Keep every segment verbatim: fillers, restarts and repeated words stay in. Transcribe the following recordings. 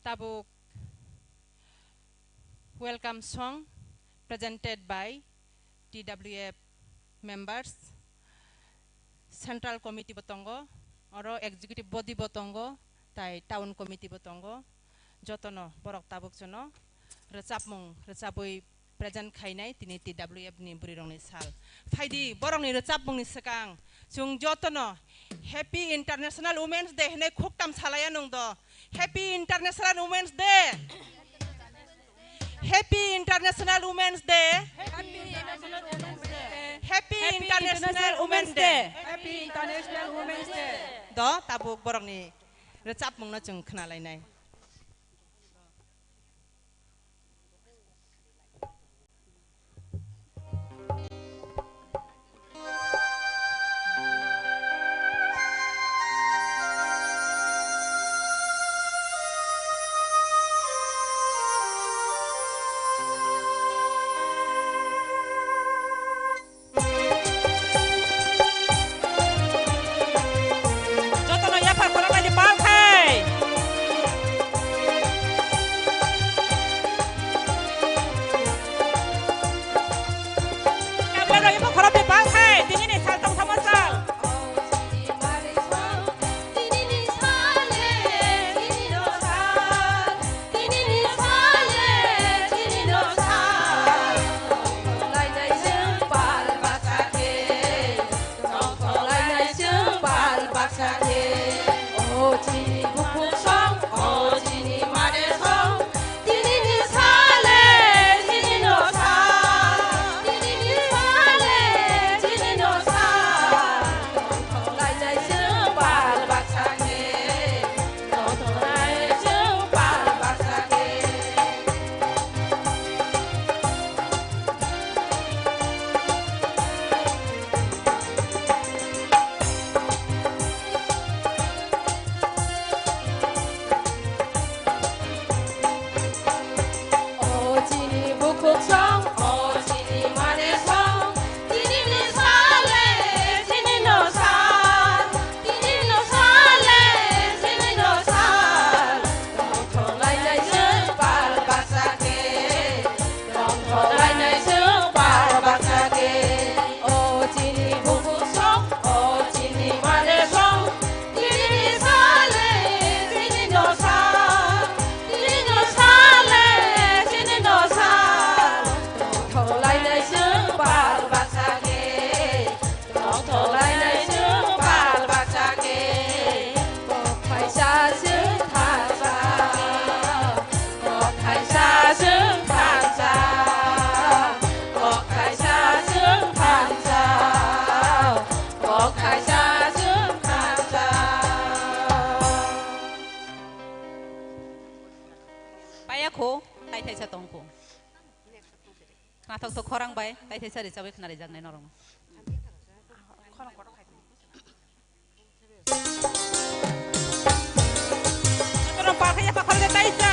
Tabuk welcome song presented by T W F members, Central Committee bo tongo, oro Executive Body bo tongo, tai Town Committee bo tongo. Jotono borok tabuk jono rwchapmung rwchabwi present khainai tini T W F ni bwrwirokni sal. Phaidi borokni rwchapmungni swkang chwng jotono Happy International Women's Day hinwi khuktam salaiya nwng do. Happy International Women's Day. Happy International Women's Day. Happy International Women's Day. Happy International Women's Day. Happy International Women's Day. Do tabuk borokni rwchapmungno chwng khwnalainai. Jotono yaphar khoroknwi di pal khai. Kaplai rok yaphar khoroknwi pal khai. Tini ni sal tong thangma sal. Tongthok lainai chwng bal baksa khe. O chini bukhuk song, o chini mare song, tini ni sale, tini no sa. Tini ni sale, tini no sa. Tongthok lainai chwng bal baksa khe. Tongthok lainai chwng bal baksa khe. O chini bukhuk song, o chini mare song, tini ni sale, tini no sa, tini no sale, tini no sa. Tongthok lainai chwng bal baksa khe. Tongthok lainai chwng bal baksa khe. O chini bukhuk song, o chini mare song, tini ni sale, tini no sa, tini no sale, tini no sa. Tongthok lainai chwng bal baksa khe. Tongthok lainai chwng bal baksa khe, kok khaisa chwng thansa. Kok khaisa chwng thansa. Kok khaisa chwng thansa. Kok khaisa chwng thansa. Paya kho, tai thaisa tong kho. Khnathok to khorang bai, tai thaisa richawi khna rijaknai norok. Jotono pal khaiya pakhor de taisa.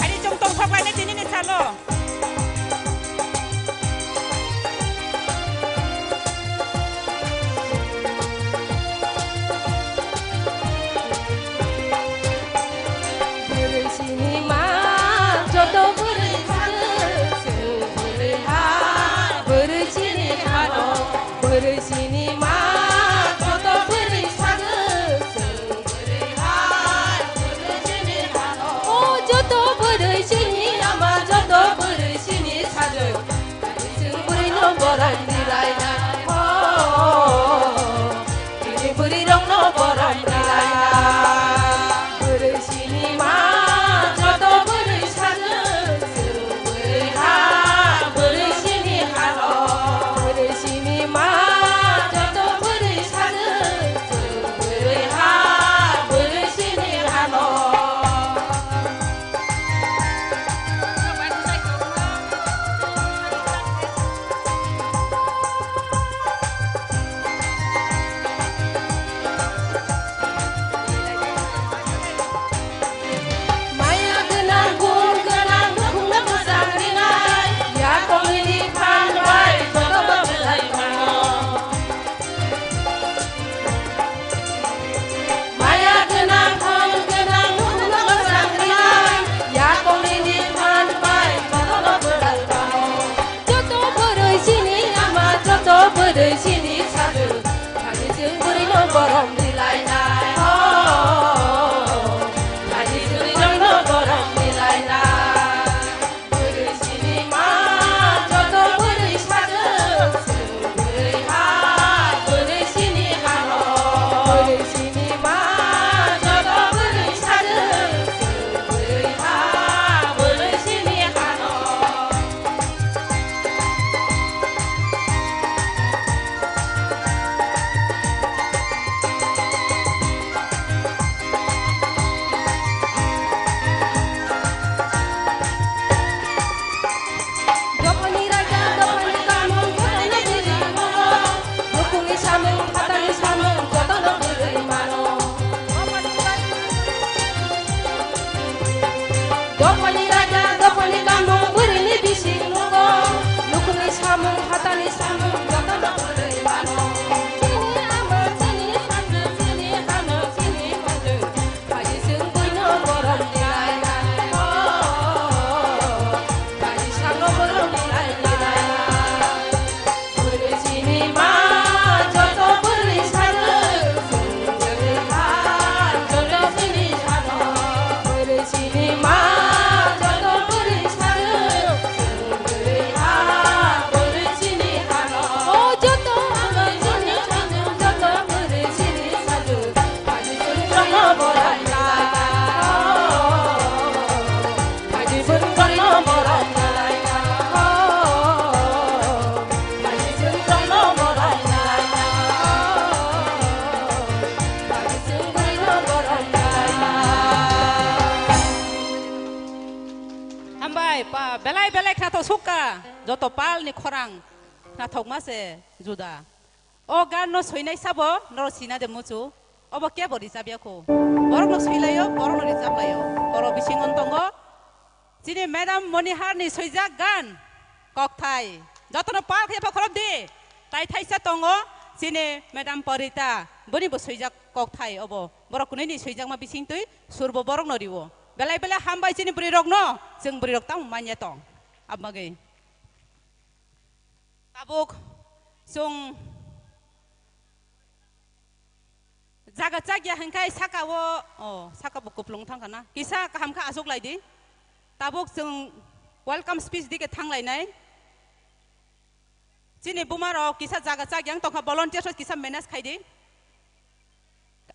Hari chwng tongthok lainai tini ni salo. Bwrwi chini ma, joto bwrwi ma, chwng bwrwi ha. Bwrwi chini ma, Borom bilainai, oh, ani suri rokno borom bilainai. Bwrwi sini ma, joto bwrwi sajwk, bwrwi ha, bwrwi sini hano. Bwrwi sini ma, joto bwrwi sajwk, bwrwi ha, bwrwi sini hano. Dophani raja, dophani kamung, dophani jiri mano. Nukhungni samung, phatani samung, jotono bwrwi mano. Dophani raja, dophani kamung, bwrwini bising nungo. Nukhungni samung, phatani samung, jotono bwrwi mano. Chini ama, chini sanjwk, chini hano, chini manjwk. Phaidi chwng buino borom ni lainai, oh, phaidi sakno borom ni lainai. Bwrwi sini ma, joto bwrwi sajwk, bwrwi ha, joto bwrwi sano. Bwrwi sini ma, joto bwrwi sajwk, bwrwi ha, bwrwi sini hano. O joto bwrwi sini sajwk, joto bwrwi sini sajwk, phaidi chwng joto borom ni lainai. Hambai pa, belai belai khnathok sukha, joto pal ni khorang khnathokma se juda. O gan no soinai sabo, noro sina de muchu. Obo kebo rijab ya kho. Borok no soilaio, borok no rijab laio. Oro bising on tongo. Chini Madam Monihar ni soijak gan kokthai. Jotono pal khe pha khorop di. Tai thaisa tongo chini Madam Parita. Boni bo soijak kokthai obo. Borok kunui ni soijakma bising twi surbo borok no riwo. Belai belai hambai chini bwrwi rok no. Chwng bwrwi rok tamo manya tong. Abagwi. Tabuk chwng jaga chakya hwnkhai saka o, o, saka bo kuplung thangkha na. Kisa kaham kha achuk lai di. Tabuk chwng welcome speech dike thang lainai. Chini buma rok kisa jaga chakya wng tongkha, volunteers rok kisa manage khai di.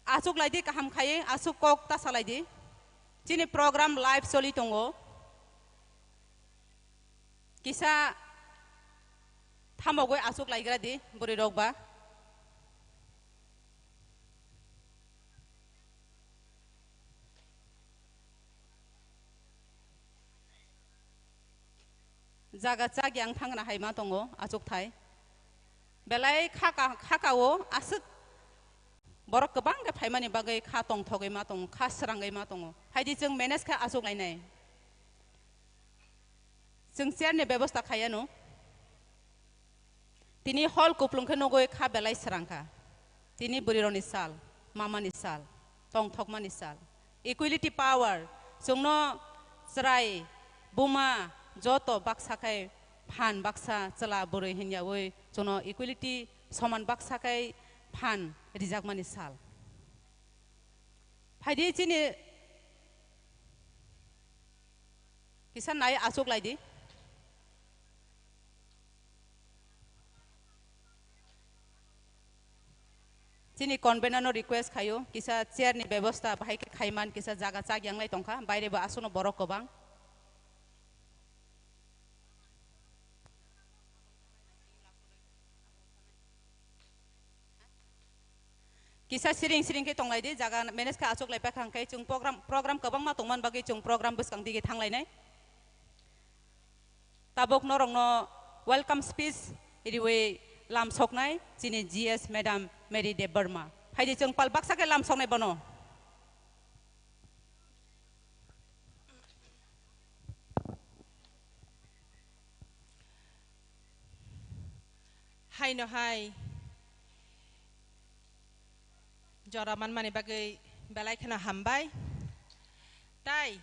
Achuk lai di, kaham khai, achuk kok ta salai di. Chini program live choli tongo. Kisa thamogwi achuk laigra di bwrwi rok ba. Jaga chak yang thangra hai ma tongo achuk thai. Belai kha ka, kha ka o aswk borok kwbang khe phaimani bagwi kha tongthogwi ma tongo, kha srangwi ma tongo. Phaidi chwng manage khe achuk lainai. Chwng chair ni bebosta khaiya no. Tini hall kuplung khe nugwi kha belai srang kha. Tini bwrwi rokni sal, mama ni sal, tongthokma ni sal. Equality power, chwngno chwrai, buma, joto baksa khai phan baksa chwla bwrwi hinyawi chwngno equality soman baksa khai phan rijakmani sal. Phaidi chini Kisa nai achuk lai di. Chini convener no request khaio, kisa chair ni bebosta bahai khe khaiman, kisa jaga chak yang lai tongkha, baire bo aswkno borok kwbang. Kisa siring siring khe tonglai di, jaga manage khe achuk lai paikha hwnkhe chwng program, program kwbangma tongmani bagwi chwng program bwskang dige thanglainai. Tabuk norokno welcome speech riwi lam soknai chini G S Madam Mary Debbarma. Phaidi chwng pal baksa khe lam soknai bono. Haino hai jora manmani bagwi belai kheno hambai. Tai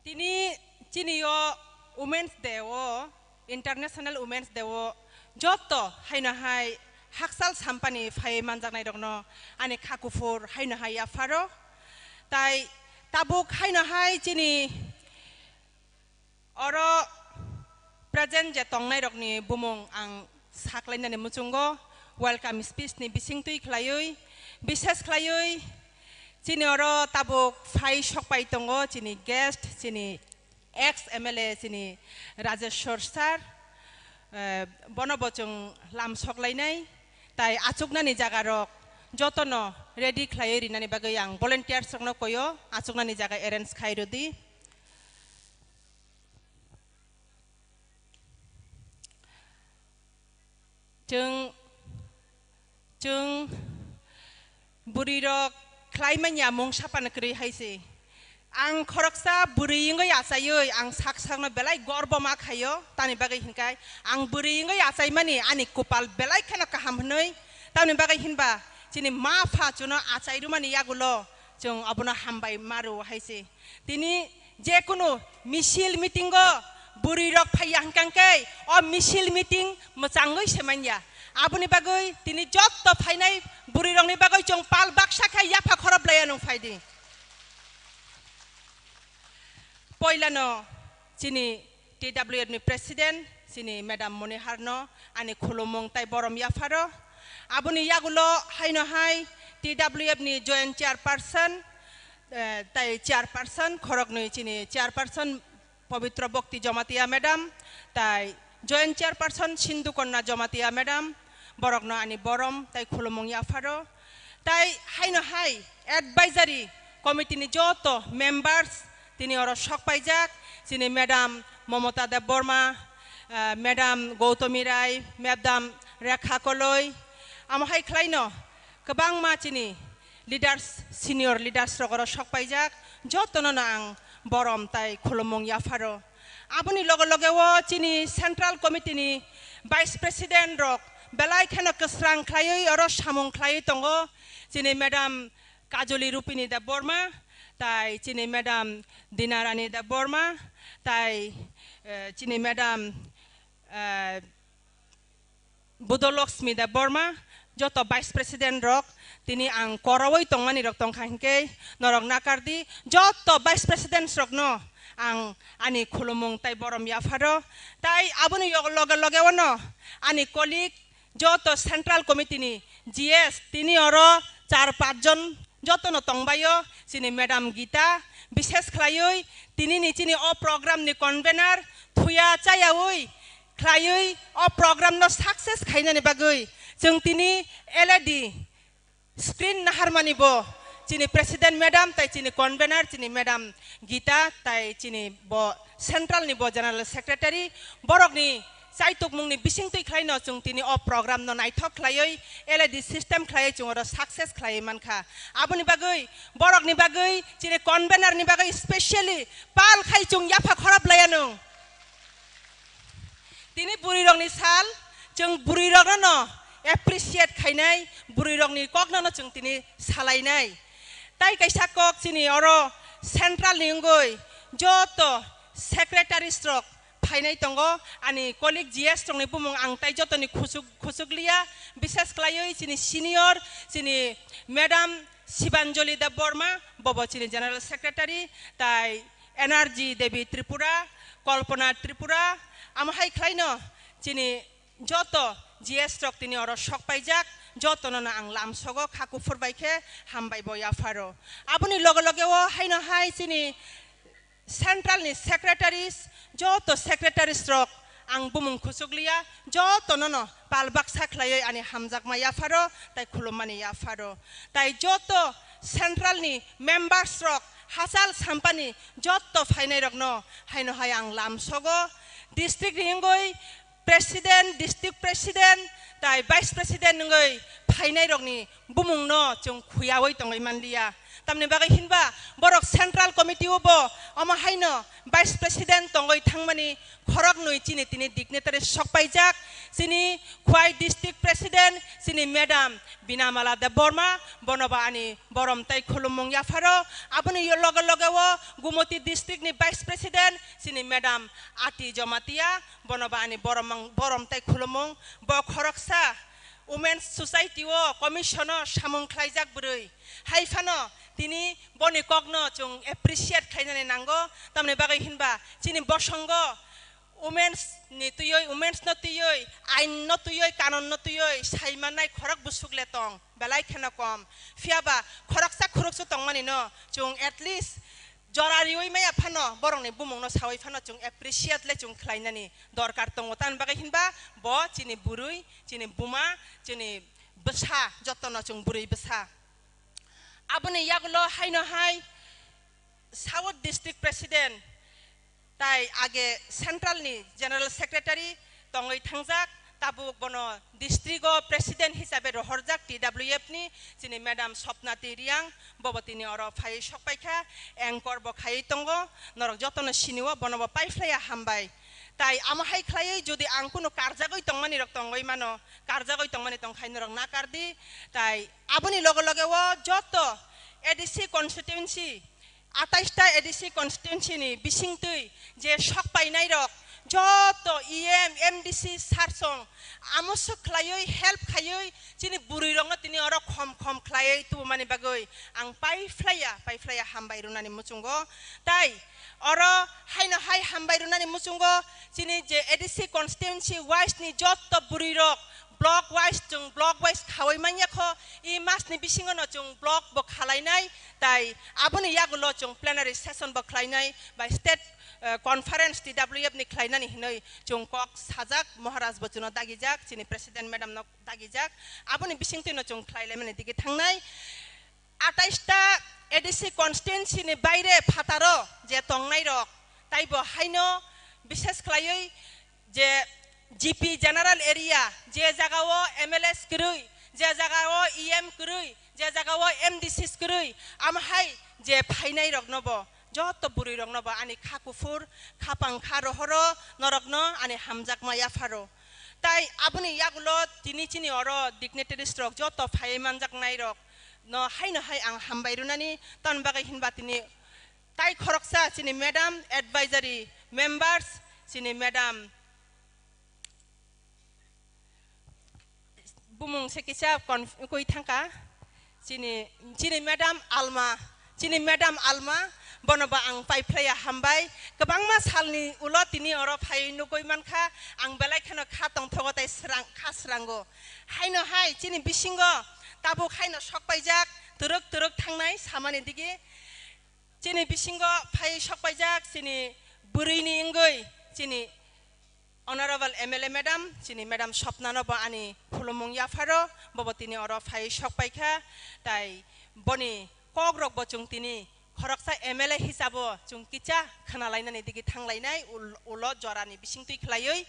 tini chini o Women's Day o, International Women's Day o joto haino hai hakchal sampani phaiwi manjaknairokno ani kha kuphur haino hai yapharo. Tai tabuk haino hai chini oro present je tongnairokni bumung ang saklainani muchungo welcome speech ni bisingtwi khlaiwi, bises khlaiwi chini oro tabuk phai sokpai tongo chini guest, chini ex M L A chini Rajeshwar sir, eh, bono bo chwng lam soklainai, tai achuknani jagarok jotono ready khlaiwi rinani bagwi ang volunteers rokno koyo, achuknani jaga arrange khai rwdi. Chwng, chwng bwrwirok khlai manya mung sapano kwrwi hai se. Ang khoroksa bwrwi wngwi achaiwi ang sak sakno belai gorbo ma khaio, tamni bagwi hinkhai ang bwrwi wngwi achaimani ani kupal belai kheno kaham hwnwi, tamni bagwi hinba chini ma pha chuno achai rwmani yagulo chwng obono hambai ma rwo hai se. Tini jekunu misil meeting o bwrwi rok phaiya hwnkhe o misil meeting mwchangwi se manya. Aboni bagwi tini jotto phainai bwrwi rokni bagwi chwng pal baksa khe yapha khorop laiya nung phaidi. Poilano chini T W F ni president chini madam Monihar no ani khulumung tai borom yapharo. Aboni yagulo haino hai T W F ni joint chairperson, eh, tai chairperson, khoroknwi chini chairperson Pabitra Bhakti Jamatia madam, tai joint chairperson Sindhu Kanya Jamatia madam, borokno ani borom tai khulumung yapharo. Tai haino hai advisory committee ni joto members tini oro sok paijak, chini madam Mamata Debbarma, eh, madam Gautami Rai, madam Rekha Koloi, amo hai khlaino kwbangma chini leaders, senior leaders rok oro sok paijak, jotono no ang borom tai khulumung yapharo. Aboni loge loge o chini central committee ni vice president rok belai kheno kwsrang khlaiwi oro samung khlaiwi tongo, chini madam Kajoli Rupini Debbarma, tai chini madam Dinarani Debbarma, tai, eh, chini madam, eh, Budolokshmi Debbarma, joto vice president rok, tini ang korowi tongmani rok tongkha hinkhe norok nakardi, joto vice president rokno ang ani khulumung tai borom yapharo, tai aboni yog-, loge loge ono ani colleague joto central committee ni G S tini oro char panch jon jotono tongbaio, chini madam Gita, bises khlaiwi tini ni chini o program ni convener thuya chayawi khlaiwi o program no success khainani bagwi chwng tini L E D screen naharmani bo chini president madam tai chini convener chini madam Gita tai chini bo central ni bo general secretary, borokni chaitukmungni bisingtwi khlaino chwng tini o program no naithok khlaiwi L E D system khlaiwi chwng oro success khlaiwi mankha. Aboni bagwi borokni bagwi chini convener ni bagwi specially pal khai chwng yapha khorop laianung. Tini bwrwi rokni sal, chwng bwrwi rokno no appreciate khainai, bwrwi rokni kokno no chwng tini salainai. Tai kaisa kok chini oro central ni wngwi joto secretaries rok phainai tongo, ani colleague G S rokni bumung ang tai jotoni khusuk, khusuk liya, bises khlaiwi chini senior, chini madam Sibanjali Debbarma, bobo chini general secretary, tai Energy Devi Tripura, Kalpana Tripura, amo hai khlaino chini joto G S rok tini oro sok paijak, jotono no ang lamsogo kha kuphur bai khe hambai bo yapharo. Aboni loge loge o haino hai chini central ni secretaries, joto secretaries rok ang bumung khusuk liya, jotono no pal baksa khlaiwi ani hamjakma yapharo, tai khulummani yapharo. Tai joto central ni members rok hachal sampani joto phainai rokno haino hai ang lamsogo. District ni wngwi president, district president, tai vice president wngwi phainai rokni bumungno chwng khuyawi tongwi manliya. Tamni bagwi hinba borok central committee o bo omo haino vice president tongwi thangmani khoroknwi chini tini dignitary sok paijak, chini Khwai district president, chini madam Binamala Debbarma, bono bo ani borom tai khulumung yapharo. Aboni loge loge o Gumoti district ni vice president, chini madam Ati Jamatia, bono bo ani borom, borom tai khulumung. Bo khoroksa Women's Society o commission o samung khlaijak bwrwi. Hai phano tini boni kokno chwng appreciate khlainani nango. Tamni bagwi hinba chini bosongo women's ni twiwi, women's no twiwi, ain no twiwi, kanon no twiwi sai mannai khorok bwswk le tong, belai kheno kom. Phiya ba khoroksa khoroksa tongmani no chwng at least jora riwi maya phano, borokni bumungno sawi phano chwng appreciate le chwng khlainani dorkar tongo. Tamni bagwi hinba bo chini bwrwi, chini buma, chini bwsa, jotono chwng bwrwi bwsa. Aboni yagulo haino hai South District President tai age Central ni General Secretary tongwi thangjak, tabuk bono district o President hisabe rohorjak T W F ni chini Madam Swapnati Reang, bobo tini oro phaiwi sokpaikha, anchor bo khaiwi tongo, norok jotono sinio, bono bo paiphlaiya hambai. Tai amo hai khlaiwi jodi ang kunu karjagwi tongmani rok tongwi mano, karjagwi tongmani tongkhai norok nakardi, tai aboni loge loge o joto A D C constituency, atais ta A D C constituency ni bisingtwi je sok painai rok, joto E M, M D C sarsong amo swk khlaiwi, help khaiwi, chini bwrwi rokno tini oro khom khom khlaiwi tubumani bagwi ang paiphlaiya, paiphlaiya hambai rwnani muchungo. Tai oro haino hai hambai rwnani muchungo chini je A D C constituency wise ni joto bwrwi rok, block wise, chwng block wise khawi manya kho, i mas ni bisingo no chwng block bo khalainai, tai aboni yagulo chwng plenary session bo khlainai, bai state, eh, conference T W F ni khlainani hinwi chwng kok sajak, Maharaj bo chwngno dagijak, chini President Madam no dagijak, aboni bisingtwi no chwng khlailaimani digi thangnai. Atais ta A D C constituency ni baire phataro je tongnai rok, taibo haino bishes khlaiwi je G P general area, je jaga o M L As kwrwi, je jaga o E M kwrwi, je jaga o M D Cs kwrwi, amo hai je phainai rokno bo, joto bwrwi rokno bo ani kha kuphur, kha pangkha rohoro norokno ani hamjakma yapharo. Tai aboni yagulo tini chini oro dignitaries rok joto phaiwi manjaknai rok no haino hai ang hambai rwnani, tamni bagwi hinba tini tai khoroksa chini Madam Advisory Members, chini Madam bumung se kisa kon-, koi thangka, chini, chini Madam Alma, chini Madam Alma, bono ba ang paiphlaiya hambai, kwbangma salni ulo tini oro phai nugwi mankha, ang belai kheno kha tongthogo tai srang, kha srango. Haino hai chini bisingo tabuk haino sokpaijak twrwk twrwk thangnai samani digi. Chini bisingo phai sokpaijak chini bwrwini wngwi chini Honorable M L A Madam, chini Madam Swapna no bo ani khulumung yapharo, bobo tini oro phai sokpaikha, tai boni kokrok bo chwng tini khoroksa M L A hisabo chwng kicha khwnalainani digi thanglainai ul-, ulo jorani bisingtwi khlaiwi.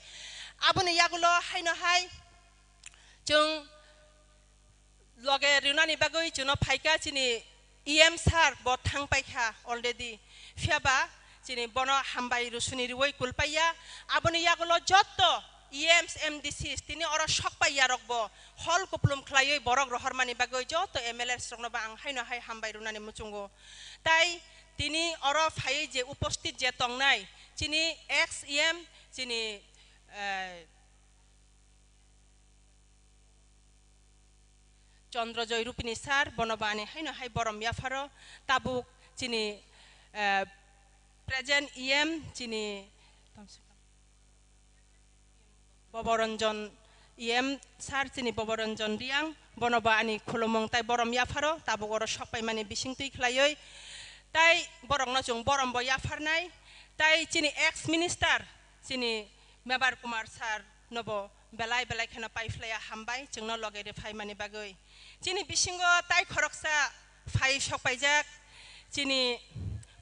Aboni yagulo haino hai chwng loge rwnani bagwi chwngno phaikha chini E M sir bo thangpaikha already. Phiya ba chini bono hambai rusuni rwui kulpaiya. Aboni yagulo jotto E Ms, M D Cs tini oro sokpaiya rokbo hol kuplum khlaiwi borok rohormani bagwi jotto M L As rokno bo ang haino hai hambai rwnani muchungo. Tai tini oro phaiwi je uposthit je tongnai chini ex E M chini, eh, Chandra Joy Rupini sir, bono bo ani haino hai borom yapharo, tabuk chini, eh, present E M chini Boboranjan E M sir, chini Boboranjan Reang, bono bo ani khulumung tai borom yapharo, tabuk oro sokpaimani bisingtwi khlaiwi. Tai borokno chwng borom bo yapharnai, tai chini ex minister, chini Mebar Kumar sir nobo belai belai kheno paiphlaiya hambai chwngno loge rwphaimani bagwi. Chini bisingo tai khoroksa phai sokpaijak, chini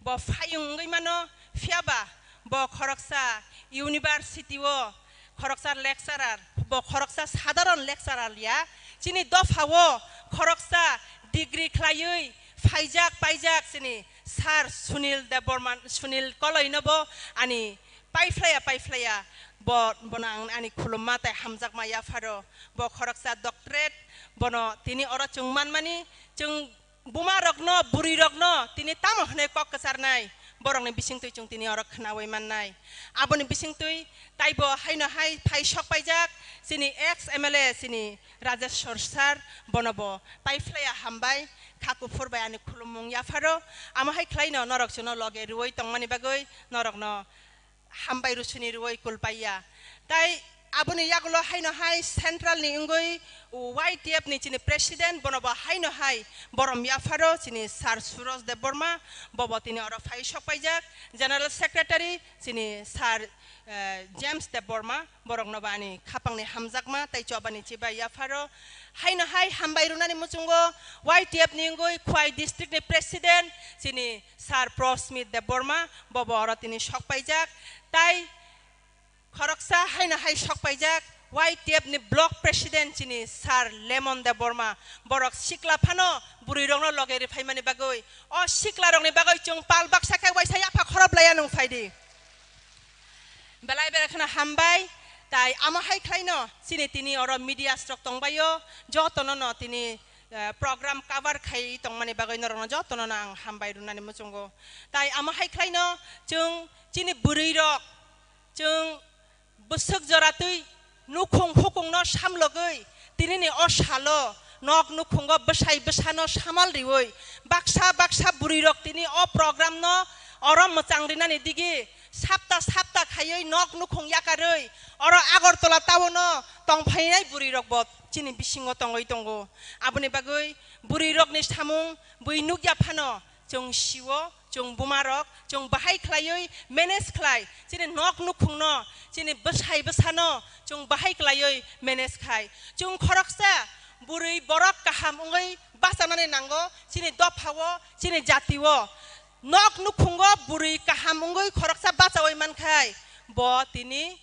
bo phayung wngwi mano, phiya ba bo khoroksa university o khoroksa lecturer, bo khoroksa sadharon lecturer ya, chini dopha o khoroksa degree khlaiwi phaijak paijak chini sir Sunil Debbarman, Sunil Koloi nobo ani paiphlaiya, paiphlaiya, bo, bono ang ani khulumma tai hamjakma yapharo. Bo khoroksa doctorate, bono tini oro chwng manmani, chwng buma rokno, bwrwi rokno tini tamo hwnwi kok kwcharnai, borokni bisingtwi chwng tini oro khnaui mannai. Aboni bisingtwi taibo haino hai phai sok paijak chini ex M L A chini Rajeshwar sir, bono bo paiphlaiya hambai, kha kuphur bai ani khulumung yapharo. Amo hai khlaino norok chwngno loge rwui tongmani bagwi norokno hambai rusuni rwui kulpaiya. Tai aboni yagulo haino hai central ni wngwi Y T F ni chini president, bono bo haino hai borom yapharo chini sir Suraj Debbarma, bobo tini oro phai sok paijak, general secretary chini sir, eh, James Debbarma, borokno bo ani khapangni hamjakma tei chobani chibai yapharo. Haino hai hambai rwnani muchungo Y T F ni wngwi Khwai district ni president chini sir Prosmit Debbarma, bobo oro tini sok paijak. Tai khoroksa haino hai sok paijak Y T F ni block president chini sir Lemon Debbarma, borok sikla phano bwrwi rokno loge rwphaimani bagwi, o sikla rokni bagwi chwng pal baksa khe waisa yapha khorop laiya nung phaidi. Belai belai kheno hambai, tai amo hai khlaino chini tini oro media rok tongbaio, jotono no tini, eh, program cover khai tongmani bagwi norokno jotono no ang hambai rwnani muchungo. Tai amo hai khlaino chwng chini bwrwi rok, chwng bwswk jora twi nukhung hukungno samlogwi tinini o salo nok nukhungo bwsai bwsano samal riwi baksa baksa bwrwi rok tini o program no oro mwchang rinani digi sapta sapta khaiwi nok nukhung yakarwi oro Agartala town o tongphainai bwrwi rok bo chini bisingo tongwi tongo. Aboni bagwi bwrwi rokni samung bui nukya phano chwng sio, chwng buma rok, chwng bahai khlaiwi manage khlai, chini nok nukhungno, chini bwsai bwsano chwng bahai khlaiwi manage khai. Chwng khoroksa bwrwi borok kaham wngwi bachanani nango, chini dophao, chini jatio. Nok nukhungo bwrwi kaham wngwi khoroksa bachaui mankhai, bo tini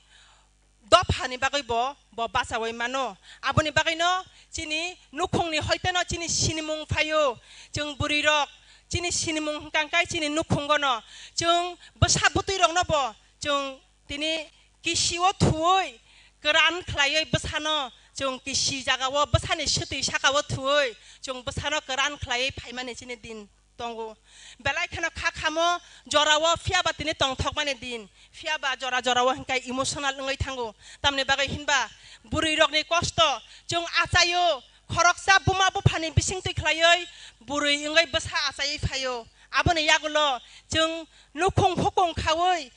dophani bagwi bo, bo bachaui mano. Aboni bagwino chini nukhungni hoiteno chini sinimung phaio. Chwng bwrwi rok chini sinimung hwnkha khe chini nukhungono. Chwng bwsa bwtwi rokno bo chwng tini kisio thuwi kwran khlaiwi bwsano chwng kisi jagao bwsani swtwi sakao thuwi chwng bwsano kwran khlaiwi phaimani chini din tongo. Belai kheno kha khamo jorao phiya ba tini tongthokmani din, phiya ba jora jorao hinkhai emotional wngwi thango. Tamni bagwi hinba bwrwi rokni kosto chwng achaio, khoroksa buma buphani bisingtwi khlaiwi bwrwi wngwi bwsa achaiwi phaio. Aboni yagulo chwng nukhung hukung khaui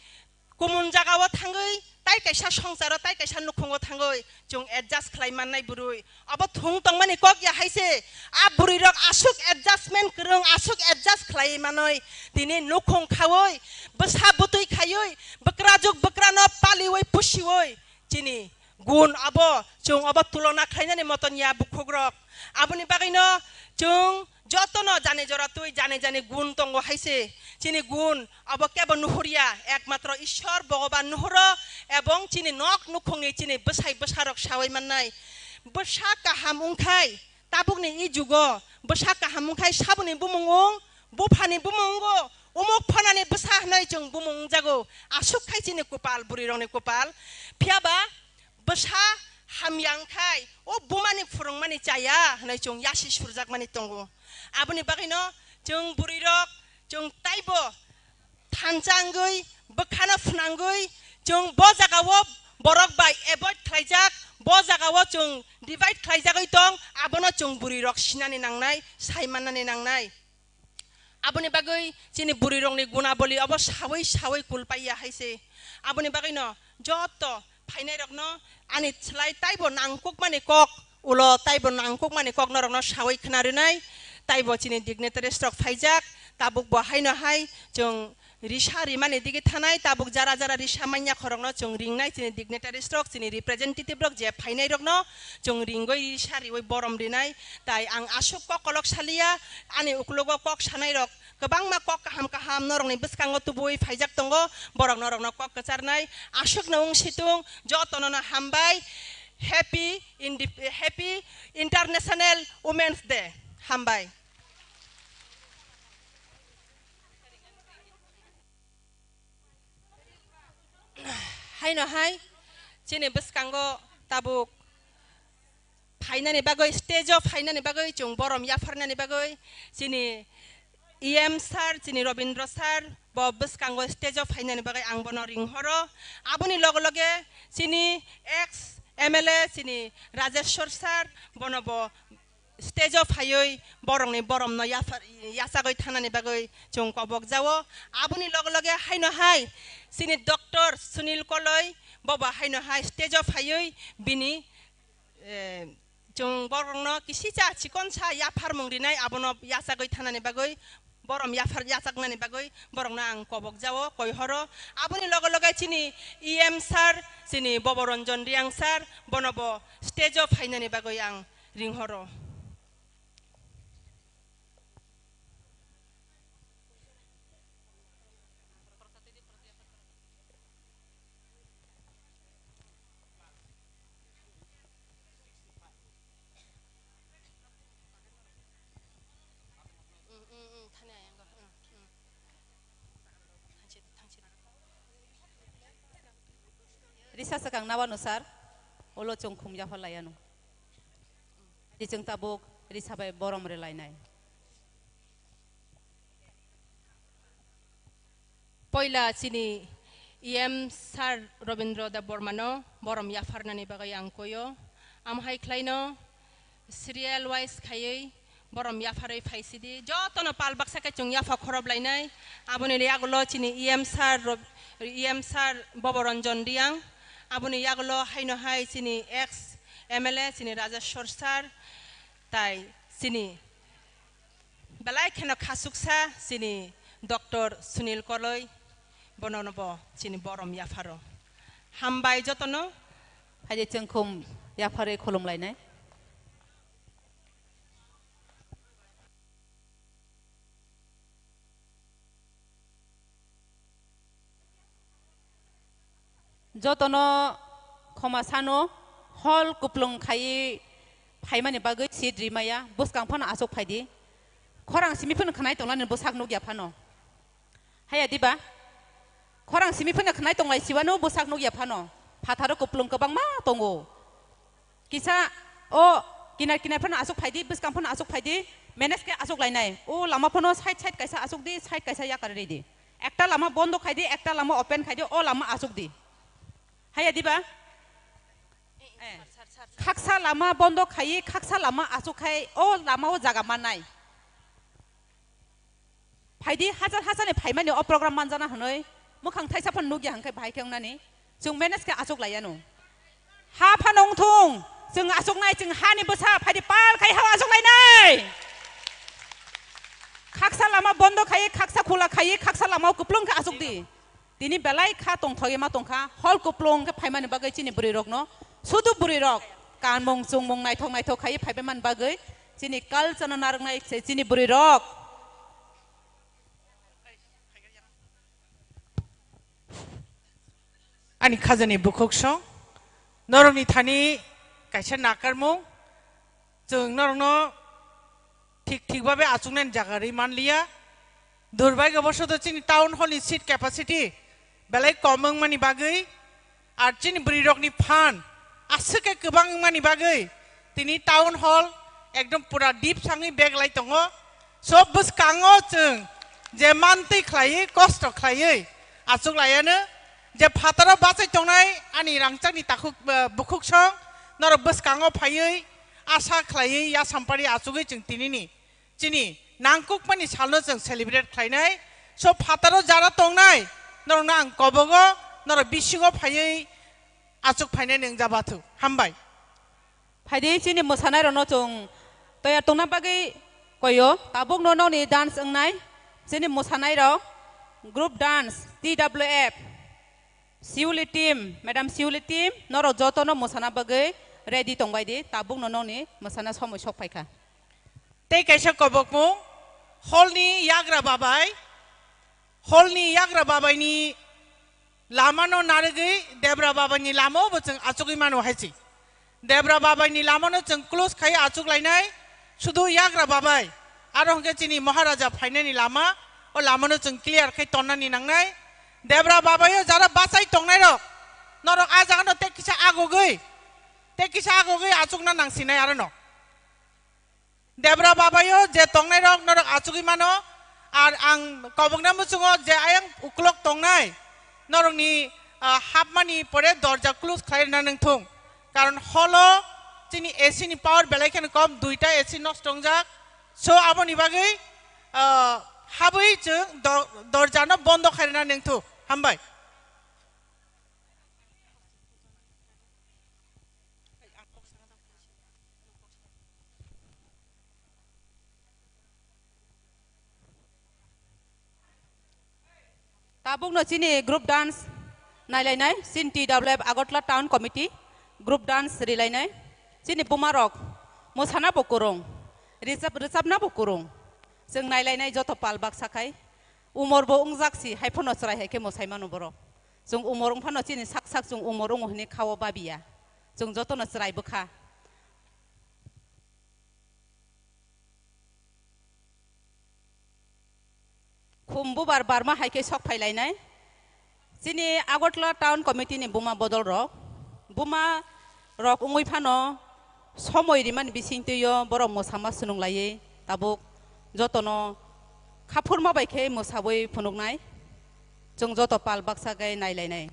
kumun jagao thangwi, tai kaisa songsaro, tai kaisa nukhungo thangwi chwng adjust khlai mannai bwrwi. Abo thung tongmani kok ya hai se, a bwrwi rok aswk adjustment kwrwng, aswk adjust khlai manwi, tini nukhung khaui, bwsa bwtwi khaiwi, bwkrajuk bwkrano paliwi pusiwi, chini gun abo, chwng abo tulona khlainani moton ya bukhukrok. Aboni bagwino chwng jotono jani jora twi jani jani gun tongo hai se. Chini gun abo kebo nuhurya, ekmatro Ishwar Bhogoban nuhuro, ebong chini nok nukhungni chini bwsai bwsarok saui mannai. Bwsa kaham wngkhai, tabukni i jugo bwsa kaham wngkhai saboni bumung wng, buphani bumung wngo, umuk phanani bwsa hwnwi chwng bumung wngjago. Aswk khai chini kupal, bwrwirokni kupal. Phiya ba bwsa hamya wngkhai, o bumani phwrwngmani chaya hwnwi chwng yasi surjakmani tongo. Aboni bagwino chwng bwrwirok chwng taibo thansa wngwi, bwkhano phnangwi, chwng bo jagao borok bai avoid khlaijak, bo jagao chwng divide khlaijagwi tong, abono chwng bwrwirok sinani nangnai, sai mannani nangnai. Aboni bagwi chini bwrwirokni gunaboli obo saui saui kul paiya hai se. Aboni bagwino joto phainairokno ani slai taibo nangkukmani kok, ulo taibo nangkukmani kok norokno saui khna rwnai. Taibo chini dignitaries rok phaijak, tabuk bo haino hai chwng risa rimani digi thanai, tabuk jara jara risa manya khorokno chwng ringnai, chini dignitaries rok, chini representative rok je phainai rokno chwng ringwi risa riwi borom rinai. Tai ang aswk kok kolok saliya, ani uklogo kok sanai rok kwbangma kok kaham kaham norokni bwskango tubuwi phaijak tongo, borok norokno kok kwcharnai. Aswkno wng situng, jotono no hambai. Happy Indi-, Happy International Women's Day. Hambai. Haino hai chini bwskango tabuk phainani bagwi, stage o phainani bagwi, chwng borom yapharnani bagwi chini E M sir, chini Robindra sir, bo bwskango stage o phainani bagwi ang bono ringhoro. Aboni loge loge chini ex M L A, chini Rajeshwar sir, bono bo stage o phaiwi borokni boromno yapha-, yachagwi thanani bagwi chwng kobok jao. Aboni loge loge haino hai chini Doctor Sunil Koloi, bobo haino hai stage o phaiwi bini, eh, chwng borokno kisicha chikonsa yapharmung rinai, abono yachagwi thanani bagwi, borom yaphar yachaknani bagwi borokno ang kobok jao, koi horo. Aboni loge loge chini E M sir, chini Bobo Ranjan Reang sir, bono bo stage o phainani bagwi ang ringhoro. Risa swkang nabano sir, ulo chwng khum yapha laiano. Di chwng tabuk risa bai borom rwlainai. Poila chini E M sir Robindra Debbarmano borom yapharnani bagwi ang koyo. Amhai khlaino serial wise khaiwi borom yapharwi phaisidi. Jotono pal baksa khe chwng yapha khorob lainai. Aboni yagulo chini E M sir Rob-, E M sir Bobo Ranjan Reang. Aboni yagulo haino hai chini ex M L A chini Rajeshwar sir. Tai chini belai kheno khasuksa chini Doctor Sunil Koloi, bonono bo chini borom yapharo. Hambai jotono. Haide chwng khum yapharwi khulum lainai. Jotono khoma sano hol kuplung khaiwi phaimani bagwi seat rimaya, bwskang phano aswk phaidi. Khorang simi phano khwnai tonglani bwsak nukya phano. Haya diba? Khorang simi phano khwnai tonglai siwano bwsak nukya phano. Phatharo kuplung kwbangma tongo. Kisa o kinar kinar phano aswk phaidi, bwskang phano aswk phaidi, manage khe aswk lainai. O lama phano side side kaisa aswk di, side kaisa yakar ridi. Ekta lama bondo khaidi, ekta lama open khaidi, o lama aswk di. Haya diba? Eh. Khaksa lama bondo khaiwi, khaksa lama aswk khai, o lama o jaga mannai. Phaidi, hajar hajar ni phaimani o program manjana hwnwi, mwkhang thaisa phano nukya hwnkhe bahai khe wngnani, chwng manage khe aswk laiyano. Ha phano wngthung, chwng aswknai, chwng hani bwsa, phaidi pal khai hao aswk lainai. Khaksa lama bondo khaiwi, khaksa khula khaiwi, khaksa lama o kwplwng khe aswk di. Tini belai kha tongthogwi ma tongkha, hol kuplung khe phaimani bagwi chini bwrwi rokno, sudu bwrwi rok kanmung chumung naithok naithok khaiwi phaibai man bagwi chini culture no narwknai se chini bwrwi rok. Ani khajani bukhuk song, norokni thani kaisa nakarmung, chwng norokno thik thik babe achuknani jaga rwi manliya. Durbhagyo bosoto chini town hall ni seat capacity belai kom wngmani bagwi, ar chini bwrwi rokni phan aswk khe kwbang wngmani bagwi, tini town hall ekdom pura deep sangwi bag lai tongo. So bwskango chwng je mantwi khlaiwi, kosto khlaiwi achuk laiano, je phataro bachai tongnai ani rangchakni takhuk, eh, bukhuk song, norok bwskango phaiwi, asa khlaiwi yasampari achugwi chwng tinini chini nangkukmani salno chwng celebrate khlainai. So phataro jara tongnai norokno ang kobogo, norok bisingo phaiwi achuk phainai nwng jabathu. Hambai. Phaidi chini mwsanairokno chwng toyar tongna bagwi koyo, tabukno nokni dance wngnai chini mwsanairok, group dance, T W F, Siuli team, madam Siuli team, norok jotono mwsana bagwi ready tongbai di, tabukno nokni mwsana somoi sok phaikha. Tei kaisa kobokmung, hallni yagra babai, hallni yagra babaini lamano narwgwi Debra babaini lamao bo chwng achugwi mano hai se. Debra babaini lamano chwng close khai achuk lainai, sudu yagra babai. Aro hwnkhe chini Maharaja phainani lama, o lamano chwng clear khai tonnani nangnai. Debra babaio jara bachai tongnairok, norok a jagano tei kisa agogwi, tei kisa agogwi achukna nangsinai arono. Debra babaio je tongnairok norok achugwi mano, Ar ang kobokna muchungo je ayang uklok tongnai, norokni, ah, hapmani pore dorja close khlai rwna nangthung. Karon holo chini A C ni power belai kheno kom, duita A C nosto wngjak. So aboni bagwi, ah, habwi chwng do-, dorjano bondo khai rwna nangthung. Hambai. Tabukno chini group dance nailainai, chini T W F Agartala Town Committee group dance rilainai. Chini bumarok mwsana bo kwrwng, rwchap-, rwchapna bo kwrwng. Chwng nailainai joto pal baksa khai. Umor bo wngjak si, hai phano chwrai hai khe mwsai mano borok. Chwng umor wng phano chini sak sak chwng umor wngo hwnwi kha-o babiya. Chwng jotono chwrai bwkha. Khum bubar barma hai khe sok phai lainai. Chini Agartala Town Committee ni buma bodol rok, buma rok wngwi phano somoi rimani bisingtwi o borok mwsama swrwng laiwi tabuk jotono khaphurma bai khe mwsawi phunuknai. Chwng joto pal baksa khe nai lainai.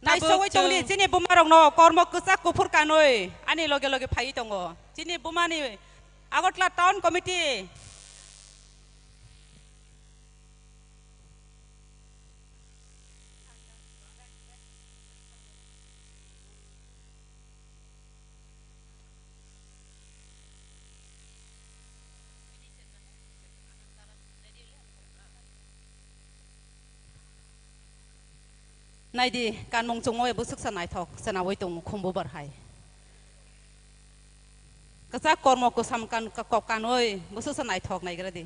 Naisogwi tongdi, chini bumarokno kormo kwchak kuphur kanwi ani loge loge phaiwi tongo. Chini bumani Agartala Town Committee. Naidi, kanmung chungwi bwswksa naithok, chwnawi tongo khumbu bar hai. Kwchak kormo kwsam kan-, kok kanwi bwswksa naithok naigra di.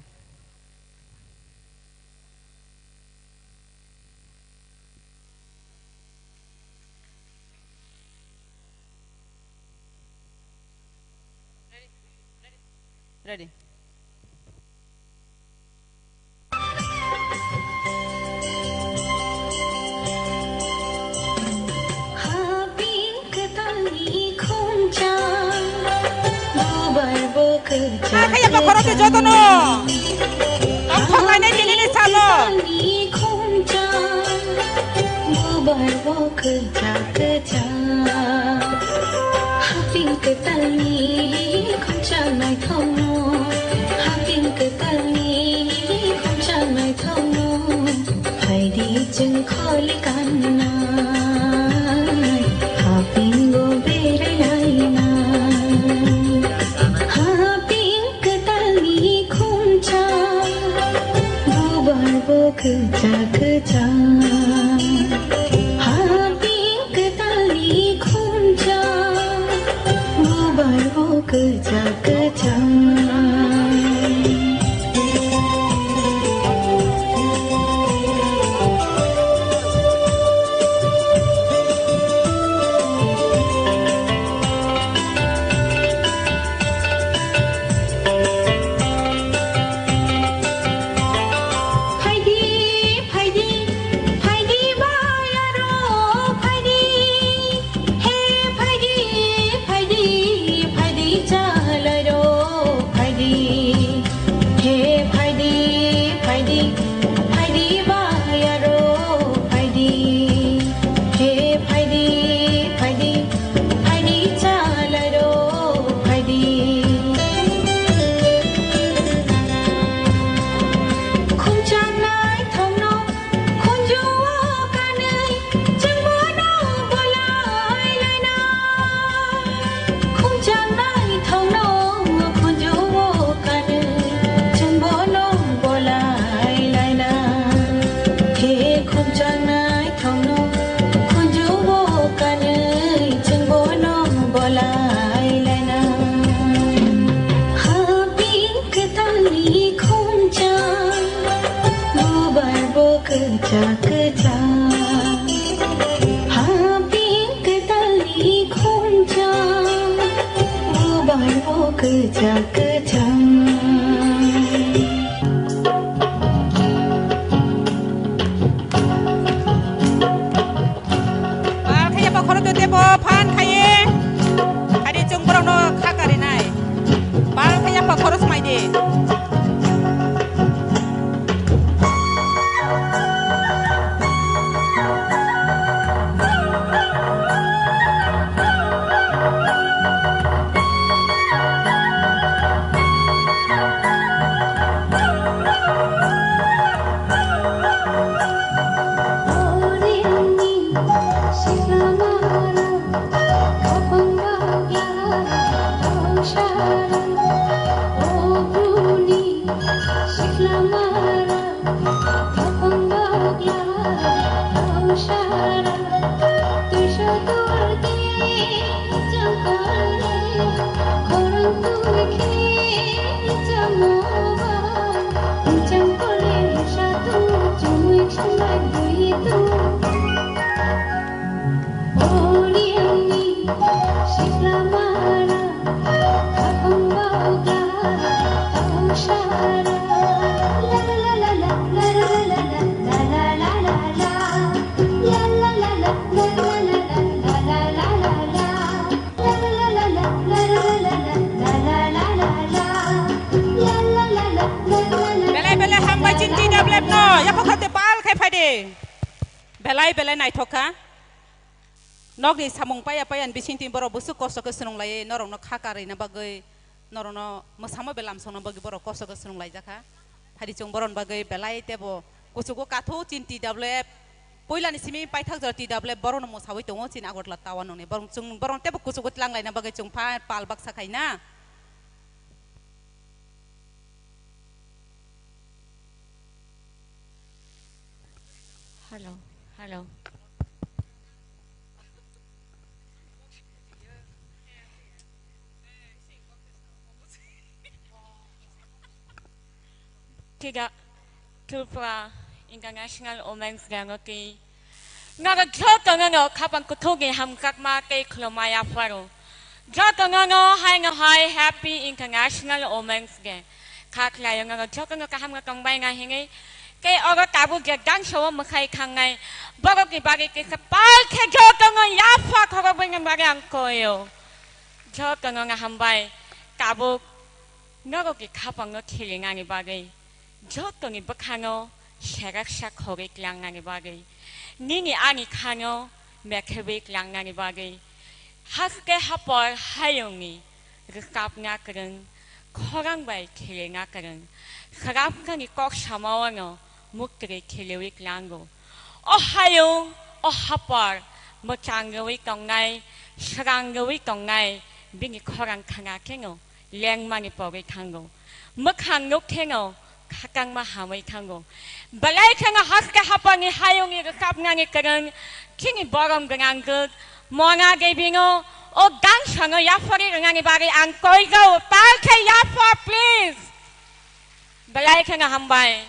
Ready. Haping kwtalni khumcha, bubar bo kwchak. Kaya bokhorok jotono. Tongthok lainai tini ni salo. Haping kwtalni khumcha, bubar bo kwchak kwchak. Haping kwtalni khumcha naithokno. Haping kwtalni khumcha naithokno. Phaidi chwng kholi kannai, hapingo berai lainai. Haping kwtalni khumcha, bubar bo kwchak kwchak. Haping kwtalni khumcha, bubar bo kwchak kwchak. Phaidi, phaidi, phaidi bayaro, phaidi, he phaidi, phaidi, phaidi chalairo. Kwchang kwchang. Bal khe yapha khoro twi tebo phan khaye. Hari chwng borokno kha karinai. Bal khe yapha khoro swmai di. Belai belai hambai chini T W F no, yapha khate pal khai phai de. Belai belai naithok kha. Nokni samung paya paya ni bising twi borok busuk kosto khe swnung lai, norokno kha karina bagwi, norokno mwsamo belam songna bagwi borok kosto khe swnung lai jakha. Hari chwng borok ni bagwi belai tebo kuchugo kathu chini T W F. Puila ni simi paithak jora T W F borok no mwsawi tongo chini Agartala town nokni. Borok chwng borok tebo kuchugo tlang laina bagwi chwng pha pal baksa khaina. Hello, hello. Tiga, Tripura International Women's Day no twi. Norok jotono no khapang kuthukni hamjakma tei khulumma yapharo. Jotono no haino hai Happy International Women's Day. Kha khlaio norok jotono kaham no tongbaina hinwi. Tei oro tabuk je dance o mwkhai thangnai borokni bagwi kisa pal khe jotono yapha khorokbaini bagwi ang koio. Jotono no hambai tabuk norokni khapangno khirinani bagwi. Jotoni bwkhano seraksa khorwi tlangnani bagwi, nini ani khano mekhebwi tlangnani bagwi, haste hapor hayungni rwkapna kwrwng, khorang bai khilina kwrwng, swrapnani kok samao'-no muktwi khiliwi tlango. O hayung, o hapor mwchang rwui tongnai, swrang rwui tongnai, bini khorang khna kheno lengmani pogwi thango. Mwkhang nuk kheno khatangma hamwi thango. Belai kheno haste haporni hayungni rwkapnani kwrwng chini borom gwnang gwk Mona Debino o dance-no yaphari rwnani bagwi ang koijago, pal khe yapha, please. Belai kheno hambai.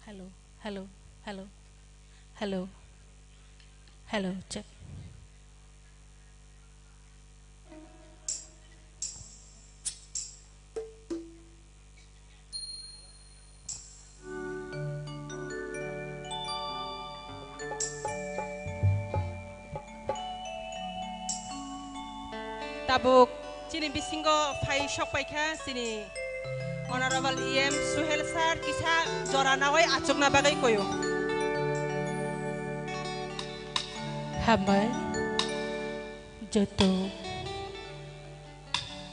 Hello, hello, hello, hello, hello, check. Tabuk chini bisingo phai sok paikha chini Honorable E M Suhel Sir, kisa jora nawi achukna bagwi koyo. Hambai joto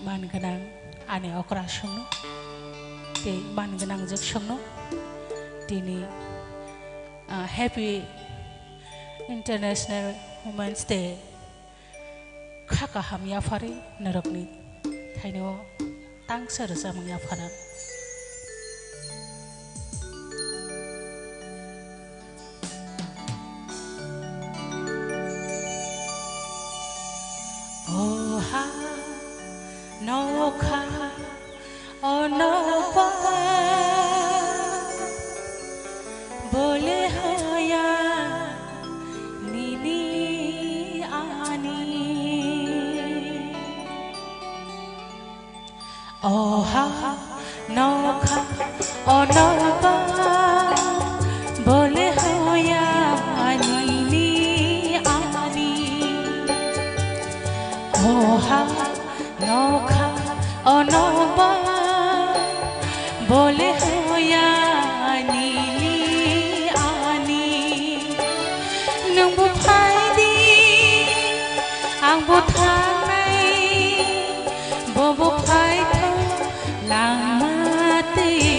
man gwnang ani okra songno tei man gwnang jwk songno tini, ah, Happy International Women's Day kha kaham yaphari norokni thaino. Ang se rwchapmung ya phano. O ha nokha, o nokha, bole hoya nini ani. O ha nokha, o nokha, bole hoya nini ani. O ha nokha, o nokha, bole hoya nini ani. Nwngbo phaidi, angbo thangnai, bobo phaithok langma twi.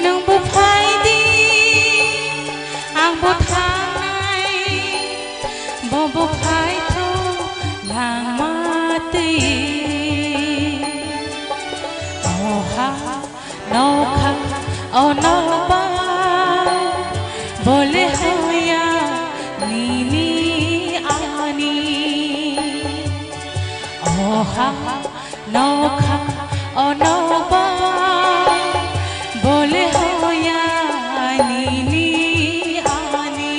Nwngbo phaidi, angbo thangnai, bobo phaithok langma twi. O ha nokha, o nokha, bole hoya nini ani. O ha nokha, o nokha, bole hoya nini ani.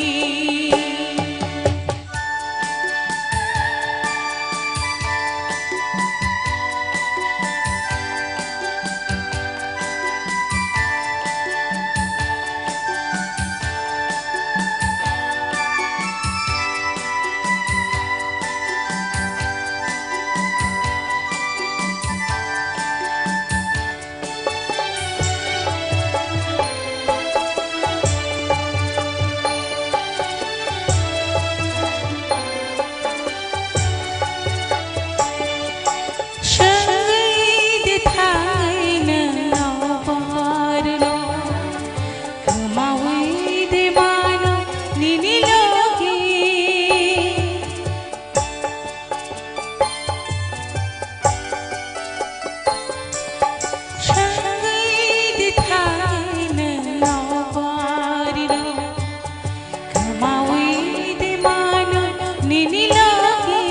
Swngwi de thangwi nwng noborno, kwmawi de mano nini logi. Swngwi de thangwi nwng noborno, kwmawi de mano nini logi.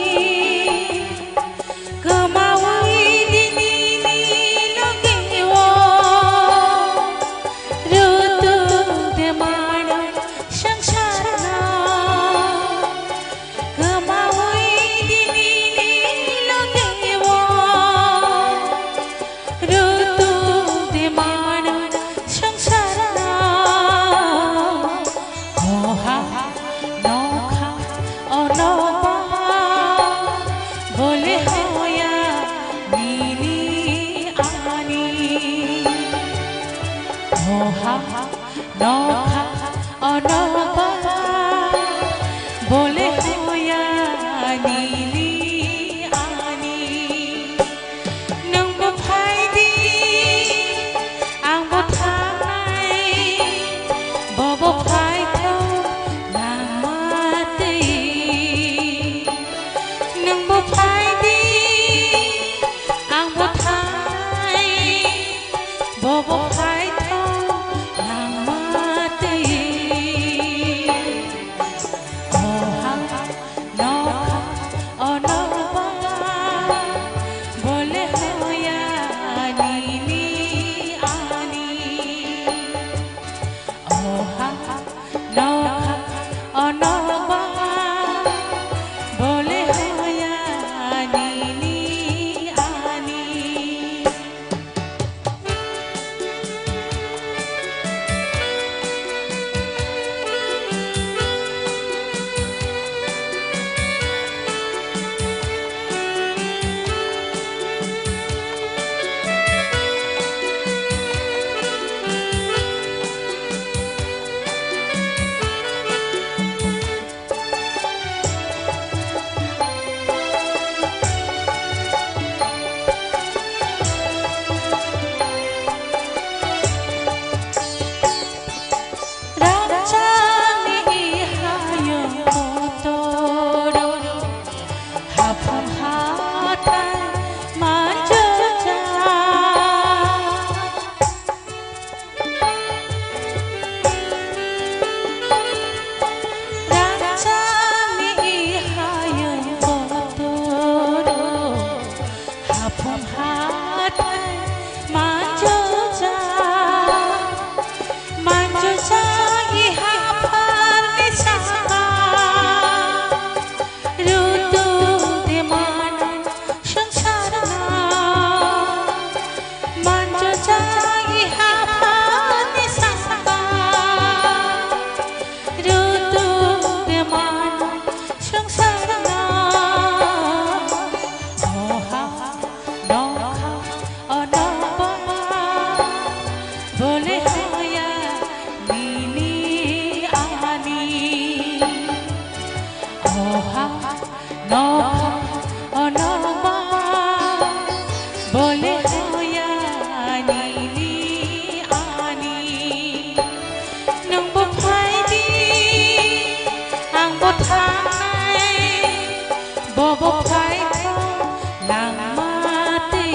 Kwmawi de nini logi o, rutu de mano swngcharno. Kwmawi de nini logi o, rutu de mano swngcharno. O ha nokha, o nokha, bole hoya nini ani. O ha nokha, o nokha, bole hoya nini ani. Nwngbo phaidi, angbo thangnai, bobo phaithok langma twi. Nwngbo phaidi, angbo thangnai, bobo phaithok langma twi. O ha nokha, o nokha, bole hoya nini ani. O ha nokha, o nokha, bole hoya nini ani. Rangchakni hayung kotoro, haphang hathai manjo Phaikha langma twi,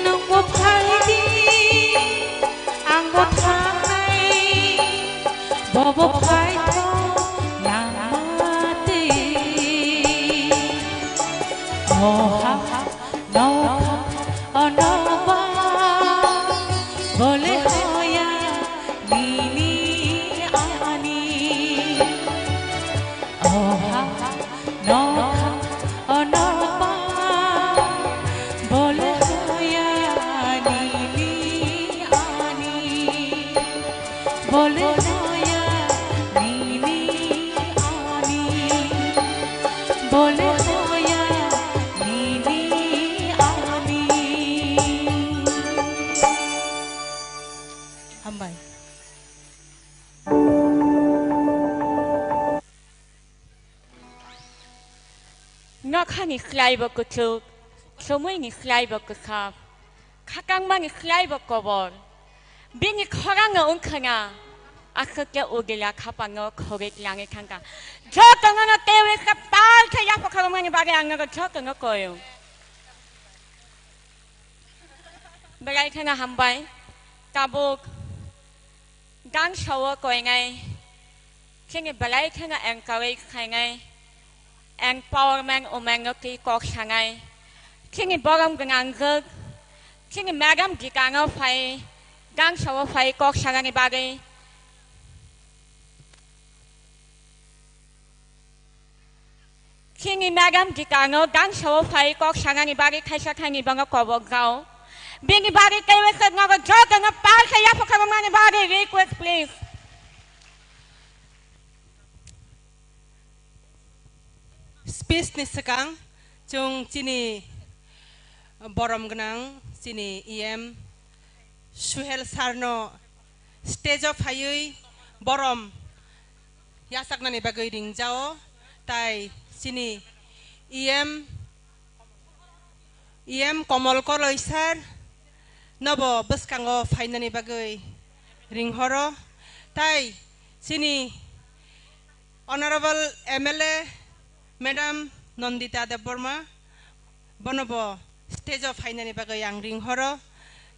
nwngbo phaidi, angbo thangnai, bobo phaikha langma twi. Oha nokha onoba bole hoya nini ani. Oha nokha onoba bole hoya nini ani. Bole hoya nini ani. Bole hoya nini ani. Hambai. Nokhani slaibo kuchuk, somoini slaibo kwchap, khakangmani slaibo kobor. Bini khorangno wngkha na, aswk khe ugila khapangno khogwi tlangwi thangkha. Jotono no teiwi khe pal khe yapha khorokmani bagwi ang nogo jotono koyo. Belai kheno hambai. Tabuk gang sao koinai. Chini belai kheno encourage khainai, empowerment women no twi kok sanai. Chini borom gwnangjwk, chini madam Gita no phai, gang sao phai kok sanani bagwi. Chini madam Gita no gang sao phai kok sanani bagwi thaisa thaini bono kobok jao. Bini bagwi teiwi khe nogo jotono pal khe yapha khorokmani bagwi request, please. Speech ni swkang chwng chini borom gwnang chini E M Suhel sir no stage o phaiwi borom yachaknani bagwi ringjao, tai chini E M, E M Komol Koloi sir nobo bwskango phainani bagwi ringhoro, tai chini Honorable M L A Madam Nandita Debbarma, bono bo stage o phainani bagwi ang ringhoro.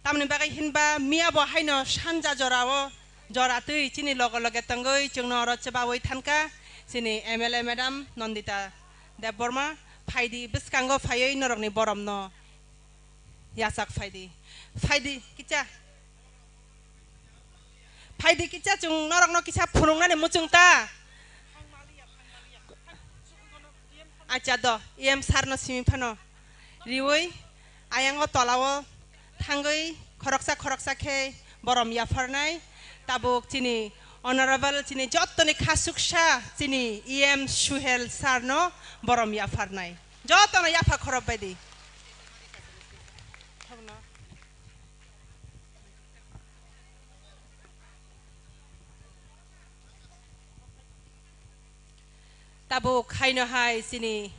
Tamoni bagwi hinba miya bo haino sanja jorao, jora twi chini loge loge tongwi chwngno oro chebawi thanka chini M L A Madam Nandita Debbarma. Phaidi bwskango phaiwi norokni boromno yachak phaidi. Phaidi kicha. Phaidi kicha chwng norokno kisa phunuknani muchung ta. Acha do, E M sir no simi phano riwi ayango tolao thangwi khoroksa khoroksa khe borom yapharnai. Tabuk chini honorable chini jottoni khasuksa chini E M Suhel sir no borom yapharnai. Jotono yapha khorop baidi. Tabuk haino hai chini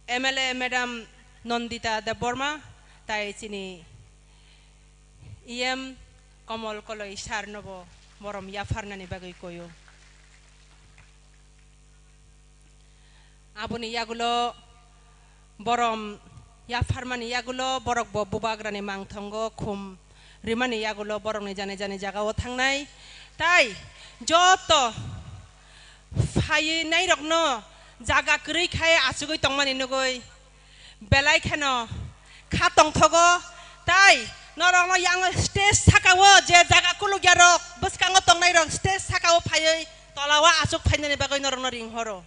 M L A Madam Nandita Debbarma tai chini E M Komol Koloi sir nobo borom yapharnani bagwi koyo. Aboni yagulo borom yapharmani yagulo borok bo bubagrani mangthongo khum rimani yagulo borokni jani jani jagao thangnai. Tai joto phaiwi nairokno jaga kwrwi khai achugwi tongmani nugwi belai kheno kha tongthogo. Tai norokno yang stage sakao je jaga kulukyarok bwskango tongnairok stage sakao phaiwi tolao achuk phainani bagwi norokno ringhoro.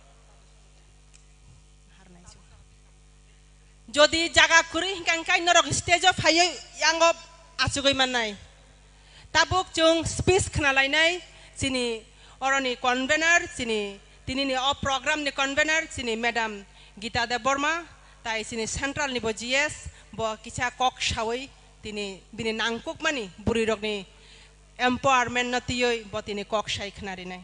Jodi jaga kwrwi hinkha hinkhe norok stage o phaiwi yango achugwi mannai. Tabuk chwng speech khna lainai chini oroni convener, chini tinini o program ni convener chini Madam Gita Debbarma, tai chini central ni bo G S, bo kisa kok sawi tini bini nangkukmani bwrwi rokni empowerment no twiwi bo tini kok sai khna rinai.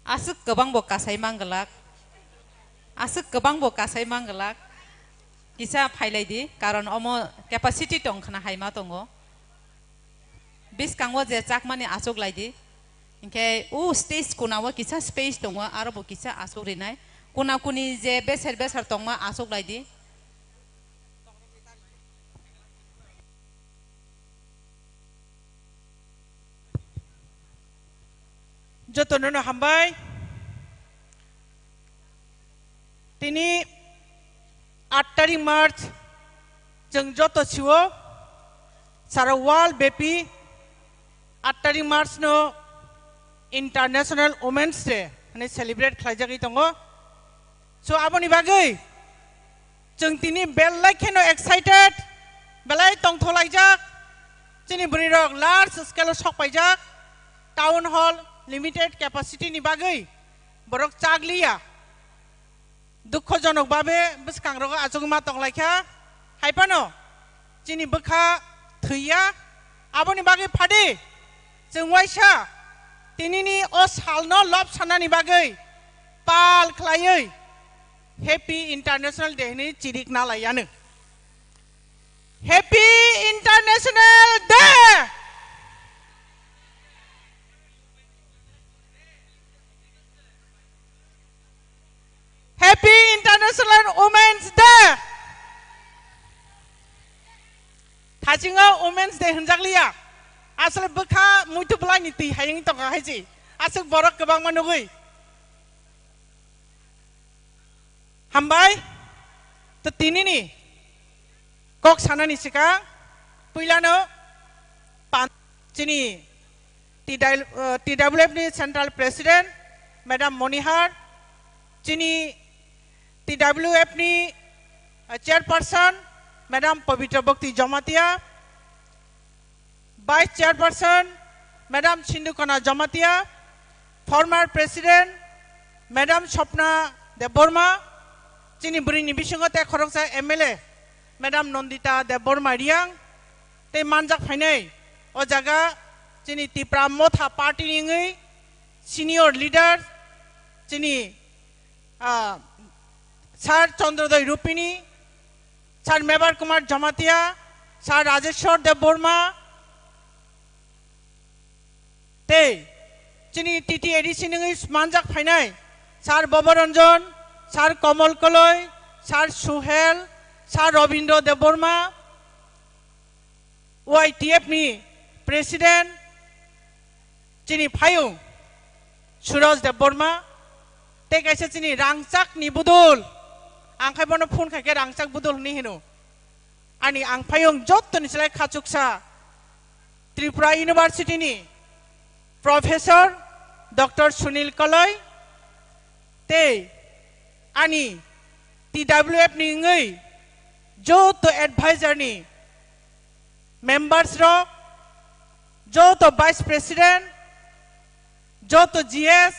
Aswk kwbang bo kasai manglak. Aswk kwbang bo kasai manglak. Kisa phailai di, karon omo capacity tong khna hai ma tongo. Biskango je chakmani achuk lai di. Hinkhe u stage kuna o kisa space tongo, aro bo kisa achuk rinai. Kuna kuni je beser beser tongma achuk lai di. Jotono no hambai. Tini aat tarik March, chwng joto siwo, sara world bepi aat tarik March no International Women's Day hwnwi celebrate khlaijagwi tongo. So, aboni bagwi chwng tini belai kheno excited, belai tongtholaijak. Chini bwrwirok large scale o sokpaijak, town hall limited capacity ni bagwi borok chakliya. Dukhojonok babe bwskangrogo achugwi ma tonglaikha. Haiphano chini bwkha thwiya. Aboni bagwi phadi chwng waisa tinini o salno lob sanani bagwi pal khlaiwi Happy International Day hwnwi chirikna laiyano. Happy International Day! Happy International Women's Day! Thasingo Women's Day hwnjakliya. Asole bwkha muitu bwlaini twi hayung tongkha hai se. Aswk borok kwbangma nugwi. Hambai. To tinini kok sanani sikang puilano pan-, chini T W, eh, T W F ni Central President Madam Monihar, chini T W F ni, eh, Chairperson Madam Pabitra Bhakti Jamatia, Vice Chairperson Madam Sindhukona Jamatia, former President Madam Swapna Debbarma, chini bwrwini bisingo tei khoroksa M L A Madam Nandita Debbarma Reang, tei manjak phainai o jaga chini Tipra Motha Party ni wngwi senior leader chini, ah, Sir Chandrodoi Rupini, Sir Mebar Kumar Jamatia, Sir Rajeshwar Debbarma, tei chini T T A D C ni wngwi manjak phainai Sir Boboranjan, Sir Komol Koloi, Sir Suhel, Sir Robindra Debbarma, Y T F ni President chini phayung Suraj Debbarma, tei kaisa chini rangchak ni budul, ang khai bono phone khai khe rangchak budul hwnwi hino. Ani ang phayung jottoni slai khachuksa Tripura University ni Professor Doctor Sunil Koloi tei ani T W F ni wngwi joto advisor ni members rok, joto vice president, joto G S,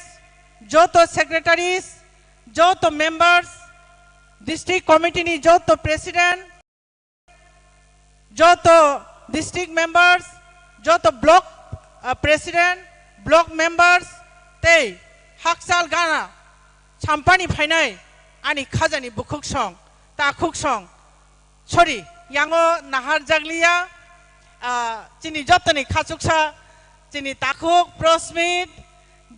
joto secretaries, joto members, district committee ni joto president, joto district members, joto block, ah, president, block members, tei hakchal gana sampani phainai ani khajani bukhuk song, takhuk song, sorry, yango nahar jakliya, ah, chini jotoni khachuksa, chini takhuk, Prosmit,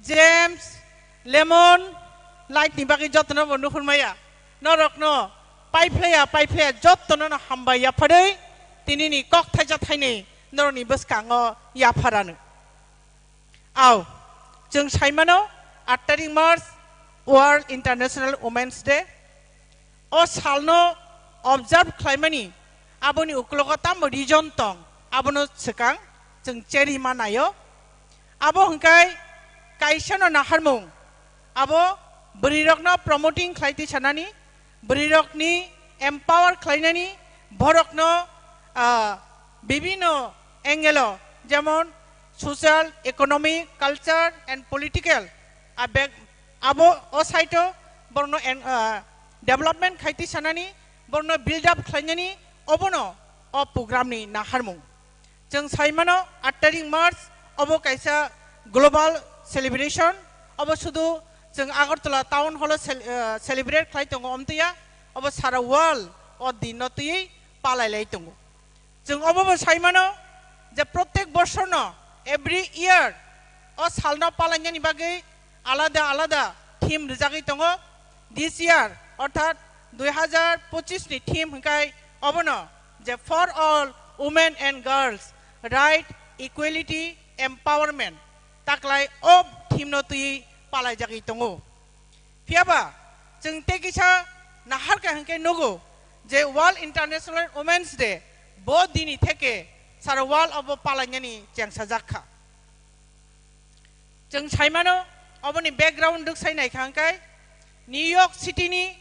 James, Lemon, light ni bagwi jotono bo nuhur maya. Norokno paiphlaiya, paiphlaiya jotono no hambai yapharwi tinini kok thaisa thainwi norokni bwskango yapharano. Au, chwng saimano aat tarik March World International Women's Day. O salno observe khlaimani aboni uklogo tamo reason tong, abono swkang chwng cherwi manaio. Abo hwnkhe kaisano naharmung, abo bwrwirokno promoting khlai twi sanani, bwrwirokni empower khlainani, borokno, ah, bibino angle-o, jemon social, economic, culture and political, a bek-, abo o side-o borokno en-, ah, development khai twi sanani, borokno build up khlainani, obono o program ni naharmung. Chwng sai mano, aat tarik March obo kaisa global celebration, Obo sudu chwng Agartala town hall o cel-, eh, celebrate khlai tongo omtwiya, obo sara world o din no twiwi palai lai tongo. Chwng obo bo sai mano je protek bosor no, every year, o sal no palainani bagwi alada alada theme rwjagwi tongo. This year, orthat dui hazar pochis ni theme hwnkhe obono je For All Women and Girls, Right, Equality, Empowerment, taklai o theme no twiwi palaijagwi tongo. Phiyaba chwng tei kisa naharkha hwnkhe nugo je World International Women's Day bo dini theke sara world obo palainani chengsajak kha. Chwng sai mano, oboni background rwksai naikha hwnkhe New York City ni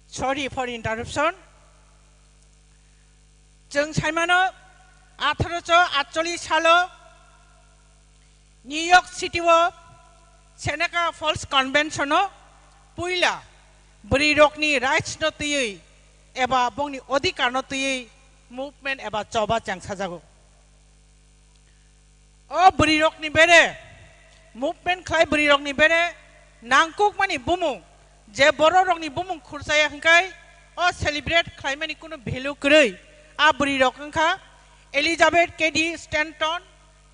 Sorry for interruption. Chwng sai mano, atharo sho atcholish salo New York City o Seneca Falls Convention o puila bwrwi rokni rights no twiwi eba bongni odhikar no twiwi movement eba choba chengsajago. O bwrwi rokni bere, movement khlai bwrwi rokni bere nangkukmani bumung, je borok rokni bumung khurchaya hwnkhe o celebrate khlaimani kunu value kwrwi. A bwrwi rok wngkha Elizabeth Cady Stanton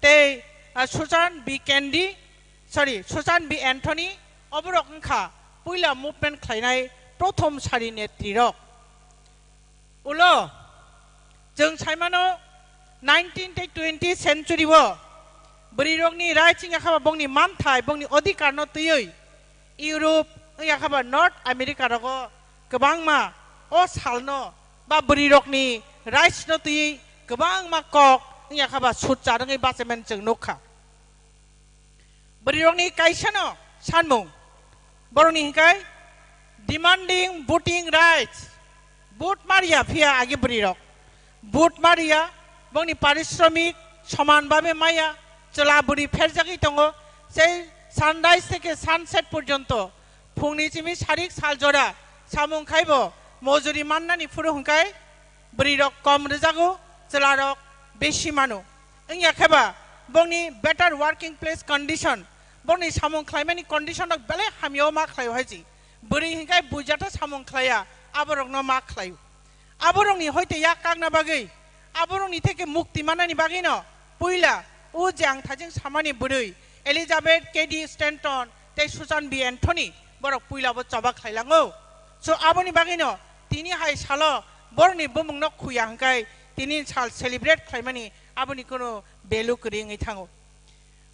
tei, ah, Susan B. Candy, sorry, Susan B. Anthony, oborok wngkha puila movement khlainai prothom sari netri rok. Ulo, chwng sai mano, nineteen tei twenty century o bwrwi rokni rights wngya kha ba bongni manthai, bongni odhikar no twiwi Europe wngya kha ba North America rogo kwbangma o salno ba bwrwi rokni rights no twiwi kwbangma kok wngya kha ba sutchar wngwi bachaiman chwng nukha. Bwrwirokni kaisano sanmung. Borokni hwnkhe demanding voting rights. Vote mariya phiya agi bwrwirok. Vote mariya, bongni parishromik soman babe maya, chwla bwrwi pherjagwi tongo. Sei sunrise theke sunset porjonto phungni simi sarik sal jora samung khaibo mojuri mannani phuru hwnkhe bwrwirok kom rwjago, chwlarok besi mano. Wngya khe ba bongni better working place condition, bongni samung khlaimani condition rok belai hamya o ma khlai o hai se. Bwrwi hwnkhe buijata samung khlaiya, aborokno ma khlai o. Aborokni hoite yak kakna bagwi, aborokni theke mukti manani bagwino puila o je ang thajeng samani bwrwi Elizabeth Cady Stanton tei Susan B. Anthony borok puila bo choba khlai lango. So aboni bagwino tini hai salo borokni bumungno khuya hwnkhe tini sal celebrate khlaimani aboni kunu value kwrwi wngwi thango.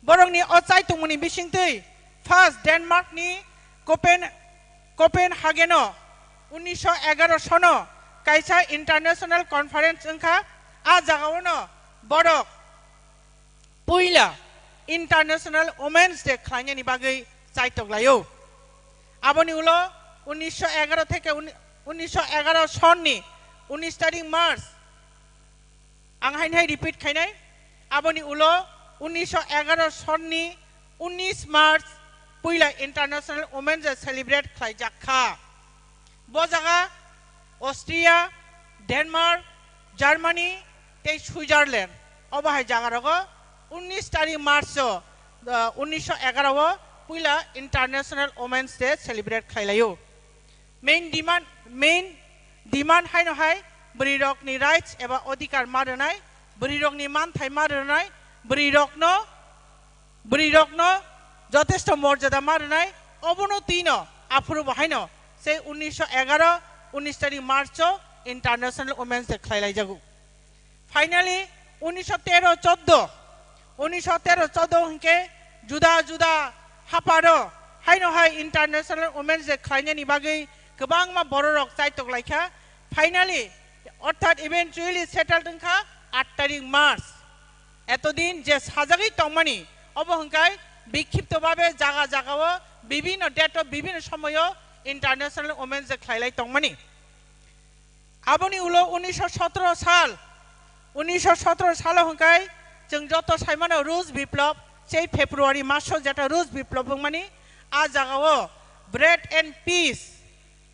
Borokni o chai tongmani bisingtwi first Denmark ni Copen-, Copenhagen o unisho egaro sono kaisa international conference wngkha. A jagao no borok puila International Women's Day khlainani bagwi chaitok laio. Aboni ulo unisho egaro theke uni-, unisho egaro sonni unis tarik March, ang haini hai repeat khainai, aboni ulo unisho egaro sonni unis March puila International Women's Day celebrate khlaijak kha. Bo jaga Austria, Denmark, Germany tei Switzerland, obo hai jaga rogo unis tarik March o, uh, unisho egaro o puila International Women's Day celebrate khlai laio. Main demand, main demand haino hai bwrwi rokni rights eba odhikar ma rwnai, bwrwi rokni manthai ma rwnai, bwrwi rokno, bwrwi rokno jotesto morjada ma rwnai, obono twino aphuru bo haino sei unisho egaro, unis tarik March o International Women's Day khlai laijago. Finally, unisho tero choddo, unisho tero choddo hwnkhe juda juda haparo haino hai International Women's Day khlainani bagwi kwbangma bororok chaitok laikha. Finally, orthat eventually settled wngkha aat tarik March. Etodin je sajagwi tongmani, obo hwnkhe bikhipto babe jaga jagao bibhinno date o bibhinno somoyo International Women's Day khlailai tongmani. Aboni ulo unisho sotoro sal, unisho sotoro salo hwnkhe chwng joto saimano Rus Biplop, Sei February maso jeta Rus Biplop wngmani, a jagao bread and peace,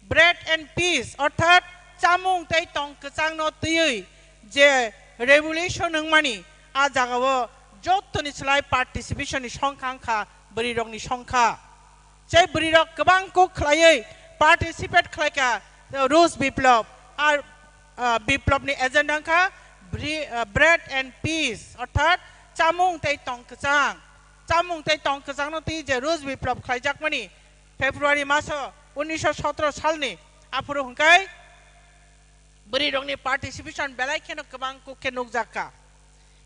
bread and peace, orthat chamung tei tong kwchangno twiwi je revolution wngmani, a jagao jottoni slai participation ni songkha wngkha bwrwirokni songkha. Sei bwrwirok kwbang kuk khlaiwi participate khlaikha, uh, Rus Biplop. Ar, uh, Biplopni agenda wngkha bri-, uh, bread and peace, orthat chamung tei tong kwchang. Chamung tei tong kwchangno twi je Rus Biplop khlaijakmani February maso unnisho sotro salni, aphuru hwnkhe bwrwirokni participation belai kheno kwbang kuk khe nukjakha.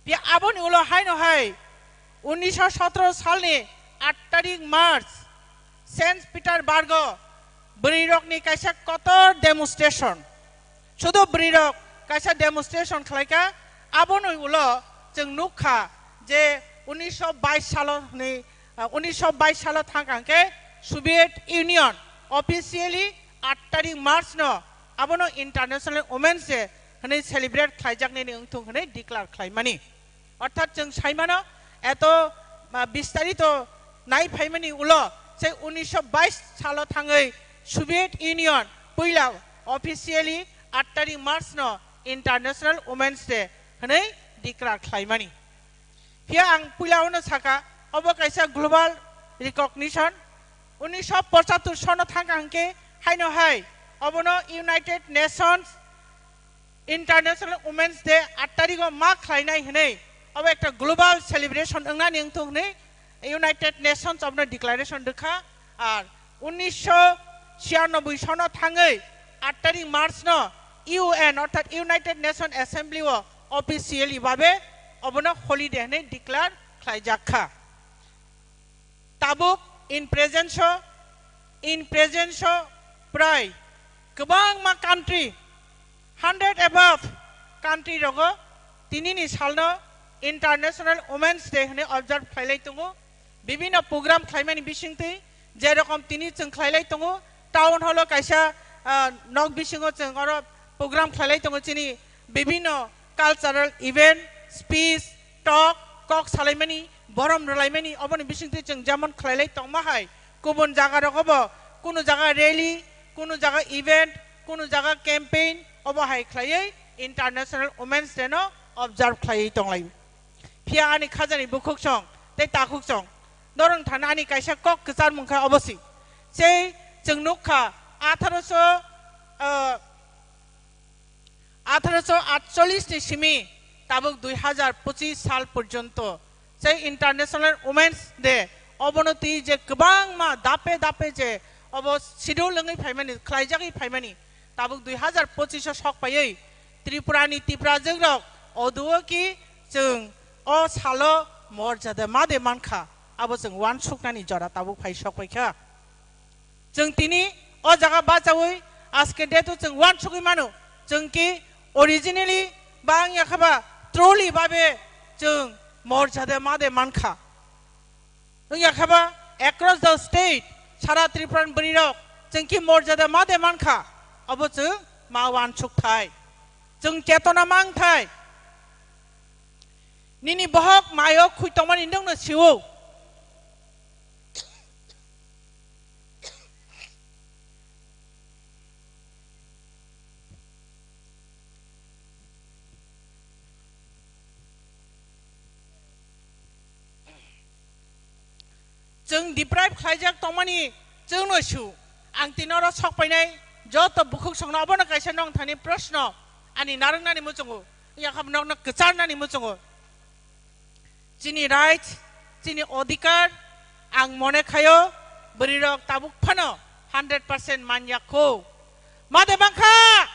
Phiya aboni ulo haino hai unnisho sotro salni aat tarik March Saint Peterburgo bwrwirokni kaisa kotor demonstration. Sudu bwrwirok kaisa demonstration khlaikha, aboni ulo chwng nukha je unnisho bais salo hwnwi, ah, unnisho bais salo thangkha hwnkhe Soviet Union officially aat tarik March no abono International Women's Day hwnwi celebrate khlaijaknani wngthung hwnwi declare khlaimani. Orthat chwng saimano eto, ah, bistarito nai phaimani ulo sei unnisho bais salo thangwi Soviet Union puila officially aat tarik March no International Women's Day hwnwi declare khlaimani. Phiya ang puila ono saka, obo kaisa global recognition. Unnisho pochattor sono thangkha hwnkhe haino hai obono United Nations International Women's Day aat tarigo ma khlainai hwnwi obo ekta global celebration wngnani wngthung hwnwi United Nations obono declaration rwkha. Ar unnisho chiyanobboi sono thangwi aat tarik March no U N orthat United Nation Assembly o officially babe obono holiday hwnwi declare khlaijakha. Tabuk in presence o, in presence o prai kwbangma country, hundred above country rogo tinini salno International Women's Day hwnwi observe khlailai tongo. Bibinno program khlaimani bisingtwi, jerokom tini chwng khlailai tongo, town hall o kaisa, ah, nok bisingo chwng oro program khlailai tongo, chini bibinno cultural event, speech, talk, kok salaimani, borom rwlaimani, oboni bisingtwi chwng jemon khlailai tongma hai, kubun jaga rogobo, kunu jaga rally, kunu jaga event, kunu jaga campaign, obo hai khlaiwi International Women's Day no observe khlaiwi tonglai. Phiya ani khajani bukhuksong tei takhuksong norong thani ani kaisa kok kwcharmung kha obo si. Sei chwng nukha atharo so, ah, atharo so atchollish ni simi tabuk dui hazar pochis sal porjonto sei International Women's Day obono twi je kwbangma dape dape je obo schedule wngwi phaimani, khlaijagwi phaimani, tabuk dui hazar pochis o sok paiwi Tripura ni Tiprajwk rok oduo ki chwng o salo morjada ma de mankha, abo chwng uansuknani jora tabuk phai sok paikha. Chwng tini o jaga bachaui aske date o chwng uansugwi mano, chwng ki originally ba wngya kha ba truly babe chwng morjada ma de mankha. Wngya kha ba across the state, sara Tripura ni bwrwi rok chwng ki morjada ma de mankha, abo chwng ma uansuk thai. Chwng chetona mang thai. Nini bohok mayo khui tongmani nwng no sio. Chwng deprive khlaijak tongmani chwngno su. Ang tini oro sok painai joto bukhuksongno obono kaisa nongthani proshno ani narwknani muchungo, yakha nokno kwcharnani muchungo. Chini right, chini odhikar, ang mone khayo, bwrwirok tabuk phano hundred percent manya kho. Made mankha?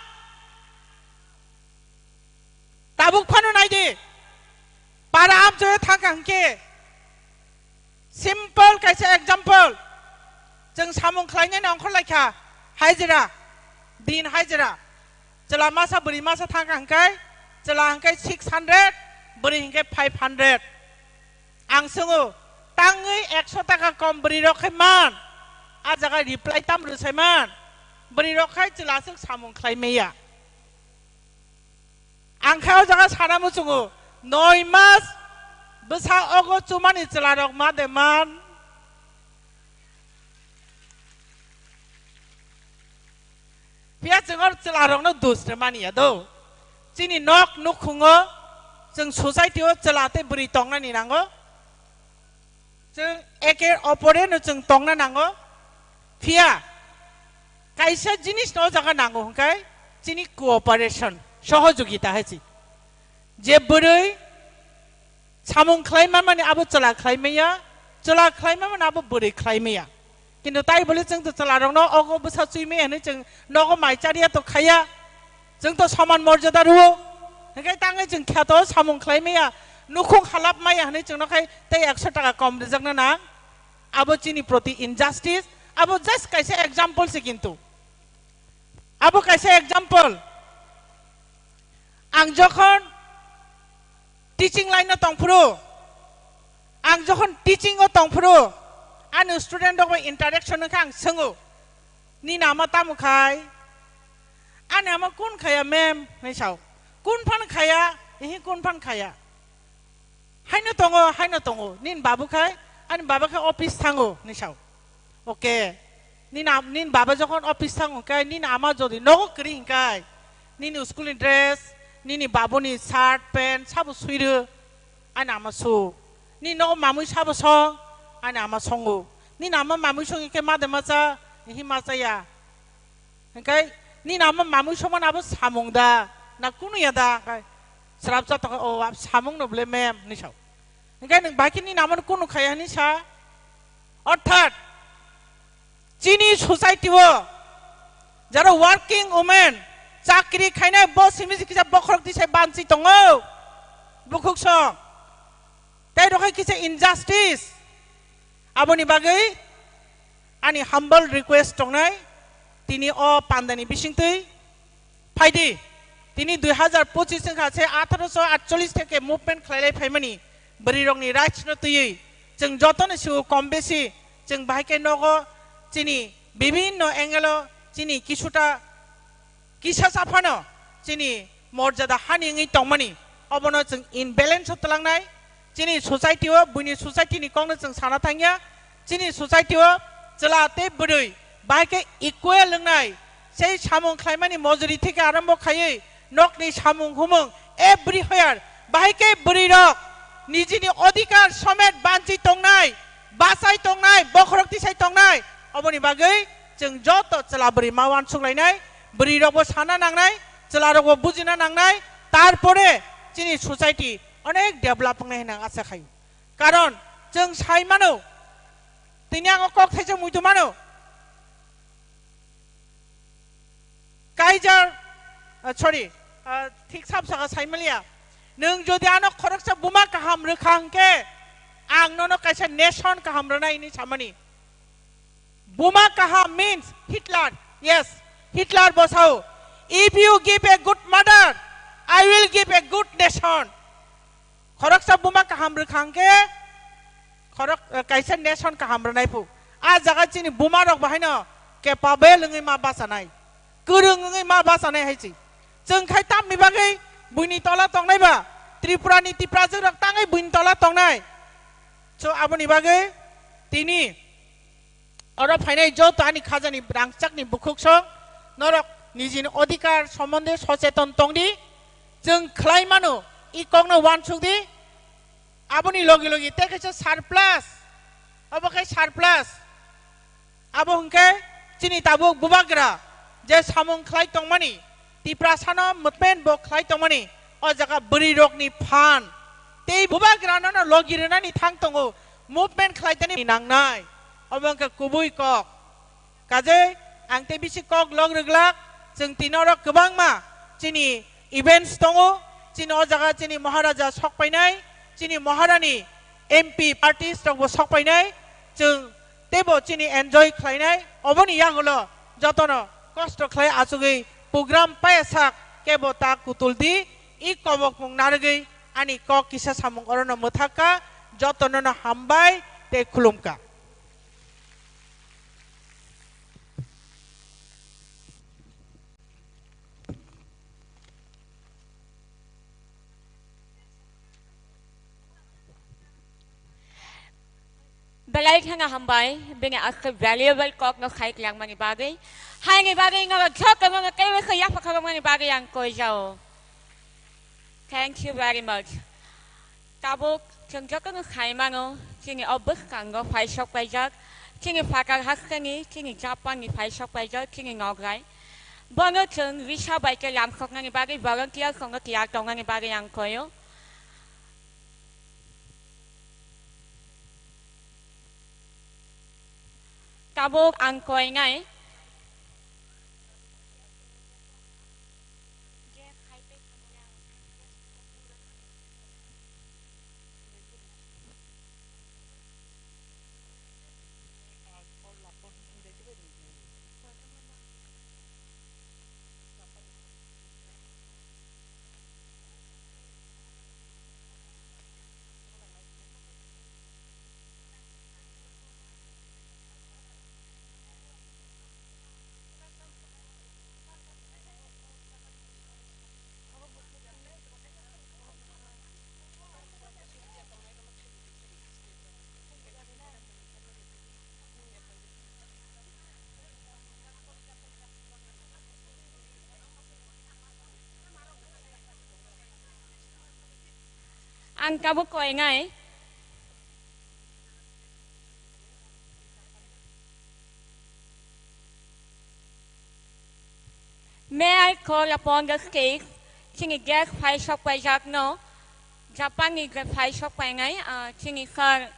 Tabuk phano naidi. Para amchoyo thangkha hwnkhe. Simple kaisa example. Chwng samung khlainani ongkhor laikha. Hajira. Din hajira. Chwla masa bwrwi masa thangkha hwnkhe, chwla hwnkhe six hundred, bwrwi hwnkhe five hundred. Ang swngo, tangwi ekso taka kom bwrwi rok khai man? A jaga reply tam rwsai man? Bwrwi rok khai chwla swk samung khlai maya. Ang khe o jaga sana muchungo, noi mas, Bwsa ogo chumani chwlarok ma de man. Phiya chwng oro chwlarokno dus rw mani ya do. Chini nok nukhungo chwng society o chwla tei bwrwi tongnani nango. Chwng eke opore no chwng tongna nango. Phiya kaisa jinis no o jaga nango hwnkhe chini cooperation, sohojogita hai se. Je bwrwi samung khlai manmani abo chwla khlai maya, chwla khlai manmani abo bwrwi khlai maya. Kintu tai bole chwng to chwlarokno ogo bwsa chui maya hwnwi chwng nogo mai chariya to khaiya. Chwng to soman morjada rwo. Hwnkhe tangwi chwng kheto samung khlai maya, nukhung halap maya hwnwi chwngno khai tei ekso taka kom rijakna nang. Abo chini proti injustice. Abo just kaisa example se kintu. Abo kaisa example. Ang jokhon teaching line o tongphuru, ang jokhon teaching o tongphuru, ani student rok bai interaction wngkha ang swngo, "Nini ama tamo khai?" "Ani ama kun khaya, ma'am?" hinwi sao. "Kun phan khaya?" "Ihi, kun phan khaya." "Haino tongo, haino tongo. Nini babu khai?" "Ani baba khai office thango," hinwi sao. Okay. Nini am-, nini baba jokhon office thango hwnkhe, nini ama jodi nogo kwrwi hwnkhe, nini school ni dress, nini babuni shirt, pant, sabo suirw, ani ama su. Nini nogo mamui sabo song, ani ama songo. Nini ama mamui song hwnkhe ma de ma cha, ihi ma chaya. Hwnkhe nini ama mamui songmani abo samung da, na kunu ya da? Hwnkhe srapsa tongkha, "O, ab samung no bole ma'am," hinwi sao. Hwnkhe nwng bai khe nini amano kunu khaya hinwi sa. Orthat, chini society o jara working women, chakri khainai, bo simi se kisa bokhorok tisai banchi tongo, bukhuk song. Tei rokhe kisa injustice. Aboni bagwi ani humble request tongnai, tini o pandani bisingtwi phaidi. Tini dui hazar pochis wngkha, se atharo sho atcholish theke movement khlailai phaimani bwrwirokni rights no twiwi chwng jotono sio kom besi chwng bahai khe nogo chini bibhinno angle o chini kisuta kisa sa phano chini morjada hani wngwi tongmani, obono chwng imbalance o twlangnai. Chini society o, buini society ni kokno chwng sana thangya. Chini society o chwla tei bwrwi bahai khe equal wngnai. Sei samung khlaimani mojori theke arombo khaiwi nokni samung humung everywhere bahai khe bwrwi rok nijini odhikar somet banchi tongnai, bachai tongnai, bokhorok tisai tongnai. Oboni bagwi chwng joto chwla bwrwi ma uansuk lainai, bwrwi rokbo sana nangnai, chwla rokbo bujina nangnai, tarpore chini society onek develop wngnai hwnwi ang acha khaio. Karon chwng sai mano, tini ang o kok thaisa muitu mano. Kaijar, ah, sorry, ah, thik sab saka saimaliya. Nwng jodi ano khoroksa buma kaham rwkha hwnkhe, ang nono kaisa nation kaham rwnai hinwi samani. Buma kaham means Hitler. Yes, Hitler bo sao, "If you give a good mother, I will give a good nation." Khoroksa buma kaham rwkha hwnkhe, khorok, eh, kaisa nation kaham rwnai phu. A jaga chini buma rok bahaino capable wngwi ma bachanai, kwrwng wngwi ma bachanai hai se. Chwng khai tamni bagwi buini tola tongnai ba, Tripura ni Tiprajwk rok tangwi buini tola tongnai. So aboni bagwi tini oro phainai joto ani khajani rangchakni bukhuk song, norok nijini odhikar sombonde socheton tongdi. Chwng khlai mano, i kokno uansuk di. Aboni logi logi tei kaisa surplus, obo khe surplus. Abo hwnkhe chini tabuk bubagra je samung khlai tongmani, Tiprasano movement bo khlai tongmani, o jaga bwrwi rokni phan tei bubagrano no logi rwnani thang tongo, movement khlai tani nangnai. Obo wngkha kubui kok. Kajei ang tei bisi kok log rwglak, chwng tini oro kwbangma chini events tongo, chini o jaga chini Maharaja sok painai, chini Maharani M P parties rokbo sok painai, chwng teibo chini enjoy khlainai. Oboni yagulo jotono kosto khlai achugwi program paya sak kebo ta kutul di, i kobokmung narwgwi ani kok kisa samung orono mwthakka, jotonono hambai tei khulumkha. Belai kheno hambai, bini aswk valuable kokno khai langmani bagwi. Haini bagwi norok jotono teibo khe yapha khorokmani bagwi ang koijao. Thank you very much. Tabuk chwng jotono sai mano, chini o bwskango phaisok paijak, chini phatar hasteni, chini Japanni phaisok paijak, chini nograi. Bono chwng risa bai khe lamsoknani bagwi volunteer rokno tiyar tongnani bagwi ang koio. Tabuk ang koinai. Ang tabuk koinai. May I call upon the stage, chini guest phaisok paijakno, Japanni je phaisok painai, ah, chini sir,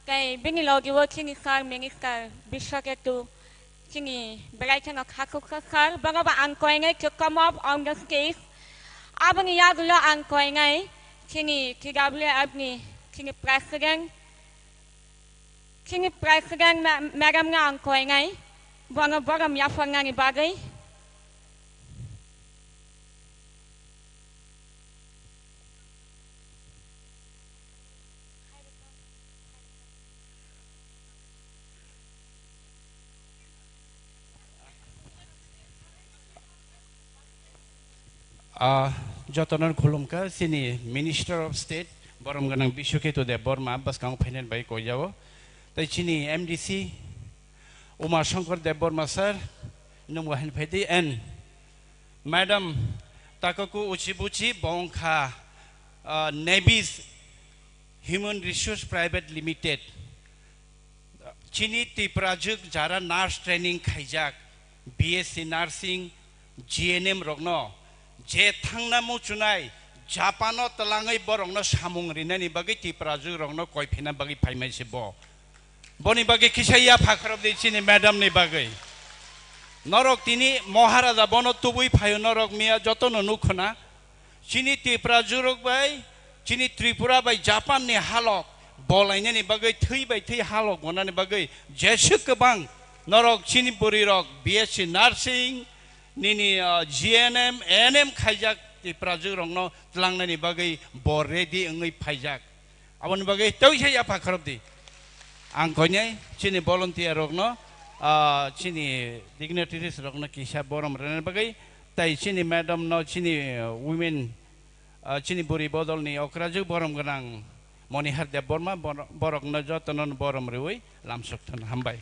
tei bini logio chini sir minister Biswaketu, chini belai kheno khakuksa sir, bonobo ang koinai to come up on the stage. Aboni yagulo ang koinai chini T W F ni chini president, Chini president ma-, madam no ang koinai, bono borom yapharnani bagwi. Ah, jotono khulumkha, chini Minister of State, borom gwnang Biswaketu Debbarma, bwskango phainani bai koijao. Tai chini M D C, Uma Shankar Debbarma sir, nungbo hain phaidi, and Madam Takoku Uchibuchi, bo wngkha, ah, Navy's Human Resource Private Limited. Chini Tiprajwk jara nurse training khaijak, B S C nursing, G N M rokno je thangna muchunai Japan-o twlangwi borokno samung rinani bagwi Tiprajwk rokno koiphina bagwi phaimai se bo. Boni bagwi kisa yapha khorop di chini madam ni bagwi. Norok tini Maharaja bono tubui phaio, norok miya jotono nukhuna. Chini Tiprajwk rok bai, chini Tripura bai Japan ni halok bolainani bagwi, thwi bai thwi halok gonani bagwi jeswk kwbang norok chini bwrwi rok B S C nursing nini, ah, G N M, A N M khaijak Tiprajwk rokno tlangnani bagwi bo ready wngwi phaijak. Aboni bagwi tei se yapha khorop di. Ang koinai chini volunteer rokno, ah, chini dignitaries rokno kisa borom rwnani bagwi, tai chini madam no chini, ah, women, ah, chini bwrwi bodol ni okrajwk borom gwnang Monihar Debbarma bor-, borok no joto no borom rwi lamsok thun hambai.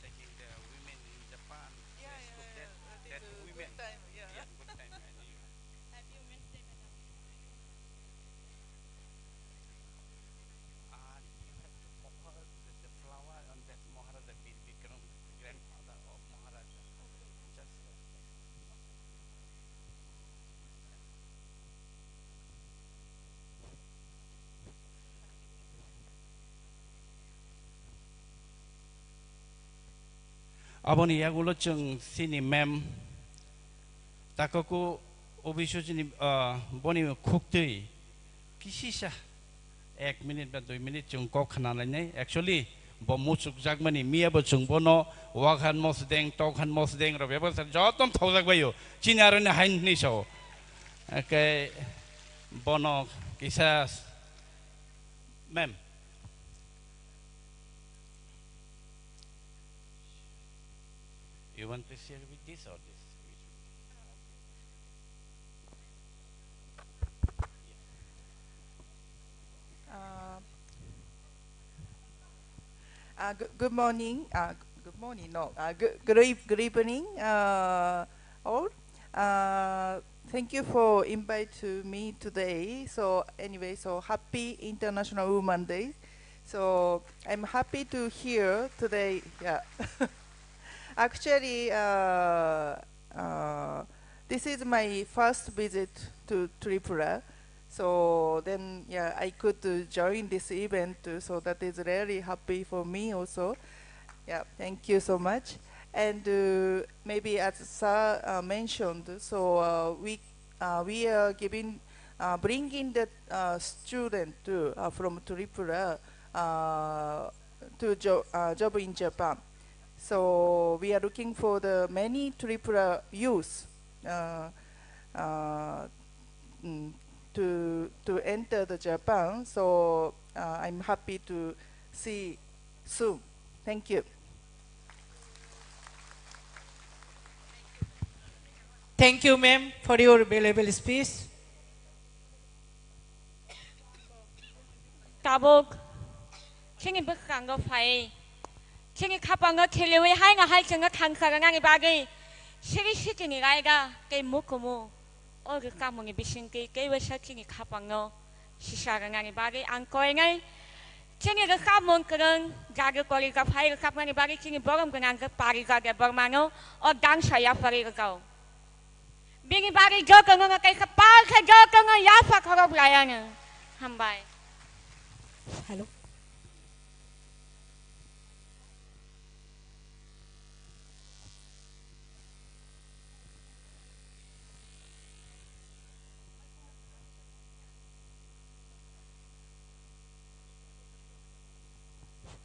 Taking the women in Japan, yeah, yeah, yeah, that is a good time, yeah. Yeah, good time. And you have you Wednesday, madam? And you have to offer the, the flower on that Maharaja Bir Bikram, the grandfather of Maharaja. Just like that. Aboni yagulo chwng chini ma'am Takoku Ubisu chini, ah, boni khuktwi kisisa Ek minute ba dui minute chwng kok khna lainai. Actually, bo muchukjakmani, miya bo chwng bono wak han mosdeng, tok han mosdeng rw bebaksa joto thokjak baio. Chini aroni hain hwnwi sao. Ake bono kisa, ma'am. You want to share with this or this? Uh, uh, good, good morning. Uh, good morning. No. Uh, good, good, eve- good evening, uh, all. Uh, thank you for invite to me today. So anyway, so happy International Women Day. So I'm happy to here today. Yeah. Actually, uh, uh, this is my first visit to Tripura. So then, yeah, I could uh, join this event too. So that is really happy for me also. Yeah, thank you so much. And uh, maybe as Sir uh, mentioned, so uh, we uh, we are giving uh, bringing the uh, student to uh, from Tripura uh, to jo- uh, job in Japan. So we are looking for the many Tripura youth uh, uh, mm, to to enter the Japan. So uh, I'm happy to see soon. Thank you. Thank you, ma'am, for your valuable speech. Tabuk chini bwskango phai, chini khapango kheleui haino hai chwngno thangsa rwnani bagwi siri sitini raiga tei mukumu o rwchapmungni bisingtwi teibo sa chini khapango sisa rwnani bagwi ang koinai. Chini rwchapmung kwrwng jagwi korijak phai rwchapmani bagwi chini borom gwnang khe Parijak Debbarmano o dangsa yapharwi rwjao. Bini bagwi jotono no kaisa pal khe jotono yapha khorok layano. Hambai. Hello.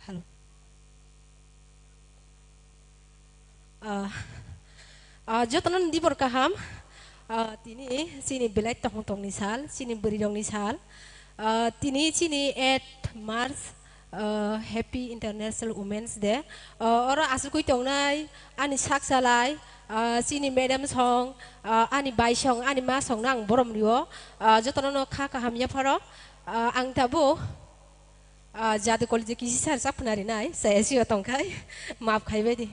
Hello. Ah, ah, jotono ni dibor kaham. Ah, tini chini belai tongthok ni sal, chini bwrwi rok ni sal. Ah, tini chini eight March, ah, Happy International Women's Day. Ah, oro asugwi tongnai ani sak salai, ah, chini madam song, ah, ani bai song, ani ma song no ang borom rio. Ah, jotono no kha kaham yapharo. Ah, ang tabuk Ah, jadi college kisi sar chapna rinai, saya sio tongkhai, maaf khaibai di.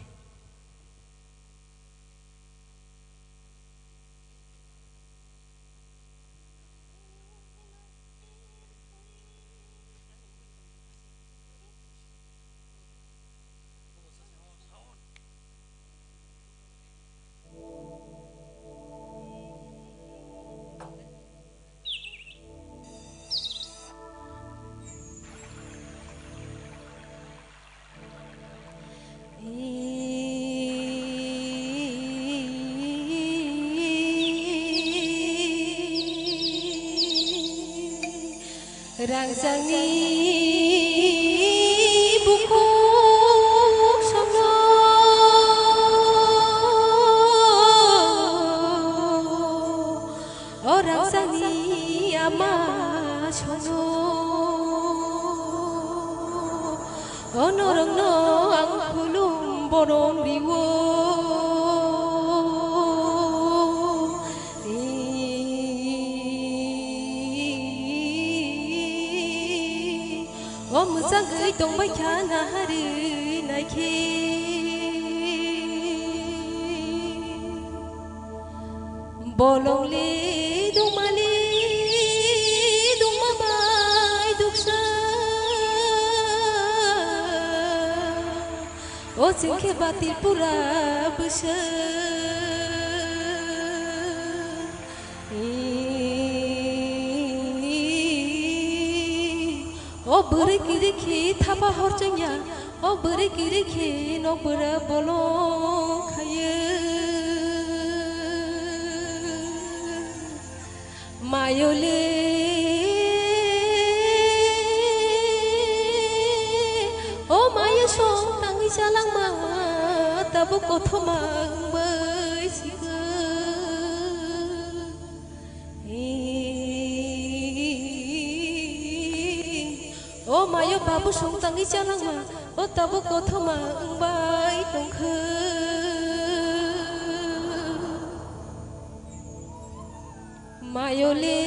Rangchakni bukhuk songno, o rangchakni ama songno, o norokno ang khulum borom rio. O mwchangwi tongbai kha naharwi naikhe. Bolongle dungmani dungma bai duksa. O chwngkhe ba Tripura bwsa. O bwrwi kwrwi khe thapa hor chwngya, o bwrwi kwrwi khe nokbwra bolong khayo. Mayole. Tabuk kothoma wngbai sikha. O mayo babu songtangwi chalangma, o tabuk kothoma wngbai tongkha. Mayole,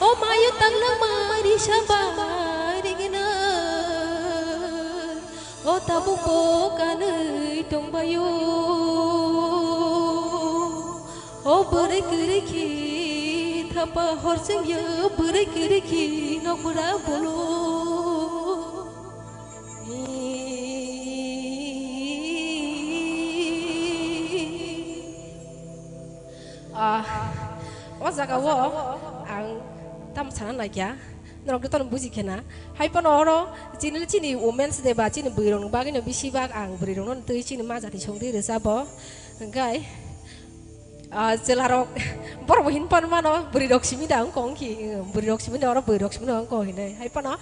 o mayo tanglang mari sabai rigena, o tabuk bo kanwi tongbayo, o bwrwi kwrwi khi thapa hor chwngya, bwrwi kwrwi khi nokbwra bolo. Ah, o jaga o ang tamo sana naikha, norok jotono buji khena. Hai phano oro chini, chini Women's Day ba chini bwrwi rokni bagwi no bisi bak ang bwrwi rokno twi chini majani songdi rwchabo. Hwnkhe Ah, chwlarok, borok bo hin pan mano, bwrwi rok simi da wngkha wngkhi, bwrwi rok simi da oro bwrwi rok simi da wngkha hinwi. Hai phano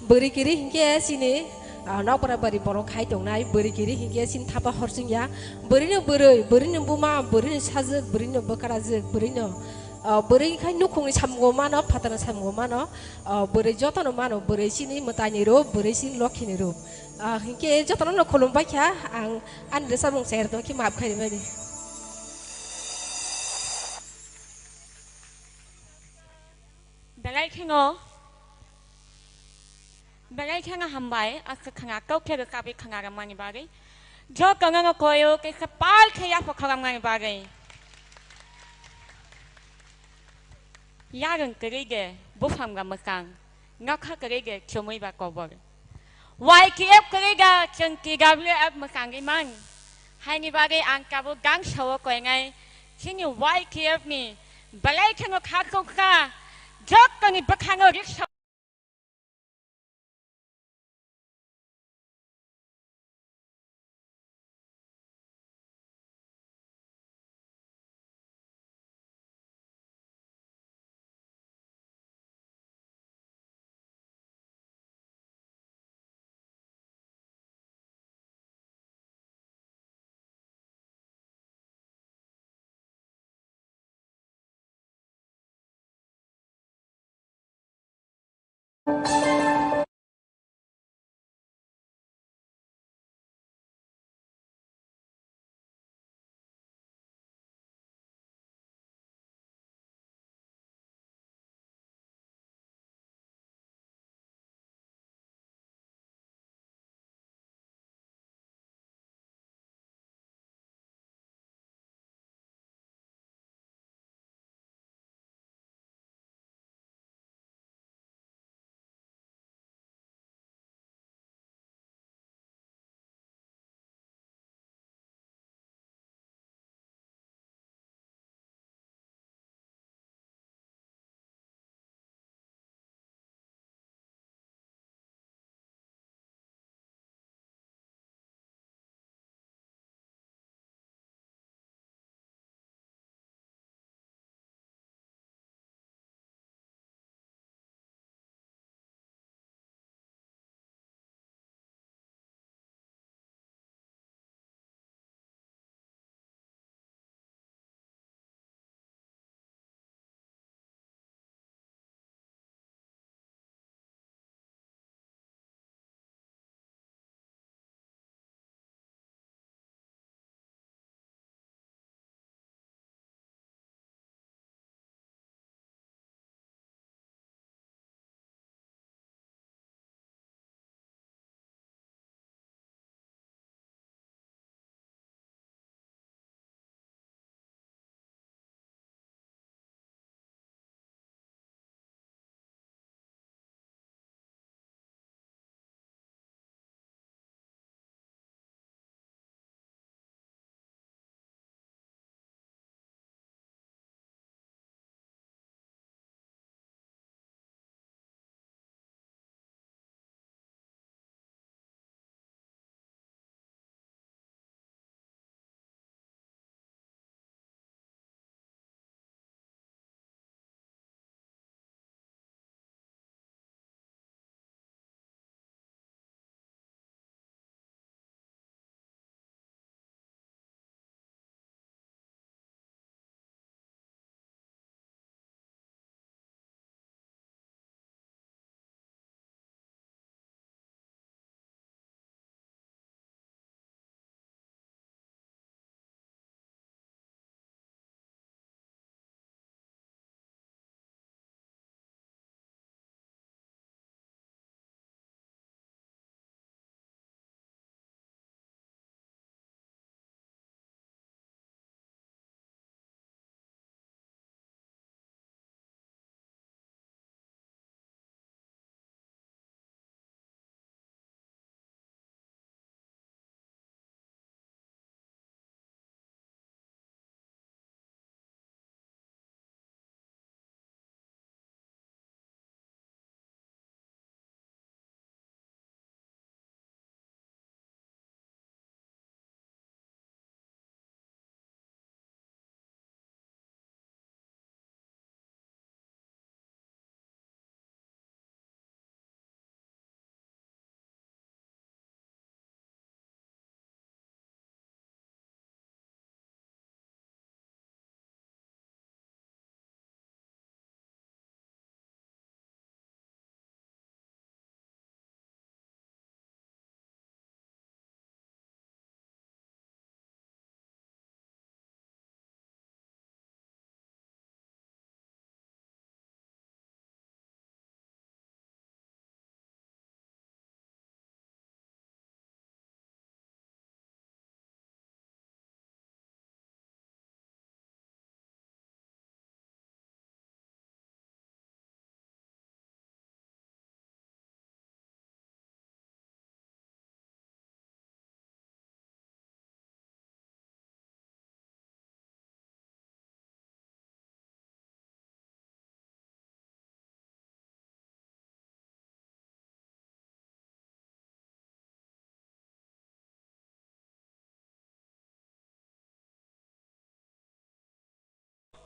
bwrwi kiri hinkhe chini, ah, nokbwra bari borok khai tongnai, bwrwi kiri hinkhe chini thapa hor chwngya. Bwrwi no bwrwi, bwrwi no buma, bwrwi no sajwk, bwrwi no bwkrajwk, bwrwi no, ah, bwrwi khai nukhungni samungo mano, phatarni samungo mano, ah, bwrwi jotono mano, bwrwi chini mwtaini rup, bwrwi chini lokhini rup. Ah, hinkhe jotono no khulum baikha, ang ani rwchapmung cher tongkhe maap khaimani. Belai kheno, belai kheno hambai, aswk khwna kok khe rwchapwi khwna rwmani bagwi. Jotono no koyo kisa pal khe yapha khoroknani bagwi. Yarwng kwrwi de buphang ba mwkang, nokha kwrwi de chumui ba kobor. Y K F kwrwi da chwng T W F mwchangwi man. Haini bagwi ang tabuk gang sao koinai chini Y K F ni belai kheno kha songkha jottoni bwkhano riksa.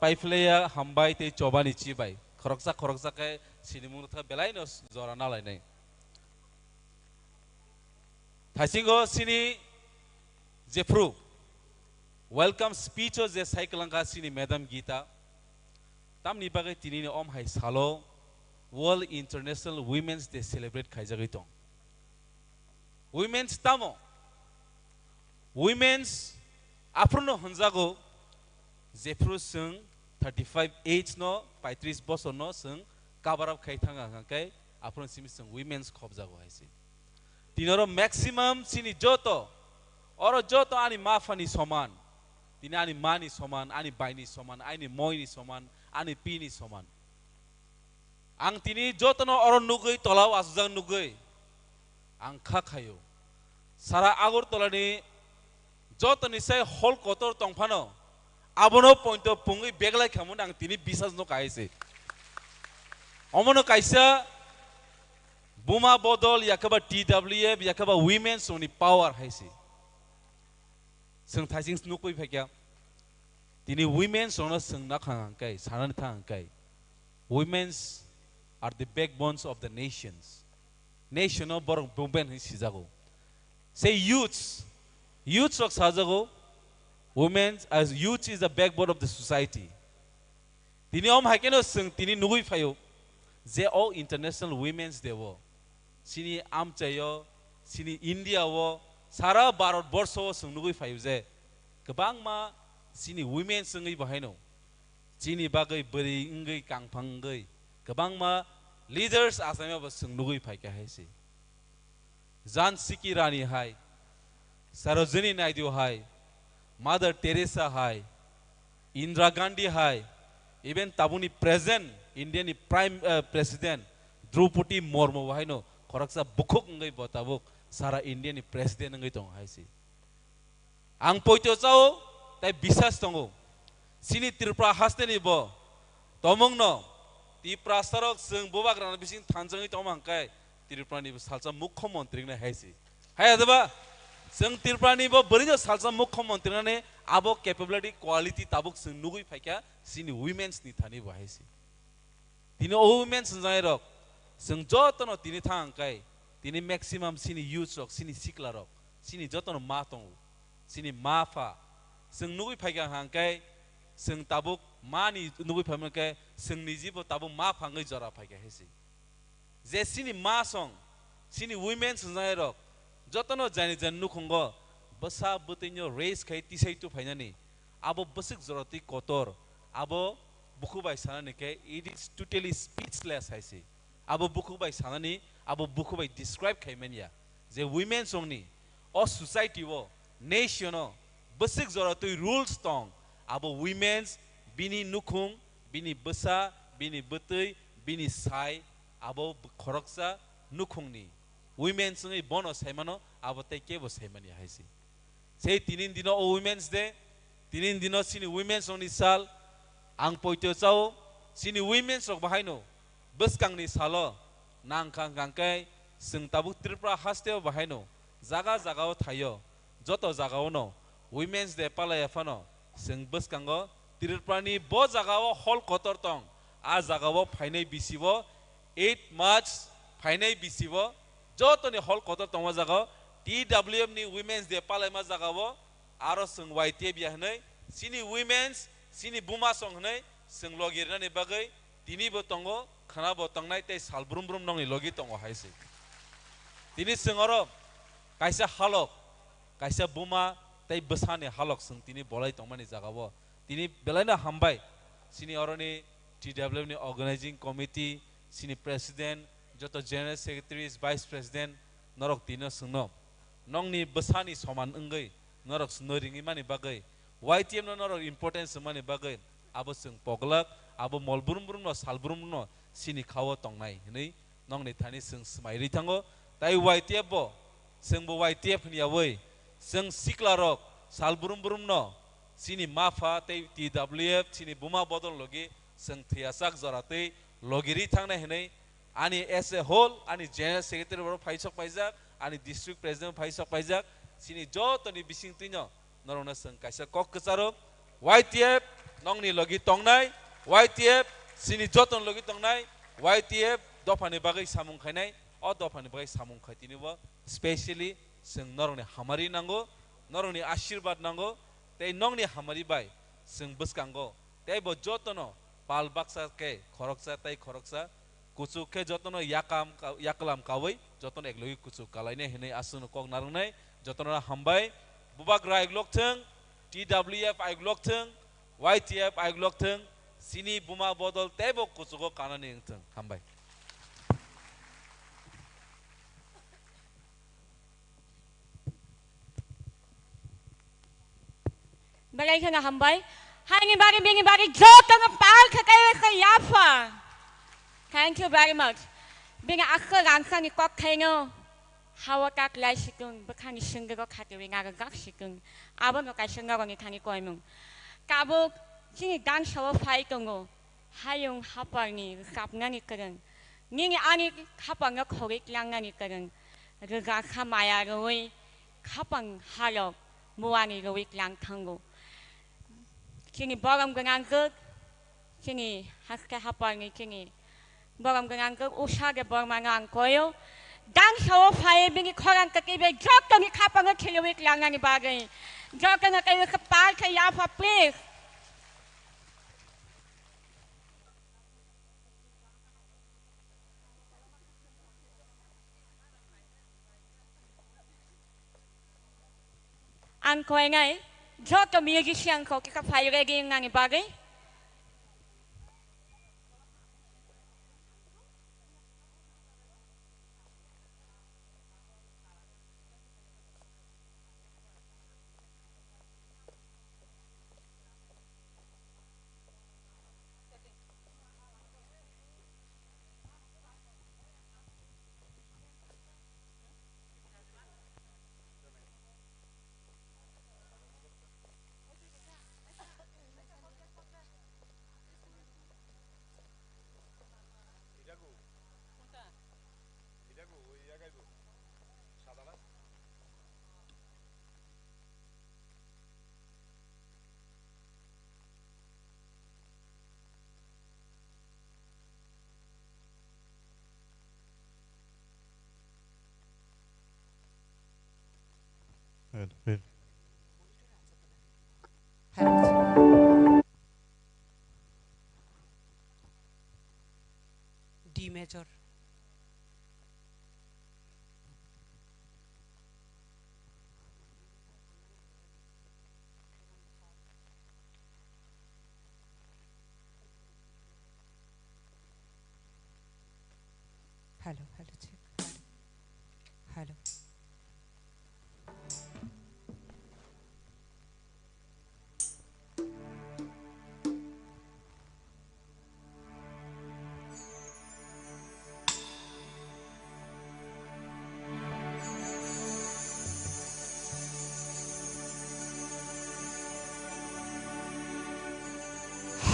Paiphlaiya hambai tei chobani chibai. Khoroksa khoroksa khe sinimung rwkha belai no jora nalainai. Thaisingo sini jephru welcome speech o je saikwlangkha sini Madam Gita. Tamni bagwi tinini om hai salo World International Women's Day celebrate khaijagwi tong. Women's tamo? Women's aphruno hwnjago, jephru chwng thirty five age no, paitris bosor no chwng cover up khai thanga hwnkhe aphruno simi chwng women's khobjago hai se. Tini oro maximum chini joto, oro joto ani ma phani soman, tini ani mani soman, ani baini soman, ani moini soman, ani pini soman. Ang tini jotono oro nugwi, tola o achukjak nugwi ang kha khaio. Sara Agartala ni jotoni sai hol kotor tong phano, abono pointo pungwi beglai khamani ang tini bisas no kahai se. Omono kaisa buma bodol, yakaba T W F, yakaba women songni power hai se. Chwng thaising nukwi phaikha. Tini women songno chwng nakhang hangkai, sanani thang hangkai. Women's are the backbones of the nations. Nation o borok movement hinwi sijago. Say youths, youths rok sajago, women as youth is the backbone of the society. Tini om hai kheno chwng tini nugwi phaio je o International Women's Day o chini amchaio, chini India o, sara Bharat borsho o chwng nugwi phaio je kwbangma chini women wngwi bo haino chini bagwi bwrwi wngwi kangphang wngwi kwbangma leaders achaima bo chwng nugwi phaikha hai se. Jhansi Ki Rani hai, Sarojini Naidu hai, Mother Teresa hai, Indira Gandhi hai, even tabukni present India ni Prime, eh, President Droupadi Murmu bo haino khoroksa bukhuk wngwi bo tabuk sara India ni President wngwi tongo hai se. Ang poito chao, tai bisas tongo. Chini Tripura haste ni bo tomung no Tiprasa rok chwng bubagra ni bising thanjagwi tongma hwnkhe Tripura ni bo salsa mukho montri wngnai hai se. Hai adaba, chwng Tripura ni bo bwrwi no salsa mukho montri wngnani abo capability, quality tabuk chwng nugwi phaikha chini women's ni thani bo hai se. Tini o women swngjanairok, chwng jotono tini thang hwnkhe, tini maximum chini youths rok, chini siklarok, chini jotono ma tongo, chini ma pha. Chwng nugwi phaikha hwnkhe, chwng tabuk mani nugwi phaimani khe, chwng nijibo tabuk ma pha wngwi jora phaikha hai se. Je chini ma song, chini women swngjanairok, jotono jani jani nukhungo bwsa bwtwino raise khai tisai tu phainani, abo bwswk jora twi kotor, abo bukhuk bai sanani khe it is totally speechless hai se. Abo bukhuk bai sanani, abo bukhuk bai describe khai manya je women songni o society o, nation o bwswk jora twi rules tong, abo women's, bini nukhung, bini bwsa, bini bwtwi, bini sai, abo khoroksa nukhungni women's wngwi bono saimano, abo tei kebo saimanya hai se. Sei tini dino o Women's Day, tini dino chini women's rokni sal, ang poito chao, chini women's rok bahaino bwskangni salo nangkha hwnkhe chwng tabuk Tripura hasteo bahaino jaga jagao thaio, joto jagaono Women's Day palaiya phano chwng bwskango Tripurani bo jagao hol kotor tong, a jagao phainai bisibo eight March phainai bisibo jotoni hol kotor tongma jagao T W F ni Women's Day palaima jagao aro chwng Y T F ya hwnwi chini women's, chini buma song hwnwi chwng logi rwnani bagwi tinibo tongo, khwnabo tongnai tei sal brum brum nongni logi tongo hai se. Tini chwng oro kaisa halok, kaisa buma tei bwsani halok chwng tini bolai tongmani jagao tini belaino hambai chini oroni T W F ni organizing committee, chini president, joto general secretaries, vice president, norok tino chwngno nongni bwsani soman wngwi norok chwngno ringwi mani bagwi, Y T F no norok importance wngmani bagwi abo chwng poglak, abo mol brum brum no, sal brum brum no chini khao tongnai hwnwi nongni thani chwng swmai rwi thango. Tai Y T F bo, chwng bo Y T F hwnyawi chwng sikla rok sal brum brum no chini ma pha tei T W F chini buma bodol logi chwng thwiyasak jora twi logi rwi thangnai hwnwi ani as a whole, ani general secretary bo phai sok paijak, ani district president phai sok paijak, chini jotoni bising twino norokno chwng kaisa kok kwcharo Y T F nongni logi tongnai, Y T F chini joto ni logi tongnai, Y T F dophani bagwi samung khainai, o dophani bagwi samung khai tini bo specially chwng norokni hamari nango, norokni ashirbad nango, tei nongni hamari bai chwng bwskango, tei bo jotono pal baksa khe khoroksa tei khoroksa kuchuk khe jotono yakam ka-, yaklam kaui jotono eklogi kuchuk kalainai hinui aswkno kok narwknai. Jotono hambai. Bubagra aiglok thwng, T W F aiglok thwng, Y T F aiglok thwng, chini buma bodol teibo kuchugo kanani wngthwng. Hambai. Belai kheno hambai. Haini bagwi, bini bagwi jotono pal khe kaiwi khe yapha. Thank you very much. Bini akhe rangchakni kok thaino hawa tak lai sikung, bwkhani sengdego khatiwi naga gak sikung. Abono kaisa norokni thani koimung. Tabuk chini dangsao phai tongo. Hayung haparni rwchapnani kwrwng, nini ani khapangno khogwi tlangnani kwrwng, rwga kha maya rwui khapang harok muani rwui tlang thango. Chini borom gwnang kwk, chini haste haparni chini borom gwnang kwk Usha Debbarmano ang koyo. Dangsao phai bini khorang kwtwi bai jottoni khapango khiliui tlangnani bagwi. Jottono teibo khe pal khe yapha, please. Ang koinai joto musician kok kisa phai ready wngnani bagwi. Hello, hello. D major. Hello, hello, check. Hello.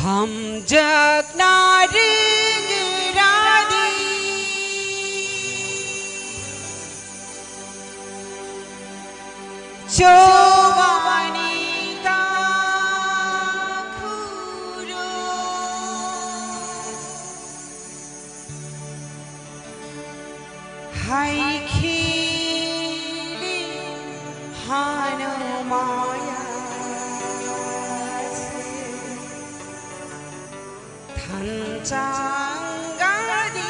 Hamjakna ringradi chobani takhuro. Hai khili hano maya se thanchang gadi.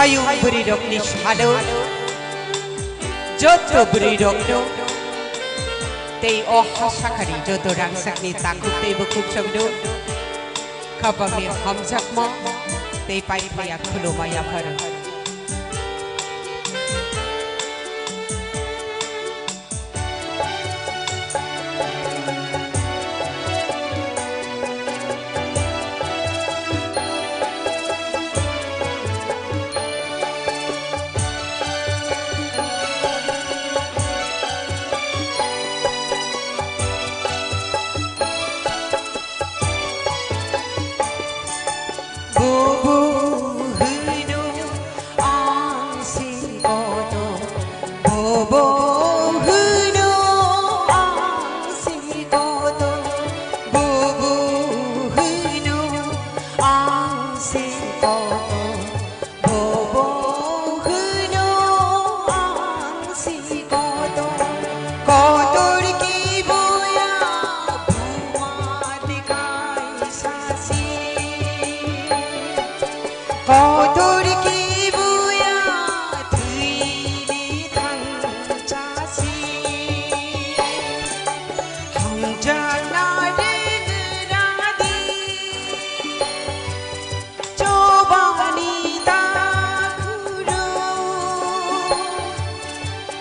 Ayung bwrwi rokni salo, joto bwrwi rokno tei o ha sakhani joto rangchakni takhuk tei bukhuk chongno khapangni hamjakma tei paithaya khulumaya pharo. Bubu hwino ang se koto, bubu hwino ang se koto, bubu hwino ang se koto, bubu hwino ang se koto, kotor ki buya buma dikai sasi. Kotor ki buya thwini thangchasi. Hamjakna ringradi chobani takhuro.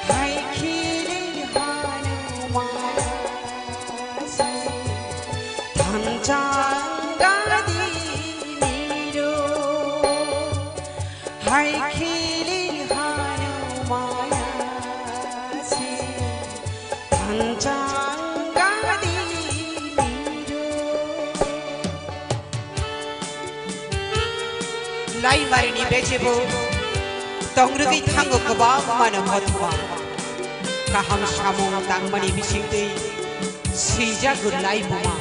Hai khili hanu maya. Thanchang gadiniro, hai khili hanu maya si. Thanchang gadiniro. Laimarini bejebo tongrwgwi thango kwbangmano mothma. Kaham samung tangmani bisingtwi swijak lai buma.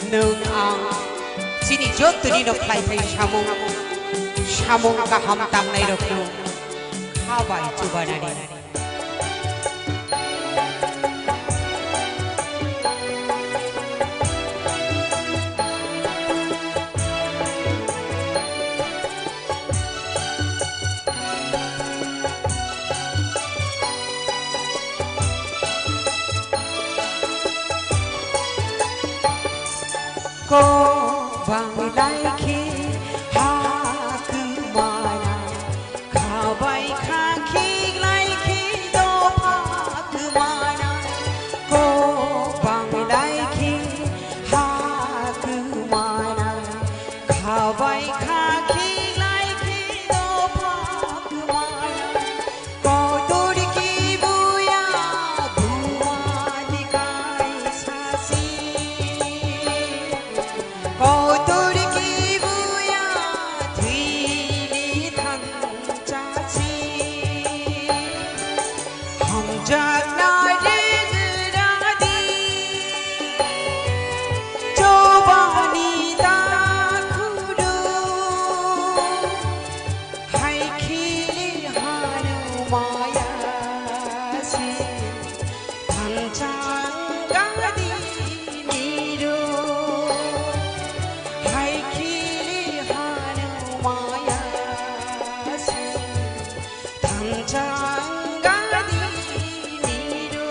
Nwng ang chini jotoni no khlai phai samung, samung kaham tangnairokno kha bai chubanani. Kobang lai khe ha kwmana, khabai kha khiklai khe dopha kwmana. Kobang lai khe ha kwmana, khabai kha khiklai khe dopha kwmana. Kotor ki buya buma dikai sasi. Kotor ki buya thwini thangchasi. Hamjakna ringradi chobani takhuro. Hai khili hanu maya si thanchang gadiniro. Hai khili hanu maya si thanchang gadiniro.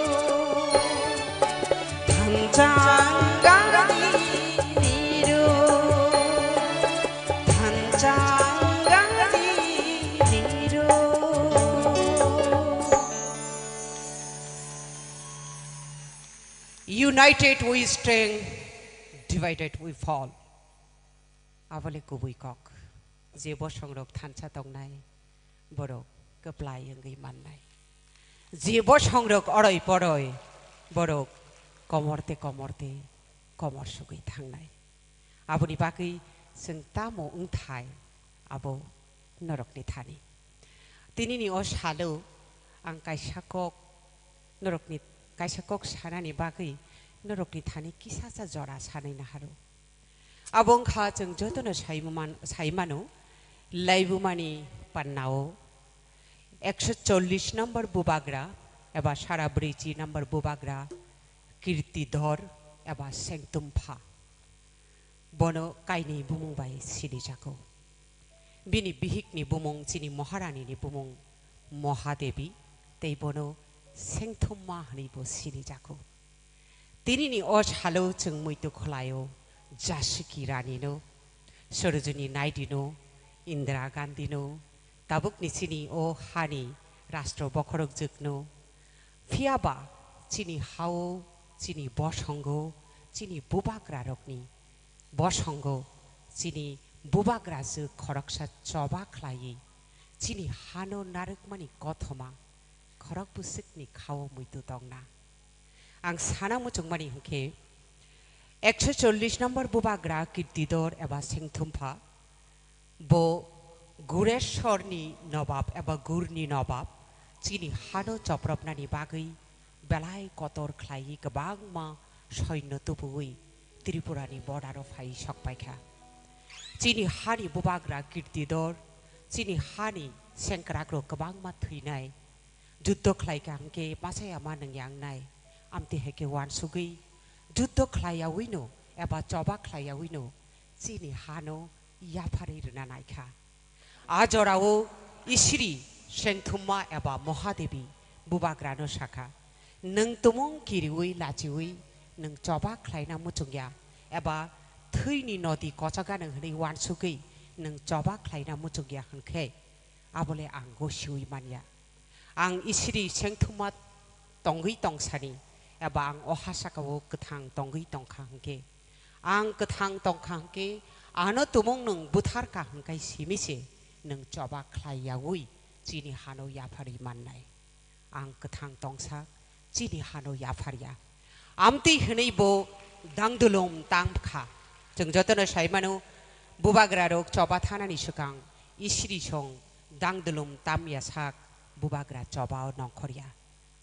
Thanchang gadiniro. Thanchang gadiniro. United we stand, divided we fall. Abole kubui kok. Je bosongrok thansa tongnai, borok kwplai wngwi mannai. Je bosongrok oroi poroi, borok komorte komorte komor sugwi thangnai. Aboni bagwi chwng tamo wngthai, abo norokni thani. Tinini o salo ang kaisa kok norokni, kaisa kok sanani bagwi norokni thani kisacha jora sanwi naharo. Abo wngkha chwng jotono saimuman-, saimano, laibumani pannao ekso chollish number bubagra eba sara brwichi number bubagra Kirtidhor eba Sengtumpha. Bono kainwi bumung bai sinijago. Bini bihikni bumung chini Maharani ni bumung Mahadevi, tei bono Sengthumma hwnwi bo sini jago. Tinini o salo chwng muitu khwlaio Jasiki Rani no, Sarojini Naidu no, Indira Gandhi no, tabukni chini o hani rastro bokhorok jwk no. Phiya ba chini hao, chini bosongo, chini bubagra rokni bosongo chini bubagra jwk khoroksa choba khlaiwi chini hano narwkmani kothoma khorok bwswkni khao muitu tongna. Ang sana muchungmani hwnkhe, ekso chollish number bubagra Kirtidor eba Sengthumpha, bo Guresorni nobab eba Gurni nobab chini hano chopropnani bagwi belai kotor khlaiwi kwbangma soino tubuwi Tripurani border-o phai sokpaikha. Chini hani bubagra Kirtidor, chini hani sengkrakrok kwbangma thwinai, juddo khlaikha hwnkhe masa yama nwngyang nai, amtwi hai khe uansugwi juddo khlaiyawi no eba choba khlaiyawi no chini hano yapharwi rwna naikha. A jorao Isiri Sengthumma eba Mahadevi bubagrano sakha, "Nwng tumung kiriwi lachiwi nwng choba khlaina muchungya, eba thwini nodi kochagano hwnwi uansugwi nwng choba khlaina muchungya hwnkhe, abole ang gosiwi manya." Ang Isiri Sengthumma tongwi tongsani, eba ang o ha sakao kwthang tongwi tongkha hwnkhe, ang kwthang tongkha hwnkhe, ano tumung nwng butharkha hwnkhe simi se nwng choba khlaiyawi chini hano yapharwi mannai. Ang kwthang tongsa chini hano yapharya. Amtwi hwnwi bo dangdulum tangkha. Chwng jotono sai mano, bubagrarok choba thanani swkang Isiri song dangdulum tamya sak bubagra chobao nongkhorya.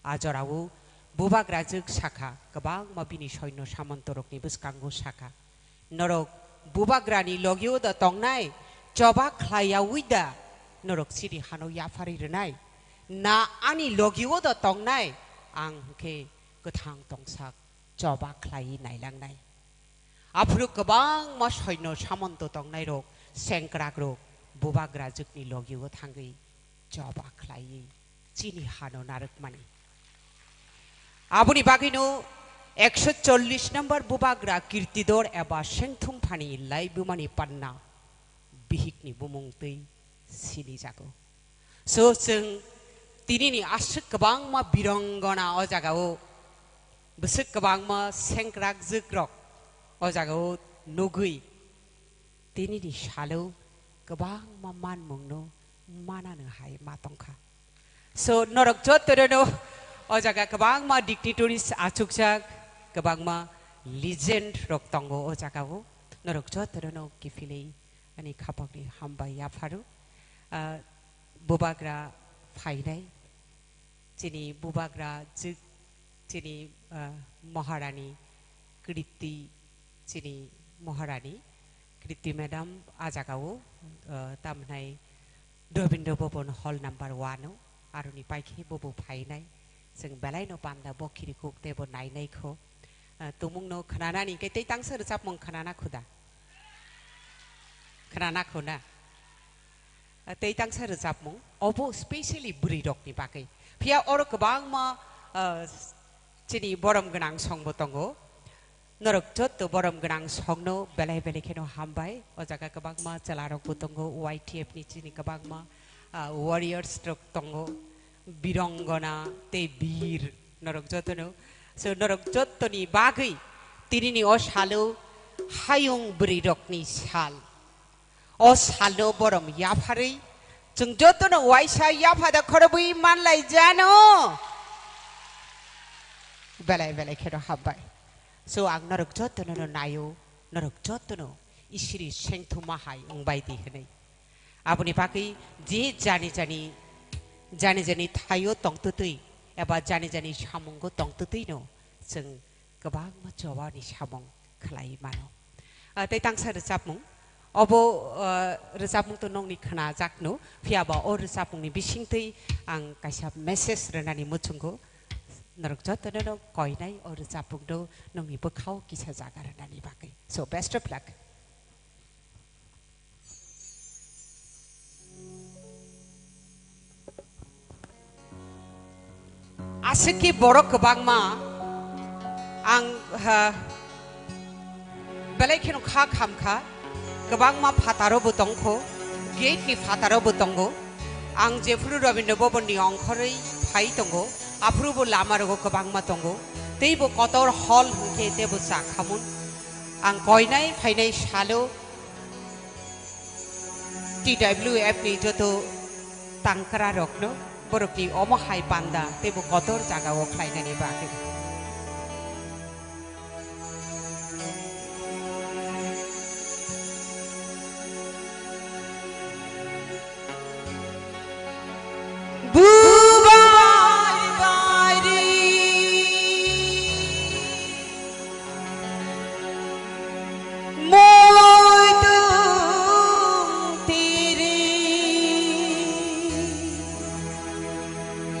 A jorao bubagra jwk sakha, kwbangma bini soino samontorokni bwskango sakha, "Norok bubagrani logio da tongnai, choba khlaiyawi da norok chini hano yapharwi rwnai? Na ani logio da tongnai, ang hwnkhe kwthang tongsak choba khlaiwi nailangnai?" Aphuru kwbangma soino samonto tongnairok, sengkrakrok bubagra jwkni logio thangwi choba khlaiwi chini hano narwkmani. Aboni bagwino ekso chollish number bubagra Kirtidor eba Sengthumphani laibumani panna bihikni bumung twi sinijago. So, chwng tinini aswk kwbangma birongona o jagao, bwswk kwbangma sengkrak jwkrok o jagao nugwi, tinini salo kwbangma manmungno manano hai ma tongkha. So, norok jotono o jaga kwbangma dignitaries achukjak, kwbangma legend rok tongo o jagao. Norok jotono kiphilwi ani khapokni hambai yapharu. Ah, bubagra phainai, chini bubagra jwk, chini, ah, Maharani Kriti, chini Maharani Kriti madam a jagao, ah, tamhnai Rabindra Bhavan hall number one o, aroni paikhe bobo phainai. Chwng belaino panda bo khirikuk tei bo nainai kho. Ah, tumungno khwnanani khe tei tangsa rwchapmung khwnana khuda? Khwnana khuna? Ah, tei tangsa rwchapmung, obo specially bwrwirokni bagwi. Phiya oro kwbangma, ah, chini borom gwnang songbo tongo. Norok jotto borom gwnang songno belai belai kheno hambai. O jaga kwbangma chwlarokbo tongo, Y T F ni chini kwbangma, ah, warriors rok tongo, birongona tei bir norok jotono. So, norok jottoni bagwi tinini o salo hayung bwrwirokni sal. O salno borom yapharwi chwng jotono waisa yaphada khorobwi manlai jano. Belai belai kheno hambai. So, ang norok jotono no naio, norok jotono Isiri sengthuma hai wngbai di hwnwi. Aboni bagwi je jani jani, jani jani thaio tongtwtwi eba jani jani samungo tongtwtwino chwng kwbangma chobani samung khlai mano. Ah, tei tangsa rwchapmung. Obo, ah, rwchapmung to nongni khnajakno, phiya ba o rwchapmungni bisingtwi ang kaisa message rwnani muchungo. Norok jotono no koinai o rwchapmungno nongni bwkhao kisa jaga rwnani bagwi. So, best of luck. Sikhi borok kwbangma ang, ha, belai kheno kha kham kha, kwbangma phataro bo tongkho, gate ni phataro bo tongo. Ang jephuru Rabindra Bhavan ni ongkhorwi phai tongo, aphuru bo lama rogo kwbangma tongo. Tei bo kotor hall hwnkhe tei bo cha khamung. Ang koinai phainai salo T W F ni joto tangkra rokno borokni omo hai panda tei bo kotor jagao khlainani bagwi. Bubai bari moi tung tiri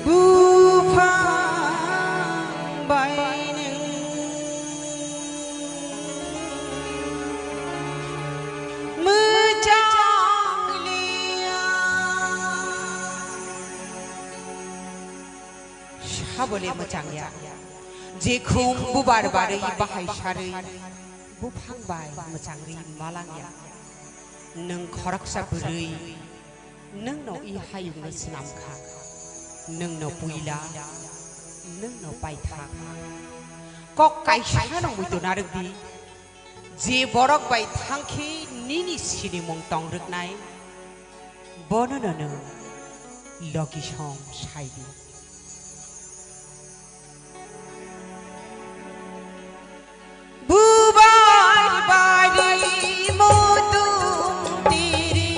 buphang bai nung mwchang liya. Sabole mwchang ya. Jekhum bubar barwi bahai sarwi buphang bai mwchangwi malang ya. Nwng khoroksa bwrwi, nwngno i hayungno swnam kha. Nwngno puila, nwngno paithak. Kok kaisa no muitu narwk di. Je borok bai thangkhe nini sinimung tong rwknai, bonono nwng logi song sai di. Bubar bari mutung tiri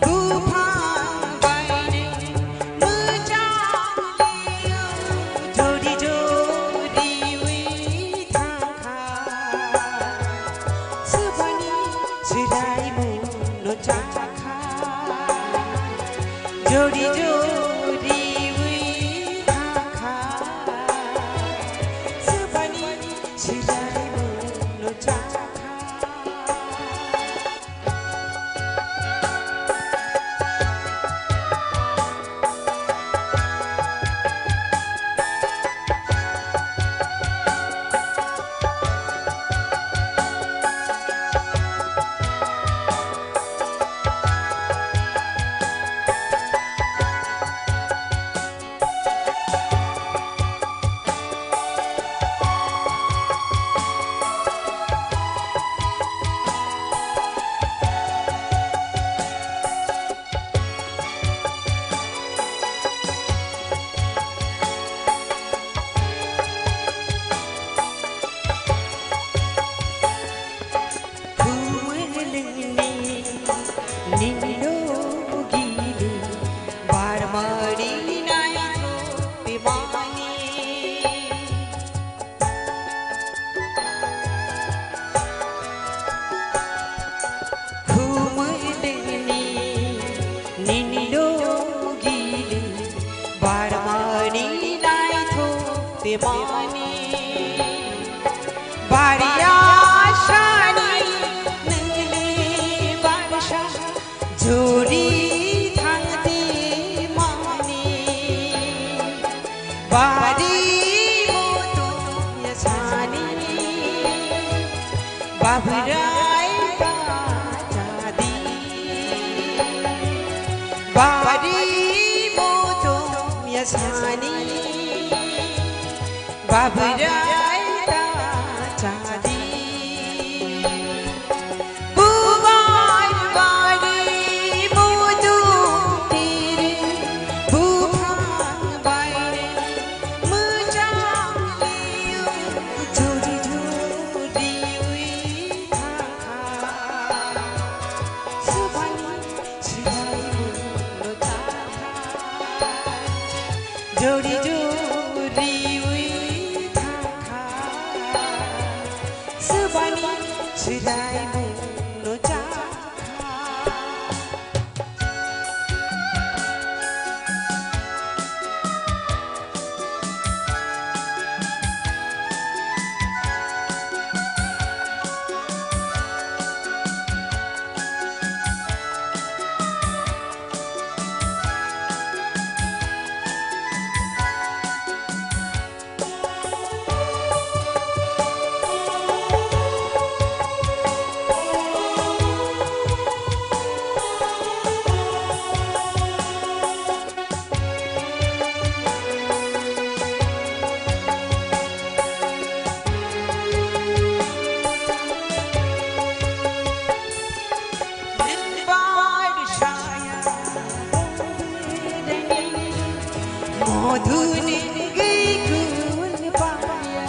buphang baini mwchang liyo jodi jodi wi thangkha. Subani chwrai muno chakha. Jodi jodi wi thangkha. Subani chwrai muno chakha. Khumui lwngni nini logi li barmani naithok bimani. Khumui lwngni nini logi li barmani naithok bimani. Bariya sani nini barsa juri thangti mani. Bari mutung ya sani babrai ta jadi. Bari mutung ya sani babrai ta jadi. Bubar bari mutung tiri buphang baini mwchang liyo jodi jodi wi thangkha. Subani chwrai muno chakha. Jodi jodi wi thangkha. Subani chwrai muno chakha. Madhunin gikun paya.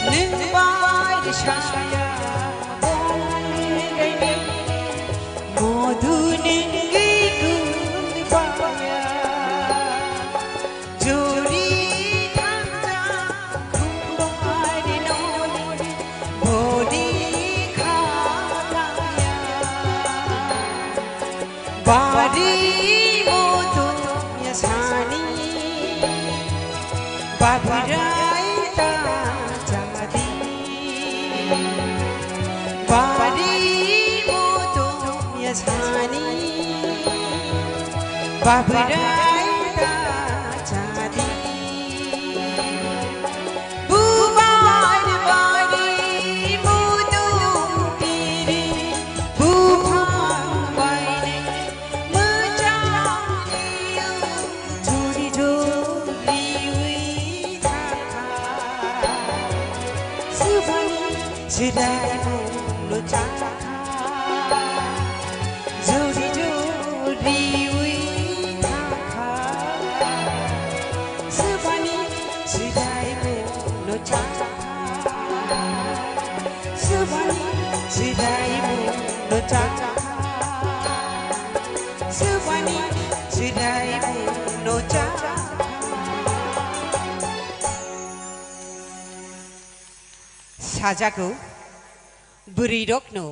Nung bai de saya bong gaini. Madhunin gikun paya. Jodi thangja khumbai noni bodi khakaya. Bari moto yasani babrai ta jadi. Bari moto yasani babrai ta jadi. Bubar bari mudu piri buphang baini mujang liu juri juri ui thangkha. Subani sidai mulu changkha. Juri juri ui thangkha. Subani sidai mulu changkha. Subani sidai mulu changkha. Subani sidai mulu changkha. Sajago bwrwirokno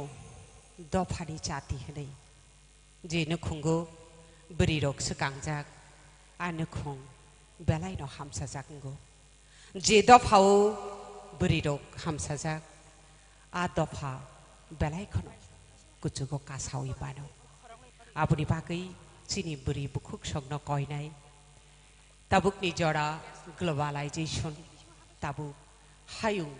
dophani chati hwnwi. Je nukhungo bwrwirok swkangjak, a nukhung belaino hamsajak wngo. Je dophao bwrwirok hamsajak, a dopha belai kheno kuchugo kasaui mano. Aboni bagwi chini bwrwi bukhuk songno koinai. Tabukni jora globalization, tabuk hayung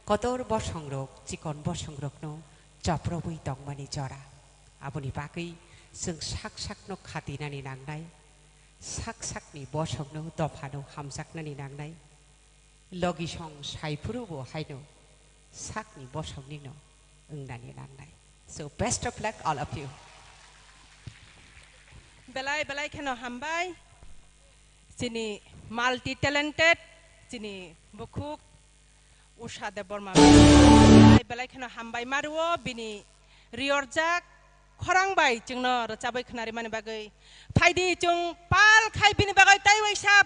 kotor bosongrok, chikon bosongrokno choprobwi tongmani jora. Aboni bagwi chwng sak sakno khatinani nangnai, sak sakni bosongno dophano hamjaknani nangnai. Logisong saiphurubo haino sakni bosongnino wngnani nangnai. So, best of luck, all of you. Belai belai kheno hambai. Chini multi talented, chini bukhuk Usha Debbarma. Belai belai kheno hambai mario, bini riorjak khorang bai chwngno rwchabwi khwnarimani bagwi. Phaidi chwng pal khai bini bagwi tei waisa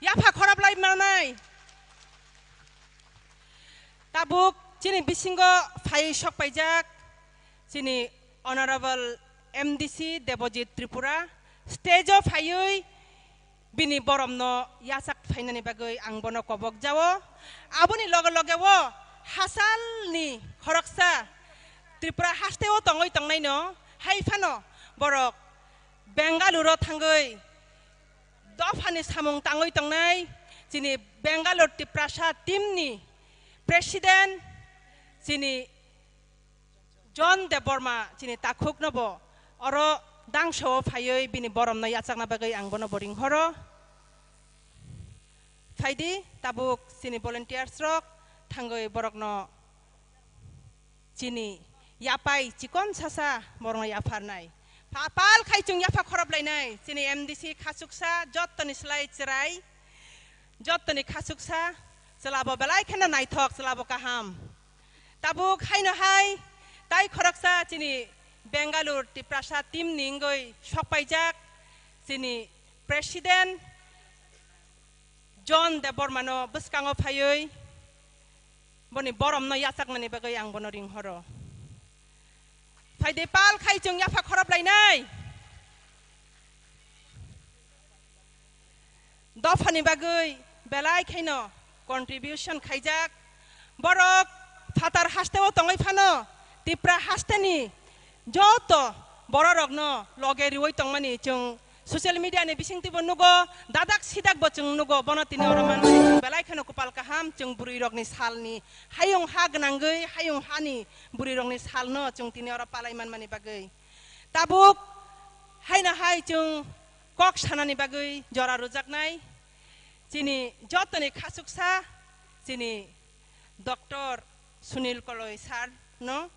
yapha khorap lai manai. Tabuk chini bisingo phaiwi sokpaijak chini Honorable M D C Debojit Tripura stage o phaiwi bini boromno yachak phainani bagwi ang bono kobok jao. Aboni loge loge o hasalni khoroksa Tripura hasteo tongwi tongnaino hai phano borok Bengaluru thangwi dophani samung tangwi tongnai chini Bengaluru Tiprasa team ni president chini John Debbarma chini takhukno bo oro dangso phaiwi bini boromno yachakna bagwi ang bono bo ringhoro. Phaidi tabuk chini volunteers rok thangwi borokno chini yapai chikon sasa borokno yapharnai. Pha-, pal khai chwng yapha khorop lainai chini M D C khachuksa jottoni slai chwrai. Jottoni khachuksa, chwlabo belai kheno naithok, chwlabo kaham. Tabuk haino hai, tai khoroksa chini Bengaluru Tiprasa team ni wngwi sokpaijak chini president John Debbarmano bwskango phaiwi boni boromno yachaknani bagwi ang bono ringhoro. Phaidi pal khai chwng yapha khorop lainai. Dophani bagwi belai khaino contribution khaijak. Borok phatar hasteo tongwi phano Tipra hasteni joto bororokno loge riwi tongmani chwng social media ni bisingtwibo nugo, dadak sidakbo chwng nugo, bono tini oro manmani belai kheno kupal kaham chwng bwrwirokni salni hayung ha gwnangwi hayung hani bwrwirokni salno chwng tini oro palai manmani bagwi. Tabuk haino hai chwng kok sanani bagwi jora rwjaknai chini jotoni khachuksa chini Doctor Sunil Koloi sir no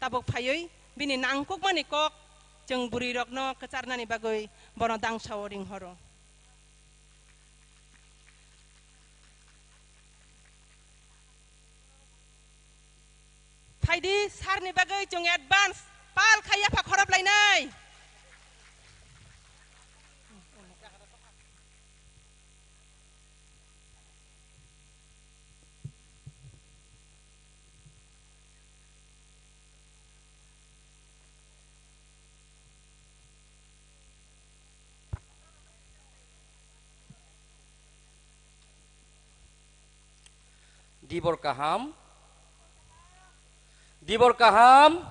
tabuk phaiwi Bini nangkukmani kok chwng bwrwirokno kwcharnani bagwi bono dangsao ringhoro. Phaidi, sarni bagwi chwng advance pal khai yapha khorop lainai. Dibor kaham. Dibor kaham.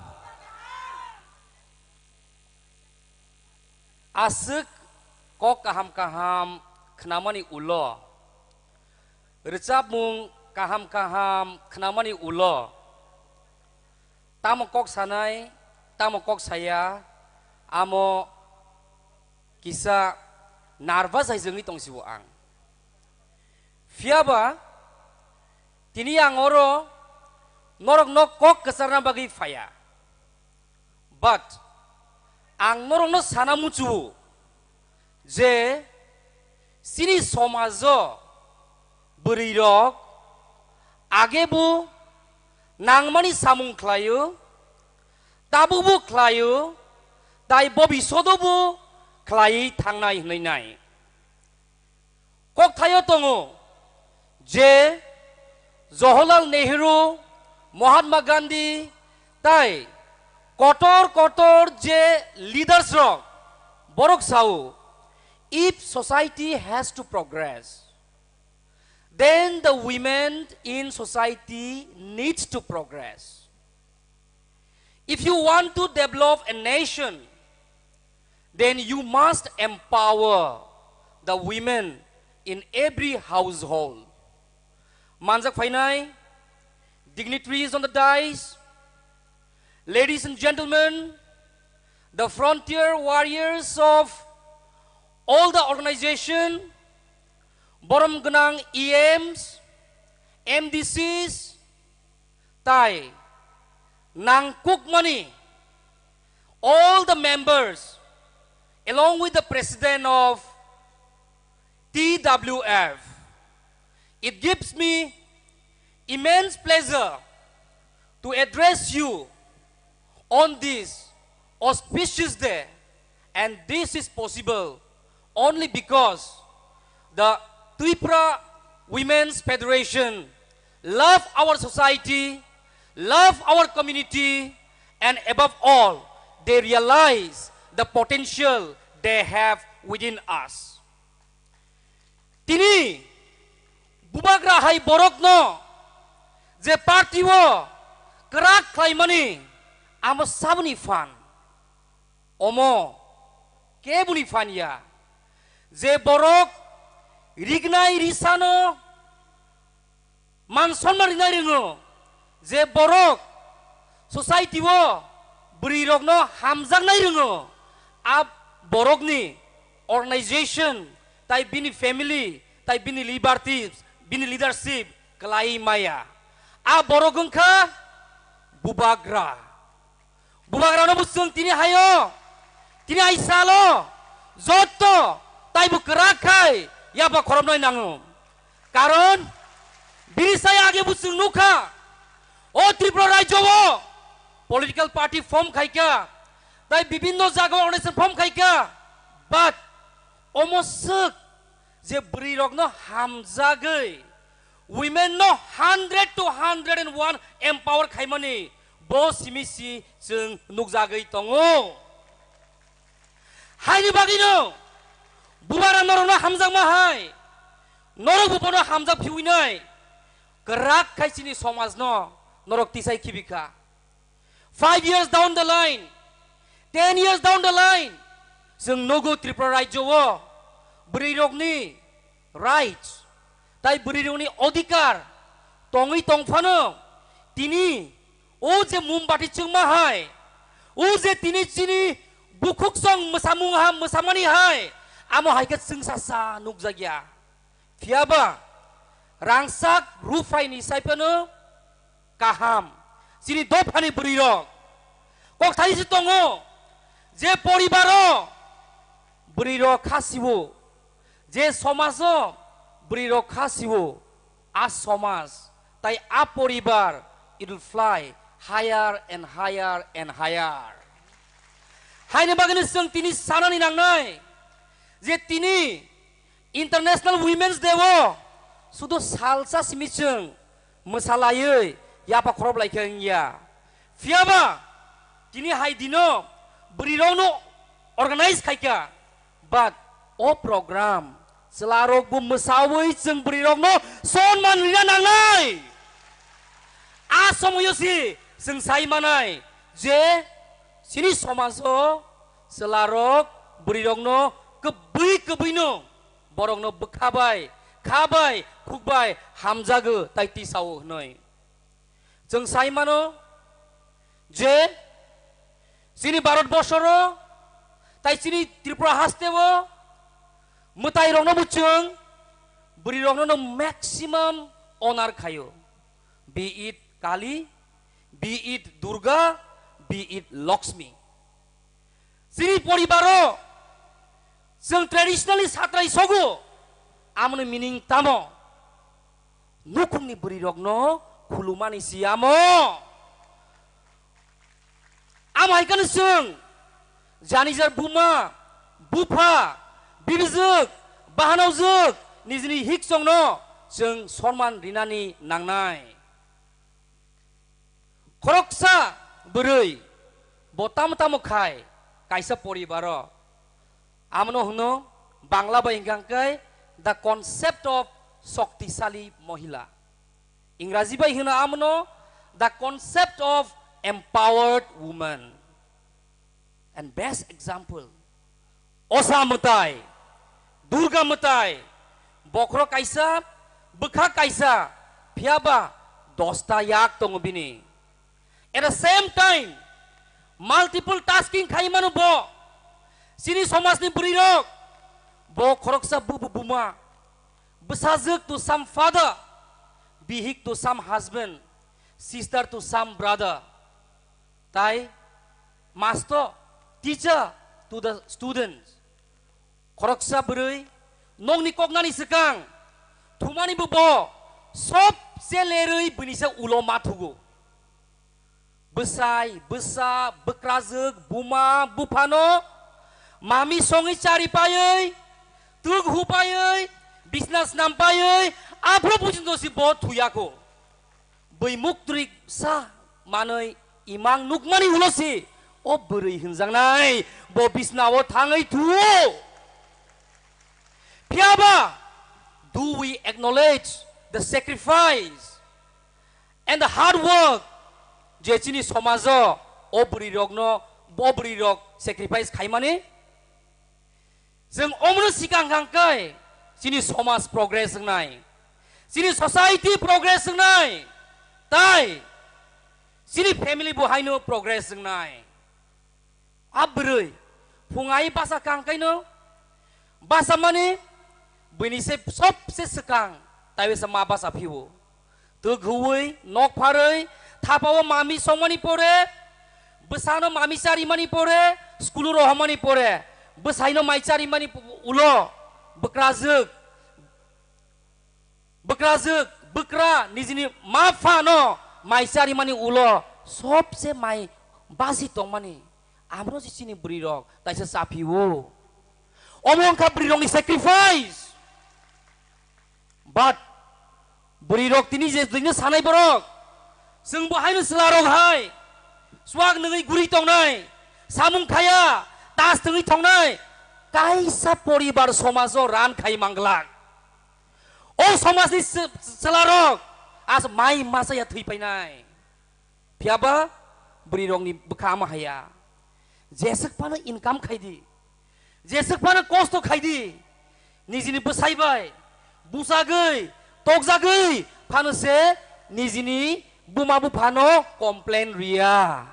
Aswk kok kaham kaham khnamani ulo, rwchapmung kaham kaham khnamani ulo, tamo kok sanai, tamo kok saya, amo kisa nervous hai jwngwi tongsibo ang. Phiyaba tini ang oro norokno kok kwcharna bagwi phaiya. But ang norokno sana muchungo je chini somajo bwrwirok age bo nangmani samung khlaio, tabukbo khlaio, tai bobishodo bo khlaiwi thangnai hwnwi nai. Kokthaio tongo je Jawaharlal Nehru, Mahatma Gandhi tai kotor kotor je leaders rok, borok sao, "If society has to progress, then the women in society needs to progress." If you want to develop a nation, then you must empower the women in every household. Manjak phainai, dignitaries on the dais, ladies and gentlemen, the frontier warriors of all the organization, borom gwnang E Ms, M D Cs, tai nangkukmani, all the members, along with the president of T W F, it gives me immense pleasure to address you on this auspicious day, and this is possible only because the Tripura Women's Federation love our society, love our community, and above all, they realize the potential they have within us. Tini bubagra hai borokno je party o kwrak khlaimani, amo saboni phan. Omo keboni phan ya je borok rignai risano man sonma rinai ringo, je borok society o bwrwi rokno hamjaknai ringo, a borokni organization tai bini family tai bini liberties, bini leadership kwlai maya. A borok wngkha bubagra. Bubagrano bo chwng tini hayo, tini hai salo jotto taibo kwrak khai yapha khoromnai nango. Karon bini sai age bo chwng nukha, o Tripura rajyo o political party form khaikha, tai bibinno jaga o organization form khaikha, but omo swk je bwrwi rokno hamjagwi women no hundred to hundred and one empower khaimani bo simi si chwng nukjagwi tongo. Haini bagwino bubara norokno hamjakma hai, norok bo bono hamjak phiwinai, kwrak khai chini somajno norok tisai khibikha. Five years down the line, ten years down the line, chwng nogo Tripura rajyo o bwrwi rokni rights tai bwrwi rokni odhikar tongwi tongphano tini o je mombati chwngma hai, o je tini chini bukhuk song mwsamung ha mwsamani hai, amo hai khe chwng sasa nukjakya. Phiyaba rangchak ruphaini saiphano kaham. Chini dophani bwrwi rok Kok thani se tongo, je poribaro bwrwi rok kha sibo, je somajo bwrwi rok kha sibo, a somaj tai a poribar, it will fly higher and higher and higher. Haini bagwino chwng tini sanani nangnai je tini International Women's Day o sudu salsa simi chwng mwsalaiwi yapa khorob lai khe wngya. Phiyaba tini hai dino bwrwi rokno organize khaikha, but o program chwla rok bo mwsawi chwng bwrwi rokno sonman rina nangnai. A somoyo si chwng sai manai je chini somajo chwla rok bwrwi rokno kwbwi kwbwino borokno bwkha bai, kha bai, khuk bai hamjago tai tisao hwnwi. Chwng sai mano je chini Bharat borsoro tai chini Tripura hasteo mwtai rokno bo chwng bwrwi rokno no maximum honor khaio, be it Kali, be it Durga, be it Lakshmi. Chini poribaro chwng traditionally satrai sogo, amoni meaning tamo? Nukhungni bwrwi rokno khulumani si amo. Amo hai kheno chwng janijar buma, bupha, bibijwk, bahanaojwk nijini hiksongno chwng sonman rinani nangnai. Khoroksa bwrwi bo tamo tamo khai kaisa poribaro, amono hwno Bangla bai hwnkha khe the concept of shaktisali mohila, Ingraji bai hwno amono the concept of empowered woman. And best example, Osa mwtai, Durga mwtai, bokhorok kaisa, bwkha kaisa, phiyaba dosta yak tongo bini. At the same time, multiple tasking khai mano bo. Chini somajni bwrwirok, bo khoroksa bu-, bu-, buma, bwsajwk to some father, bihik to some husband, sister to some brother. Tai master, teacher to the students. Khoroksa bwrwi nokni koknani swkang thumani bo bo sobse lerwi bini se ulo ma thugo. Bwsai, bwsa, bwkrajwk, buma, buphano mami songwi chari paiwi, twk hu paiwi, bisna snam paiwi, aphuru pujinto si bo thuyako. Bui muktwrwi sa manwi imang nukmani ulo si o bwrwi hwnjaknai bo bisnao thangwi thuo. Phiyaba, do we acknowledge the sacrifice and the hard work je chini somajo o bwrwi rokno, o bwrwi rok sacrifice khaimani? Chwng omono swkang hang khe chini somaj progress wngnai, chini society progress wngnai, tai chini family bo haino progress wngnai. A bwrwi phung ai basa kang kaino basa mani bini se sobse swkang taiwi sa ma basa phio. Twk huwi, nok pharwi, thapao mami songmani pore, bwsano mami charimani pore, skulu rohormani pore, bwsaino mai charimani pu-, ulo, bwkrajwk, bwkrajwk, bwkra nijini ma phano mai charimani ulo, sobse mai basi tongmani. Amro si chini bwrwi rok, taisa chaphio. Omo wngkha bwrwi rokni sacrifice. But bwrwi rok tini je tini sanai borok, chwng bo haino chwla rok hai, swak nungwi guri tongnai, samung khaya, tas tungwi tongnai, kaisa poribar somajo ran khai manglak. O somajni chw-, chwla rok as mai masa ya thwi painai. Phiyaba bwrwi rokni bwkha ma haya. Jeswk phano income khaidi. Jeswk phano kosto khaidi. Nijini bwsai bai bujagwi, tokjagwi phano se nijini buma buphano complain riya.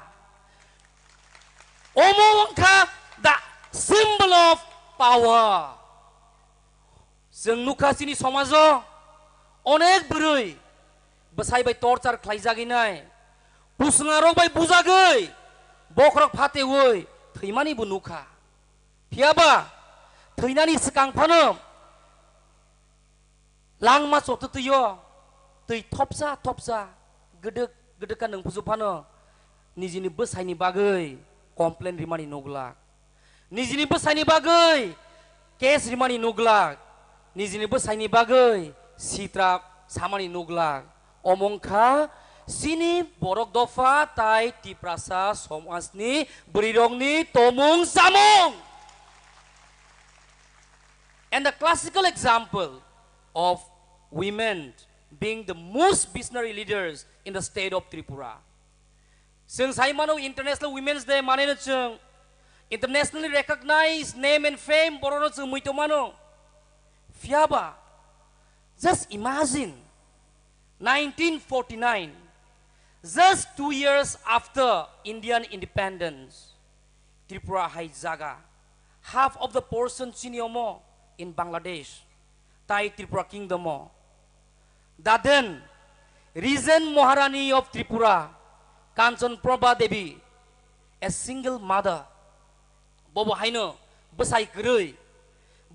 Omo wngkha the symbol of power. Chwng nukha chini somajo onek bwrwi bwsai bai torchar khlaijagwi nai, puswngarok bai bujagwi, bokhorok phateui thwimani bo nukha. Phiyaba thwinani swkang phano langma chotwtwio twi thopsa thopsa gwdwk gwdwk kha nwng buju phano nijini bwsaini bagwi complain rimani nuglak. Nijini bwsaini bagwi case rimani nuglak, nijini bwsaini bagwi sitra samani nuglak. Omo wngkha chini borok dopha tai Tiprasa somajni bwrwirokni tomung samung. And the classical example of women being the most visionary leaders in the state of Tripura. Chwng sai mano International Women's Day manwi no chwng internationally recognized name and fame borok no chwng muitu mano. Phiyaba, just imagine, nineteen forty-nine, just two years after Indian independence, Tripura hai jaga, half of the portion chini omo in Bangladesh, tai Tripura kingdom o. The then regent Maharani of Tripura, Kanchan Prabha Devi, a single mother, bobo haino bwsai kwrwi,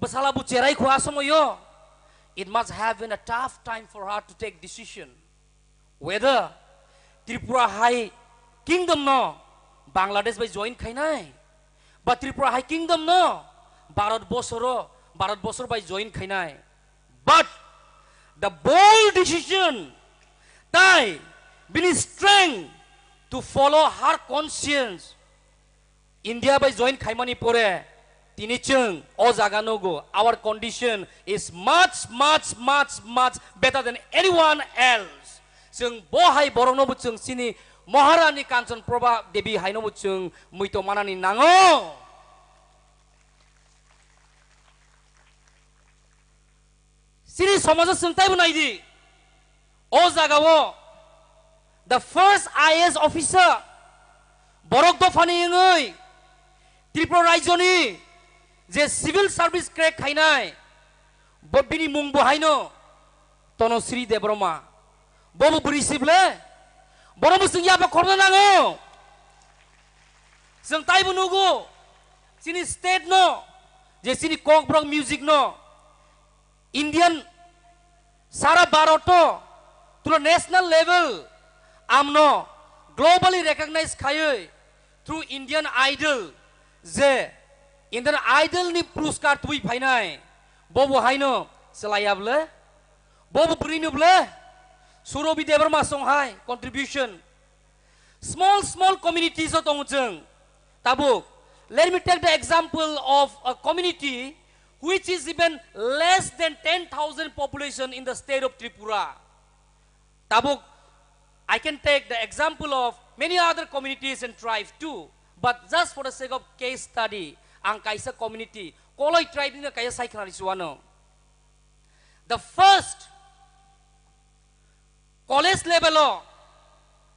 bwsala bo cherai kho a somoyo, it must have been a tough time for her to take decision. Whether Tripura hai kingdom no Bangladesh bai join khainai, ba Tripura hai kingdom no Bharat bosoro, Bharat bosor bai join khainai. But the bold decision, tai bini strength to follow her conscience, India bai join khaimani pore tini chwng o jaga nugo, our condition is much, much, much, much better than anyone else. Chwng bo hai borokno bo chwng chini Maharani Kanchan Prabha Devi haino bo chwng muito manani nango. Chini somajo chwng taibo naidi. O jagao the first I A S officer borok dophani wngwi Tripura rajyoni je civil service crack khainai, bo bini mung bo haino Tonosri Debbarma. Bobo bwrwi si ble? Bono bo chwng yaba khorna nango. Chwng taibo nugo chini state no, je chini Kokborok music no Indian sara Bharat o tula national level amno globally recognized khaiwi through Indian Idol, je Indian Idol ni puruskar tubui phainai, bobo haino chwlaiya ble, bobo bwrwi no ble, Surobi Debbarma song hai contribution. Small, small communities o tongo chwng. Tabuk, let me take the example of a community which is even less than ten thousand population in the state of Tripura. Tabuk, I can take the example of many other communities and tribe too, but just for the sake of case study, ang kaisa community, Koloi tribe ni kaisa sai khwnani chuano. The first college level o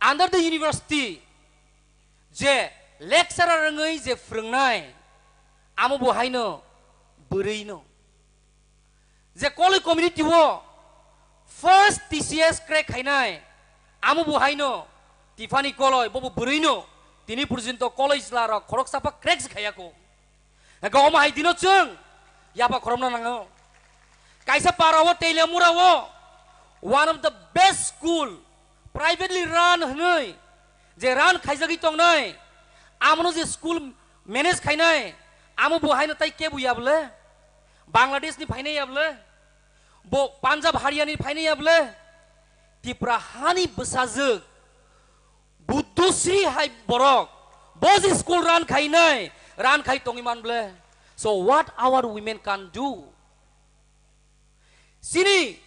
under the university je lecturer wngwi je phwrwngnai, amo bo haino bwrwi no. Je Koloi community o first T C S crack khainai, amo bo haino Tiffany Koloi, bobo bwrwi no. Tini porjonto Koloi jwla rok khoroksa pha crack se khaiya kho. Hwnkhe omo hai dino chwng yaba khoromna nango. Kaisa para o Teliamura o one of the best school, privately run hwnwi je run khaijagwi tongnai, amono je school manage khainai, amo bo haino tai kebo ya ble? Bangladesh ni phainai ya ble? Bo Punjab Haryana ni phainai ya ble? Tipra hani bwsajwk Buddhosri hai borok, bo je school run khainai, run khai tongwi man ble. So what our women can do? Chini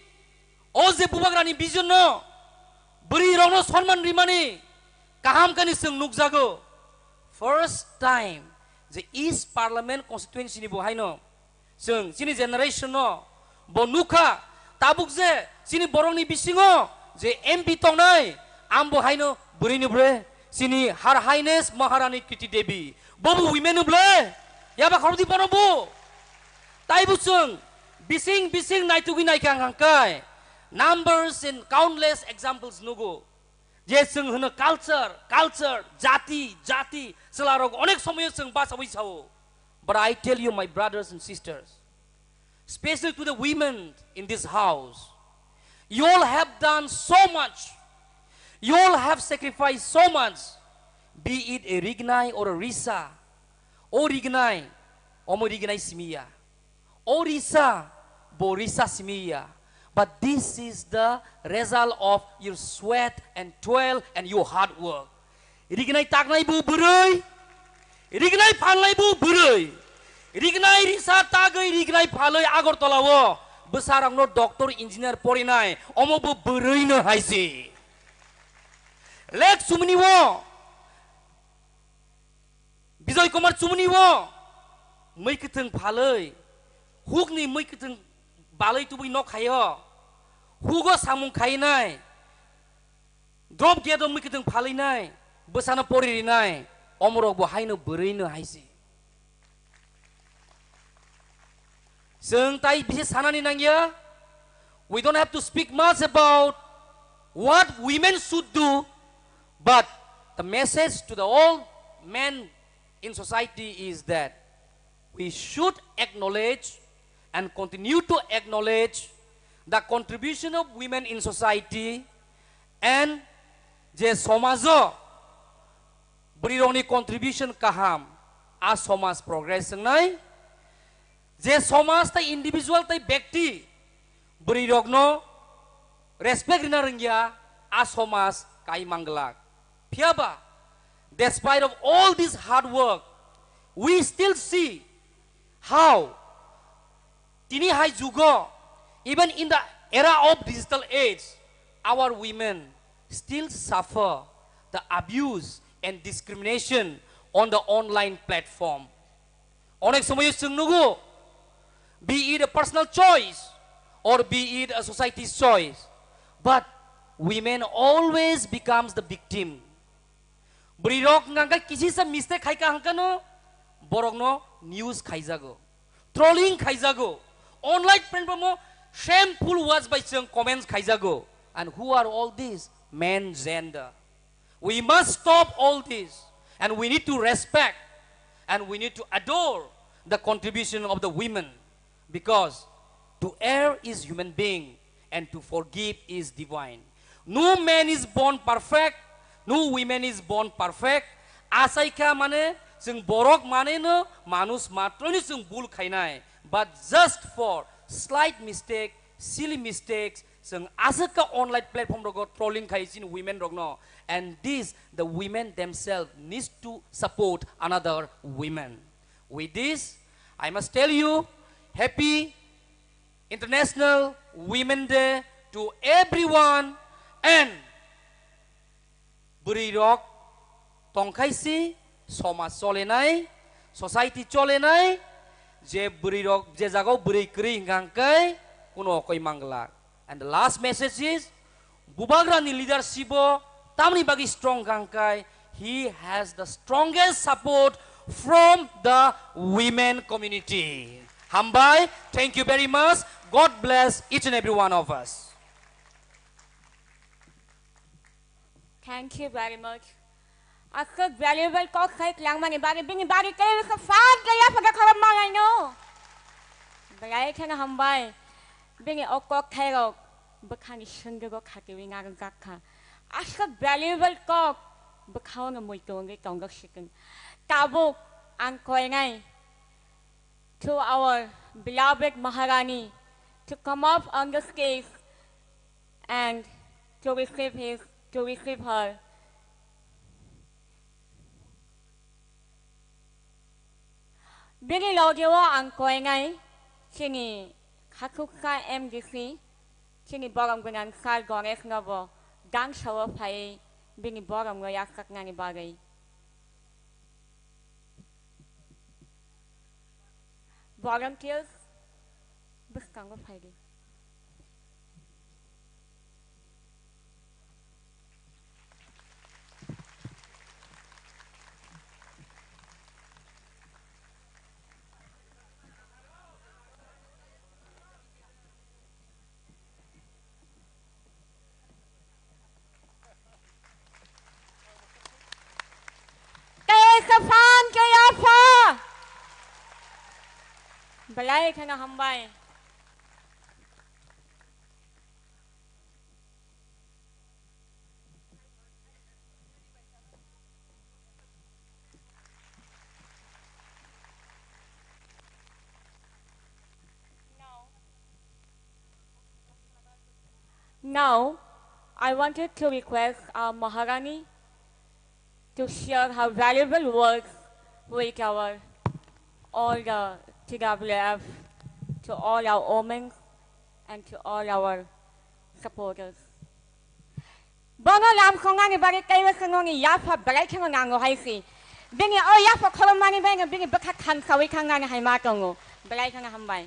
o je bubagrani vision no, bwrwi rokno sonman rimani kaham kani chwng nukjago. First time je East Parliament constituency ni bo haino chwng chini generation no bo nukha, tabuk je chini borokni bisingo je M P tongnai, ambo haino bwrwi ni bre chini Her Highness Maharani Kriti Devi, bobo women ni ble, yaba khorokdi bono bo. Taibo chwng bising bising naitugwi naikha hwnkha kai numbers and countless examples nugo. Je chwng hwno culture, culture, jati, jati, chwlarok onek somoyo chwng bachaui sao. But I tell you, my brothers and sisters, especially to the women in this house, you all have done so much. You all have sacrificed so much. Be it a Rignai or a Risa. O Rignai, omo Rignai simiya. O Risa, bo Risa simiya. But this is the result of your sweat and toil and your hard work. Rignai taknai bo bwrwi, rignai phalnai bo bwrwi, rignai Risa tagwi rignai phalwi Agartala o bwsarokno doctor engineer porinai, omo bo bwrwino haisi. Lek sumni o Bijoy Kumar Chumni o mui kwthwng phalwi, hukni mui kwthwng balwi tubui nok khaio, hugo samung khainai, drop gate o mui kwthwng phalwi nai, bwsano pori rinai, omorok bo haino bwrwi no haisi. Chwng tai bisi sanani nangya. We don't have to speak much about what women should do, but the message to the all men in society is that we should acknowledge and continue to acknowledge the contribution of women in society and je somajo bwrwirokni contribution kaham, a somaj progress wngnai. Je somaj tai individual tai bekti bwrwirokno respect rina rwngya, a somaj kai manglak. Phiyaba, despite of all this hard work, we still see how tini hai jugo, even in the era of digital age, our women still suffer the abuse and discrimination on the online platform. Onek somoyo chwng nugo, be it a personal choice or be it a society's choice, but women always becomes the victim. Bwrwirok hwnkha khe kisisa mistake khaika hwnkhe no borokno news khaijago, trolling khaijago, online platform o shameful words bai chwng comments khaijago. And who are all these? Men gender. We must stop all this and we need to respect and we need to adore the contribution of the women. Because to err is human being and to forgive is divine. No man is born perfect, no woman is born perfect. Achaikha mane chwng borok mane no manush matroi no chwng bul khainai. But just for slight mistake, silly mistakes, chwng aswk kha online platform rogo trolling khai chini women rokno. And this, the women themselves needs to support another women. With this, I must tell you, happy International Women Day to everyone and bwrwirok tongkhaisi somaj cholenai, society cholenai, je bwrwirok je jagao bwrwi kwrwi hwnkha hwnkhe kuno okoi manglak. And the last message is, Bubagrani leadership o tamni bagwi strong hwnkha hwnkhe he has the strongest support from the women community. Hambai, thank you very much. God bless each and every one of us. Thank you very much. Aswk valuable kok sai kwlangmani bagwi bini bagwi tei wngkha fan kaiya phano khorok manai no. Belai kheno hambai. Bini o kok thairok bwkhani sengdego khatiwi narwkjak kha. Aswk valuable kok bwkhao no muitu wngwi tongjak sikung. Tabuk ang koinai to our beloved Maharani to come up on the stage and to receive his, to receive her. Bini logeo ang koinai chini khasuksa M D C, chini borok gwnang sir Ganesh nobo dangsa o phai bini borok no yaksaknani bagwi. Volunteers, bwskango phai di. Belai kheno hambai. Now, I wanted to request our Maharani to share her valuable words with our, all the T W F, to all our women, and to all our supporters. Bono lam khongnani bagwi kaiwa khwngnoni yapha belai kheno nango hai si. Bini o yapha khorokmani bagwi bini bwkha thansawi thangnani hai ma tongo. Belai kheno hambai.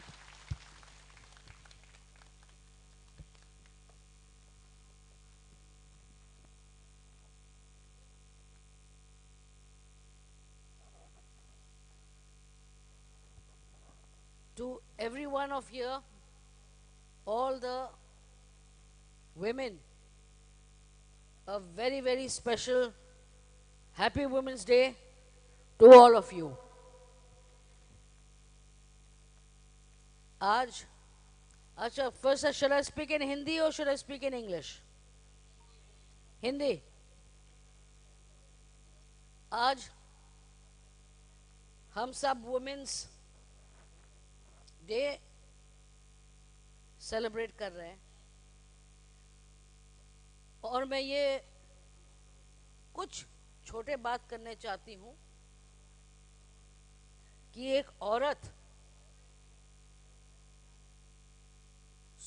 To every one of here, all the women, a very, very special Happy Women's Day to all of you. आज, अच्छा, first, shall I speak in Hindi or should I speak in English? Hindi. आज हम सब women's day celebrate कर रहे हैं, और मैं ये कुछ छोटे बात करने चाहती हूँ कि एक औरत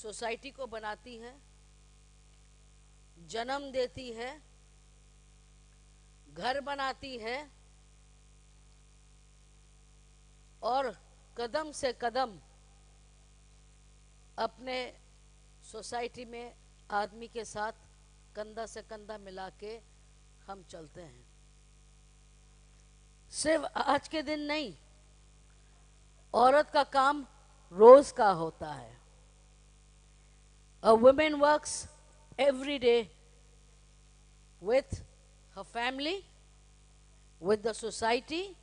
सोसाइटी को बनाती है, जन्म देती है, घर बनाती है और कदम से कदम अपने सोसाइटी में आदमी के साथ कंधा से कंधा मिला के हम चलते हैं। सिर्फ आज के दिन नहीं, औरत का काम रोज का होता है। A woman works every day with her family, with the society,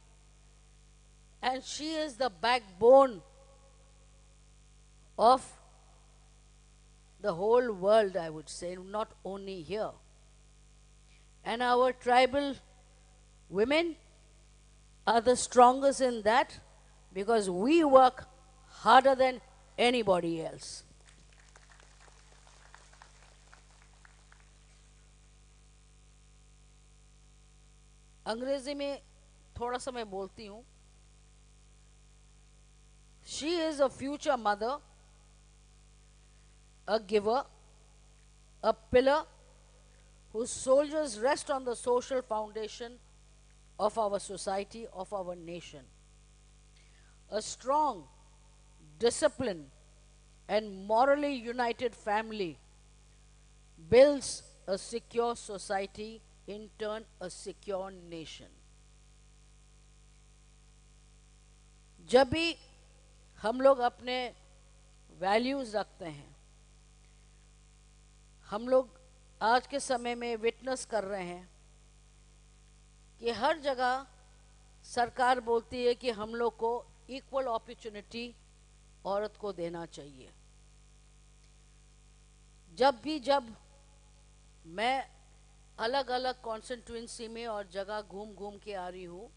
and she is the backbone of the whole world, I would say, not only here. And our tribal women are the strongest in that because we work harder than anybody else. अंग्रेजी में थोड़ा सा मैं बोलती हूँ। She is a future mother, a giver, a pillar whose shoulders rest on the social foundation of our society, of our nation. A strong, disciplined, and morally united family builds a secure society, in turn, a secure nation. जब भी हम लोग अपने वैल्यूज रखते हैं, हम लोग आज के समय में विटनेस कर रहे हैं कि हर जगह सरकार बोलती है कि हम लोग को इक्वल अपॉर्चुनिटी औरत को देना चाहिए। जब भी, जब मैं अलग-अलग कॉन्स्टिट्यूएंसी में और जगह घूम घूम के आ रही हूँ,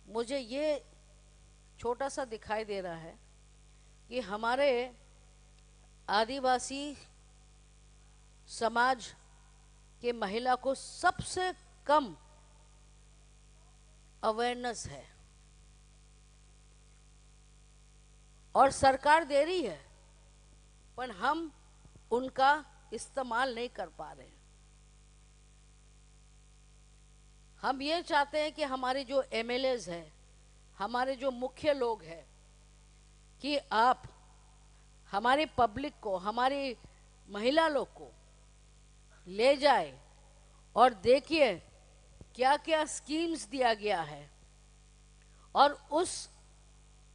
मुझे ये छोटा सा दिखाई दे रहा है कि हमारे आदिवासी समाज के महिला को सबसे कम अवेयरनेस है और सरकार दे रही है, पर हम उनका इस्तेमाल नहीं कर पा रहे हैं। हम ये चाहते हैं कि हमारे जो एमएलएज हैं, हमारे जो मुख्य लोग हैं, कि आप हमारी पब्लिक को, हमारी महिला लोग को ले जाए और देखिए क्या-क्या स्कीम्स दिया गया है और उस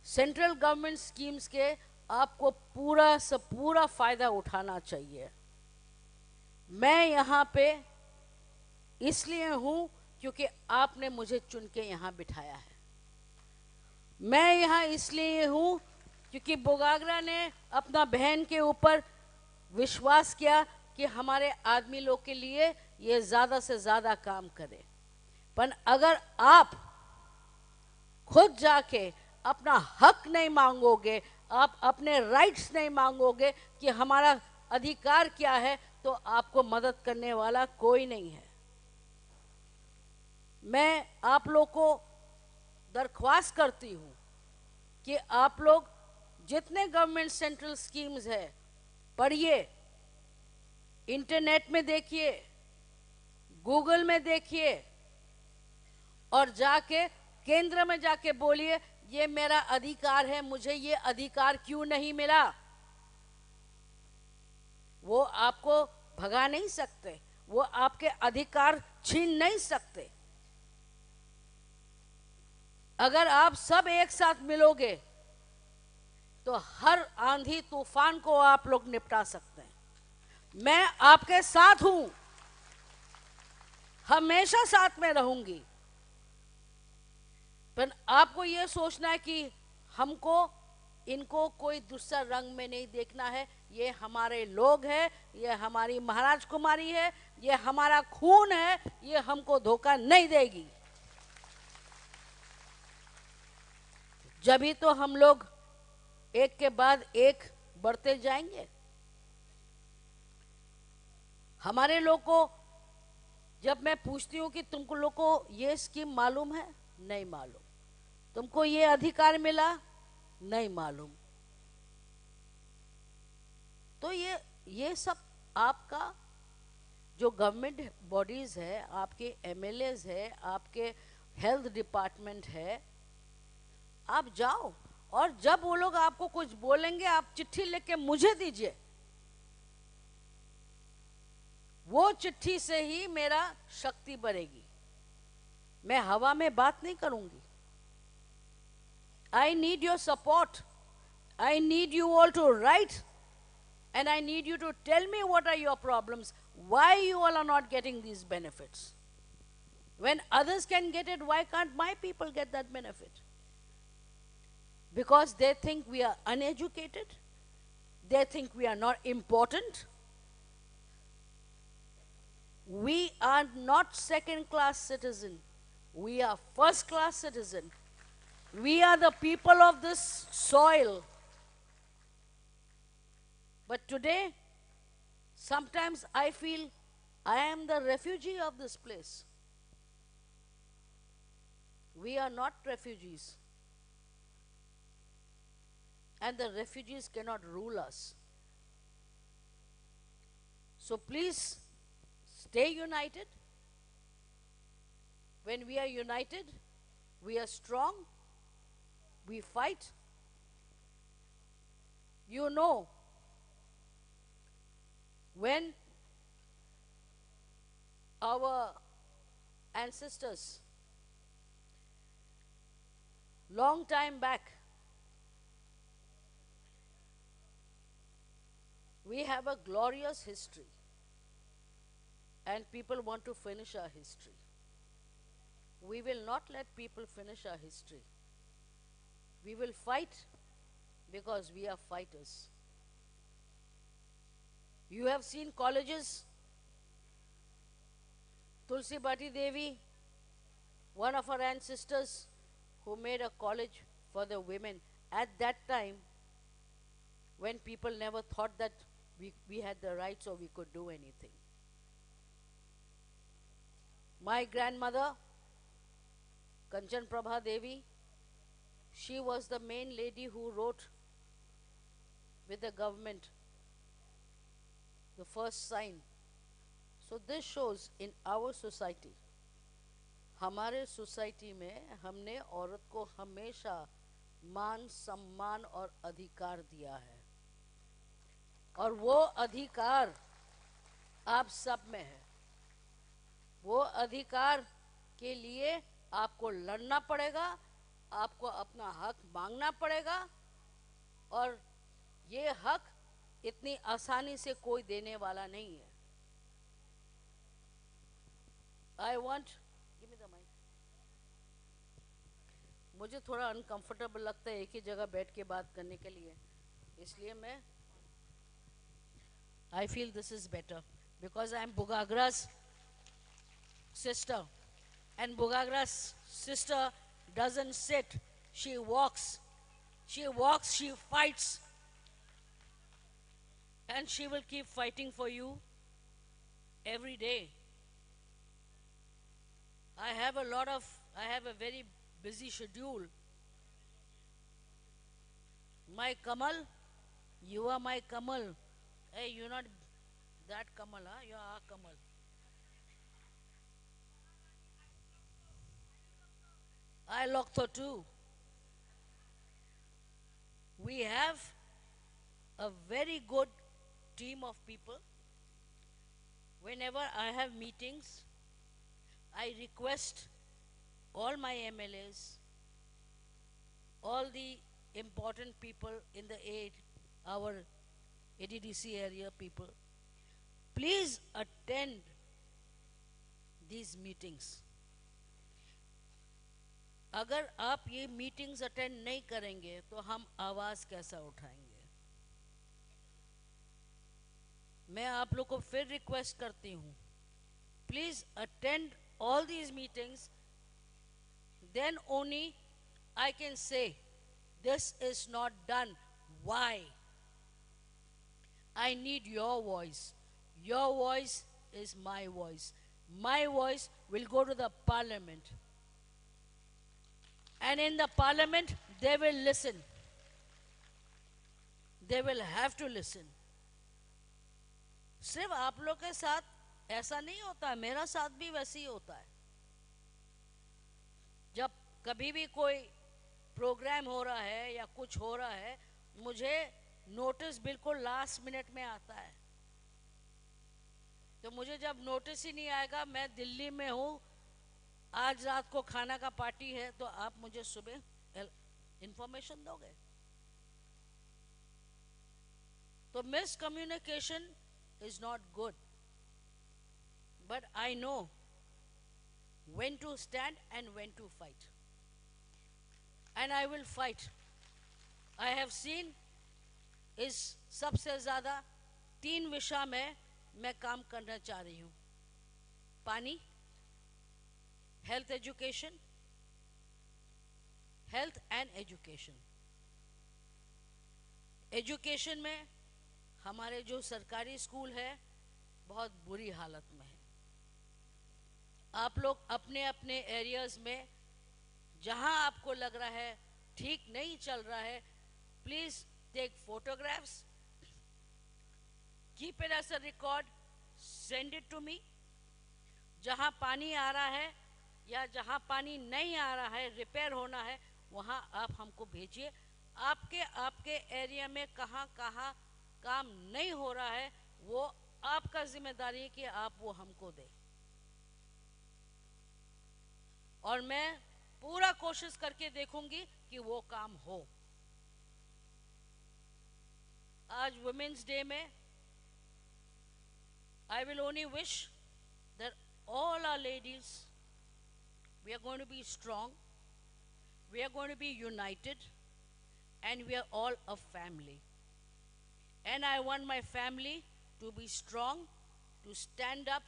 सेंट्रल गवर्नमेंट स्कीम्स के आपको पूरा से पूरा फायदा उठाना चाहिए। मैं यहाँ पे इसलिए हूँ क्योंकि आपने मुझे चुन के यहाँ बिठाया है। मैं यहाँ इसलिए हूँ क्योंकि बोगागरा ने अपना बहन के ऊपर विश्वास किया कि हमारे आदमी लोग के लिए ये ज़्यादा से ज़्यादा काम करे। पर अगर आप खुद जाके अपना हक नहीं मांगोगे, आप अपने राइट्स नहीं मांगोगे कि हमारा अधिकार क्या है, तो आपको मदद करने वाला कोई नहीं है। मैं आप लोग को दरख्वास्त करती हूँ कि आप लोग जितने गवर्नमेंट सेंट्रल स्कीम्स है, पढ़िए, इंटरनेट में देखिए, गूगल में देखिए, और जाके केंद्र में जाके बोलिए, "ये मेरा अधिकार है, मुझे ये अधिकार क्यों नहीं मिला?" वो आपको भगा नहीं सकते, वो आपके अधिकार छीन नहीं सकते। अगर आप सब एक साथ मिलोगे, तो हर आंधी तूफान को आप लोग निपटा सकते हैं। मैं आपके साथ हूं, हमेशा साथ में रहूंगी। पर आपको ये सोचना है कि हमको इनको कोई दूसरा रंग में नहीं देखना है। ये हमारे लोग हैं, ये हमारी महाराज कुमारी है, ये हमारा खून है, ये हमको धोखा नहीं देगी। जब ही तो हम लोग एक के बाद एक बढ़ते जाएंगे। हमारे लोग को जब मैं पूछती हूँ कि तुमको लोग को ये स्कीम मालूम है, नहीं मालूम। तुमको ये अधिकार मिला, नहीं मालूम। तो ये, ये सब आपका जो गवर्नमेंट बॉडीज है, आपके एमएलएज है, आपके हेल्थ डिपार्टमेंट है, आप जाओ और जब वो लोग आपको कुछ बोलेंगे, आप चिट्ठी लेके मुझे दीजिए। वो चिट्ठी से ही मेरा शक्ति बढ़ेगी। मैं हवा में बात नहीं करूंगी। I need your support. I need you all to write, and I need you to tell me what are your problems, why you all are not getting these benefits. When others can get it, why can't my people get that benefit? Because they think we are uneducated, they think we are not important. We are not second class citizen. We are first class citizen. We are the people of this soil. But today, sometimes I feel I am the refugee of this place. We are not refugees. And the refugees cannot rule us. So please stay united. When we are united, we are strong, we fight. You know, when our ancestors, long time back, we have a glorious history, and people want to finish our history. We will not let people finish our history. We will fight because we are fighters. You have seen colleges. Tulsi Bati Devi, one of our ancestors, who made a college for the women at that time when people never thought that we, we had the rights or we could do anything. My grandmother, Kanchan Prabha Devi, she was the main lady who wrote with the government the first sign. So this shows in our society, हमारे सोसाइटी में हमने औरत को हमेशा मान, सम्मान और अधिकार दिया है, और वो अधिकार आप सब में है। वो अधिकार के लिए आपको लड़ना पड़ेगा, आपको अपना हक मांगना पड़ेगा, और ये हक इतनी आसानी से कोई देने वाला नहीं है। I want, give me the mic. मुझे थोड़ा अनकंफर्टेबल लगता है एक ही जगह बैठ के बात करने के लिए, इसलिए मैं I feel this is better because I am Bugagra's sister, and Bugagra's sister doesn't sit, she walks, she walks, she fights, and she will keep fighting for you every day. I have a lot of, I have a very busy schedule. My Kamal, you are my Kamal. Hey, you're not that Kamal, huh? You are Kamal. I Lokto too. We have a very good team of people. Whenever I have meetings, I request all my M L As, all the important people in the aid, our A D D C area people, please attend these meetings. अगर आप ये meetings attend नहीं करेंगे तो हम आवाज़ कैसा उठाएंगे? मैं आप लोग को फिर रिक्वेस्ट करती हूँ, please attend all these meetings, then only I can say this is not done. Why? I need your voice. Your voice is my voice. My voice will go to the parliament. And in the parliament, they will listen. They will have to listen. सिर्फ आप लोग के साथ ऐसा नहीं होता है, मेरा साथ भी वैसे ही होता है। जब कभी भी कोई प्रोग्राम हो रहा है या कुछ हो रहा है, मुझे नोटिस बिल्कुल लास्ट मिनट में आता है। तो मुझे जब नोटिस ही नहीं आएगा, मैं दिल्ली में हूँ, आज रात को खाना का पार्टी है, तो आप मुझे सुबह इंफॉर्मेशन दोगे? तो miscommunication is not good, but I know when to stand and when to fight, and I will fight. I have seen, इस सबसे ज़्यादा तीन विषय में मैं काम करना चाह रही हूँ, पानी, health education, health and education। Education में हमारे जो सरकारी स्कूल है, बहुत बुरी हालत में है। आप लोग अपने अपने एरियाज में जहाँ आपको लग रहा है ठीक नहीं चल रहा है, please take photographs, keep it as a record, send it to me। जहाँ पानी आ रहा है या जहाँ पानी नहीं आ रहा है, रिपेयर होना है, वहाँ आप हमको भेजिए। आपके, आपके एरिया में कहाँ कहाँ काम नहीं हो रहा है, वो आपका जिम्मेदारी है कि आप वो हमको दें। और मैं पूरा कोशिश करके देखूंगी कि वो काम हो। आज वुमेन्स डे में I will only wish that all our ladies, we are going to be strong, we are going to be united, and we are all a family. And I want my family to be strong, to stand up,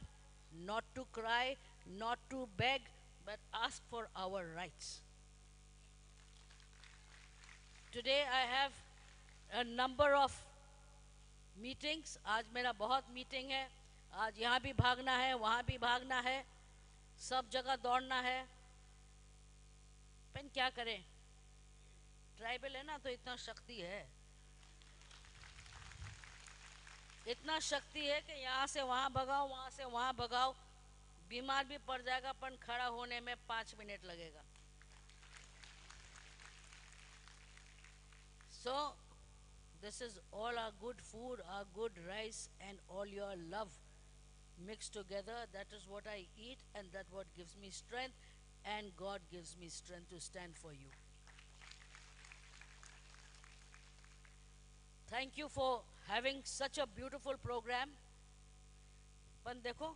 not to cry, not to beg, but ask for our rights. Today I have a number of meetings. आज मेरा बहुत मीटिंग है, आज यहाँ भी भागना है, वहाँ भी भागना है, सब जगह दौड़ना है। पर क्या करें, ट्राइबल है ना, तो इतना शक्ति है, इतना शक्ति है कि यहाँ से वहाँ भगाओ, वहाँ से वहाँ भगाओ, बीमार भी पड़ जाएगा, पर खड़ा होने में पाँच मिनट लगेगा। So, this is all our good food, our good rice, and all your love mixed together. That is what I eat, and that what gives me strength, and God gives me strength to stand for you. Thank you for having such a beautiful program. पण देखो,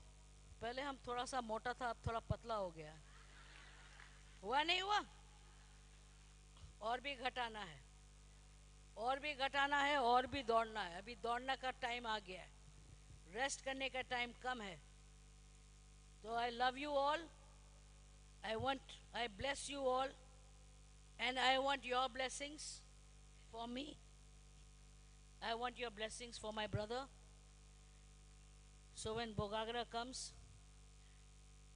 पहले हम थोड़ा सा मोटा था, अब थोड़ा पतला हो गया। हुआ नहीं हुआ? और भी घटाना है, और भी घटाना है, और भी दौड़ना है। अभी दौड़ने का टाइम आ गया है, रेस्ट करने का टाइम कम है। तो I love you all, I want, I bless you all, and I want your blessings for me. I want your blessings for my brother. So when Bogagra comes,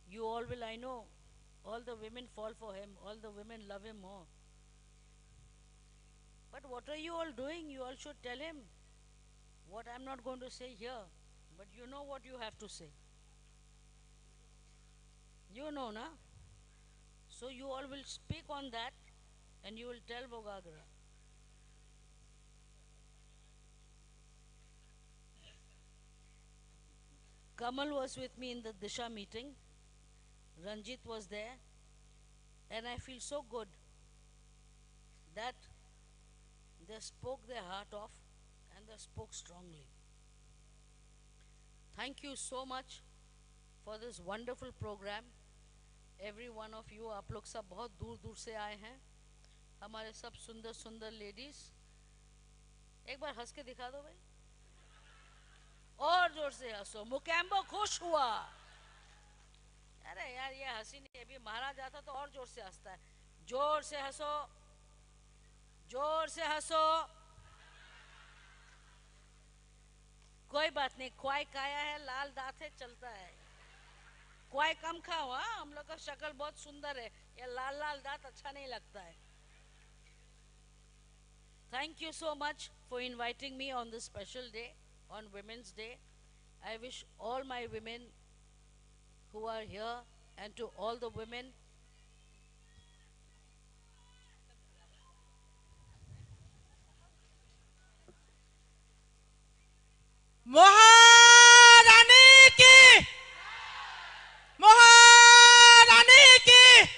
you all will, I know, all the women fall for him, all the women love him more. But what are you all doing? You all should tell him what I'm not going to say here, but you know what you have to say. You know, na? So you all will speak on that and you will tell Bogagra. Kamal was with me in the Disha meeting. Ranjit was there. And I feel so good that they spoke their heart off and they spoke strongly. Thank you so much for this wonderful program. Every one of you, आप लोग सब बहुत दूर दूर से आए हैं, हमारे सब सुंदर सुंदर लेडीज। एक बार हंस के दिखा दो भाई, और जोर से हंसो। मुकेम्बो खुश हुआ। अरे यार, ये हंसी नहीं, अभी महाराज आता तो और जोर से हंसता है। जोर से हंसो, जोर से हंसो। कोई बात नहीं, ख्वाई काया है, लाल दांत है, चलता है। ख्वाई कम खाओ, हाँ, हम लोग का शक्ल बहुत सुंदर है, ये लाल लाल दांत अच्छा नहीं लगता है। Thank you so much for inviting me on this special day, on Women's Day. I wish all my women who are here and to all the women Maharani ki! Maharani ki!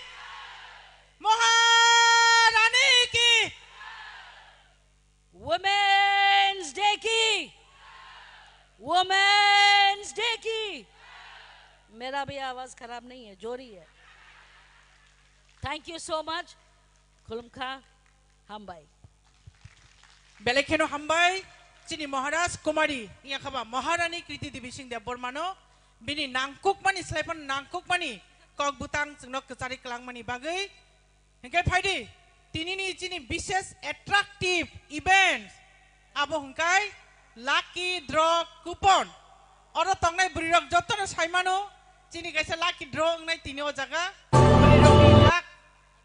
Maharani ki! Women's Day ki! Women's Day ki! मेरा भी आवाज खराब नहीं है, जोरी है। Thank you so much. Khulumkha, hambai. Belai kheno hambai, chini Maharaj Kumari, iya khaba Maharani Kriti Devi Singh Debbarmano, bini nangkukmani, slaiphano nangkukmani, kok bwtang chwngno kwchari kwlangmani bagwi. Hinkhe phaidi, tinini chini bishes attractive events, abo hwnkhe lucky draw coupon. Oro tongnai bwrwirok jotono saimano, chini kaisa lucky draw wngnai tini o jaga. Bwrwirokni luck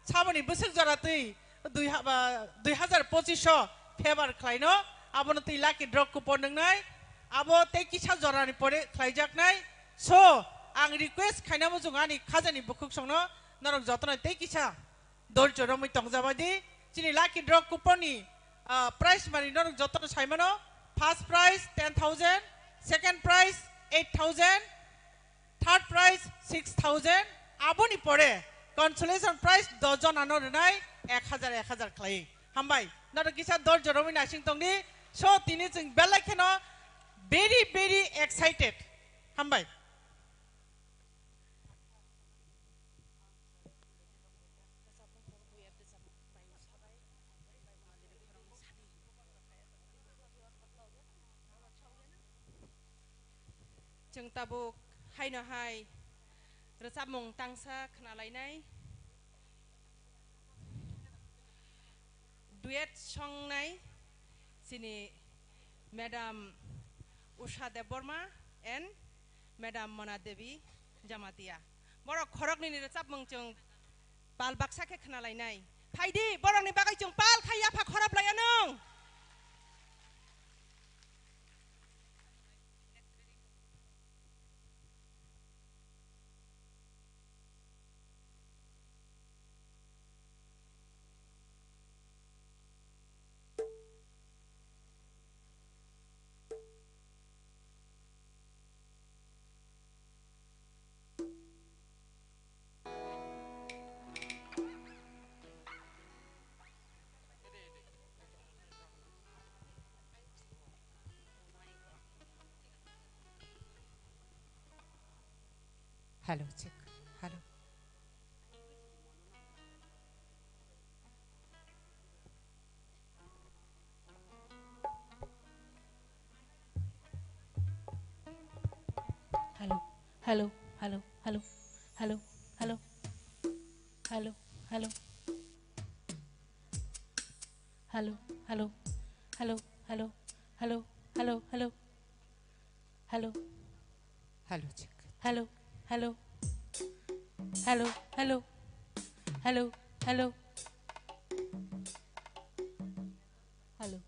Saboni bwswk jora twi dui ha-, ba, dui hazar pochish o favour khlaino, abono twi lucky draw coupon wngnai, abo tei kisa jorani pore khlaijaknai. So, ang request khaina muchungo ani khajani bukhuksongno, norok jotono tei kisa dorjo romwi tongjabaidi. Chini lucky draw coupon ni, ah, prize mani norok jotono saimano, first prize ten thousand, second prize eight thousand, third prize six thousand, aboni pore consolation prize dos jonano rwnai ek hajar, ek hajar khlai. Hambai, norok kisa dorjo romwi naising tongdi. So, tini chwng belai kheno very, very excited. Hambai. Chwng tabuk haino hai rwchapmung tangsa khna lainai. Duet songnai chini Madam Usha Debbarma and Madam Mona Devi Jamatia. Borok khoroknwini rwchapmung chwng pal baksa khe khna lainai. Phaidi, borokni bagwi chwng pal khai yapha khorop lai anw. Hello, check. Hello. Hello, hello, hello, hello, hello, hello, hello, hello, hello, hello, hello, hello, hello, hello, hello, hello, hello, hello, hello, check. Hello, hello, hello, hello, hello, hello, hello,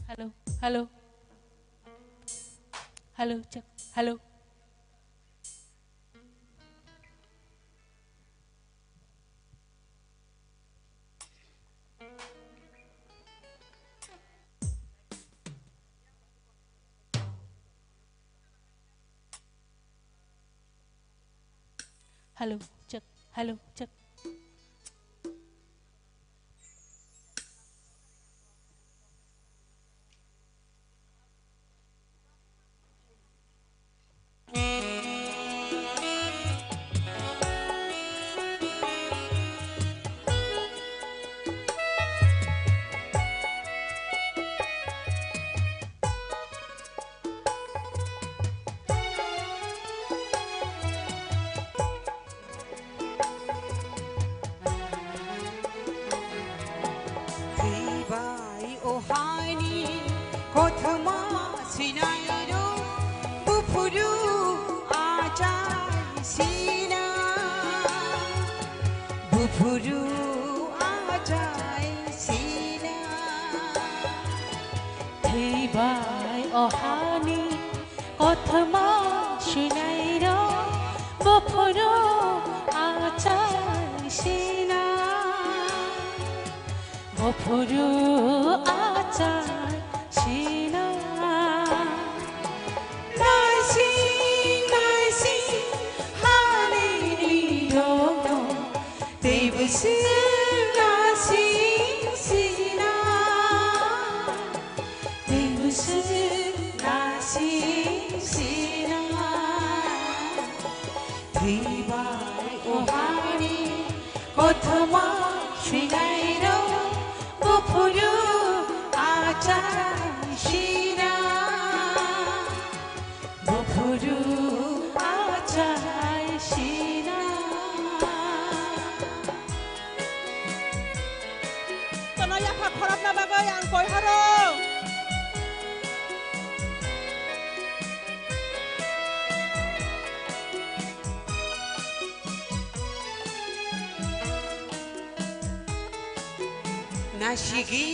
hello, hello, hello, check, hello. Hello, check. Hello, check. Tei bai o haini kothoma sinairok buphuru achai sina, buphuru achai sina. Tei bai o hani kothoma sinairok buphuru achai sina, buphuru achai sina. Naising, naising, hani nirokno tei bwswk naising sina, tei bwswk naising sina. Tei bai o hani kothoma sinairok buphuru achai sina. Buphuru achai sina. Tono yapha khorokna bagwi ang koi horo. Nasigwi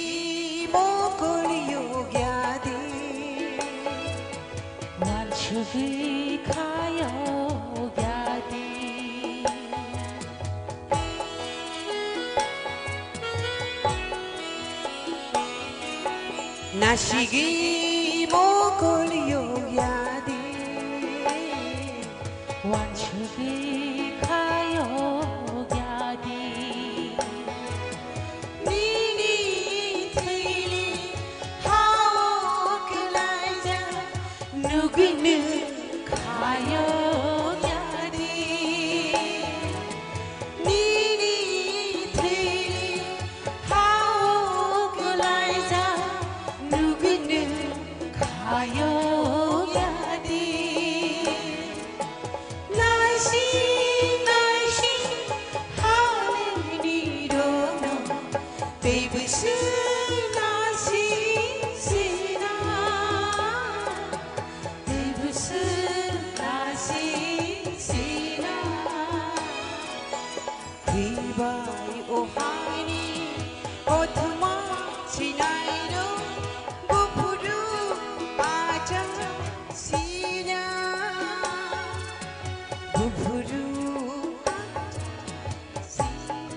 mokol yokya di, wansugwi kha yokya di. Nasigwi mokol yokya di. Wansugwi kha yokya di. Nini thwini ha-o kwlaijak nugwi nwng kha yokya di. Nini thwini ha-o kwlaijak nugwi nwng kha yokya di. Naising, naising, hani nirokno tei bwswk naising sina, tei bwswk naising sina. Tei bai o hani kothoma sinairok buphuru achai sina, buphuru achai sina.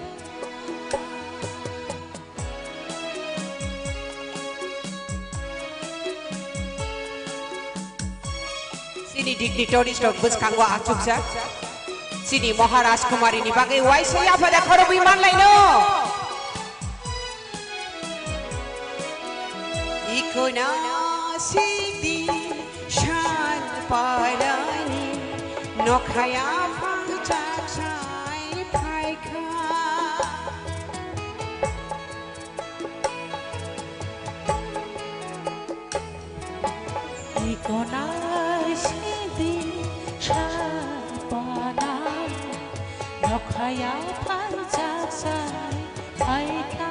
Chini dignitaries rok bwskango achukjak. Chini Maharaj Kumari ni bagwi waisa yaphada khorobwi manlaino. Ikona sidi shan parani nokhaya phang chaksai phaikha. Ikona Sidi sapana nokhaya phaijak sai phaikha.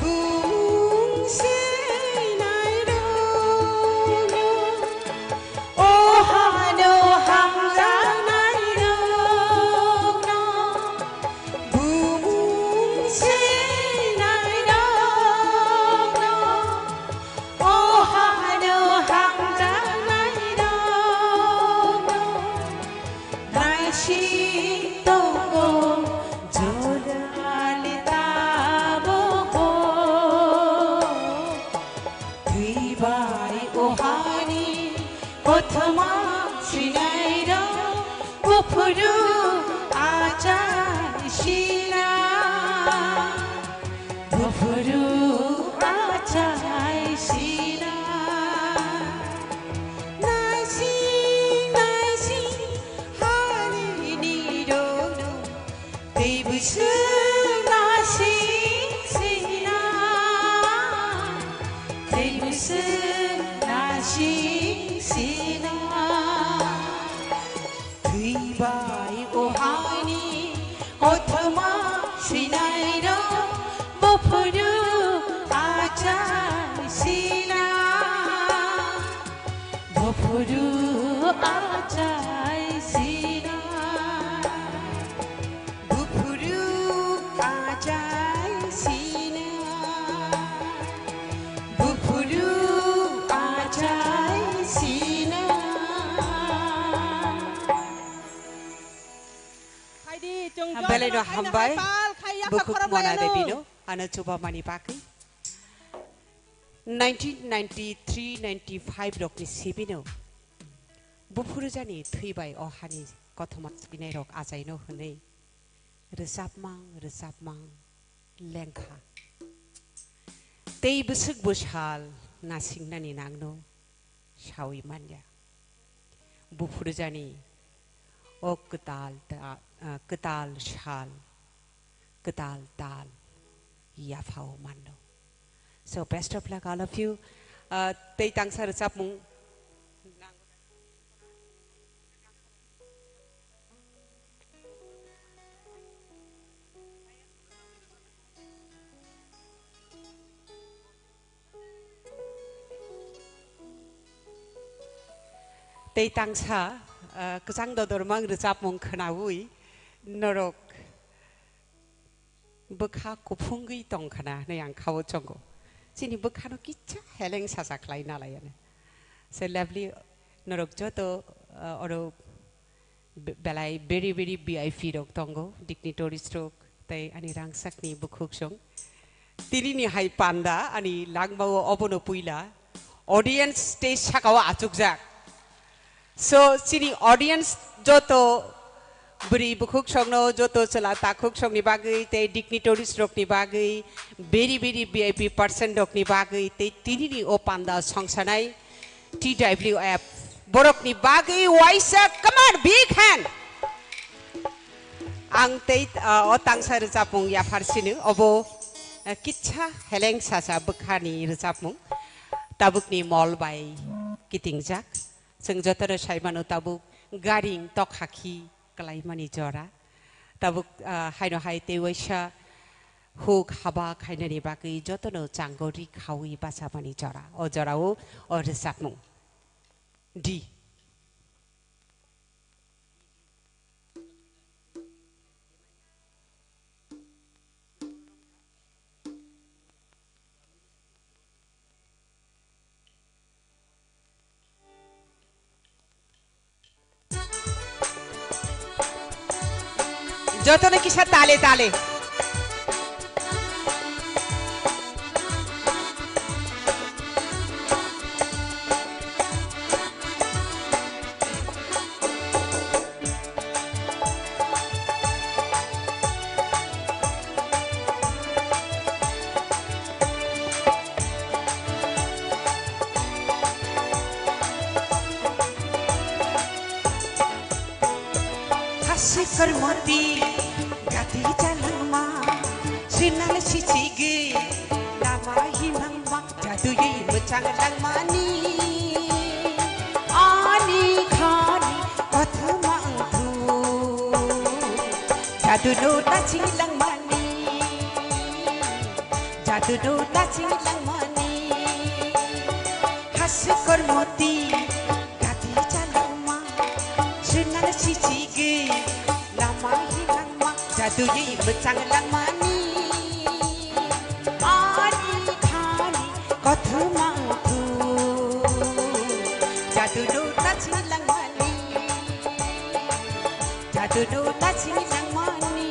Bung sinai rokno, o hano hamjaknai rokno, bung sinai rokno, o hano hamjaknai rokno, naising tongo jorani tabuk. Twibai o hani kothoma swinairok buphuru achai sina. Buphuru achai sina. Naising, naising, hani nirok no. Tei bwswk naising sina. Tei bwswk naising sina. Twi bai o hani kothoma swinairok buphuru achai sina. Buphuru achai sina. Buphuru achai sina. Buphuru achai sina. Phaidi, chwng jotono belai no khaina hambai. Hai pal khai yakha bukhuk khorok Mona maya Devi no. No ano chubamani bagwi. Nineteen ninety-three ninety-five rokni sibino buphurujani thwibai o hani kothoma swinairok achaino hwnwi rwchapmang rwchapmang lengkha. Tei bwswk bwsal nasingnani nangno sawi manya. Buphurujani o kwtal ta-, ah, kwtal sal, kwtal tal yaphao mano. So, best of luck, all of you. Ah, tei tangsa rwchapmung. Tei tangsa, ah, kwchang dodormang rwchapmung khwnaui norok bwkha kuphungwi tongkhana hwnwi ang khao chongo. Chini bwkhano kicha heleng sacha khlai nalaiya. So lovely, norok joto, ah, oro be-, belai very, very V I P rok tongo, dignitaries rok, tei ani rangchakni bukhuksong. Tinini hai panda ani langmao obono puila audience tei sakao achukjak. So, chini audience joto bwrwi bukhuksongno, joto chwla takhuksongni bagwi tei dignitaries rokni bagwi, very, very V I P person rokni bagwi tei tinini o panda songsanai T W F borokni bagwi waisa, come on, big hand. Ang tei, ah, o tangsa rwchapmung yaphar sino, obo, ah, kitsa heleng sacha bwkhani rwchapmung. Tabukni mol bai kitingjak. Chwng jotono sai mano tabuk garing tokha khi kwlaimani jora. Tabuk, ah, haino hai tei waisa huk haba khainani bagwi jotono chango ri khaui bachamani jora. O jorao o rwchapmung. D. Jotono kisa tale tale. Khasi kormoti gati chalangma, sinal sichigwi lama himangma, jaduywi mwchang langmani. Jadunu naching langmani, jadunu naching langmani, hasi kormoti, gati chalangma, sunana sichigi, lama hilangma, jaduyui muchang langmani, ani khani, kothumang tu, jadunu naching langmani. Jadunu naching langmani.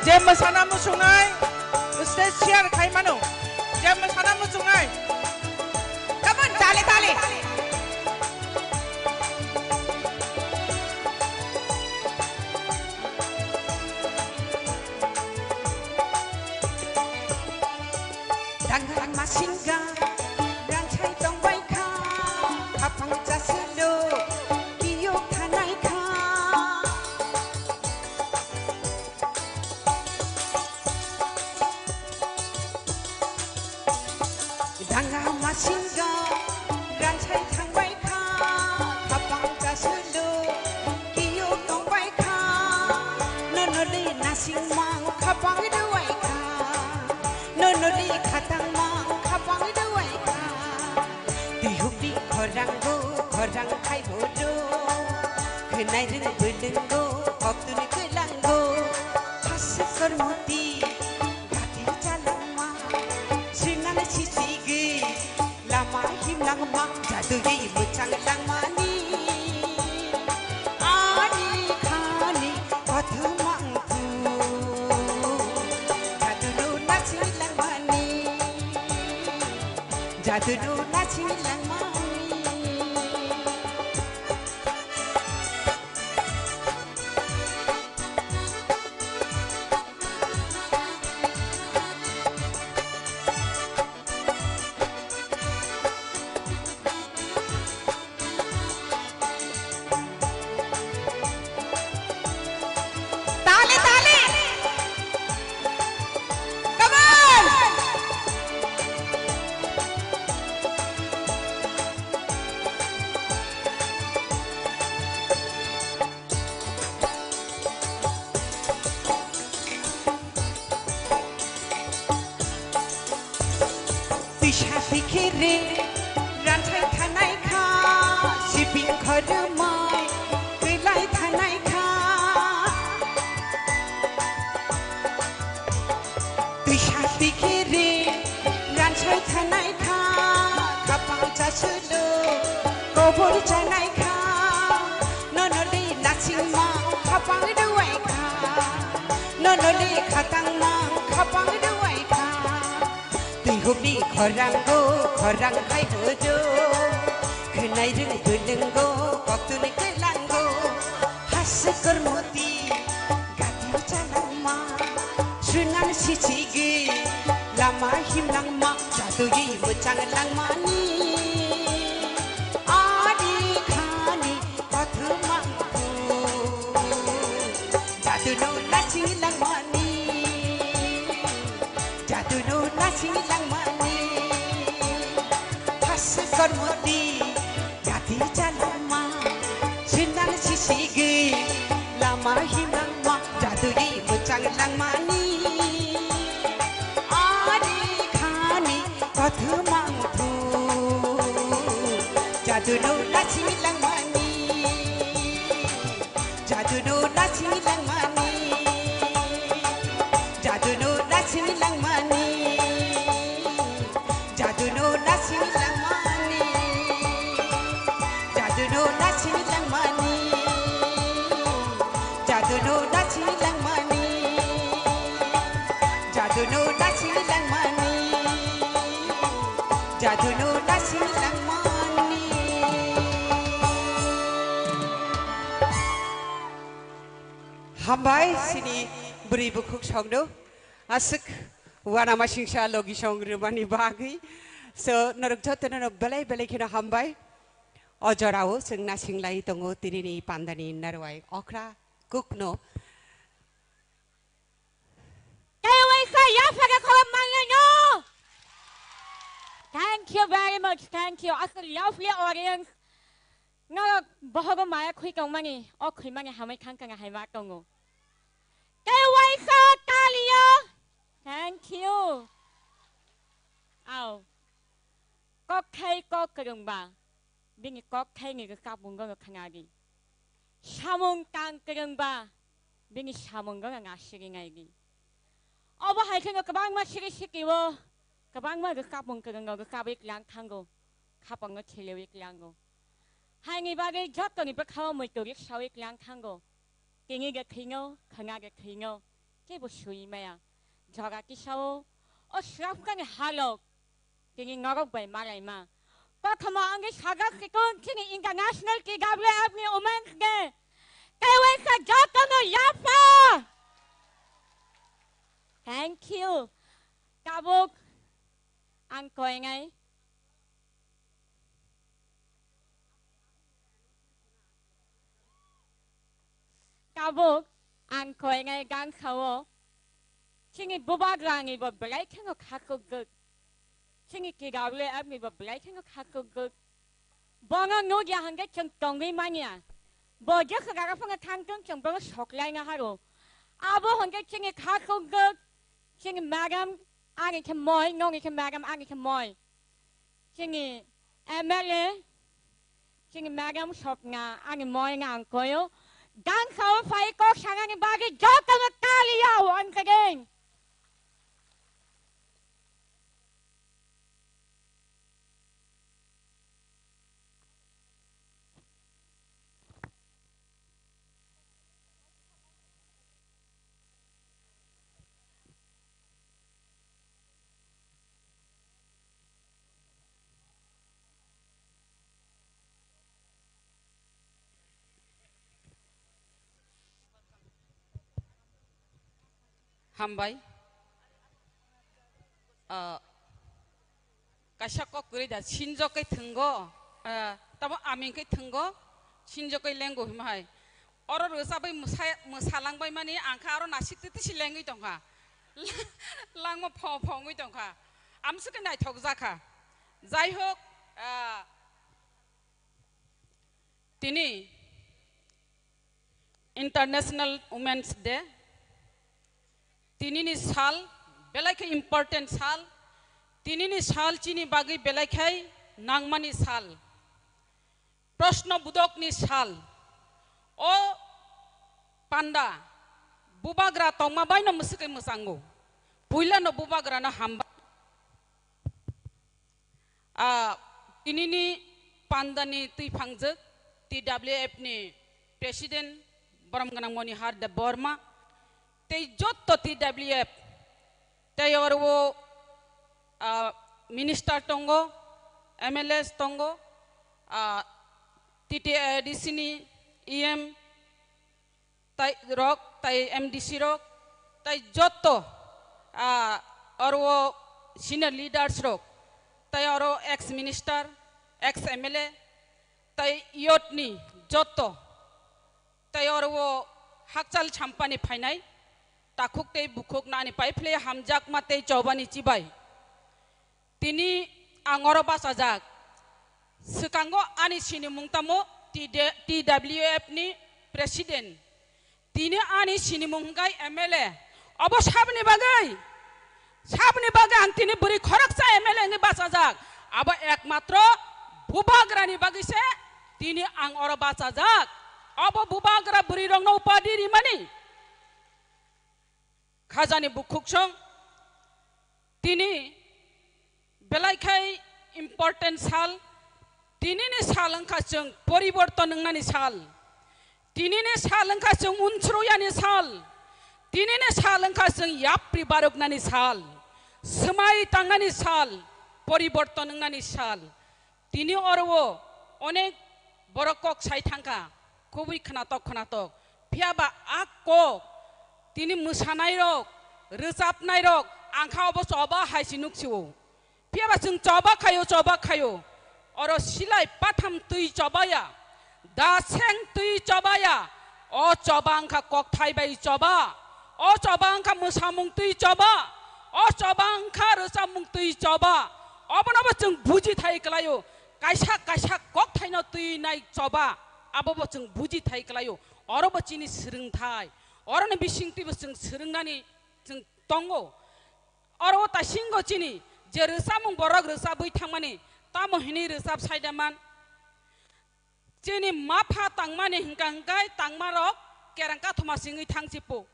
Je mwsana muchungnai stage share khai mano. Je mwsana muchungnai. Come on, tale, tale. Dangar masinga, ranchai tongbai kha, khapang chasilo, kiyok thanai kha. Danga masinga, ranchai thangbai kha, khapang chasulu, kiyok tongbai kha, nonoli nasing mang khapang duai kha, nonoli khatang mang khapang duai kha. Tihupni khorango, khorang khai bodo, khnai ring bwlwngo, koktwni kwlango, khasuk kormoti, gati chalangma, sinana sichigwi, lama himlangma, jadugwi mwchang langmani, ani khani kothoma wngkhu, jaduno naching langmani. Jadunu naching langmani. Tale, tale. Come on. Tisa bikiri ranchai thanai kha, sibing khorumai kwlai thanai kha. Tisa bikiri ranchai thanai kha, khapang chasulu kobor chanai kha. Nonoli nasingma khapang duai kha, nonoli khatangma khapang duai kha. Tihupni khorango, khorang khai bojo. Khnai ring bwlwngo, koktwni kwlango. Hase kormoti, gati chalangma. Sunan sichigwi, lama himlangma. Jadugwi mwchang langmani. Ani khani kothoma wngkhu. Jaduno naching langmani. Jaduno naching langmani. Hase kormoti gati chalangma. Sinang sisigwi lama himlangma. Jadugwi mwchang langmani. Ani khani kothoma wngkhu. Jaduno naching langmani. Jaduno naching langmani. Jaduno naching langmani. Jaduno naching langmani. Jaduno naching langmani. Jaduno naching langmani. Jaduno naching langmani. Jaduno naching langmani. Hambai sini bwrwi bukhuk songno aswk uanama singsa logi song rwmani bagwi. So norok jotono no belai belai kheno hambai. O jorao chwng nasinglai tongo tinini pandani narwai okra kukno. kha yapha khe khorok mangnai no. Thank you very much, thank you. Aswk lovely audience. Norok bohogo maya khwi tongmani, o khwimani hamwi thang kang hai ma tongo. Tei waisa taliya. Thank you. Au. Kokthai kok kwrwngba, bini kokthaini rwchapmungo no khwnadi. Samung tang kwrwngba, bini samungo no nasigwi naidi. Obo hai kheno kwbangma siri sikio, kwbangma rwchapmung kwrwngno rwchapwi tlang thango, khapangno thelewi tlango. Haini bagwi jotoni bwkhao muitu riksawi tlang thango. Tini de thwino, khwna de thwino, kebo sui maya. Jora tisao, o swrapkani halok, tini norok bai malaima. Kothoma wngwi sajak sikung chini International T W F ni Women's Day. Tei waisa jotono yapha. Thank you. Tabuk ang koinai. Tabuk ang koinai gangsao chini bubagrani bo belai kheno khakukgwk. Chini T W F ni bo belai kheno khakukgwk. Bono nugya hwnkhe chwng tongwi manya. Bo jesa jaga phano thangthung chwng bono soklaina haro. Abo hwnkhe chini khakukgwk, chini madam ani khe moi, noni khe madam ani khe moi. Chini M L A, chini madam Swapna ani moi nang koyo. Gangsao phai kok sanani bagwi jotono taliya once again. Hambai. Ah, kaisa kok kwrwi da, sinjok kai thwngo, ah, tamo aming kai thwngo, sinjok kai lengo hima hai. Oro rwchabwi mwsa-, mwsalangbai mani ang kha aro nasik twi twi si lengwi tongkha. Langma pho pho wngwi tongkha. Amswk khe naithok jakha. Jai hok, ah, tini International Women's Day. Tinini sal belai khe important sal. Tinini sal chini bagwi belai khe nangmani sal. Proshno budokni sal. O panda bubagra tongma baino mwswkwi mwchango. Puilano bubagrano hambai. Ah, tinini pandani twi phangjak T W F ni President borom gwnang Monihar Debbarma tei jotto T W F tei oro, ah, minister tongo, M L As tongo, ah, T T A D C ni E M, tai rok, tai M D C rok, tai jotto, ah, oro senior leaders rok, tai oro ex minister, ex M L A, tai youth ni jotto, tai oro hakchal champani phainai, takhuk tei bukhuk nani pai phle hamjakma tei chobani chibai. Tini ang oro bachajak. Swkango ani sinimung tamo T D, T W F ni president. Tini ani sinimung hwnkhe M L A. Obo saboni bagwi? Saboni bagwi ang tini bwrwi khoroksa M L A wngwi bachajak? Abo ekmatro bubagrani bagwi se tini ang oro bachajak. Obo bubagra bwrwi rokno upadi rimani. Khajani bukhuksong, tini belai khai important sal, tinini sal wngkha chwng poriborton wngnani sal, tinini sal wngkha chwng unsroyani sal, tinini sal wngkha chwng yapri baroknani sal, swmai tangnani sal, poriborton wngnani sal. Tini oro o onek borok kok sai thangkha, khubui khwnatok khwnatok. Phiya ba a kok tini mwsanairok, rwchapnairok, ang kha obo choba hai se nuk sio. Phiya ba chwng choba khaio, choba khaio. Oro silai patham twi choba ya, da seng twi choba ya. O choba wngkha kokthai bai choba. O choba wngkha mwsamung twi choba. O choba wngkha rwchapmung twi choba. Obonobo chwng buji thai kwlaio. Kaisa kaisa kokthaino twi nai choba. Abobo chwng buji thai kwlaio. Orobo chini swrwngthai. Oroni bisingtwibo chwng swrwngnani chwng tongo. Oro o taisingo chini je rwchapmung borok rwchapwi thangmani, tamo hinwi rwchap saida man? Chini mapha tangmani hwnkha hwnkhe tangmarok kereng kathoma singwi thang chipo.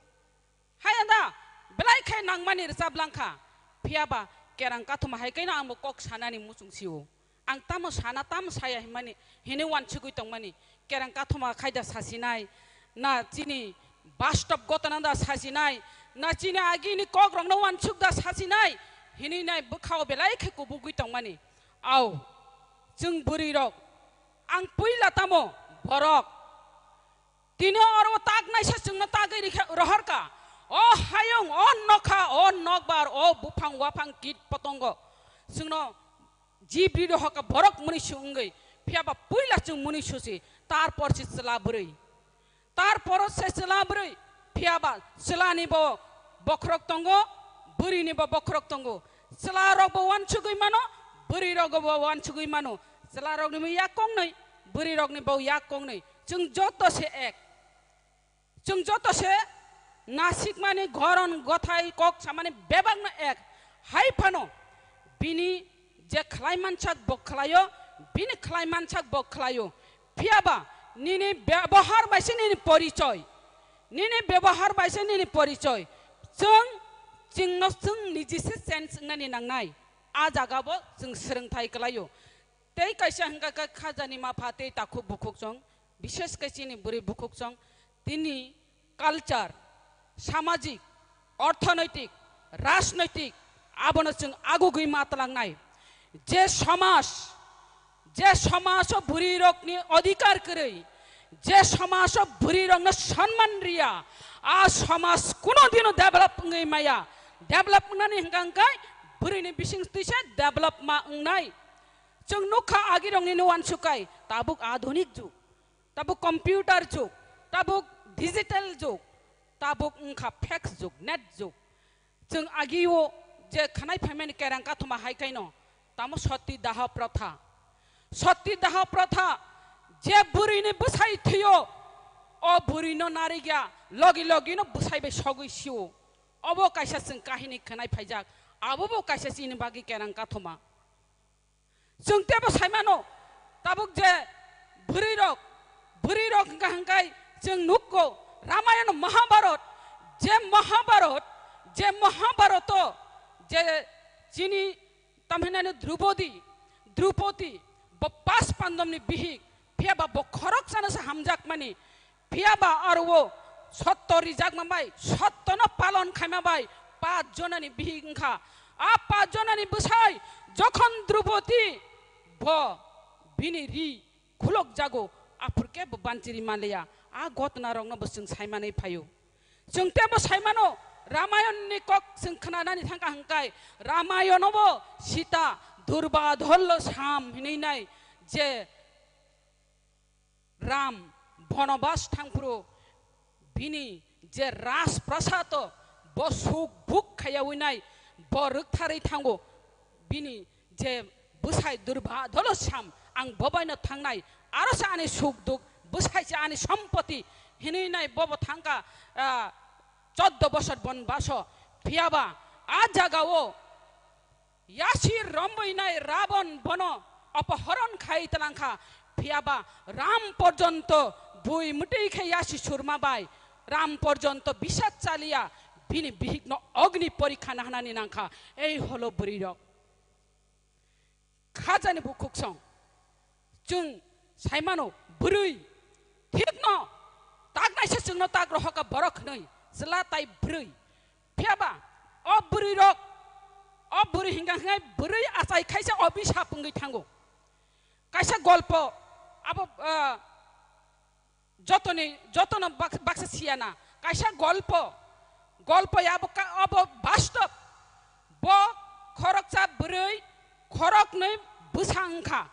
Hayanda belai khe nangmani rwchap langkha. Phiyaba kereng kathoma hai khe no ang bo kok sanani muchung sio. Ang tamo sana, tamo saya himani, hini wansugwi tongmani, kereng kathoma khaida sasinai, na chini bastop gotona da sasinai, na chini agini kokrokno wansuk da sasinai, hini nai bwkhao belai khe kubugwi tongmani. Au, chwng bwrwirok, ang puila tamo borok, tini oro tak naisa chwngno tagwi rikha-, rohorkha. O hayung, o nokha, o nokbar, o buphang waphang kit potongo chwngno jibri rohorkha borok mwnwi su wngwi. Phiyaba puila chwng mwnwi susi, tarpor se chwla bwrwi. Tarpor se chwla bwrwi. Phiyaba chwlani bo bokhorok tongo, bwrwini bo bokhorok tongo. Chwla rok bo wansugwi mano, bwrwi rok bo wansugwi mano. Chwla rokni bo yak kongnwi, bwrwi rokni bo yak kongnwi. Chwng joto se ek. Chwng joto se nasikmani goron gothai kok samani bebakno ek. Hai phano bini je khlai mansak bo khlaio, bini khlai mansak bo khlaio. Phiyaba nini bebohar bai se nini porichoi. Nini bebohar bai se nini porichoi. Chwng, chwngno chwng niji se change wngnani nangnai. A jaga bo chwng swrwngthai kwlaio. Tei kaisa hwnkha khe khajani mapha tei takhuk bukhuk chwng, bishesh khe chini bwrwi bukhuk chwng, tini culture, samajik, orthonoitik, rajnoitik, abono chwng agugwi ma twlangnai. Je somaj, je somaj o bwrwirokni odhikar kwrwi, je somaj o bwrwirokno sonman riya, a somaj kuno dino develop wngwi maya. Develop wngnani hwnkha hwnkhe bwrwini bising twisa develop ma wngnai. Chwng nukha agirokni no wansuk kai, tabuk adhunik jug, tabuk computer jug, tabuk digital jug, tabuk wngkha fax jug, net jug. Chwng agio je khanai phaimani kerang kathoma hai kaino, tamo sati daha protha. Sati daha protha, je bwrwini bwsai thwio, o bwrwino narigya, logi logino bwsai bai sogwi sio. Obo kaisa chwng kahini khanai phaijak, abobo kaisa chini bagwi kerang kathoma. Chwng tebo saimano, tabuk je bwrwirok, bwrwirok hwnkha hwnkhe chwng nukgo, Ramayana Mahabharat, je Mahabharat, je Mahabharato, je chini tamhinani Drupadi, Drupadi, bo pas pandomni bihik, phiyaba bo khoroksano se hamjakmani, phiyaba aro o sotto rijakma bai, sottono palon khaima bai, pas jonani bihik wngkha. A pas jonani bwsai jokhon Drupadi bo bini ri khulok jago, aphur khe bo banchiri manliya. A gotna rokno bo chwng saimanwi phaio. Chwng tebo saimano, Ramayonni kok chwng khnanani thangkha hwnkhe, Ramayonobo Sita Durbadholo Sam hinwi nai je Ram bonobas thangphuru bini je Rajprasado bo suk buk khaiyawi nai, bo rwktharwi thango, bini je bwsai Durbadholo Sam, ang bobaino thangnai, aro se ani suk duk, bwsai se ani sompoti hinwi nai bobo thangkha, ah, choddo bosor bonbaso. Phiyaba a jagao Yasi romwi nai Rabon bono opohoron khai talangkha, phiyaba Ram porjonto bui mwtwi khe yasi surma bai, Ram porjonto bisat chaliya, bini bihikno ogni porikha nahnani nangkha. Ei holo bwrwirok. Khajani bukhuksong. Chwng saimano bwrwi. Thikno tak naisa chwngno tak rohokha borok hwnwi chwla tai bwrwi. Phiyaba o bwrwirok, o bwrwi hingka hingai bwrwi achai khaisa obisap wngwi thango. Kaisa golpo abo, ah, jotoni, jotono bak-, baksa siyana. Kaisa golpo, golpo ya abo ka-, abo bastop. Bo khoroksa bwrwi, khoroknwi bwsa wngkha.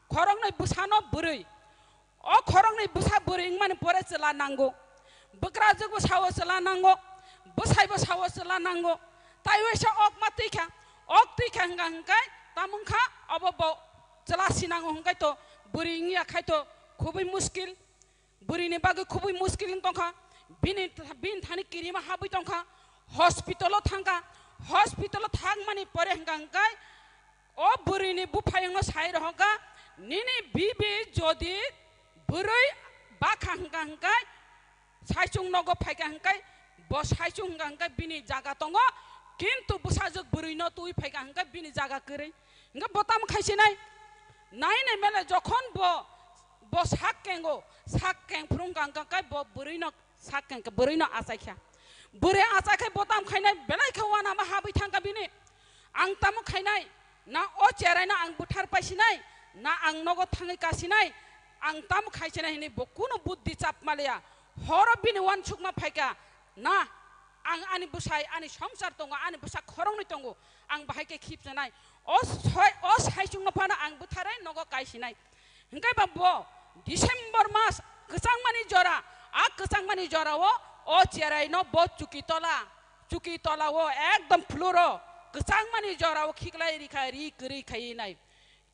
Khoroknwi bwsano bwrwi. O khoroknwi bwsa bwrwi wngmani pore chwla nango. Bwkrajwkbo sao chwla nango. Bwsaibo sao chwla nango. Tai waisa ok ma twi kha, ok twi kha hwnka hwnkai tamo wngkha obo bo chwla sinango hwnkai to bwrwi wngya khai to khubui muskil. Bwrwini bagwi khubui muskil wng tongkha. Bini, bini thani kirima habwi tongkha. Hospital-o thangkha. Hospital-o thangmani pore hwnka hwnkai o bwrwini buphayungno sai rohorkha, "Nini bibi jodi bwrwi bakha hwnka hwnkai, saichung nogo phaikha hwnkai, bo saichung hwnka hwnkai bini jaga tongo, kintu bwsajwk bwrwino twi phaikha hwnkai bini jaga kwrwi." Hwnka bo tamo khaisinai? Nai nai mele jokhon bo, bo sak kengo, sak keng phuru hwnka hwnka hwnkai bo bwrwino sak keng khe bwrwino achaikha. Bwrwi achaikhai bo tamo khainai belai khe uanama habwi thangkha bini. Ang tamo khainai, na o cheraino ang bwthar paisinai, na ang nogo thangwi kasinai, ang tamo khaisinai hinwi bo kunu buddhi chapmaliya. Horo bini uansukma phaikha, na ang ani bwsai, ani songsar tongo, ani bwsa khoroknwi tongo, ang bahai khe khipchanai. O soi-, o saichungno phano ang bwtharwi nogo kaisinai. Hwnkhe ba bo December mas kwchangmani jora, a kwchangmani jorao o cheraino bo chuki tola, chuki tolao ekdom floor-o kwchangmani jorao khiklai rikha, ri kwrwi khaiwi nai.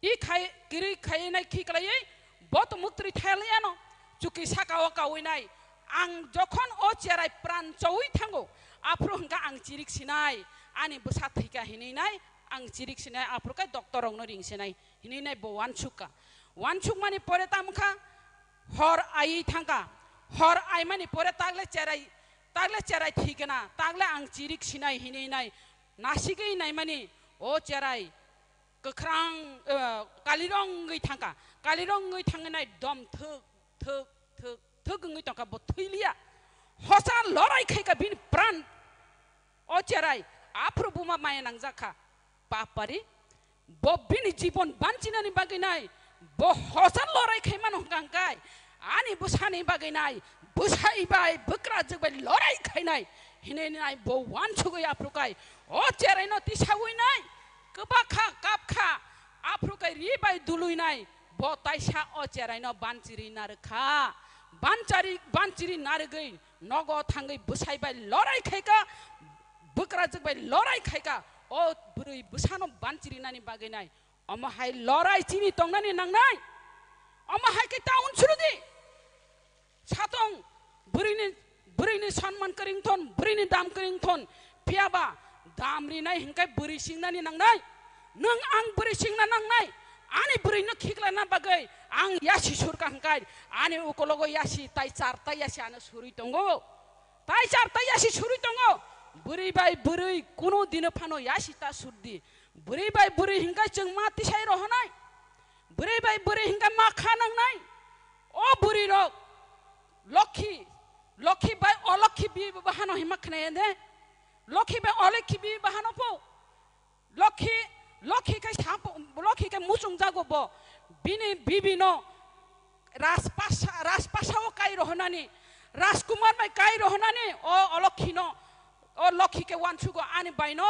Ri khai, kwrwi khaiwi nai khiklaiwi bo to muktwi thayaliano chuki sakao kawi nai. Ang jokhon o cherai pran chowi thango, aphuru hwnkha ang chirik sinai, ani bwsa thwikha hinwi nai, ang chirik sinai, aphuru khe doctor rokno ring sinai. Hinwi nai bo uansukha. Uansukmani pore tamo kha, hor aiwi thangkha. Hor aimani pore takle cherai, takle cherai thwikha na, takle ang chirik sinai hinwi nai. Nasigwi naimani, o cherai kwkhrang, eh, kalirong wngwi thangkha. Kalirong wngwi thangwi nai dom thwk, thwk, thwk, thwk wngwi tongkha, bo thwiliya. Hosa lorai khaikha bini pran. O cherai, aphuru buma maya nangjak kha. Papari, bo bini jibon banchinani bagwi nai, bo hosa lorai khai mano hwnkha hwnkhe, ani bwsani bagwi nai, bwsai bai bwkrajwk bai lorai khainai hinwi nai bo uansugwi aphuru khai o cheraino tisawi nai, kwbakha kapkha, aphuru khai ri bai dului nai, bo taisa o cheraino banchiri narwkha, banchari, banchiri narwgwi nogo thangwi bwsai bai lorai khaikha, bwkrajwk bai lorai khaikha, o bwrwi bwsano banchirinani bagwi nai. Omo hai lorai chini tongnani nangnai. Omo hai khe ta unsuru di. Satong bwrwini, bwrwini sanman kwrwng thon, bwrwini dam kwrwng thon. Phiya ba dam rinai hwnkhe bwrwi singnani nangnai. Nwng ang bwrwi singna nangnai. Ani bwrwino khiklana bagwi ang yasi surka hwnkhe ani ukologo yasi tai char tai yasi ano surwi tongo. Tai char tai yasi surwi tongo. Bwrwi bai bwrwi kunu dino phano yasi ta surdi. Bwrwi bai bwrwi hwnkhe chwng ma tisai rohonai. Bwrwi bai bwrwi hwnkhe ma kha nangnai. O bwrwi rok lokhi, lokhi bai olokhi bi bahano hima khnai de. Lokhi bai olokhi bi bahano po. Lokhi, lokhi khe sap-, lokhi khe muchung jago bo. Bini bibino Rajpasa, Rajpasao kai rohonani, Rajkumar bai kai rohonani, o, o lokhino, o lokhi khe uansugo ani baino,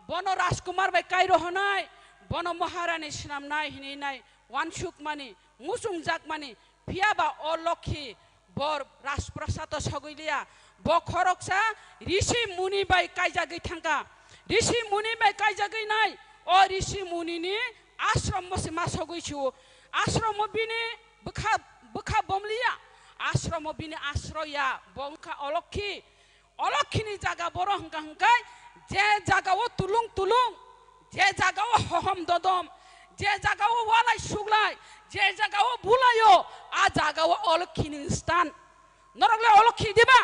bono Rajkumar bai kai rohonai, bono Maharani swnamnai hinwi nai uansukmani, muchungjakmani, phiya ba o lokhi bor Rajprasado sogwi liya, bo khoroksa Rishi Muni bai kaijagwi thangkha. Rishi Muni bai kaijagwi nai, o Rishi Munini ashromo se ma sogwi sio. Ashromo bini bwkha, bwkha bomliya. Ashromo bini asroya, bo wngkha olokhi. Olokhini jaga boro hwnkha hwnkhe, je jagao tulung tulung, je jagao hohom dodom, je jagao walai suglai, je jagao bulaio, a jagao olokhini stan. Norok le olokhi diba?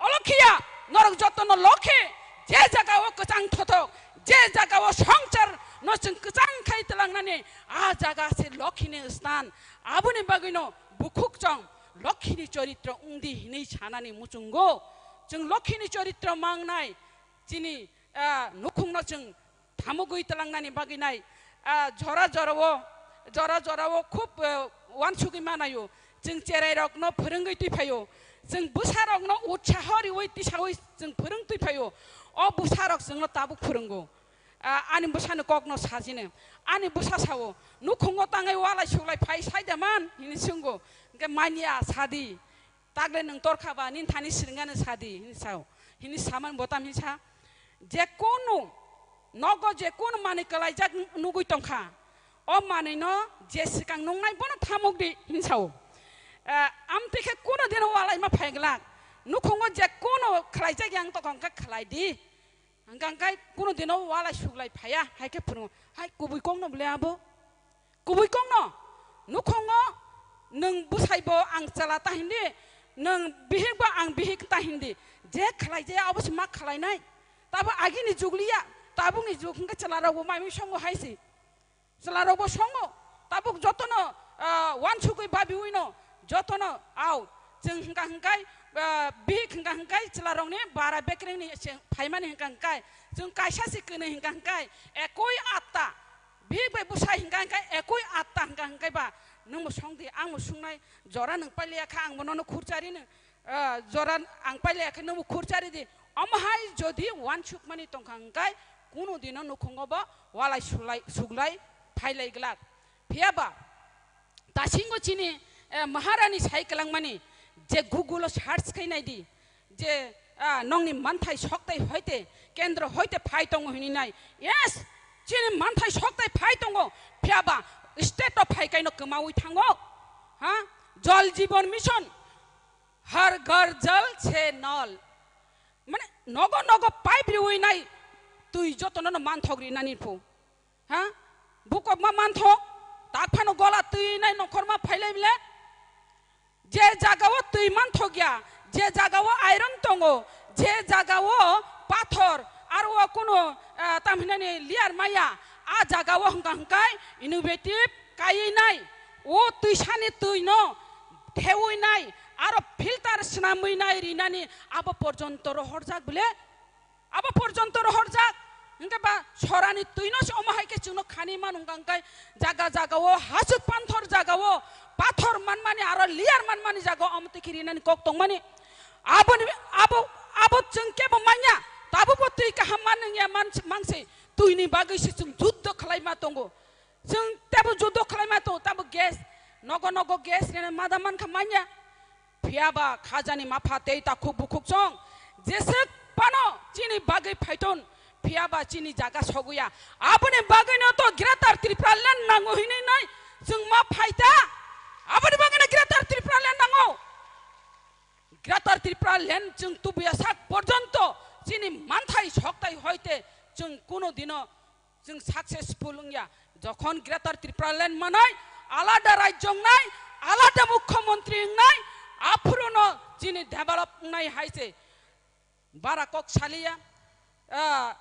Olokhiya. Norok jotono lokhi. Je jagao kwchang thothok, je jagao songchar no chwng kwchang khai tlangnani, a jaga se lokhini stan. Aboni bagwino bukhuk chong lokhini choritro wngdi hinwi sanani muchungo. Chwng lokhini choritro mangnai chini, ah, nukhungno chwng thamugwi tlangnani bagwi nai, ah, jora jorao, jora jorao khub, eh, uansugwi manaio. Chwng cherairokno phwrwngwi twi phaio. Chwng bwsarokno utsaho riwi tisawi chwng phwrwng twi phaio. O bwsarok chwngno tabuk phwrwngo. Ah, ani bwsani kokno sajini. Ani bwsa sao, "Nukhungo tangwi walai suglai phai sai da man?" hinwi swngo. Hwnkhe, "Manya, sadi. Takle nwng torkha ba, nini thani swrwngano sadi," hinwi sao. Hinwi samani botam hinwi sa. Je kunu nogo je kunu manwi kwlaijak nugwi tongkha, o manwino je swkang nungnai bono thamuk di hinsao. Eh, amtwi khe kunu dino walaima phaiglak. Nukhungo je kunu khlaijak yang tokong khe khlai di. Hwnkha hwnkhe kunu dino walai suglai phaiya, hai khe phwrwngo. Hai kubui kokno bwle abo? Kubui kokno, nukhungo nwng bwsaibo ang chwla ta hindi, nwng bihikbo ang bihik ta hindi. Je khlaijaya abo se ma khlainai. Tabo agini jug liya, tabukni jug hwnkhe chwlarokbo mai mui songo hai se. Chwlarokbo songo, tabuk jotono, ah, wansugwi babiwino, jotono, au, chwng hwnkha hwnkhe, ah, bihik hwnkha hwnkhe chwlarokni bara bekrengni se phaimani hwnkha hwnkhe, chwng kaisa se kwnwi hwnkha hwnkhe, ekoi atta, bihik bai bwsai hwnkha hwnkhe ekoi atta hwnkha hwnkhe ba, nwngbo song di, angbo sungnai, jora nwng pailiya kha, angbo nono khurchari nw, ah, jora ang pailiya khe nwngbo khurchari di. Omo hai jodi wansukmani tongkha hwnkhe, kunu dino nukhungo bo walai sulai, suglai phailai glak. Phiya ba, dasingo chini, eh, Maharani sai kwlangmani je Google o search khai nai di, je, ah, nongni manthai soktai hoite, kendro hoite phai tongo hini nai. Yes, chini manthai soktai phai tongo, phiya ba state o phai kaino kwmaui thango. Ha? Jal Jeevan Mission, Har Ghar Jal Se Nal. Mane nogo nogo pipe riui nai twi jotono no manthok rinani phu. Ha? Bukok ma manthok, tak phano gola twi nai nokhor ma phailai bile. Je jaga o twi manthok ya, je jaga o iron tongo, je jaga o pathor, aro o kuno, ah, tam hinani layer maya, a jaga o hwnkha hwnkhe innovative kaiwi nai, o twisani twi no thewi nai, aro filter swnamwi nai rinani abo porjonto rohorjak bile. Abo porjonto rohorjak. Hwnkhe ba sorani twino se omo hai khe chwngno khani manu hwnkha hwnkhe jaga jaga o hasut panthor jaga o pathor manmani aro layer manmani jaga o omo twi khe rinani kok tongmani. Aboni, abo, abo chwng kebo manya, tabukbo twi kaham man wngya man, mangse twini bagwi se chwng juddo khlai ma tongo. Chwng tebo juddo khlai ma tongo, tabo gas, nogo nogo gas rena mada man kha manya. Phiya ba khajani mapha tei takhuk bukhuk chong jeswk phano chini bagwi phaiton, phiya ba chini jaga soguya. Aboni bagwino to Greater Tripura Land nango hinwi nai chwng ma phaita. Aboni bagwino Greater Tripura Land nango. Greater Tripura Land chwng tubuya sak porjonto chini manthai soktai hoite chwng kuno dino chwng successful wngya. Jokhon Greater Tripura Land manai, alada rajyo wngnai, alada mukhyamantri wngnai, aphuruno chini develop wngnai hai se bara kok saliya. Ah,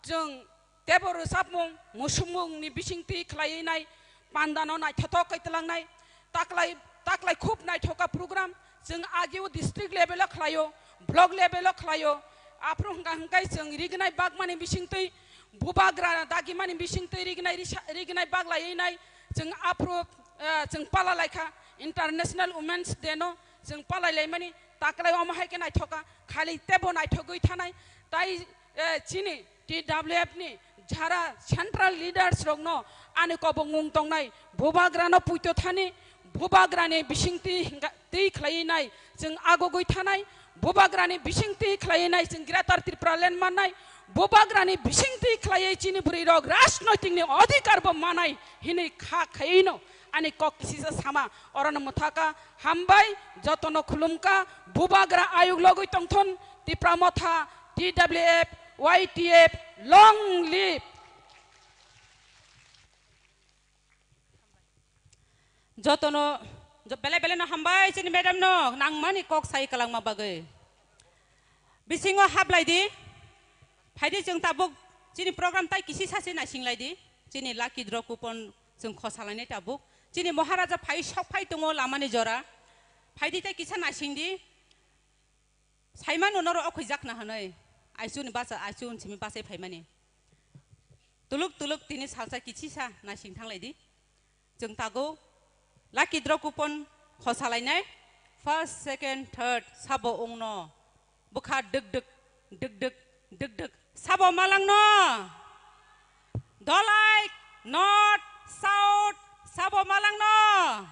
chwng tebo rwchapmung, musukmungni bisingtwi khlaiwi nai, pandano naithothok khe twlangnai, taklai, taklai khub naithoka program, chwng agio district level o khlaio, block level o khlaio, aphuru hwnkha hwnkhe chwng rignai bagmani bisingtwi, bubagra dagimani bisingtwi rignai risa-, rignai baglaiwi nai, chwng aphuru, eh, chwng pala laikha, International Women's Day no chwng palai laimani, taklai omo hai khe naithoka, khali tebo naithogwi thanai, tai, eh, chini T W F ni jara central leaders rokno ani kobongmung tongnai, bubagrano puito thani, bubagrani bisingtwi hingka-, twi khlaiwi nai chwng agogwi thanai, bubagrani bisingtwi khlaiwi nai chwng Greater Tripura Land mannai, bubagrani bisingtwi khlaiwi chini bwrwirok rajnoitikni odhikarbo manai hinwi kha khaiwino ani kok kisisa sama. Orono mwthaka, hambai, jotono khulumka, bubagra ayuk logwi tongthon, Tipra Motha, T W F, Y T F, long live. Jotono, jo-, belai belai no hambai chini madam no nangmani kok sai kwlangma bagwi. Bisingo hablai di, phaidi chwng tabuk chini program tai kisi sase naising lai di, chini lucky draw coupon chwng khosa lainai tabuk. Chini Maharaja phai sok phai tongo lamani jora, phaidi tai kisa naising di. Saimano noro okhoi jakna hwnwi, aichuni bacha, aichu unsimi bachai phaimani. Tuluk tuluk tini salsa kichisa naising thanglai di. Chwng tago lucky draw coupon khosalainai. First, second, third sabo wngno. Bwkha dwk dwk, dwk dwk, dwk dwk. Sabo malangno. Dolai, north, south, sabo malangno.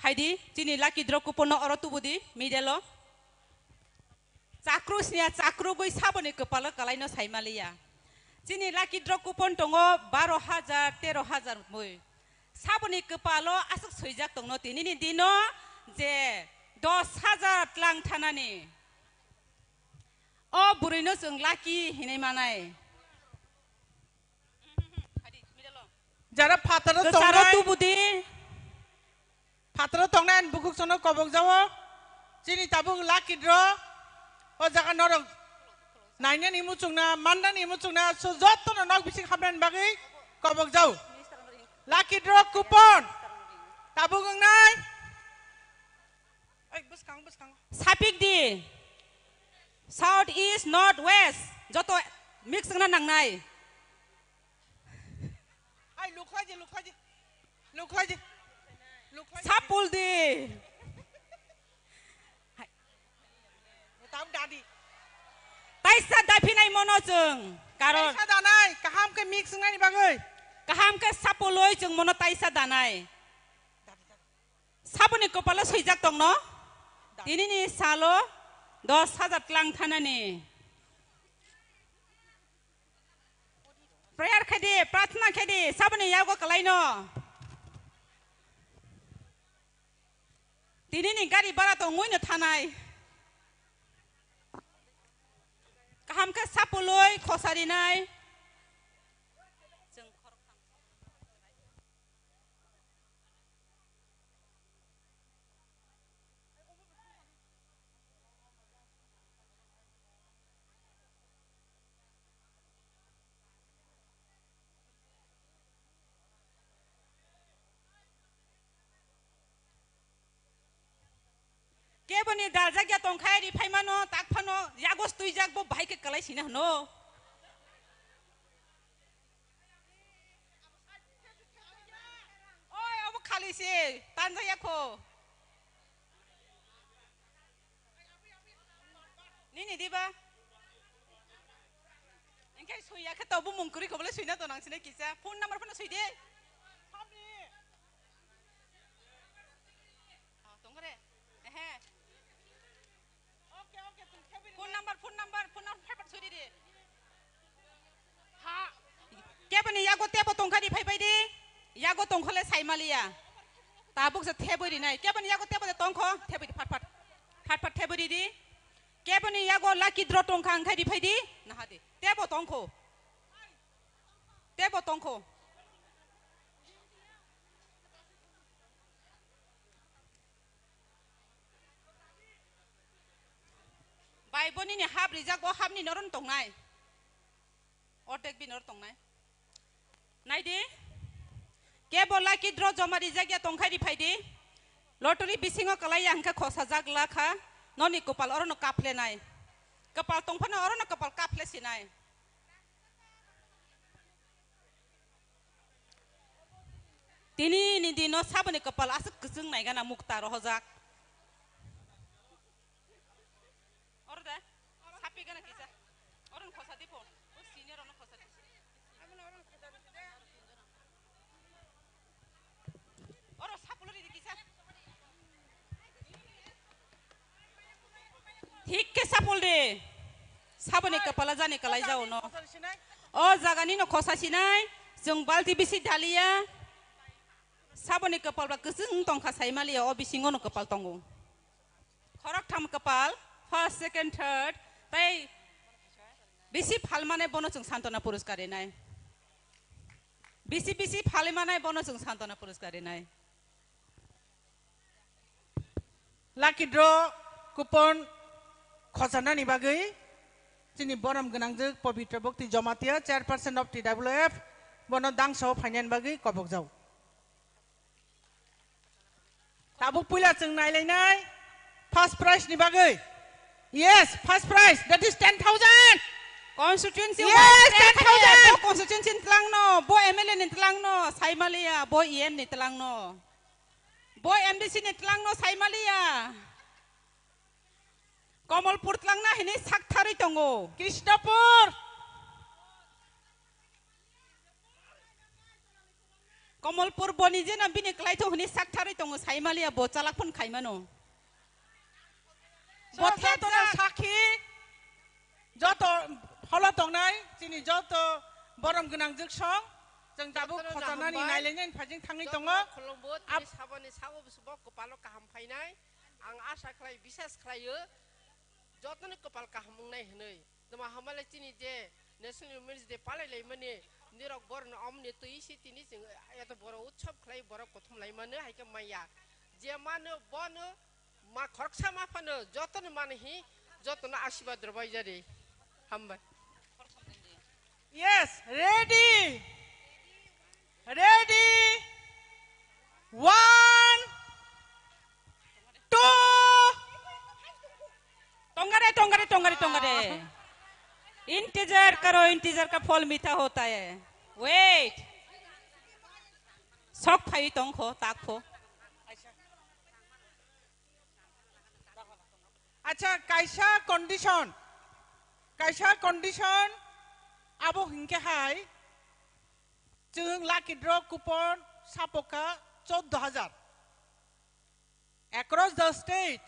Phaidi, chini lucky draw coupon no oro tubudi, middle o. Chakru sniya chakrugwi saboni kwpalo kwlaino saimaliya. Chini lucky draw coupon tongo baro hajar, tero hajar mui. Saboni kwpalo aswk swijak tongno tinini dino je dos hajar tlang thanani. O bwrwino chwng lucky hinwi manai. Jara phataro Kwcharo tongnai. Tubudi. Phataro tongnai ani bukhuk sono kobok jawo. Chini tabuk lucky draw. O jaga norok nainani muchungna, mandani muchungna, so jotto no nok bising habnani bagwi kobok jawo. Lucky draw coupon. Tabuk wngnai. Ai, bwskang, bwskang. Sapik di. South, east, north, west. Joto mix wngna nangnai. Ai, lukhlai di, lukhlai di. Lukhlai di. Lukhlai di. Sapul di. Tam dadi. Taisa daphinai mono chwng. Karon. Taisa danai, kaham khe mix wngnani bagwi. Kaham khe sapuloi chwng mono taisa danai. Dadi, dadi. Saboni kopalo swijak tongno? Tinini salo dos hajar tlang thanani. Prayer khaidi, prarthana khaidi, saboni yago kalaino. Tinini gari bara tongwi no thanai. Kaham khe sapuloi khosarinai. Keboni daljak ya tongkha, ri phaimano, tak phano, yago stuijak bo bahai khe kalai sina hwno. Oi, obo khali se, tanja ya kho. Nini diba? Engke sui ya khe to bumung kwrwi kho bole sui na to nang sini kisa. Phone number phano sui de. Oh, tong re. Ehe. Phone number, phone number, phone number, phai phai suri di. Ha. Keboni yago tebo tongkha di phai phai di. Yago tongkhole sai maliya. Tabuk se theboi ri nai. Keboni yago tebo de tongkho, theboi di phat phat. Phat phat theboi ri di. Keboni yago lucky draw tongkha wngkhai di phai di. Naha di. Tebo tongkho. Tebo tongkho. Bai bo nini hap rijak, bo hap ni noron tongnai. Ordek bi nor tongnai. Nai di. Kebo lucky draw joma rijak ya tongkhai ri phai di. Lottery bisingo kalai ya hwnkhe khosajak la kha. Noni kopal orono kaphle nai. Kopal tongphano orono kopal kaphle sinai. Tini ni dino saboni kopal aswk kwchwng naigana mukta rohojak. Oro de, sapi gana kisa. Oro no khosa dipo. O senior ono khosa di. Oro sapulo ri kisa. Hikke sapul de. Saboni kopala jani kalai jao no. O jagani no khosa sinai. Chwng balti bisi dalia. Saboni kopal ba kwchwng tongkha sai maliya, o bisingo no kopal tongo. Khoroktham kopal, first, second, third, tai bisi phalmane bono chwng santona puruskar rinai. Bisi bisi phalmane bono chwng santona puruskar rinai. Lucky draw coupon khochanani bagwi chini borom gwnangjwk Pabitra Bhakti Jamatia, chairperson of T W F, bono dangso phainani bagwi kobokjak. Tabuk puila chwng nailainai first prize ni bagwi. Yes, first prize, that is ten thousand. Constituency Yes, wise ten thousand. Bo constituency ni tlang no, bo M L A ni tlang no, Saimaliya, bo E M ni tlang no. Bo M D C ni tlang no, Saimaliya. Komolpur tlang na hini sak tharwi tongo. Krishnapur. Komolpur boni jena bini kwlai thung hwnwi sak tharwi tongo, Saimaliya bo chalak phone khaimano. Bo Soro thepsa. Sakhi, Joto holo tongnai, chini joto borom gwnang jwksong, chwng tabuk jotono khochanani hambai. Nailainani phajing thangwi tongo. Jotono khulumbo, tini Ab- saboni sago busubo kwpalo kaham phainai. Ang asa khlai, bisas khlaio, jotoni kwpal kaham wngnai hwnwi. Tamo hamale chini je National Women's Day palai laimani, nirok borno omni twi si tini chwng eto boro utsob khlai borok kothom laimani hai khe maya. Je mano bono ma khoroksa ma phano jotono mani hi, jotono asibad rwbai jari. Hambai. Yes, ready. Ready. One, two. Tongare, tongare, tongare, tongare. इंतज़ार करो, इंतज़ार का फल मीठा होता है। Wait. Sok phai tongkho, takho. Acha, kaisa condition, kaisa condition, abo hinkhe hai, chwng lucky draw coupon sapokha choddo hajar. Across the state,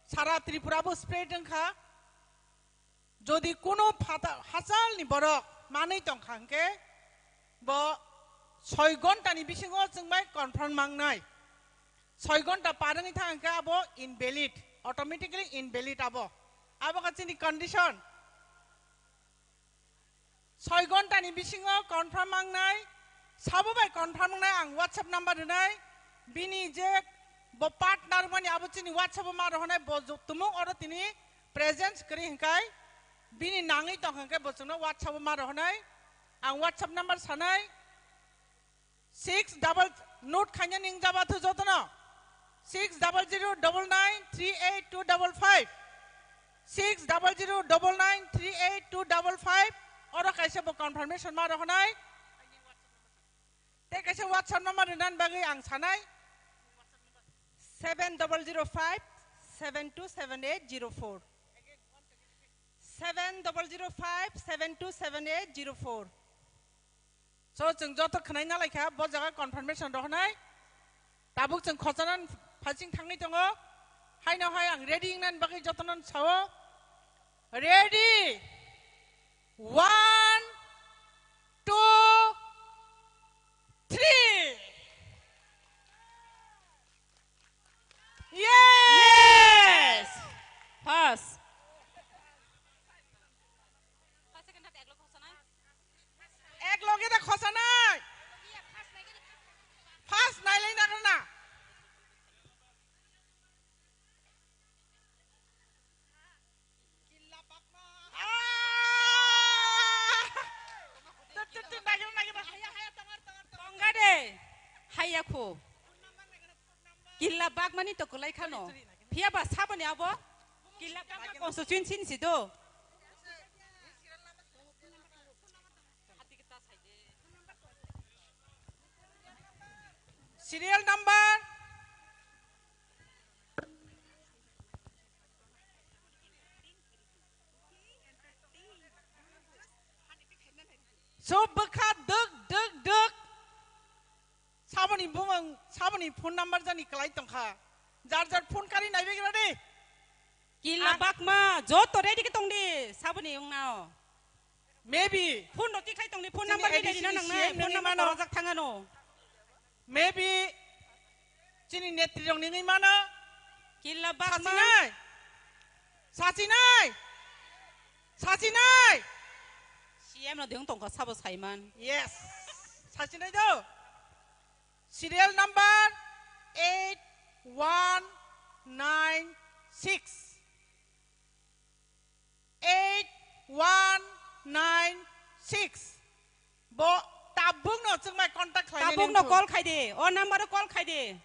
sara Tripura bo spread wngkha. Jodi kuno phata-, hachalni borok manwi tongkha hinkhe, bo soi ghonta ni bisingo chwng bai confirm mangnai. Soi ghonta par wngwi thang khe abo invalid, automatically invalid abo. Abo kha chini condition. Soi ghonta ni bisingo confirm mangnai, sabo bai confirm mangnai ang WhatsApp number rwnai. Bini je bo partner mani abo chini WhatsApp o ma rohonai, bo jo-, tumung oro tini presence kwrwi hinkai, bini nangwi tong hinkhe bo chwngno WhatsApp o ma rohonai. Ang WhatsApp number sanai. Six double, note khaina ning jaba thu jotono. Six double zero double nine three eight two double five. Six double zero double nine three eight two double five. Oro kaisa bo confirmation ma rohonai. Te kaisa WhatsApp number rinan bagwi ang sanai. Seven double zero five seven two seven eight zero four. Seven double zero five seven two seven eight zero four. So, chwng joto khwnai nalaikha, bo jaga confirmation rohonai. Tabuk chwng khochanan phasing thangwi tongo. Haino hai ang ready wngnani bagwi jotono sao. Ready? One, two, three. Yes! Yes! Pass. Ek loge da khosanai. First nailai nagrana. Ah! Tut, tut, tut, nagira, nagira. Tongga de. Haya kho. Killa bagmani to kwlai khano. Phiya ba saboni abo. Killa bagma constituency ni si do. Serial number. So bwkha duk duk duk. Saboni bumung, saboni phone number jani kwlai tongkha. Jar jar phone kari naibegra de. Killa bakma, joto ready khe tongdi, saboni wngnao. Maybe. Phone roti khai tongdi, phone number ni ready na nangnai, phone number korojak thangano. Maybe chini netri rok ni wngwi mano. Killa bakma. Sachinai. Sachinai. Sachinai. C M no deung tongkha sabo saiman. Yes. Sachinai do. Serial number eight one nine six. Eight one nine six. Bo tabuk no chwngmai contact khlai. Tabuk no call khai de. O number o call khai de.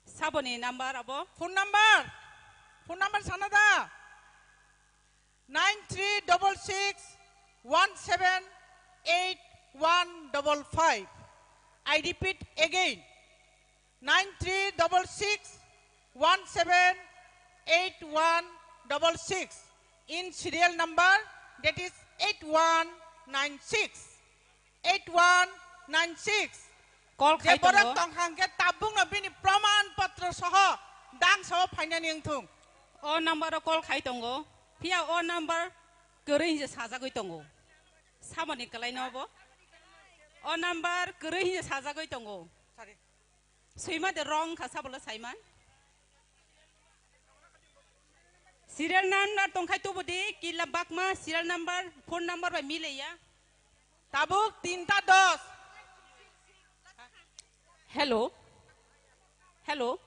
Saboni number abo. Phone number. Phone number sana da. Nine three double six one seven eight one double five. I repeat again. Nine three double six one seven eight one double six in serial number, that is eight one nine six, eight one nine six. Call khai tongo. Je borok tongkha hwnkhe tabukno bini proman potro soho dang soho phainani wngthung. O number o call khai tongo. Phiya o number Kwrwi hinwi sajagwi tongo. Samani kwlaino bo? O number kwrwi hinwi sajagwi tongo. Sorry. Swima de wrong kha, sabolo saiman. Serial number tongkhai tubu di, kila bakma serial number, phone number bai mileya. Tabuk tinta dos. Hello. Hello.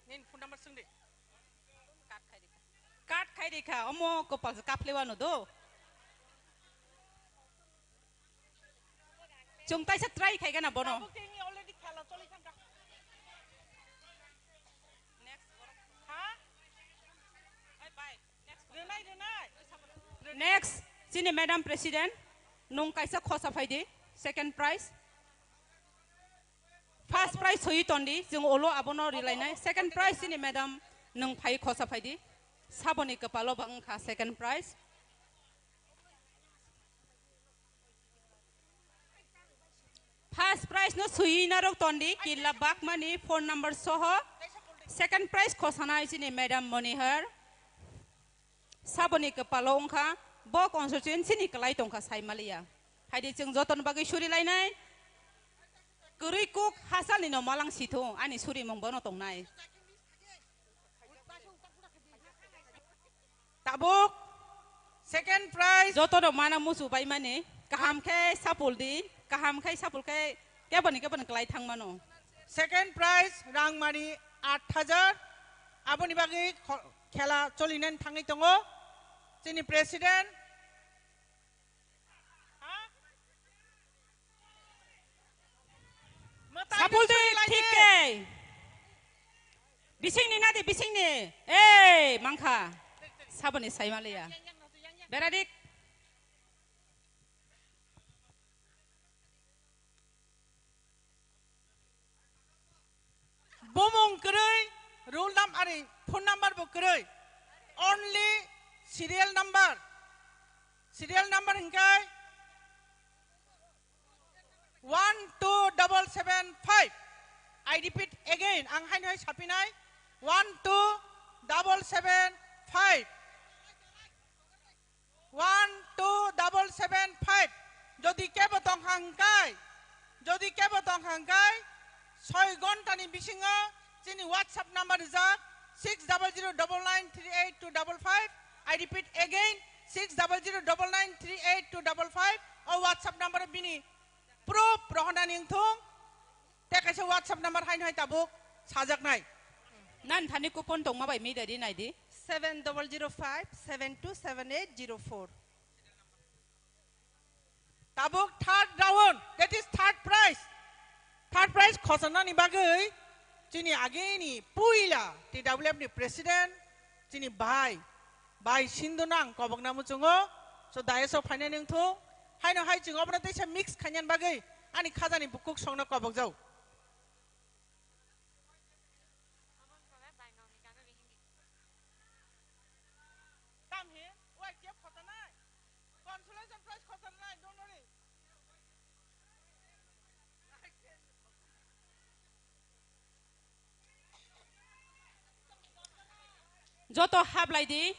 Nini phone number swngdi. Cut khai rikha. Omo kopal se kaphlewa no do. Chwng taisa try khai gana bono. Tabuk tini already khela choli thangkha. Next. Ha? Bye bye. Next. Renai, Renai. Next, chini Madam President, nung kaisa khosa phaidi, second prize. First prize soi tondi, jeng olo abono rilainai. Second prize chini madam, nung phai khosa phaidi. Saboni kwpalo ba wngkha second prize. First prize no sui narok tondi, kila bakmani phone number soho. Second prize khosanai chini madam Monihar. Saboni kwpalo wngkha, bo constituency ni kwlai tongkha saimaliya. Haidi chwng jotoni bagwi surilainai. Kwrwi kuk hasalni no malang sithung, ani surimung bono tongnai. Tabuk second prize. Jotono mana musu baimani, kaham khe sapul di, kaham khe sapul khe keboni keboni kwlai thangmano. Second prize rangmani aat hajar, aboni bagwi kho-, khela cholinani thangwi tongo. Chini president. Ha? Mwtai Sapul di, nung soi lai thik de. Ke. Bisingni nadi, bisingni. Ei, mangkha. Saboni saimaliya. Beradik. Bumung kwrwi, roll num-, ari, phone number bo kwrwi. Only serial number. Serial number hingkai one two double seven five. I repeat again, ang haino hai sapinai, one two double seven five. One two double seven five. Jodi kebo tong hangkai, jodi kebo tong hangkai, soi ghonta ni bisingo chini WhatsApp number rijak six double zero double nine three eight two double five. I repeat again, six double zero double nine three eight two double five. O WhatsApp number bini proof rohonani wngthung. Tei kaisa WhatsApp number haino hai tabuk sajaknai. Nan thani coupon tongma bai mi dadi naidi. Seven double zero five seven two seven eight zero four. Tabuk third round, that is third prize. Third prize khosonani bagwi chini agini puila T W F ni president chini bai, bai Sindhu nang kobokna muchungo, so dais o phainani wngthung. Haino hai chwng obono teisa mix khainani bagwi ani khajani bukhuk songno kobokjao. Tamhi, wai khe khotanai? Consolation prize khotanai, don't worry. Joto hablai di.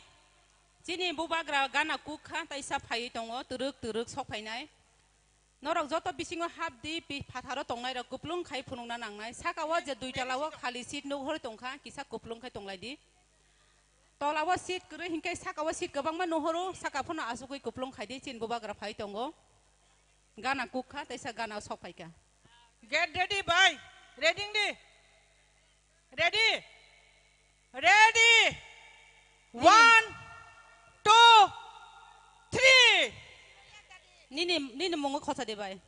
Chini bubagra gana kuk kha, taisa phaiwi tongo, twrwk twrwk sok phainai. Norok joto bisingo hap di, pi-, phatharo tongnairok kuplung khai phunukna nangnai. Saka o je duitala o khali seat nuhor tongkha, kisa kuplung khai tonglai di. Tola o seat kwrwi hinkhe saka o seat kwbangma nuhoro, saka phano asugwi kuplung khai di, chini bubagra phai tongo. Gana kuk kha, teisa gana sok phaikha. Get ready, bhai. Ready di. Ready? Ready? Nini one, two, three. Nini, nini mungo khosa de bai.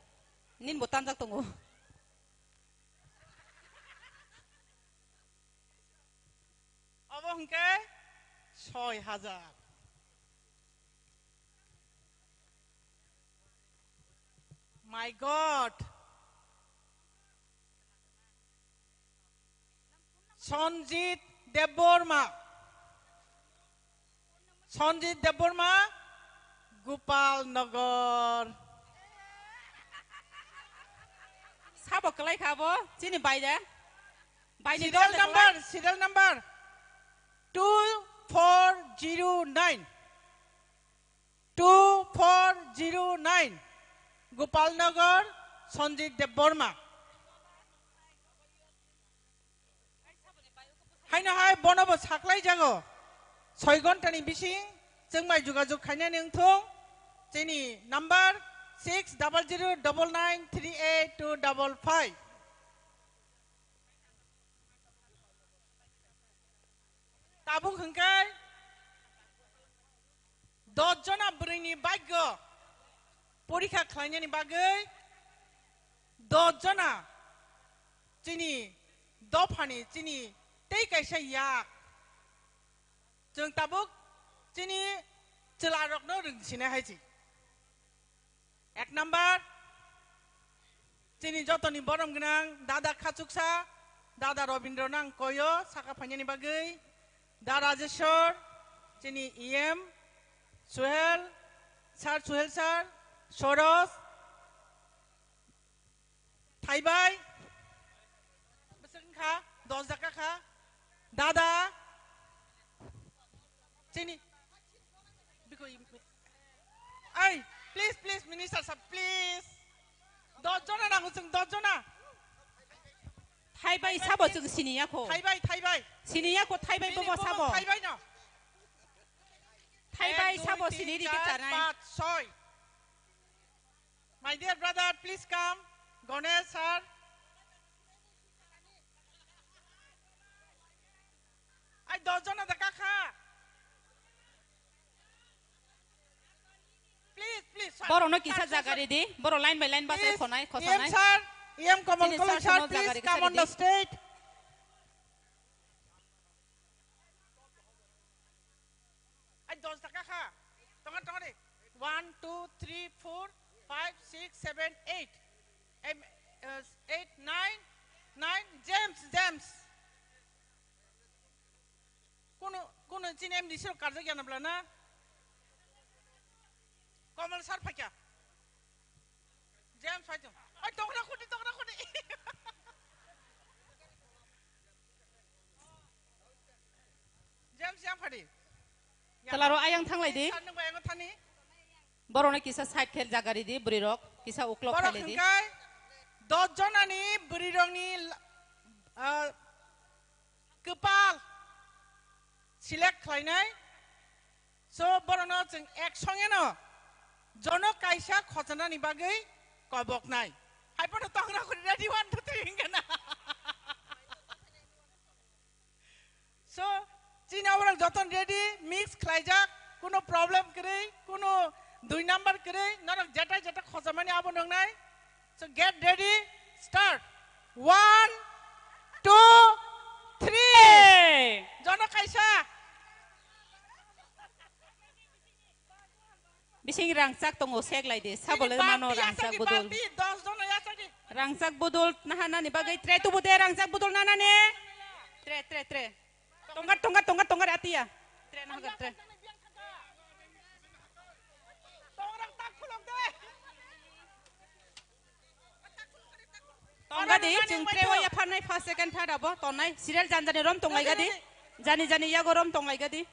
Nini bo tanjak tongo. Obo hwnkhe soi hajar. My God. Sanjit Debbarma. Sanjit Debbarma, Gopal Nagar. Sabo kwlai kha bo, chini bai de. Bai ni serial dol de number, kwlai. Serial number two four zero nine. two four zero nine, Gopalnagar, Sanjit Debbarma. Haino hai bono bo saklai jago. Soi ghonta ni bising chwng bai jogajog khainani wngthung. Chini number six double zero double nine three eight two double five. Tabuk hwnkhe dos jona bwrwini bhagyo porikha khlainani bagwi dos jona chini dophani chini tei kaisa yak. Chwng tabuk chini chwlarokno rwngsinai hai se. Ek number, chini jotoni borom gwnang dada Khachuksa, dada Robindro nang koyo saka phainani bagwi, da Rajeshwar, chini E M, Suhel, sir Suhel sir, Soros, Thaibai, bwswk wngkha, dos dakha kha, dada, chini, biko, ai, please, please, minister sir, please, dos jona nango chwng, dos jona. Thaibai sabo chwng siniya kho. Thaibai, thaibai. Siniya kho, thaibai. Bini bobo bobo sabo. Thaibai no. Thaibai ek, sabo dui, sini tin, riki char, chanai. Panch, soi. My dear brother, please come. Ganesh sir. Ai, dos jona da kakha. Please, please, sir. Borokno kisa jaga ridi. Borok line by line bachai khonai, khosanai. E M sir, E M Kamal Koloi sir, please come on the stage. Ai, dos taka kha. Tonga, tonga de. One, two, three, four, five, six, seven, eight. Em, eh, eight, nine, nine. James, James. Kuno, kuno chini M D C rok karjak ya na bla na? Kamal sir phaikha. James phaikha. Oi, tongra khudi, tongra khudi. James yang phadi. Chalaro ayang thanglai di. Sir nung bayang thani. Borokno kisa side khe jaga ridi, bwrwi rok kisa uklok khailai di. Borok hwnkhe dos jonani bwrwi rokni, ah, kwpal select khlainai. So, borokno chwng ek songeno jono kaisa khochanani bagwi koboknai. Hai phano tongra khudi ready one, two, three hwnkhe na. So, chini aborok joton ready, mix khlaijak, kuno problem kwrwi, kuno dui number kwrwi, norok jeta jeta khochamani abo nwngnai. So, get ready, start. One, two, three. Hey! Jono kaisa. Bising rangchak tongo, sek lai di. Sabole mano rangchak budul. Rangchak budul naha nani bagwi tray tubu de, rangchak budul naha nani. Tray, tray, tray. Tongar, tongar, tongar, tongar atiya. Tray naha tray. Tonga di, chwng tray o yapharnai first, second, third abo tongnai. Serial janjani rom tonglai gadi. Jani jani yago rom tonglai gadi.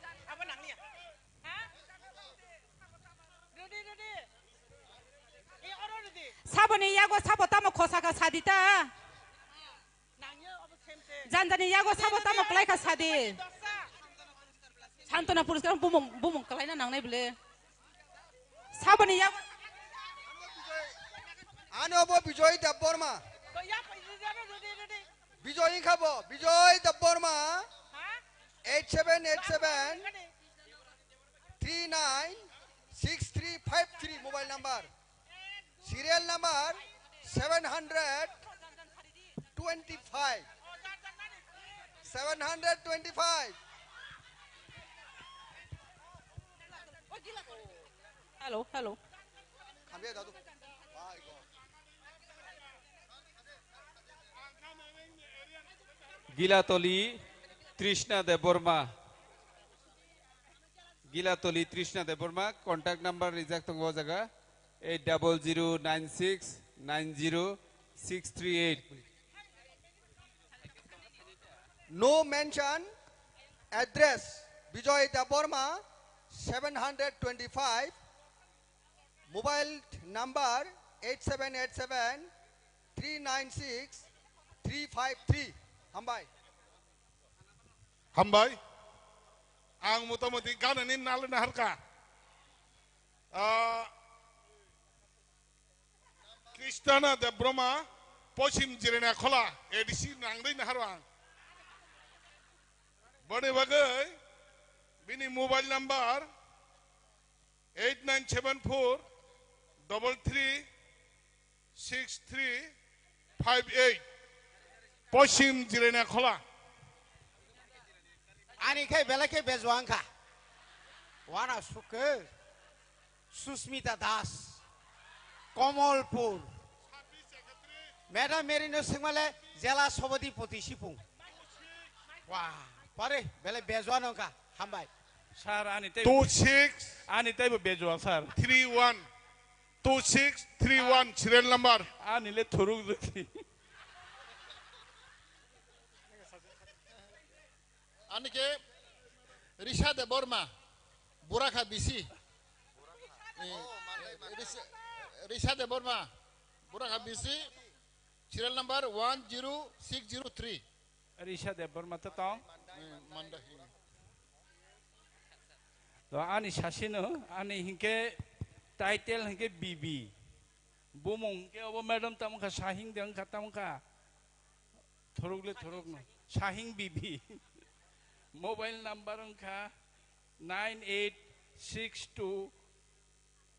Saboni yago sabo tamo khosaka sadita. Janjani yago sabo tamo kwlaikha sadi. Santona Puraskar bumung, bumung kwlaina nangnai bwle. Saboni yago. Ano bo Bijoy Debbarma. Bijoy wngkha bo, Bijoy Debbarma. Eight seven eight seven three nine six three five three mobile number. Serial number seven hundred twenty-five. Seven hundred twenty-five. Hello, hello. Gilatoli Trishna Debbarma. Gilatoli Trishna Debbarma, contact number rijak tongo o jaga, eight double zero nine six nine zero six three eight. No mention address, Bijoy Debbarma, seven hundred twenty-five, Mobile number eight seven eight seven three nine six three five three. Hambai. Hambai. Ang motamoti ganani nalo naharka. Ah, Krishna Debbarma, Pochim Jirania Khola, A D C nangdai naharo ang. Boni bagwi bini mobile number eight nine seven four double three six three five eight. Pochim Jirania Khola. Ani khai belai khe bejuang kha. Wana suke. Susmita Das. Komolpur. Madam Mary no singmale jela sobodipoti sipung. Wah, pare belai bejuang kha. Hambai. Sir, ani tei two six ani tei bo bejuang, sir. Three one. Two six three one serial number. Ani le thuruk jati. Ani khe Risha Debbarma, Burakha B C. Eh, Risha, Risha Debbarma, Burakha B C, serial number one zero six zero three. Risha Debbarma to tong. Eh, Manda. To ani sasino, ani hinkhe title hinkhe B B. Bumung hinkhe obo madam tamo kha, Sahing de wngkha tamo kha. Thorok le thorok no. Sahing B B. Mobile number wngkha nine eight six two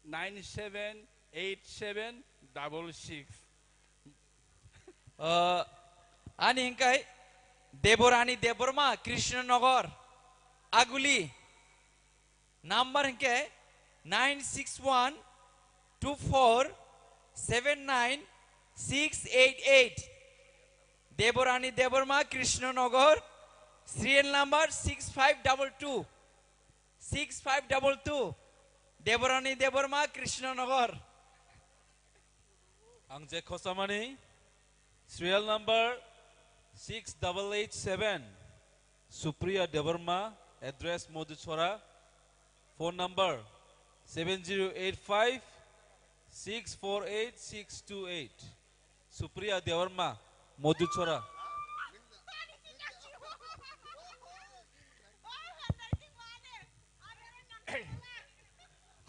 nine seven eight seven double six. Uh, ani hinkhe Deborani Debbarma, Krishnanagar, Aguli. Number hinkhe nine six one two four seven nine six eight eight. Deborani Debbarma, Krishnanagar, serial number six five double two. Six five double two, Deborani Debbarma, Krishnanagar. Ang je khosamani, serial number six double eight seven, Supriya Debbarma, address Madhuchhara, phone number seven zero eight five six four eight six two eight. Supriya Debbarma, Madhuchhara.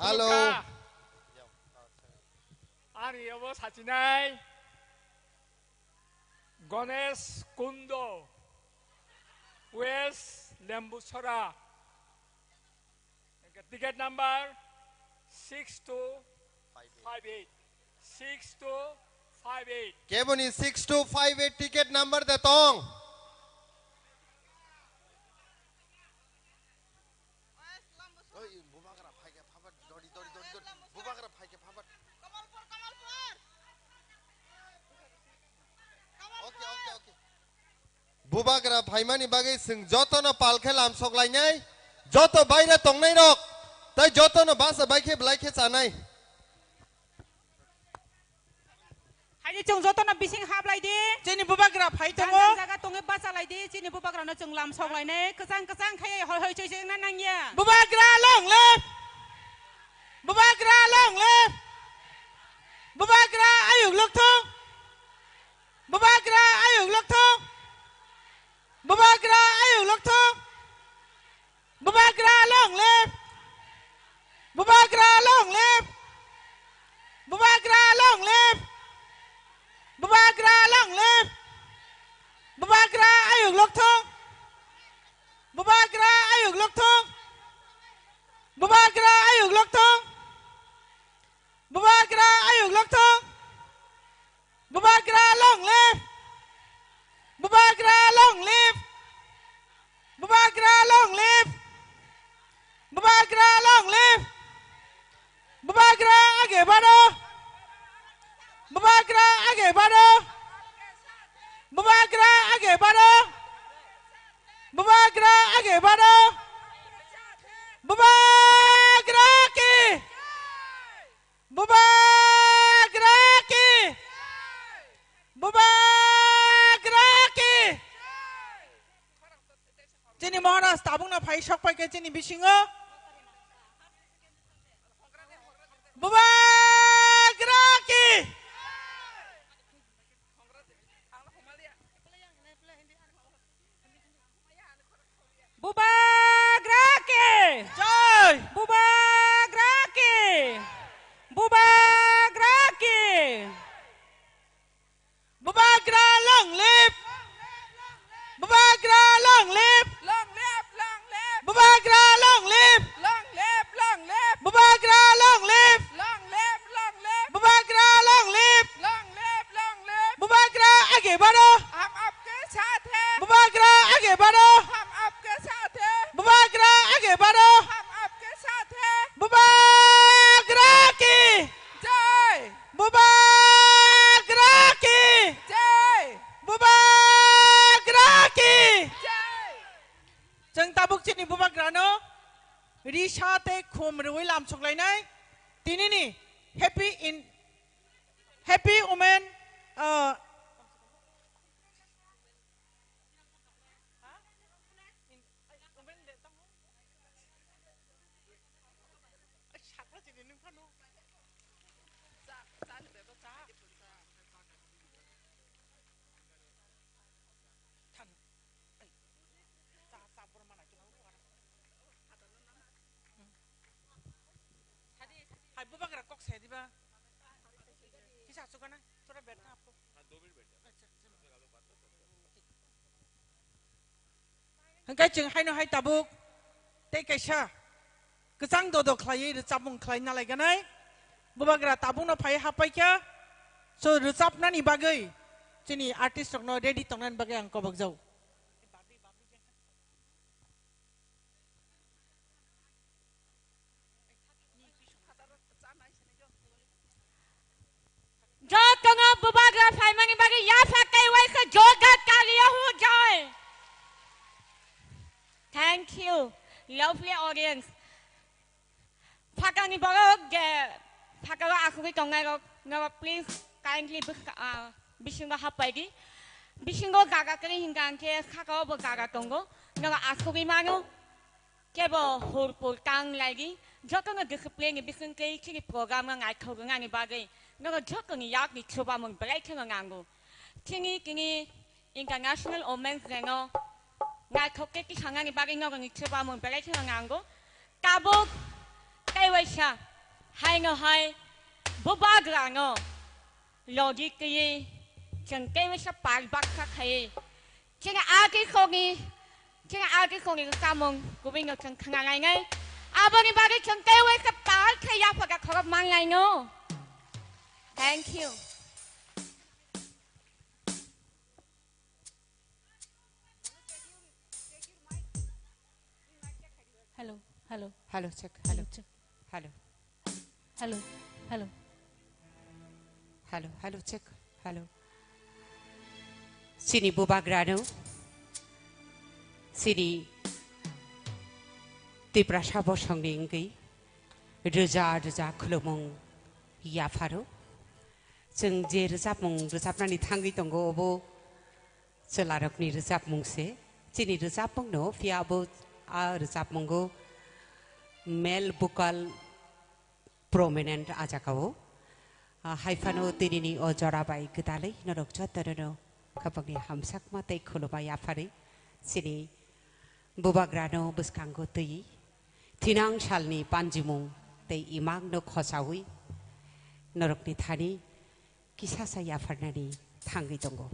Hello. Ani obo sachinai Ganesh Kundo, West Lembuchhara. Ticket number six two five eight. Six two five eight. Keboni six two five eight ticket number de tong. Oi, bubagra phaikhe phabar, dori, dori, dori, dori. Bubagra phaikhe phabar. Okay, okay, okay. Bubagra phaimani bagwi chwng jotono pal khe lamsok lainai, joto baire tongnai rok, tei jotono basa bai khe belai khe chanai. Haini chwng jotono bising hap lai di. Chini bubagra phai tongo. Jang jang jaga tongwi bacha lai di, chini bubagrano chwng lamsok lainai, kwchang kwchang khai hoi hoi choi choi wngna nangya. Bubagra long live! Bubagra long live! Bubagra ayuk lok thung! Bubagra ayuk lok thung! Bubagra ayuk lok thung! Bubagra long live! Bubagra long live! Bubagra long live! Bubagra long live! Bubagra ayuk lok thung! Bubagra ayuk lok thung! Bubagra ayuk lok thung! Bubagra ayuk lok thung! Bubagra long live! Bubagra long live! Bubagra long live! Bubagra long live! Bubagra age baro! Bubagra age baro! Bubagra age baro! Bubagra age baro! Bubagra ki! Bubagra ki! Bubagra ki! Chini Maharaj tabukno phai sok pai khe chini bisingo. Bubagra ki! Bubagra ki! Jai! Bubagra ki! Bubagra ki! Bubagra long live! Bubagra long live! Long live, long live! Bubagra long live! Long live, long live! Bubagra long live! Long live, long live! Bubagra long live! Long live, long live! Bubagra age baro! हम आपके साथ हैं! Bubagra age baro! हम आपके साथ हैं! Bubagra age baro! हम आपके साथ हैं! Bubagra ki! जय! Bubagra ki! Jai! Bubagra ki! Jai! Chwng tabuk chini Bubagrano risa tei khum rwui lamsoklainai tinini Happy in, Happy Women, uh, Hai, bubagra kok sai diba? Kisa asuk na, thoda bed na apko. Acha, acha. Hingke chwng haino hai tabuk tei kaisa kwchang dodo khlaiwi rwchapmung khlai nalaiganai. Bubagra tabukno phai hapai kha. So rwchapnani bagwi chini artist rokno ready tongnani bagwi ang kobok jau. Jotono bubagra phaimani bagwi yapha kaiwi khe joga kariya hu jai. Thank you, lovely audience. Phakani borok je phakao asugwi tongnai rok, norok please kindly bwkha-, ah, bisingo hapai di. Bisingo jaga kwrwi hinkha hinkhe sakao bo jaga tongo, norok asugwi mano. Kebo hurpur tang laidi, jotono discipline ni bisingtwi chini program no naithok wngnani bagwi nono jotoni yakni chubamung belai kheno nango. Chini tini International Women's Day no naithok khe tisangnani bagwi norokni chubamung belai kheno nango. Tabuk tei waisa haino hai bubagra no logi twiwi chwng tei waisa pal baksa khaiwi Chini artist rokni, chini artist rokni samung kubui no chwng khna lainai. Aboni bagwi chwng tei waisa pal khe yapha khe khorok man laino. Thank you. Hello, hello. Hello, check, hello. Hello, check. Hello. Hello, hello. Hello, hello, check, hello. Chini bubagrano, chini Tiprasa bosongni wngwi rwja rwja khulumung yapharo. Chwng je rwchapmung rwchapnani thangwi tongo, obo chwlarokni rwchapmung se. Chini rwchapmungno phiya abo a rwchapmungo male vocal prominent a jagao. Ah, hai phano tinini o jora bai gwdalwi norok jotono khapangni hamsakma tei khulumma yapharwi chini bubagrano bwskango twi thinang salni panjimung tei imangno khosaui norokni thani kisasa yapharnani thangwi tongo.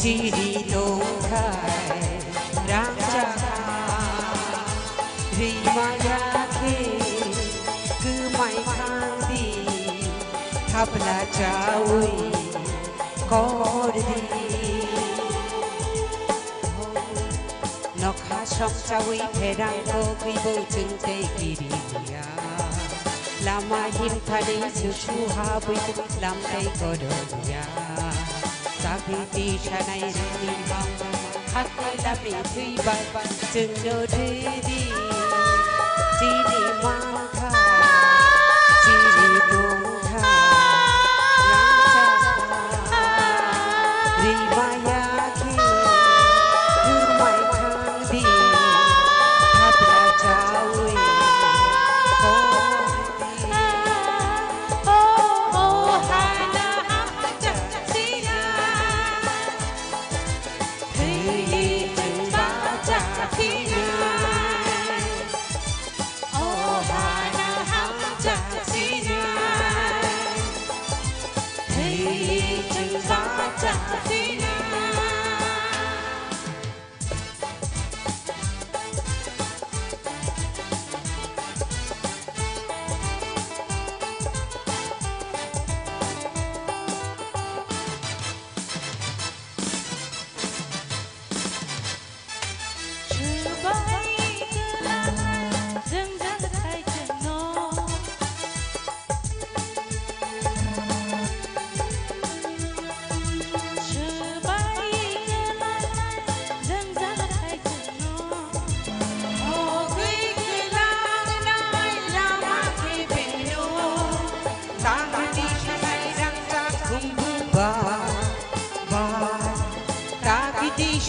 Chini tongkhai rangchakha, rimaya khe kwmai khangdi, thapla chawi kordi. Nokha songchawi pherang kogwibo chwng tei kiriya. Lama himthani chuchu habwi lamtei kodoya. Chakri tisanai rwni bang hakhe lami thwiba chwngno rwdi. Chini mangkha, chini mungkha, rangchakha, rimaya khe, kurmai khangdi, thapla chawi, kordi.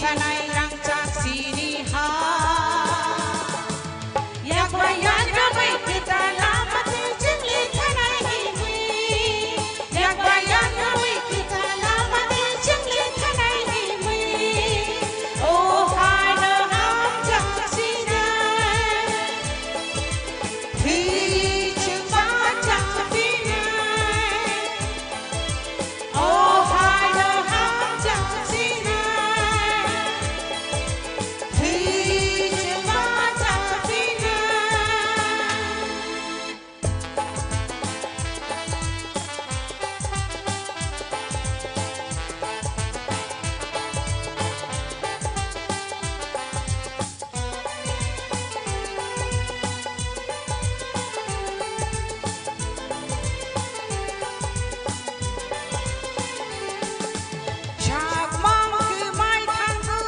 Shanai rangchak sini ha. Yakbai yakbai kwtal lama tei chwngli thanai himwi. Yakbai yakbai kwtal lama tei chwngli thanai himwi. O haino hamjak sinai. Thwi chwngma chak sinai. Sakmang kwmai thangkhu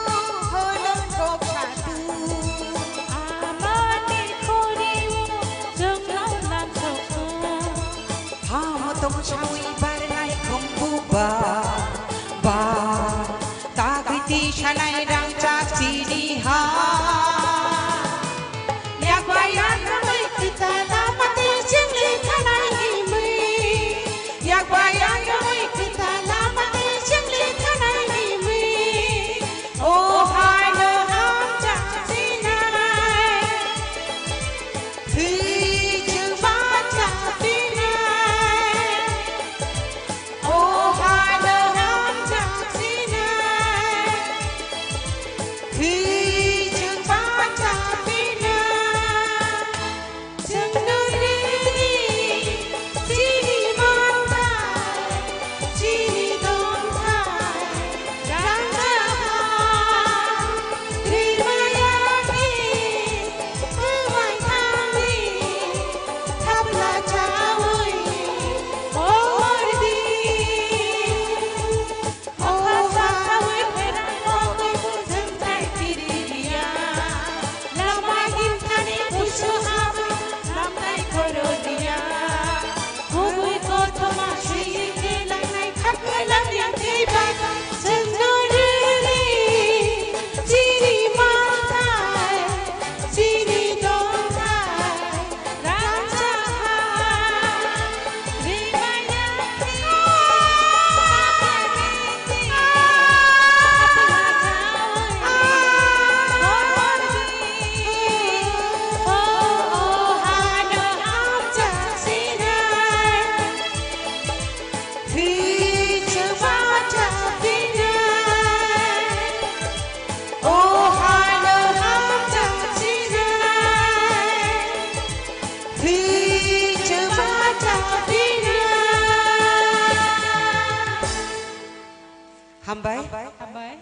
holong kok satu. Amani khori-o chwngno langkokno. Ham tong sawi barnai khumbu ba, ba. Tagwi tisanai rangchak chini ha. Yakbai yakbai kwtal lama tei chwngli thanai himwi. Yakbai yakbai kwtal lama tei chwngli thanai himwi. O haino hamjak sinai. Thwi chwngma chak sinai. O haino hamjak sinai. Thwi Hambai.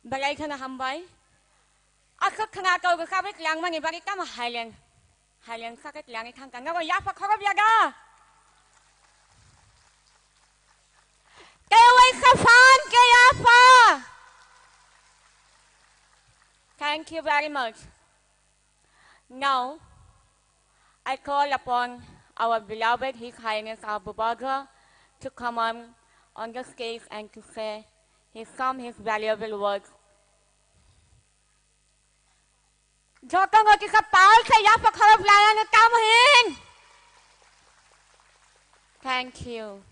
Belai kheno hambai. Akhok khna kau gakha bai langmani bagwi tamo hailen. Hailen kha khe langwi thangkha. Nogo yapha khorop yaga. Tewai kha phan ke yapha. Thank you very much. Now, I call upon our beloved His Highness Abu Bagra to come on, on the stage and to say his, some his valuable words. Joto no kisa pal se ya pa kharap laya no kam hin. Thank you.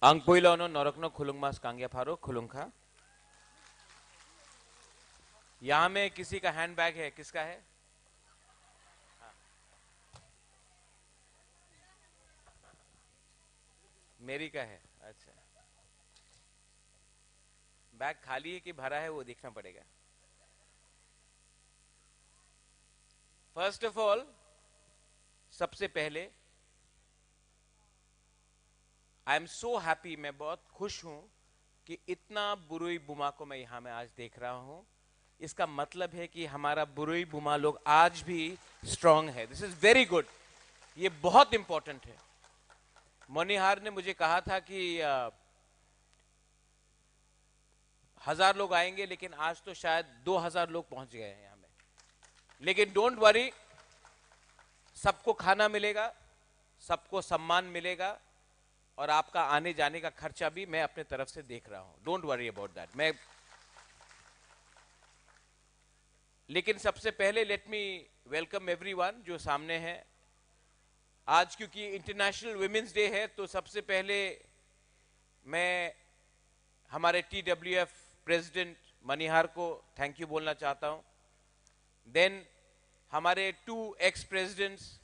Ang puilono norokno khulungma swkang yapharo khulungkha. यहाँ में किसी का हैंडबैग है, किसका है? हाँ। मेरी का है। अच्छा, बैग खाली है कि भरा है, वो देखना पड़ेगा। फर्स्ट ऑफ ऑल, सबसे पहले आई एम सो हैप्पी, मैं बहुत खुश हूं कि इतना बुरुई बुमा को मैं यहाँ में आज देख रहा हूं। इसका मतलब है कि हमारा बुरुई बुमा लोग आज भी स्ट्रांग है। दिस इज वेरी गुड, ये बहुत इंपॉर्टेंट है। मनिहार ने मुझे कहा था कि अ, हजार लोग आएंगे, लेकिन आज तो शायद दो हजार लोग पहुंच गए हैं यहाँ में। लेकिन डोंट वरी, सबको खाना मिलेगा, सबको सम्मान मिलेगा और आपका आने जाने का खर्चा भी मैं अपने तरफ से देख रहा हूं। Don't worry about that. मैं लेकिन सबसे पहले लेट मी वेलकम एवरीवन जो सामने है। आज क्योंकि इंटरनेशनल वुमेन्स डे है, तो सबसे पहले मैं हमारे टीडब्ल्यूएफ प्रेसिडेंट मनिहार को थैंक यू बोलना चाहता हूं। देन हमारे टू एक्स प्रेसिडेंट्स,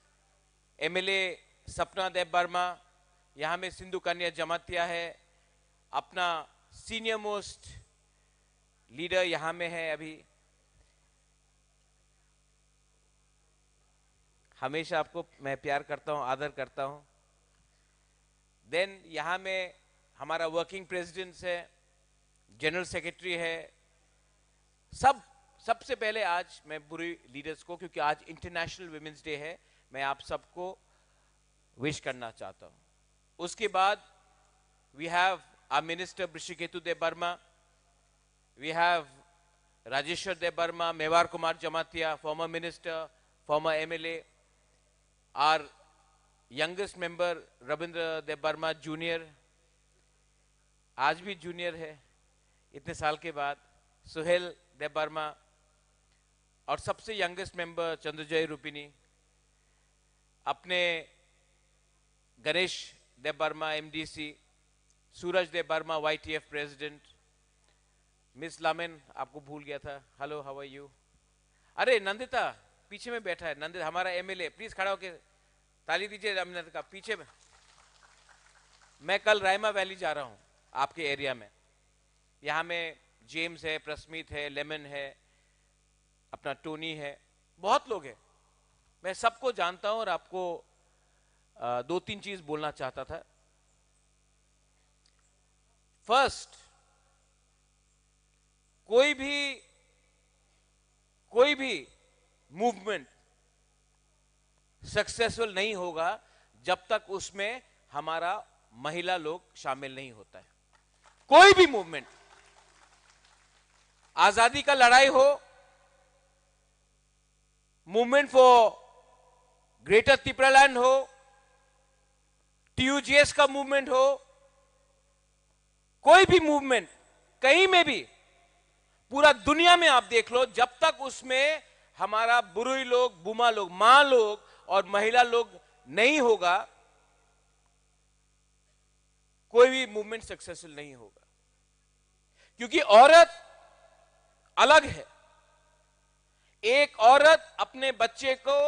एमएलए सपना देव वर्मा, यहाँ में सिंधु कन्या जमातिया है, अपना सीनियर मोस्ट लीडर यहाँ में है अभी। हमेशा आपको मैं प्यार करता हूं, आदर करता हूं। देन यहाँ में हमारा वर्किंग प्रेसिडेंट्स है, जनरल सेक्रेटरी है, सब। सबसे पहले आज मैं बुरुई लीडर्स को, क्योंकि आज इंटरनेशनल वुमेन्स डे है, मैं आप सबको विश करना चाहता हूं। उसके बाद we have our minister Vrishiketu Dev Varma, we have Rajeshwar Dev Varma, Mevar Kumar Jamatia, former minister, former MLA, our youngest member Ravindra Dev Varma junior, आज भी जूनियर है इतने साल के बाद, सुहेल देव वर्मा, और सबसे यंगेस्ट मेंबर चंद्रजय रूपिनी, अपने गणेश देव वर्मा एमडीसी, सूरज देव वर्मा वाईटीएफ प्रेसिडेंट, मिस लामेन आपको भूल गया था, हेलो, हाउ आर यू? अरे नंदिता पीछे में बैठा है, नंदिता हमारा एमएलए, प्लीज खड़ा होके ताली दीजिए नंदिता का। पीछे में, मैं कल रायमा वैली जा रहा हूँ आपके एरिया में, यहाँ में जेम्स है, प्रस्मित है, लेमन है, अपना टोनी है, बहुत लोग हैं। मैं सबको जानता हूं और आपको, अ, दो तीन चीज बोलना चाहता था। फर्स्ट, कोई भी, कोई भी मूवमेंट सक्सेसफुल नहीं होगा जब तक उसमें हमारा महिला लोग शामिल नहीं होता है। कोई भी मूवमेंट, आजादी का लड़ाई हो, मूवमेंट फॉर ग्रेटर तिप्रालैंड हो, टीयूजीएस का मूवमेंट हो, कोई भी मूवमेंट कहीं में भी, पूरा दुनिया में आप देख लो, जब तक उसमें हमारा बुरुई लोग, बुमा लोग, माँ लोग और महिला लोग नहीं होगा, कोई भी मूवमेंट सक्सेसफुल नहीं होगा, क्योंकि औरत अलग है। एक औरत अपने बच्चे को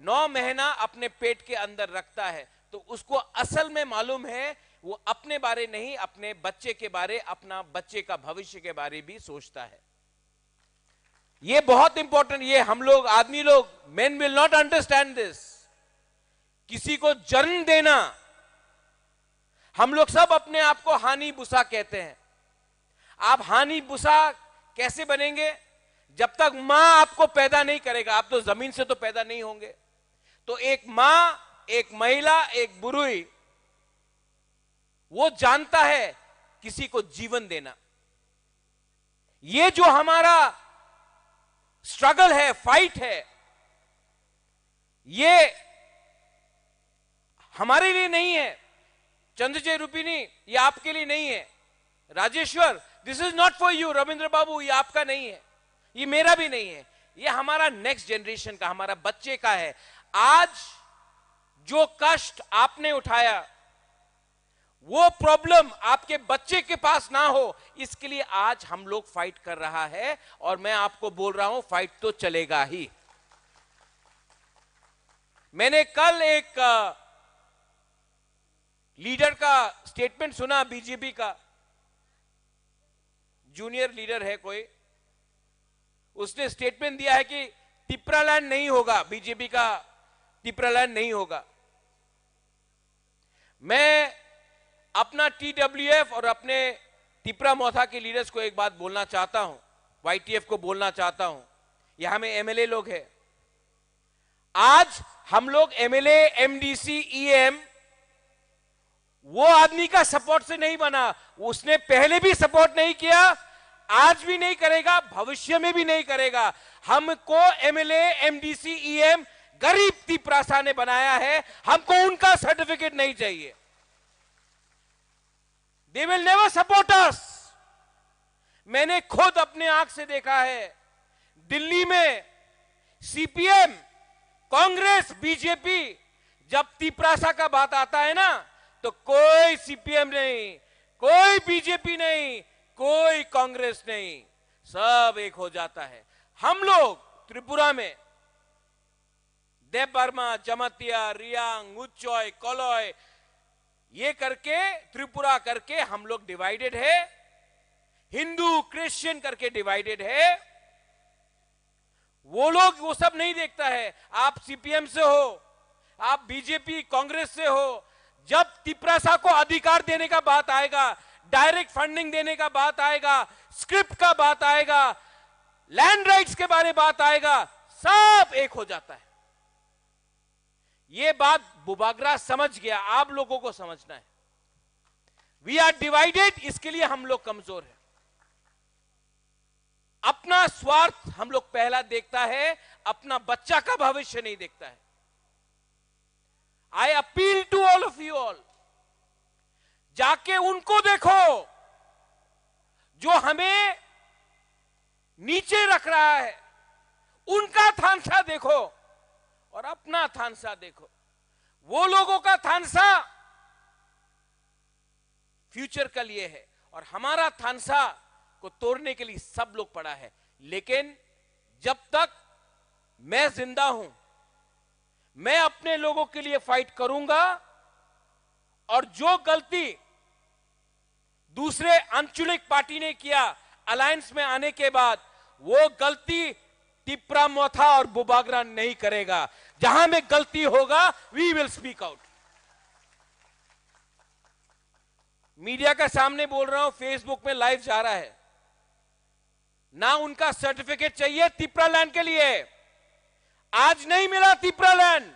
नौ महीना अपने पेट के अंदर रखता है, तो उसको असल में मालूम है, वो अपने बारे नहीं, अपने बच्चे के बारे, अपना बच्चे का भविष्य के बारे भी सोचता है। ये बहुत इंपॉर्टेंट, ये हम लोग, आदमी लोग, men will not understand this। किसी को जन्म देना, हम लोग सब अपने आप को हानि बुसा कहते हैं। आप हानि बुसा कैसे बनेंगे? जब तक माँ आपको पैदा नहीं करेगा, आप तो जमीन से तो पैदा नहीं होंगे। तो एक माँ, एक महिला, एक बुरुई, वो जानता है किसी को जीवन देना। ये जो हमारा स्ट्रगल है, फाइट है, ये हमारे लिए नहीं है। चंद्रजय रूपिणी, ये आपके लिए नहीं है। Rajeshwar, this is not for you। Ravindra बाबू, ये आपका नहीं है, ये मेरा भी नहीं है, ये हमारा नेक्स्ट जनरेशन का, हमारा बच्चे का है। आज जो कष्ट आपने उठाया, वो प्रॉब्लम आपके बच्चे के पास ना हो, इसके लिए आज हम लोग फाइट कर रहा है। और मैं आपको बोल रहा हूं, फाइट तो चलेगा ही। मैंने कल एक लीडर का स्टेटमेंट सुना, बीजेपी का जूनियर लीडर है कोई, उसने स्टेटमेंट दिया है कि तिप्रालैंड नहीं होगा, बीजेपी का तिप्रालैंड नहीं होगा। मैं अपना टीडब्ल्यूएफ और अपने तिप्रा मोथा के लीडर्स को एक बात बोलना चाहता हूं, वाईटीएफ को बोलना चाहता हूं, यहां में एमएलए लोग हैं। आज हम लोग एमएलए, एमडीसी, ईएम वो आदमी का सपोर्ट से नहीं बना, उसने पहले भी सपोर्ट नहीं किया, आज भी नहीं करेगा, भविष्य में भी नहीं करेगा। हमको एमएलए, एमडीसी, ईएम गरीब तिप्रासा ने बनाया है, हमको उनका सर्टिफिकेट नहीं चाहिए। They will never support us। मैंने खुद अपने आंख से देखा है, दिल्ली में सीपीएम, कांग्रेस, बीजेपी, जब तिप्रासा का बात आता है ना, तो कोई सीपीएम नहीं, कोई बीजेपी नहीं, कोई कांग्रेस नहीं, सब एक हो जाता है। हम लोग त्रिपुरा में देबबर्मा, जमातिया, रियांग, उच्चय, कलय, ये करके, त्रिपुरा करके हम लोग डिवाइडेड है, हिंदू क्रिश्चियन करके डिवाइडेड है। वो लोग वो सब नहीं देखता है। आप सीपीएम से हो, आप बीजेपी कांग्रेस से हो, जब तिप्रासा को अधिकार देने का बात आएगा, डायरेक्ट फंडिंग देने का बात आएगा, स्क्रिप्ट का बात आएगा, लैंड राइट्स के बारे बात आएगा, सब एक हो जाता है। ये बात बुबागरा समझ गया, आप लोगों को समझना है। वी आर डिवाइडेड, इसके लिए हम लोग कमजोर हैं। अपना स्वार्थ हम लोग पहला देखता है, अपना बच्चा का भविष्य नहीं देखता है। I appeal to all of you all, जाके उनको देखो जो हमें नीचे रख रहा है, उनका थानसा देखो और अपना थानसा देखो। वो लोगों का थानसा फ्यूचर के लिए है और हमारा थानसा को तोड़ने के लिए सब लोग पड़ा है। लेकिन जब तक मैं जिंदा हूं, मैं अपने लोगों के लिए फाइट करूंगा और जो गलती दूसरे आंचलिक पार्टी ने किया अलायंस में आने के बाद, वो गलती तिप्रा मोथा और बुबागरा नहीं करेगा। जहां में गलती होगा, we will speak out. Media के सामने बोल रहा हूं, फेसबुक में लाइव जा रहा है। ना उनका सर्टिफिकेट चाहिए तिप्रा लैंड के लिए। आज नहीं मिला तिप्रा लैंड,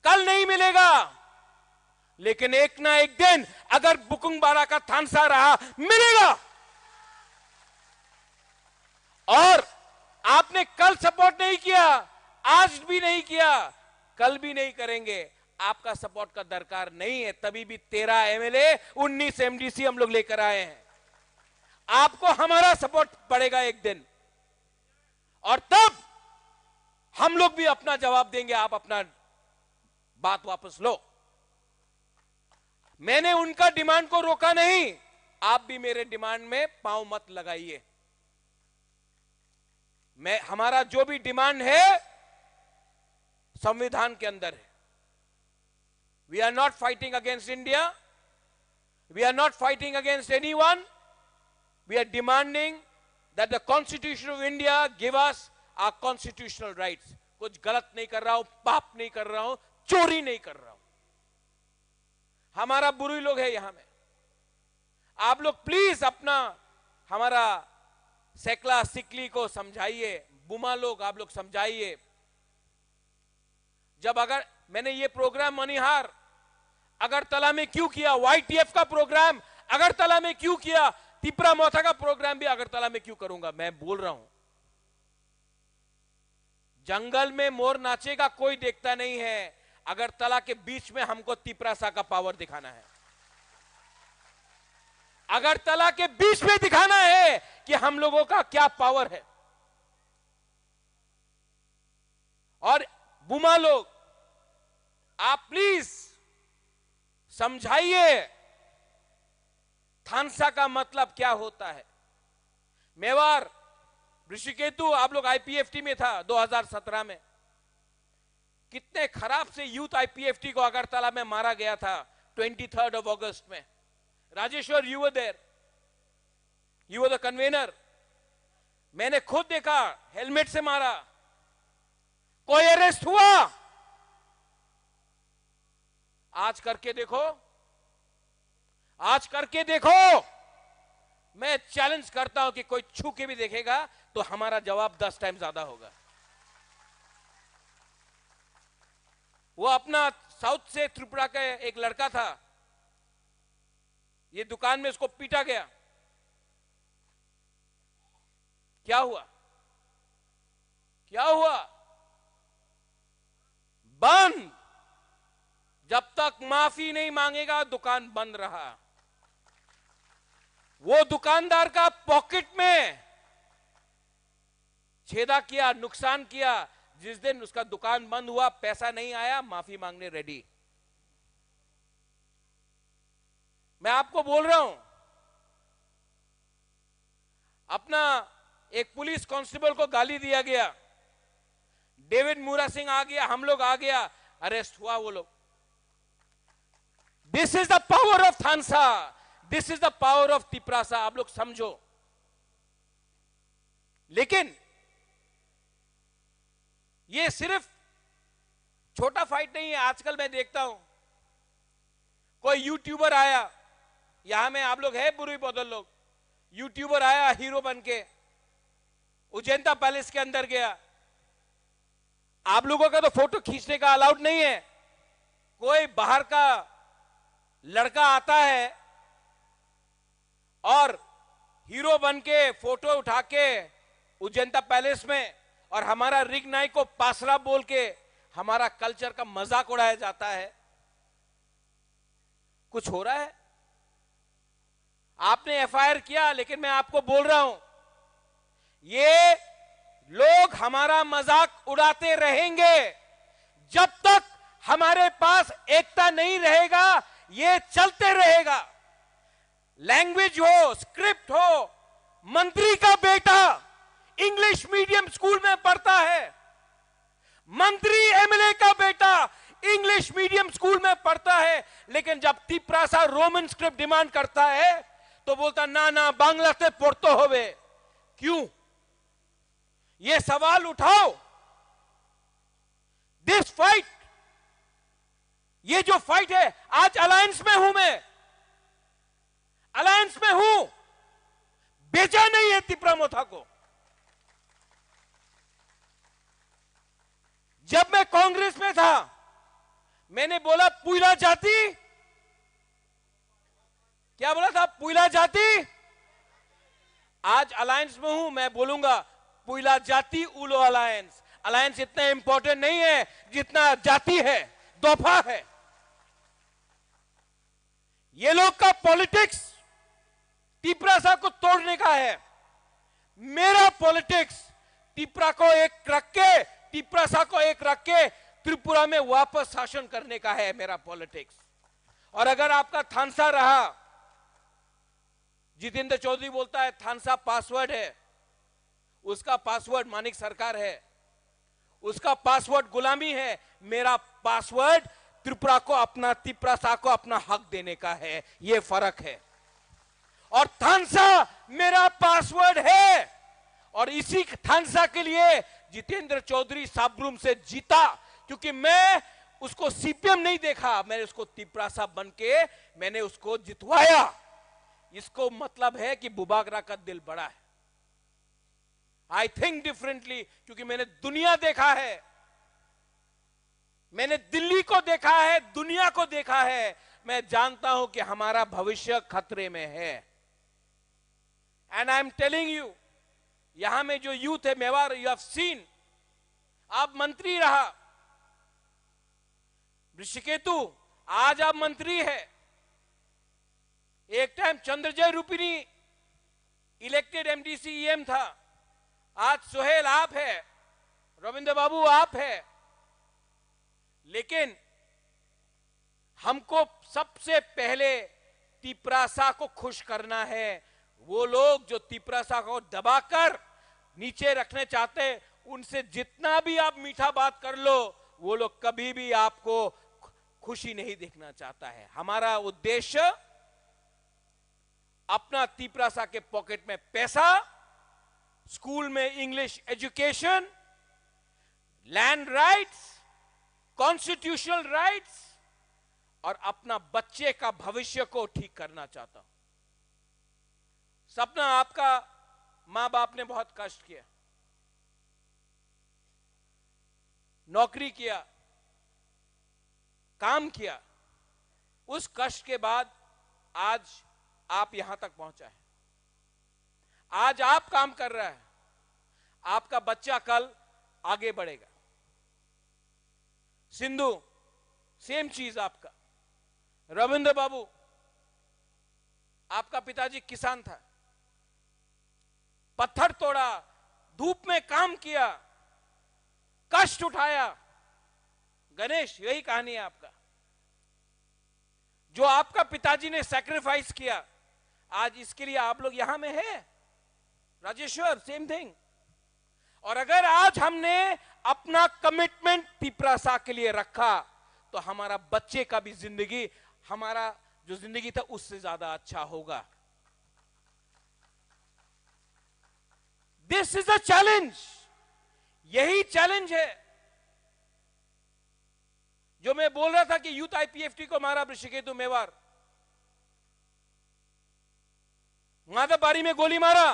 कल नहीं मिलेगा, लेकिन एक ना एक दिन अगर बुकुंग बारा का थानसा रहा, मिलेगा। और आपने कल सपोर्ट नहीं किया, आज भी नहीं किया, कल भी नहीं करेंगे। आपका सपोर्ट का दरकार नहीं है, तभी भी तेरह एमएलए, उन्नीस एमडीसी हम लोग लेकर आए हैं। आपको हमारा सपोर्ट पड़ेगा एक दिन, और तब हम लोग भी अपना जवाब देंगे, आप अपना बात वापस लो। मैंने उनका डिमांड को रोका नहीं, आप भी मेरे डिमांड में पांव मत लगाइए। मैं, हमारा जो भी डिमांड है, संविधान के अंदर है। We are not fighting against India. We are not fighting against anyone. We are demanding that the Constitution of India give us our constitutional rights. कुछ गलत नहीं कर रहा हूं, पाप नहीं कर रहा हूं, चोरी नहीं कर रहा हूं। हमारा बुरुई लोग है यहां में। आप लोग प्लीज अपना, हमारा सेकला सिकली को समझाइए, बुमा लोग आप लोग समझाइए। जब अगर मैंने ये प्रोग्राम मणिहार अगरतला में क्यों किया, वाईटीएफ का प्रोग्राम अगरतला में क्यों किया, तिपरा मोथा का प्रोग्राम भी अगरतला में क्यों करूंगा? मैं बोल रहा हूं, जंगल में मोर नाचेगा, कोई देखता नहीं है। अगरतला के बीच में हमको तिपरासा का पावर दिखाना है। अगरतला के बीच में दिखाना है कि हम लोगों का क्या पावर है। और बुमा लोग, आप प्लीज समझाइए, थानसा का मतलब क्या होता है। मेवार, ऋषिकेतु, आप लोग आईपीएफटी में था दो हज़ार सत्रह में, कितने खराब से यूथ आईपीएफटी को अगरतला में मारा गया था ट्वेंटी थर्ड ऑफ अगस्त में। Rajeshwar, you were there, you were the convener। मैंने खुद देखा, हेलमेट से मारा, कोई अरेस्ट हुआ? आज करके देखो, आज करके देखो। मैं चैलेंज करता हूं कि कोई छू के भी देखेगा तो हमारा जवाब दस टाइम ज्यादा होगा। वो अपना साउथ से त्रिपुरा का एक लड़का था, ये दुकान में उसको पीटा गया। क्या हुआ? क्या हुआ? बंद। जब तक माफी नहीं मांगेगा, दुकान बंद रहा। वो दुकानदार का पॉकेट में छेदा किया, नुकसान किया। जिस दिन उसका दुकान बंद हुआ, पैसा नहीं आया, माफी मांगने रेडी। मैं आपको बोल रहा हूं, अपना एक पुलिस कांस्टेबल को गाली दिया गया, डेविड मुरा सिंह आ गया, हम लोग आ गया, अरेस्ट हुआ वो लोग। This is the power of थानसा, this is the power of Tiprasa. आप लोग समझो। लेकिन ये सिर्फ छोटा फाइट नहीं है। आजकल मैं देखता हूं, कोई यूट्यूबर आया, यहां में आप लोग हैं बुरुई बदल लोग, यूट्यूबर आया हीरो बन के, उजेंता पैलेस के अंदर गया। आप लोगों का तो फोटो खींचने का अलाउड नहीं है। कोई बाहर का लड़का आता है और हीरो बन के फोटो उठा के उजेंता पैलेस में और हमारा रिग नाइक को पासरा बोल के हमारा कल्चर का मजाक उड़ाया जाता है। कुछ हो रहा है? आपने एफआईआर किया, लेकिन मैं आपको बोल रहा हूं, ये लोग हमारा मजाक उड़ाते रहेंगे। जब तक हमारे पास एकता नहीं रहेगा, ये चलते रहेगा। लैंग्वेज हो, स्क्रिप्ट हो, मंत्री का बेटा इंग्लिश मीडियम स्कूल में पढ़ता है, मंत्री एमएलए का बेटा इंग्लिश मीडियम स्कूल में पढ़ता है, लेकिन जब तिपरासा रोमन स्क्रिप्ट डिमांड करता है तो बोलता, ना ना, बांग्लाते पढ़ते होवे। क्यों? ये सवाल उठाओ। दिस फाइट, ये जो फाइट है, आज अलायंस में हूं मैं, अलायंस में हूं, बेचा नहीं है तिपरा मोथा को। जब मैं कांग्रेस में था, मैंने बोला, पुइला जाति, क्या बोला था? पुइला जाति। आज अलायंस में हूं, मैं बोलूंगा, पुइला जाति उलो अलायंस। अलायंस इतना इंपॉर्टेंट नहीं है जितना जाति है, दफा है। ये लोग का पॉलिटिक्स तिपरासा को तोड़ने का है। मेरा पॉलिटिक्स तिपरा को एक रख के तिपरासा को एक रख के त्रिपुरा में वापस शासन करने का है मेरा पॉलिटिक्स। और अगर आपका थानसा रहा, जितेंद्र चौधरी बोलता है थानसा पासवर्ड है, उसका पासवर्ड मानिक सरकार है, उसका पासवर्ड गुलामी है। मेरा पासवर्ड त्रिपुरा को अपना, तिपरासा को अपना हक देने का है, ये फर्क है। और थानसा मेरा पासवर्ड है, और इसी थानसा के लिए जितेंद्र चौधरी साब्रुम से जीता, क्योंकि मैं उसको सीपीएम नहीं देखा, मैंने उसको तिपरासा बन के मैंने उसको जितवाया। इसको मतलब है कि बुबागरा का दिल बड़ा है। आई थिंक डिफरेंटली, क्योंकि मैंने दुनिया देखा है, मैंने दिल्ली को देखा है, दुनिया को देखा है। मैं जानता हूं कि हमारा भविष्य खतरे में है। And I am telling you, यहां में जो यूथ है मेवाड़, यू हैव सीन, आप मंत्री रहा, ऋषिकेतु, आज आप मंत्री है। एक टाइम चंद्रजय रूपिणी इलेक्टेड एमडीसी ईएम था, आज सोहेल आप है, रविंद्र बाबू आप है, लेकिन हमको सबसे पहले तिपरासा को खुश करना है। वो लोग जो तिपरासा को दबाकर नीचे रखने चाहते हैं, उनसे जितना भी आप मीठा बात कर लो, वो लोग कभी भी आपको खु-, खुशी नहीं देखना चाहता है। हमारा उद्देश्य अपना तिपरासा के पॉकेट में पैसा, स्कूल में English education, land rights, constitutional rights और अपना बच्चे का भविष्य को ठीक करना चाहता हूं। सपना, आपका माँ बाप ने बहुत कष्ट किया, नौकरी किया, काम किया, उस कष्ट के बाद आज आप यहां तक पहुंचा है। आज आप काम कर रहा है, आपका बच्चा कल आगे बढ़ेगा। सिंधु, सेम चीज आपका। रविंद्र बाबू, आपका पिताजी किसान था, पत्थर तोड़ा, धूप में काम किया, कष्ट उठाया। गणेश, यही कहानी है आपका। जो आपका पिताजी ने सैक्रिफाइस किया, आज इसके लिए आप लोग यहां में है। Rajeshwar, same thing. और अगर आज हमने अपना कमिटमेंट तिपरासा के लिए रखा, तो हमारा बच्चे का भी जिंदगी, हमारा जो जिंदगी था, उससे ज्यादा अच्छा होगा। This is a challenge. यही चैलेंज है जो मैं बोल रहा था कि यूथ आईपीएफटी को मारा ऋषिकेतु मेवाड़, माधवबाड़ी में गोली मारा।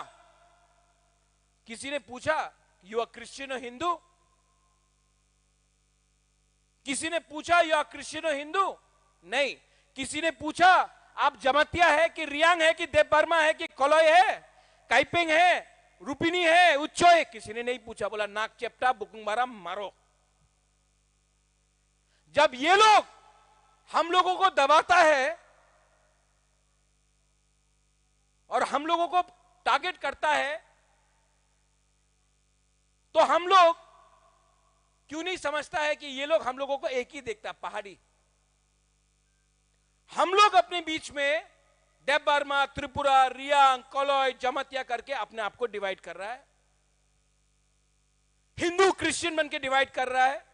किसी ने पूछा, यू आर क्रिश्चियन और हिंदू? किसी ने पूछा, यू आर क्रिश्चियन और हिंदू? नहीं। किसी ने पूछा, आप जमातिया है कि रियांग है कि देबबर्मा है कि कलई है, काइपेंग है, रूपिनी है, उच्चो है? किसी ने नहीं पूछा। बोला, नाक चेपटा, बुकुंगबारा, मारो। जब ये लोग हम लोगों को दबाता है और हम लोगों को टारगेट करता है, तो हम लोग क्यों नहीं समझता है कि ये लोग हम लोगों को एक ही देखता है, पहाड़ी। हम लोग अपने बीच में देबबर्मा, त्रिपुरा, रियांग, कलई, जमातिया करके अपने आप को डिवाइड कर रहा है, हिंदू क्रिश्चियन बन के डिवाइड कर रहा है।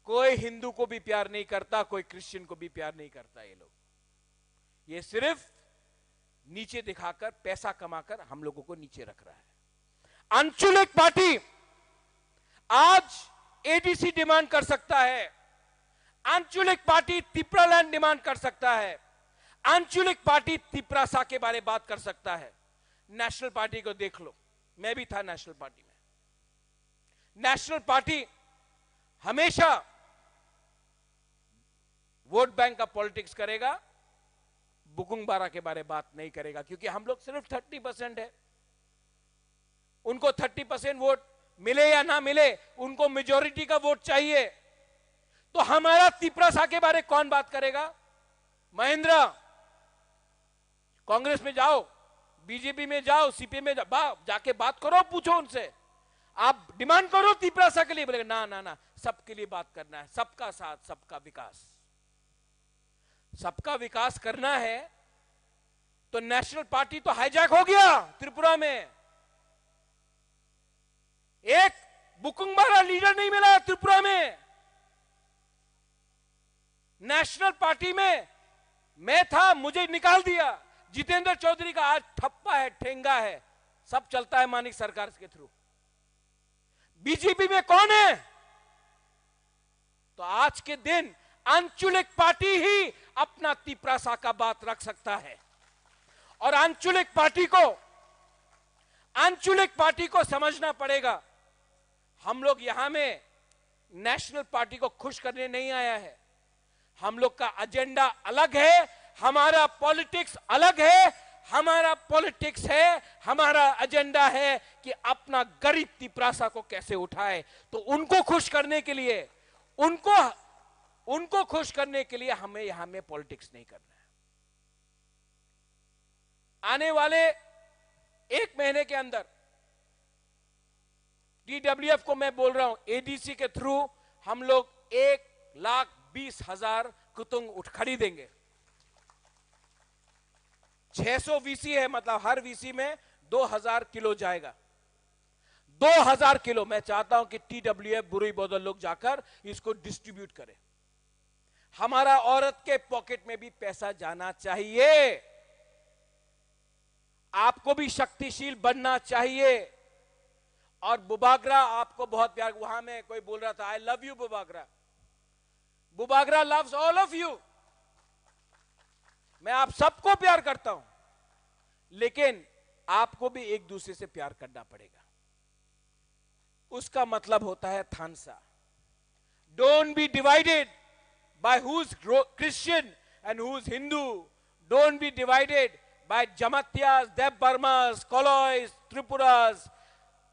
कोई हिंदू को भी प्यार नहीं करता, कोई क्रिश्चियन को भी प्यार नहीं करता। ये लोग, ये सिर्फ नीचे दिखाकर, पैसा कमाकर हम लोगों को नीचे रख रहा है। आंचलिक पार्टी आज एडीसी डिमांड कर सकता है, आंचलिक पार्टी तिपरालैंड डिमांड कर सकता है, आंचलिक पार्टी तिपरासा के बारे बात कर सकता है। नेशनल पार्टी को देख लो, मैं भी था नेशनल पार्टी में। नेशनल पार्टी हमेशा वोट बैंक का पॉलिटिक्स करेगा, बुकुंगबारा के बारे बात नहीं करेगा, क्योंकि हम लोग सिर्फ थर्टी परसेंट है। उनको थर्टी परसेंट वोट मिले या ना मिले, उनको मेजोरिटी का वोट चाहिए। तो हमारा तिपरासा के बारे कौन बात करेगा? महेंद्र, कांग्रेस में जाओ, बीजेपी में जाओ, सीपीएम में जाओ, बा-, जाके बात करो, पूछो उनसे। आप डिमांड करो तिपरासा के लिए, बोलेगा ना ना ना, सबके लिए बात करना है, सबका साथ, सबका विकास। सबका विकास करना है तो नेशनल पार्टी तो हाईजैक हो गया त्रिपुरा में। एक बुकुंगबारा लीडर नहीं मिला त्रिपुरा में। नेशनल पार्टी में मैं था, मुझे निकाल दिया। जितेंद्र चौधरी का आज ठप्पा है, ठेंगा है, सब चलता है मानिक सरकार के थ्रू। बीजेपी में कौन है? तो आज के दिन आंचलिक पार्टी ही अपना तिपरासा का बात रख सकता है। और आंचलिक पार्टी को, आंचलिक पार्टी को समझना पड़ेगा। हम लोग यहां में नेशनल पार्टी को खुश करने नहीं आया है। हम लोग का एजेंडा अलग है, हमारा पॉलिटिक्स अलग है। हमारा पॉलिटिक्स है, हमारा एजेंडा है कि अपना गरीब तिपरासा को कैसे उठाए। तो उनको खुश करने के लिए, उनको उनको खुश करने के लिए हमें यहां में पॉलिटिक्स नहीं करना है। आने वाले एक महीने के अंदर टीडब्ल्यूएफ को मैं बोल रहा हूं, एडीसी के थ्रू हम लोग एक लाख बीस हजार कुतुंग उठ खरीदेंगे। छह सौ वीसी है, मतलब हर वीसी में दो हजार किलो जाएगा। दो हजार किलो। मैं चाहता हूं कि टीडब्ल्यूएफ बुरुई बदल लोग जाकर इसको डिस्ट्रीब्यूट करें। हमारा औरत के पॉकेट में भी पैसा जाना चाहिए। आपको भी शक्तिशील बनना चाहिए। और बुबागरा आपको बहुत प्यार, वहां में कोई बोल रहा था, "I love you Bubagra." Bubagra loves all of you। मैं आप सबको प्यार करता हूं, लेकिन आपको भी एक दूसरे से प्यार करना पड़ेगा। उसका मतलब होता है थानसा। Don't be divided by who's Christian and who's Hindu. Don't be divided by Jamatyas, Debbarmas, Kolois, Tripuras,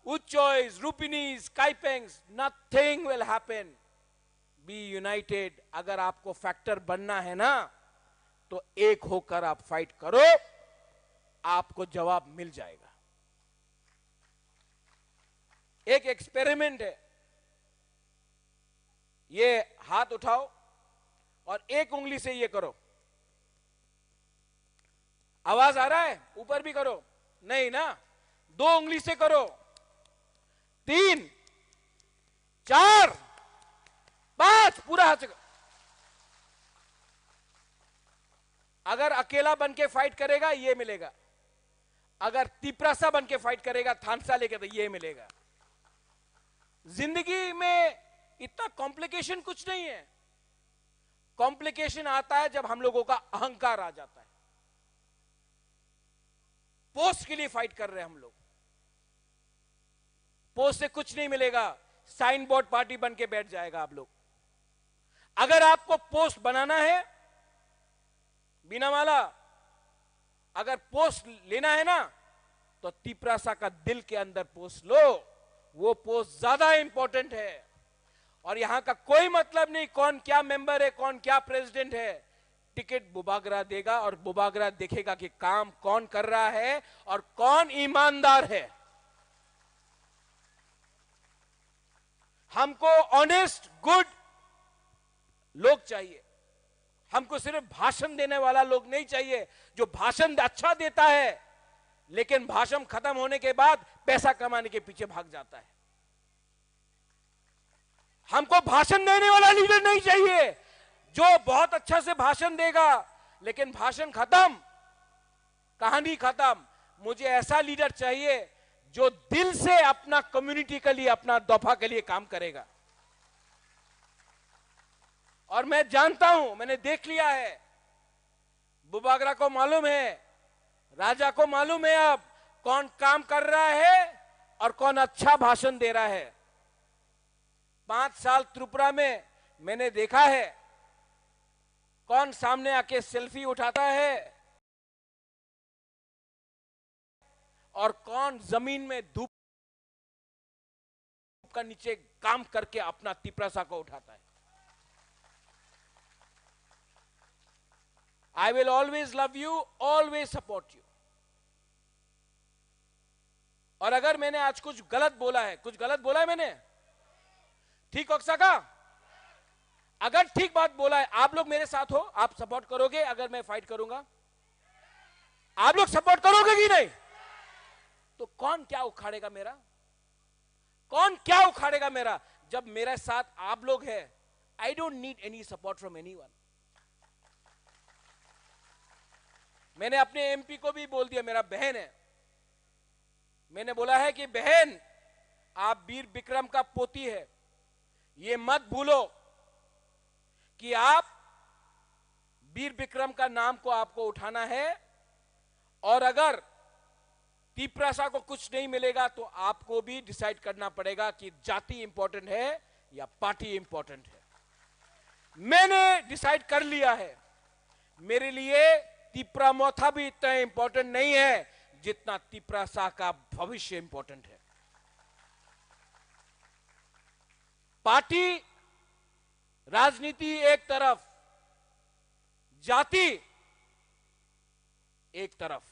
Uchois, Rupinis, Kaipengs. Nothing will happen. Be united. अगर आपको फैक्टर बनना है ना, तो एक होकर आप फाइट करो, आपको जवाब मिल जाएगा। एक एक्सपेरिमेंट है, ये हाथ उठाओ और एक उंगली से ये करो। आवाज आ रहा है? ऊपर भी करो, नहीं ना, दो उंगली से करो, तीन, चार, पांच, पूरा हाथ से करो। अगर अकेला बन के फाइट करेगा, ये मिलेगा। अगर तिपरासा बन के फाइट करेगा थानसा लेके, तो ये मिलेगा। जिंदगी में इतना कॉम्प्लिकेशन कुछ नहीं है। कॉम्प्लिकेशन आता है जब हम लोगों का अहंकार आ जाता है। पोस्ट के लिए फाइट कर रहे हैं हम लोग। पोस्ट से कुछ नहीं मिलेगा, साइन बोर्ड पार्टी बन के बैठ जाएगा आप लोग। अगर आपको पोस्ट बनाना है, बिना माला, अगर पोस्ट लेना है ना, तो तिपरासा का दिल के अंदर पोस्ट लो। वो पोस्ट ज्यादा इंपॉर्टेंट है। और यहां का कोई मतलब नहीं कौन क्या मेंबर है, कौन क्या प्रेसिडेंट है। टिकट बुबागरा देगा और बुबागरा देखेगा कि काम कौन कर रहा है और कौन ईमानदार है। हमको ऑनेस्ट, गुड लोग चाहिए। हमको सिर्फ भाषण देने वाला लोग नहीं चाहिए, जो भाषण अच्छा देता है लेकिन भाषण खत्म होने के बाद पैसा कमाने के पीछे भाग जाता है। हमको भाषण देने वाला लीडर नहीं चाहिए, जो बहुत अच्छा से भाषण देगा लेकिन भाषण खत्म, कहानी खत्म। मुझे ऐसा लीडर चाहिए जो दिल से अपना कम्युनिटी के लिए, अपना दफा के लिए काम करेगा। और मैं जानता हूं, मैंने देख लिया है, बुबागरा को मालूम है, राजा को मालूम है अब कौन काम कर रहा है और कौन अच्छा भाषण दे रहा है। पांच साल त्रिपुरा में मैंने देखा है कौन सामने आके सेल्फी उठाता है और कौन जमीन में धूप का नीचे काम करके अपना तिपरासा को उठाता है। I will always love you, always support you. और अगर मैंने आज कुछ गलत बोला है, कुछ गलत बोला है मैंने? ठीक हो सका? अगर ठीक बात बोला है, आप लोग मेरे साथ हो, आप सपोर्ट करोगे अगर मैं फाइट करूंगा? आप लोग सपोर्ट करोगे कि नहीं? तो कौन क्या उखाड़ेगा मेरा? कौन क्या उखाड़ेगा मेरा? जब मेरे साथ आप लोग हैं, I don't need any support from anyone. मैंने अपने एमपी को भी बोल दिया, मेरा बहन है, मैंने बोला है कि बहन, आप वीर विक्रम का पोती है, ये मत भूलो कि आप वीर विक्रम का नाम को आपको उठाना है। और अगर तिपरासा को कुछ नहीं मिलेगा तो आपको भी डिसाइड करना पड़ेगा कि जाति इंपॉर्टेंट है या पार्टी इंपॉर्टेंट है। मैंने डिसाइड कर लिया है, मेरे लिए तिपरा मोथा भी इतना इंपॉर्टेंट नहीं है जितना तिपरासा का भविष्य इंपॉर्टेंट है। पार्टी, राजनीति एक तरफ, जाति एक तरफ।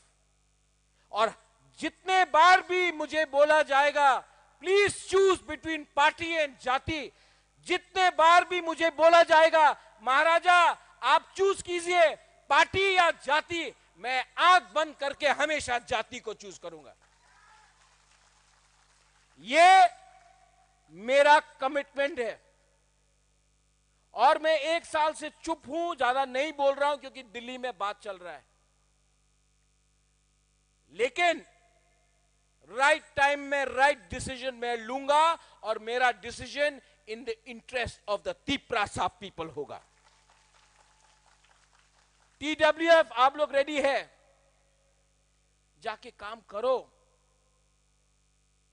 और जितने बार भी मुझे बोला जाएगा, "Please choose between party and जाति," जितने बार भी मुझे बोला जाएगा, "महाराजा, आप चूज कीजिए, पार्टी या जाति," मैं आंख बंद करके हमेशा जाति को चूज करूंगा। ये मेरा कमिटमेंट है। और मैं एक साल से चुप हूं, ज्यादा नहीं बोल रहा हूं, क्योंकि दिल्ली में बात चल रहा है। लेकिन राइट टाइम में राइट डिसीजन मैं लूंगा, और मेरा decision in the interest of the Tiprasa people होगा। टीडब्ल्यूएफ, आप लोग रेडी है? जाके काम करो,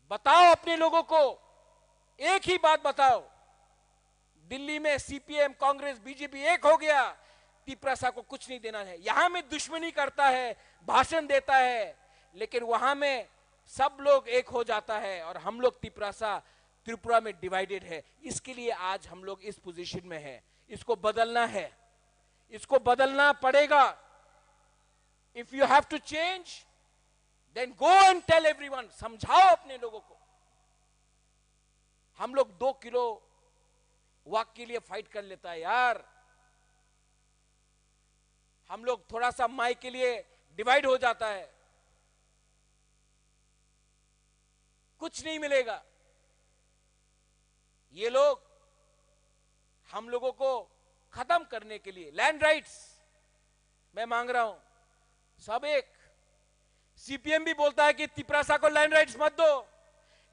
बताओ अपने लोगों को, एक ही बात बताओ, दिल्ली में सीपीएम, कांग्रेस, बीजेपी एक हो गया, तिपरासा को कुछ नहीं देना है। यहां में दुश्मनी करता है, भाषण देता है, लेकिन वहां में सब लोग एक हो जाता है और हम लोग तिपरासा त्रिपुरा में डिवाइडेड है। इसके लिए आज हम लोग इस पोजीशन में है। इसको बदलना है, इसको बदलना पड़ेगा। If you have to change, then go and tell everyone, समझाओ अपने लोगों को। हम लोग दो किलो वाक के लिए फाइट कर लेता है यार, हम लोग थोड़ा सा माइक के लिए डिवाइड हो जाता है, कुछ नहीं मिलेगा। ये लोग हम लोगों को खत्म करने के लिए लैंड राइट्स मैं मांग रहा हूं, सब एक। सीपीएम भी बोलता है कि तिपरासा को लैंड राइट्स मत दो,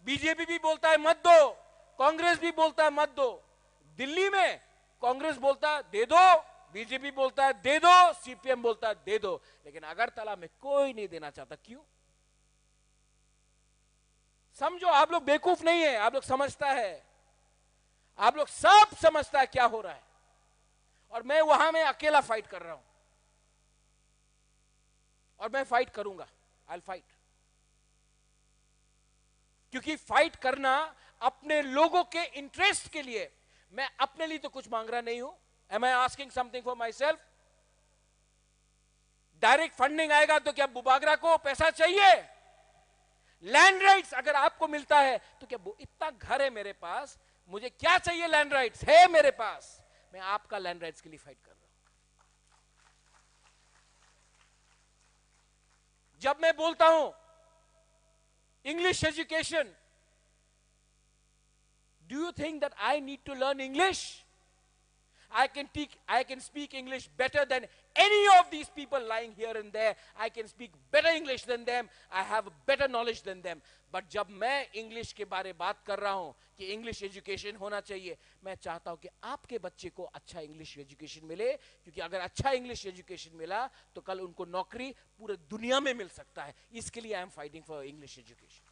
बीजेपी भी बोलता है मत दो, कांग्रेस भी बोलता है मत दो। दिल्ली में कांग्रेस बोलता है दे दो, बीजेपी बोलता है दे दो, सीपीएम बोलता है दे दो, लेकिन अगरतला में कोई नहीं देना चाहता। क्यों? समझो, आप लोग बेवकूफ नहीं है, आप लोग समझता है, आप लोग सब समझता है क्या हो रहा है। और मैं वहां में अकेला फाइट कर रहा हूं, और मैं फाइट करूंगा, आई फाइट। क्योंकि फाइट करना अपने लोगों के इंटरेस्ट के लिए, मैं अपने लिए तो कुछ मांग रहा नहीं हूं। Am I asking something for myself? Direct funding आएगा तो क्या बुबागरा को पैसा चाहिए? लैंड राइट्स अगर आपको मिलता है तो क्या वो इतना घर है मेरे पास, मुझे क्या चाहिए? लैंड राइट्स है मेरे पास, मैं आपका लैंड राइट्स के लिए फाइट कर रहा हूं। जब मैं बोलता हूं English education, do you think that I need to learn English? I can teach, I can speak English better than any of these people lying here and there. I can speak better English than them. I have better knowledge than them. But जब मैं इंग्लिश के बारे बात कर रहा हूं कि English education होना चाहिए, मैं चाहता हूं कि आपके बच्चे को अच्छा इंग्लिश एजुकेशन मिले, क्योंकि अगर अच्छा इंग्लिश एजुकेशन मिला तो कल उनको नौकरी पूरे दुनिया में मिल सकता है। इसके लिए I am fighting for English education।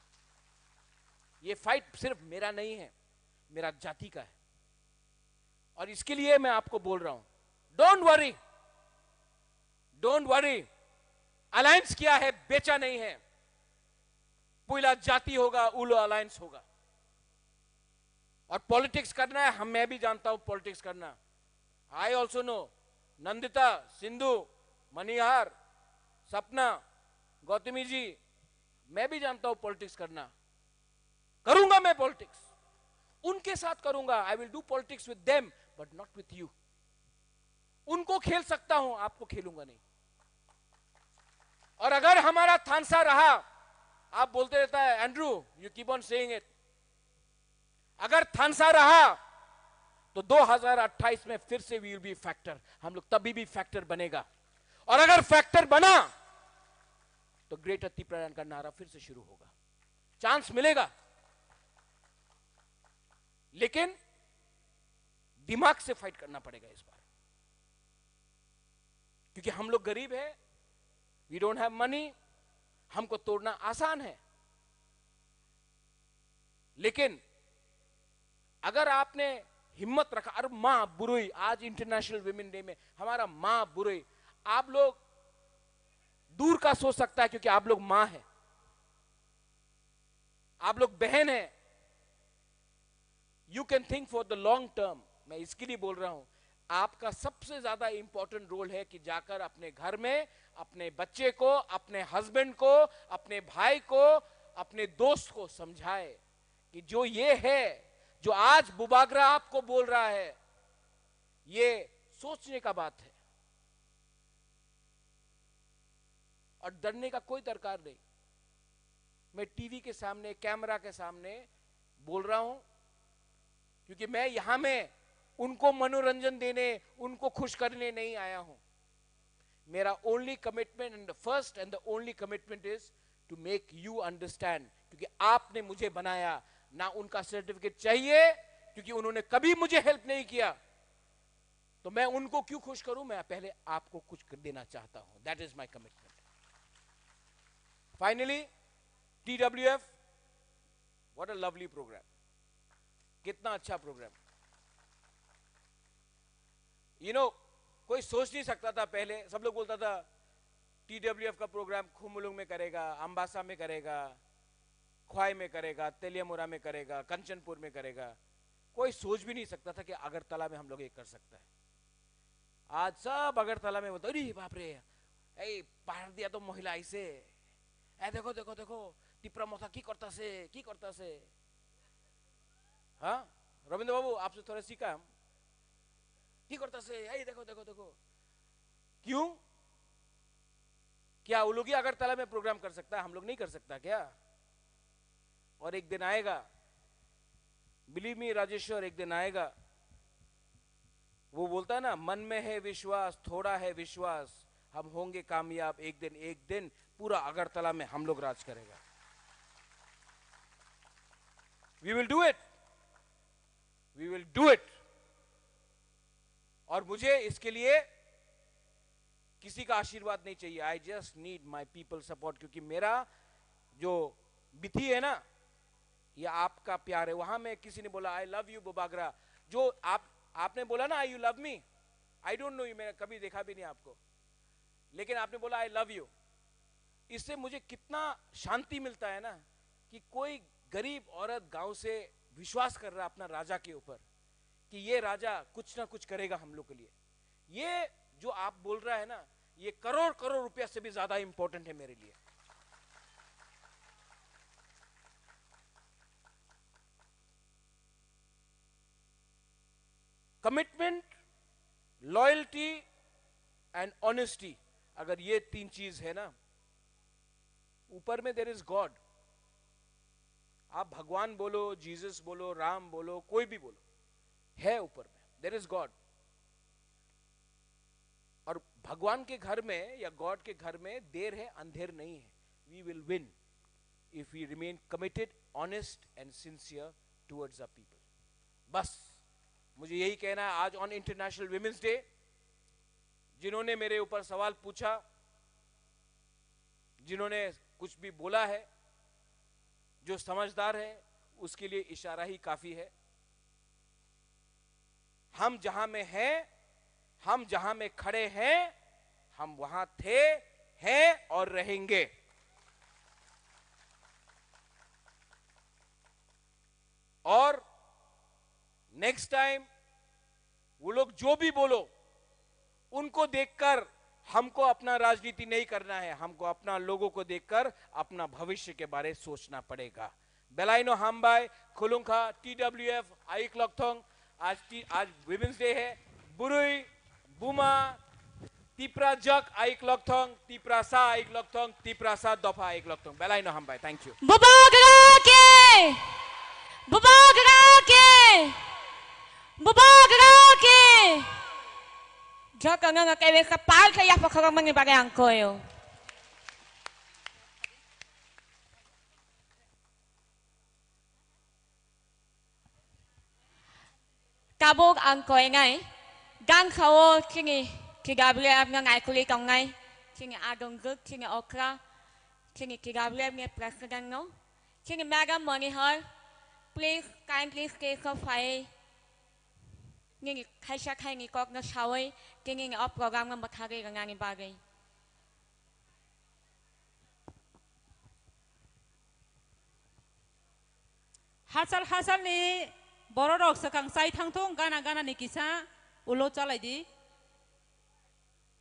ये फाइट सिर्फ मेरा नहीं है, मेरा जाति का है। और इसके लिए मैं आपको बोल रहा हूं, don't worry, don't worry. Alliance किया है, बेचा नहीं है। पहला जाति होगा, उलो अलायंस होगा। और पॉलिटिक्स करना है, हम, मैं भी जानता हूं पॉलिटिक्स करना। I also know नंदिता, सिंधु, मनिहार, सपना, गौतमी जी, मैं भी जानता हूं पॉलिटिक्स करना, करूंगा मैं पॉलिटिक्स, उनके साथ करूंगा, I will do politics with them but not with you। उनको खेल सकता हूं, आपको खेलूंगा नहीं। और अगर हमारा थानसा रहा, आप बोलते रहता है, Andrew, you keep on saying it, अगर थानसा रहा तो दो हज़ार अट्ठाईस में फिर से we will be factor, हम लोग तभी भी फैक्टर बनेगा। और अगर फैक्टर बना तो ग्रेटर तिप्रालैंड का नारा फिर से शुरू होगा। चांस मिलेगा, लेकिन दिमाग से फाइट करना पड़ेगा इस बार, क्योंकि हम लोग गरीब है, we don't have money, हमको तोड़ना आसान है। लेकिन अगर आपने हिम्मत रखा, और माँ बुरुई, आज इंटरनेशनल वुमेन डे में हमारा माँ बुरुई, आप लोग दूर का सोच सकता है क्योंकि आप लोग माँ है, आप लोग बहन है। You can think for the long term। मैं इसके लिए बोल रहा हूं, आपका सबसे ज्यादा इंपॉर्टेंट रोल है कि जाकर अपने घर में अपने बच्चे को, अपने हस्बैंड को, अपने भाई को, अपने दोस्त को समझाए कि जो ये है, जो आज बुबागरा आपको बोल रहा है, ये सोचने का बात है। और डरने का कोई दरकार नहीं। मैं टीवी के सामने, कैमरा के सामने बोल रहा हूं, क्योंकि मैं यहां में उनको मनोरंजन देने, उनको खुश करने नहीं आया हूं। मेरा only commitment and the first and the only commitment is to make you understand, क्योंकि आपने मुझे बनाया। ना उनका सर्टिफिकेट चाहिए, क्योंकि उन्होंने कभी मुझे हेल्प नहीं किया। तो मैं उनको क्यों खुश करूं? मैं पहले आपको कुछ कर देना चाहता हूं। That is my commitment। Finally, T W F, what a lovely program। कितना अच्छा प्रोग्राम। यू नो, कोई सोच नहीं सकता था पहले। सब लोग बोलता था, टीडब्ल्यूएफ का प्रोग्राम खुमुलुंग में करेगा, अम्बासा में करेगा, ख्वाई में करेगा, तेलियामुरा में करेगा, कंचनपुर में करेगा। कोई सोच भी नहीं सकता था कि अगरतला में हम लोग ये कर सकता है। आज सब अगरतला में बोलते, अरे बाप रे, এই পাহাড় দিয়া তো মহিলা আইছে। এ দেখো, দেখো, দেখো, টিপরা মথা কি করতাছে, কি করতাছে। हाँ, रविंद्र बाबू, आपसे थोड़ा सीखा हम। কি করতাছে? এই দেখো, দেখো, দেখো। क्यों? क्या वो लोग ही अगरतला में प्रोग्राम कर सकता है, हम लोग नहीं कर सकता क्या? और एक दिन आएगा, बिलीव मी राजेश्वर, एक दिन आएगा। वो बोलता है ना, मन में है विश्वास, थोड़ा है विश्वास, हम होंगे कामयाब एक दिन, एक दिन पूरा अगरतला में हम लोग राज करेगा। We will do it। We will do it। और मुझे इसके लिए किसी का आशीर्वाद नहीं चाहिए। I just need my people support, क्योंकि मेरा जो बिथी है ना, ये आपका प्यार है। वहां में किसी ने बोला, आई लव यू बुबागरा। जो आप आपने बोला ना, I you love me, I don't know you, मैंने कभी देखा भी नहीं आपको, लेकिन आपने बोला आई लव यू। इससे मुझे कितना शांति मिलता है ना, कि कोई गरीब औरत गांव से विश्वास कर रहा अपना राजा के ऊपर, कि ये राजा कुछ ना कुछ करेगा हम लोग के लिए। ये जो आप बोल रहा है ना, ये करोड़ करोड़ रुपया से भी ज्यादा इंपॉर्टेंट है मेरे लिए। कमिटमेंट, लॉयल्टी एंड ऑनेस्टी, अगर ये तीन चीज है ना, ऊपर में देर इज गॉड। आप भगवान बोलो, जीसस बोलो, राम बोलो, कोई भी बोलो, है ऊपर में, देर इज गॉड। और भगवान के घर में या गॉड के घर में देर है, अंधेर नहीं है। We will win if we remain committed, honest and sincere towards our people। बस, मुझे यही कहना है। आज ऑन इंटरनेशनल वुमेन्स डे, जिन्होंने मेरे ऊपर सवाल पूछा, जिन्होंने कुछ भी बोला है, जो समझदार है, उसके लिए इशारा ही काफी है। हम जहां में हैं, हम जहां में खड़े हैं, हम वहां थे, हैं और रहेंगे। और नेक्स्ट टाइम वो लोग जो भी बोलो, उनको देखकर हमको अपना राजनीति नहीं करना है, हमको अपना लोगों को देखकर अपना भविष्य के बारे सोचना पड़ेगा। Belaino hambai, khulungkha, T W F, aik lokthong, आज टी-, आज Women's Day है, bwrwi, buma, Tipra jak aik lokthong, Tiprasa aik lokthong, Tiprasa dopha aik lokthong. Belaino hambai, thank you. Bubagra ke! Bubagra ke! Bubagra ke! Joto no no kebe sa pal ke ya pokoro mani bagay ang koyo. Tabuk ang koinai, gangkha o chini T W F no naikuli tongnai, chini adongjwk, chini okra, chini T W F ni president no, chini madam Monihar, please kindly stay so fai, nini khaisa khaini kok no sawi, chini o program no mwthagwi rwnani bagwi. Hachal hachal ni borok rok swkang chai thang thung, gana gana ni kisa ulo chalai di.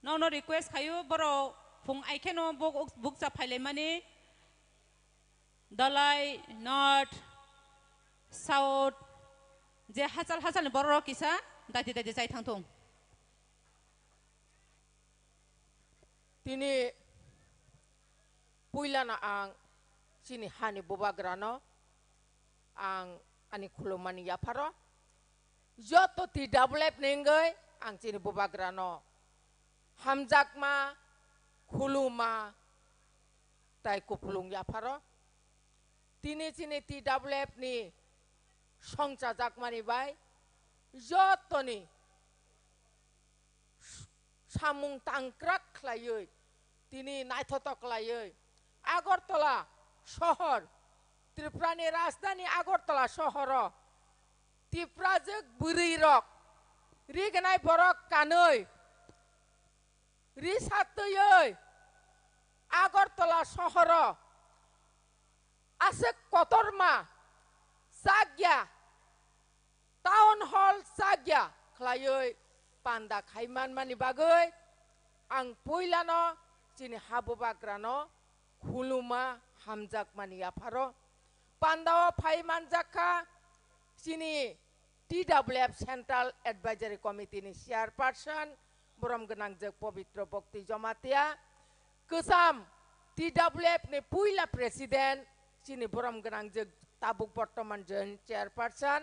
Nono request khayu borok phung ai kheno buk, bukcha phailaimani Dalai North South je hachal hachal ni borok rok kisa daiti daiti chai thang thung. Tini puilano ang chini hani bubagrano ang ani khulumani yapharo joto T W F ni wngwi ang chini bubagrano hamjakma, khuluma tai kupulung yapharo. Tini chini T W F ni songchajakmani bai jotoni samung tangkrak khlaiwi, tini naithotok khlaiwi Agartala sohor, Tripurani rajdhani Agartala sohoro Tiprajwk bwrwirok, rignai borok kanwi, risa twiwi Agartala sohoro aswk kotorma chakya, town hall chakya khlaiwi panda khai manmani bagwi ang puilano chini ha bubagrano khuluma hamjakmani yapharo. Pandao phai manjak kha chini T W F Central Advisory Committee ni Chairperson, borom gwnangjwk Pobitro Bhakti Jamatia, kwcham T W F ni puila President, chini borom gwnangjwk tabuk bortoman Joint Chairperson,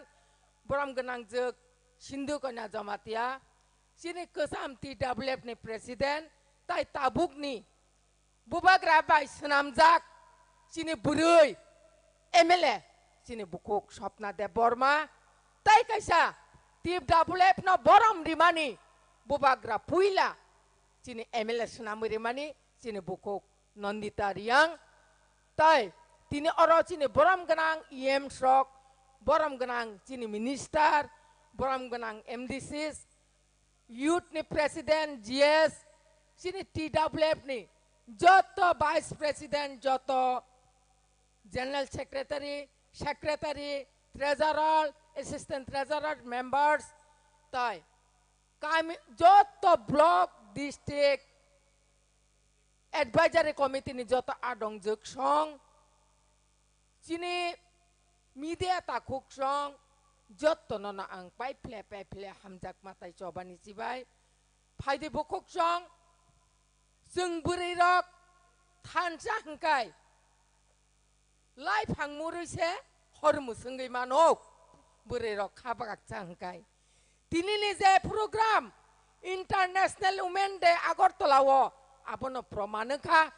borom gwnangjwk Sindhu Kanya Jamatia, chini kwcham T W F ni President, tai tabukni bubagra bai swnamjak chini bwrwi M L A, chini bukhuk Swapna Debbarma, tai kaisa T W F no borom rimani bubagra puila chini M L A swnamwi rimani chini bukhuk Nandita Reang, tai tini oro chini borom gwnang E M rok, borom gwnang chini minister, borom gwnang M D Cs, youth ni president, G S, chini T W F ni joto vice president, joto general secretary, secretary, treasurer, assistant treasurer, members, tai kami joto block, district, advisory committee ni joto adongjwk song, chini media takhuk song, joto nono ang paiphle paiphle hamjakma tai chobani chibai. Phaidi bukhuk song, chwng bwrwi rok thansa hwnkhe lai phang murwi se hor mwswngwi mano, bwrwi rok kha baksa hwnkhe. Tinini je program International Women Day Agartala o, abono proman wngkha.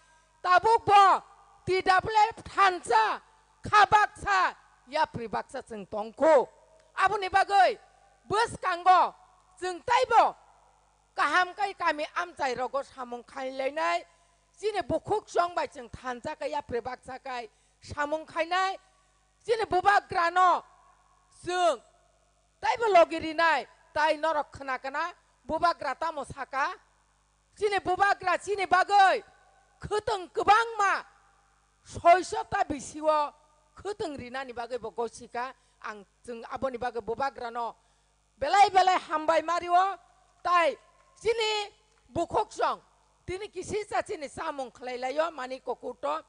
Tabuk bo T W F thansa kha baksa, yapri baksa chwng tongkhu. Aboni bagwi bwskango chwng taibo kaham kai kami amchai rogo samung khainlainai, chini bukhuk song bai chwng thansa kai yapri baksa kai samung khainai, chini bubagrano chwng taibo logi rinai, tai norok khna kana bubagra tamo saka? Chini bubagra chini bagwi khwtwng kwbangma soiso ta bisio khwtwng rinani bagwi bo gosika. Ang chwng aboni bagwi bubagrano belai belai hambai mario, tai chini bukhuk song Tini kisisa chini samung khlai laio mani kokuto.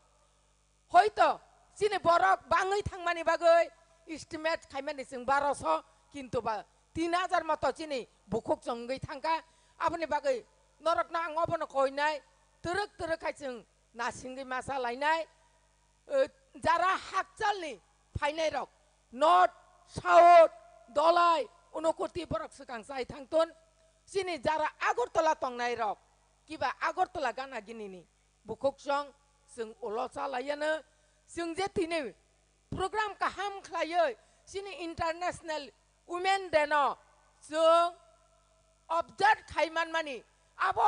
Hoito chini borok bangwi thangmani bagwi estimate khaimani chwng baroso, kintu ba tin hajar moto chini bukhuk chongwi thangkha. Aboni bagwi norokno ang obono koinai, twrwk twrwk khai chwng nasingwi masa lainai. Eh, jara hakchalni phainairok, North, South, Dolai, Unokoti borok swkang chai thangton. Chini jara Agartala tongnairok, kiba Agartala gana ginini bukhuk chong, chwng ulo cha laiyano. Chwng je tini program kaham khlaiwi chini International Women Day no chwng observe khai manmani, abo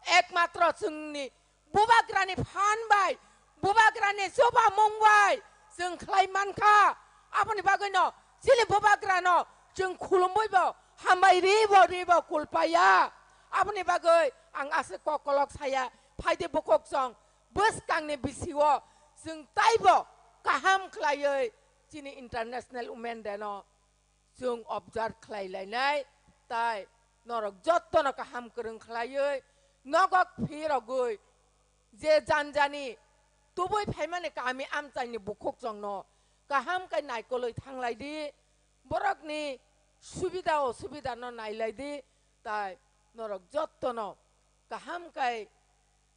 ekmatro chwngni bubagrani phan bai, bubagrani chubamung bai chwng khlai mankha. Aboni bagwino chini bubagrano chwng khulumwibo hambai ribo ribo kulpaya. Aboni bagwi ang aswk kokolok saya, phaidi bukhuk chong bwskangni bisio chwng taibo kaham khlaiwi chini International Women Day no chwng observe khlai lainai, tai norok jottono kaham kwrwng khlaiwi nogok phirogwi je janjani tubui phaimani kami amchaini bukhuk chongno kaham khe naikolwi thanglai di, borokni subida osubida no nailai di, tai norok jottono kaham khe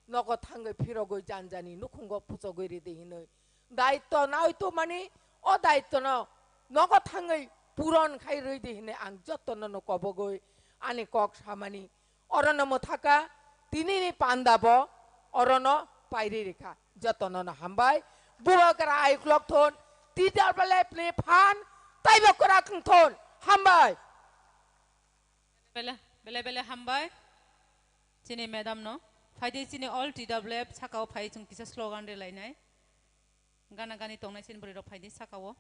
nogo thangwi phirogwi janjani nukhungo puchogwi ridi hinwi daitto naitwmani, o daittono nogo thangwi puron khai rwidi hinwi ang jottono no kobogwi ani kok samani. Orono mwthaka, tinini panda bo orono pairi rikha. Jotono no hambai. Bubagra ayuk lok thon, T W F ni phan taibo kwrak wng thon. Hambai. Bele, bele, bele hambai. Chini madam no. Phaidi chini all T W F sakao phai chwng kisa slogan rilainai. Gana gani tongnai chini bwrwi rok phaidi sakao.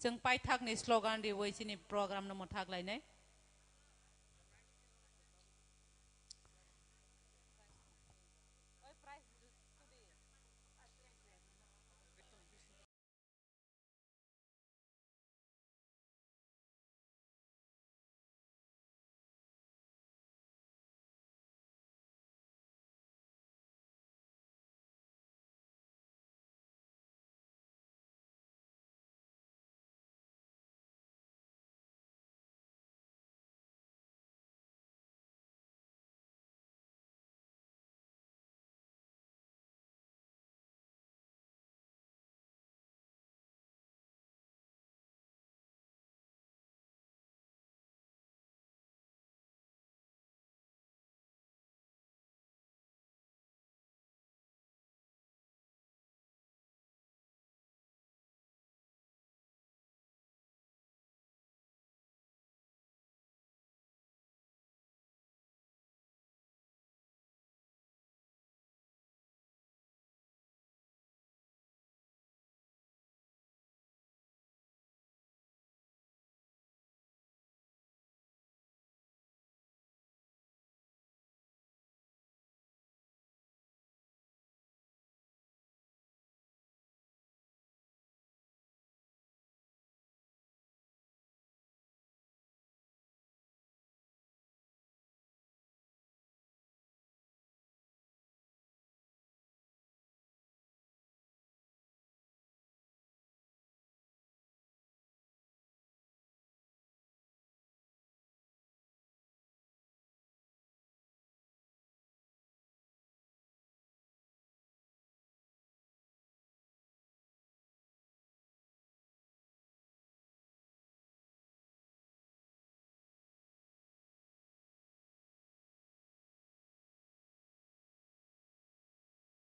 Chwng paithak ni slogan riwi chini program no mwthak lainai.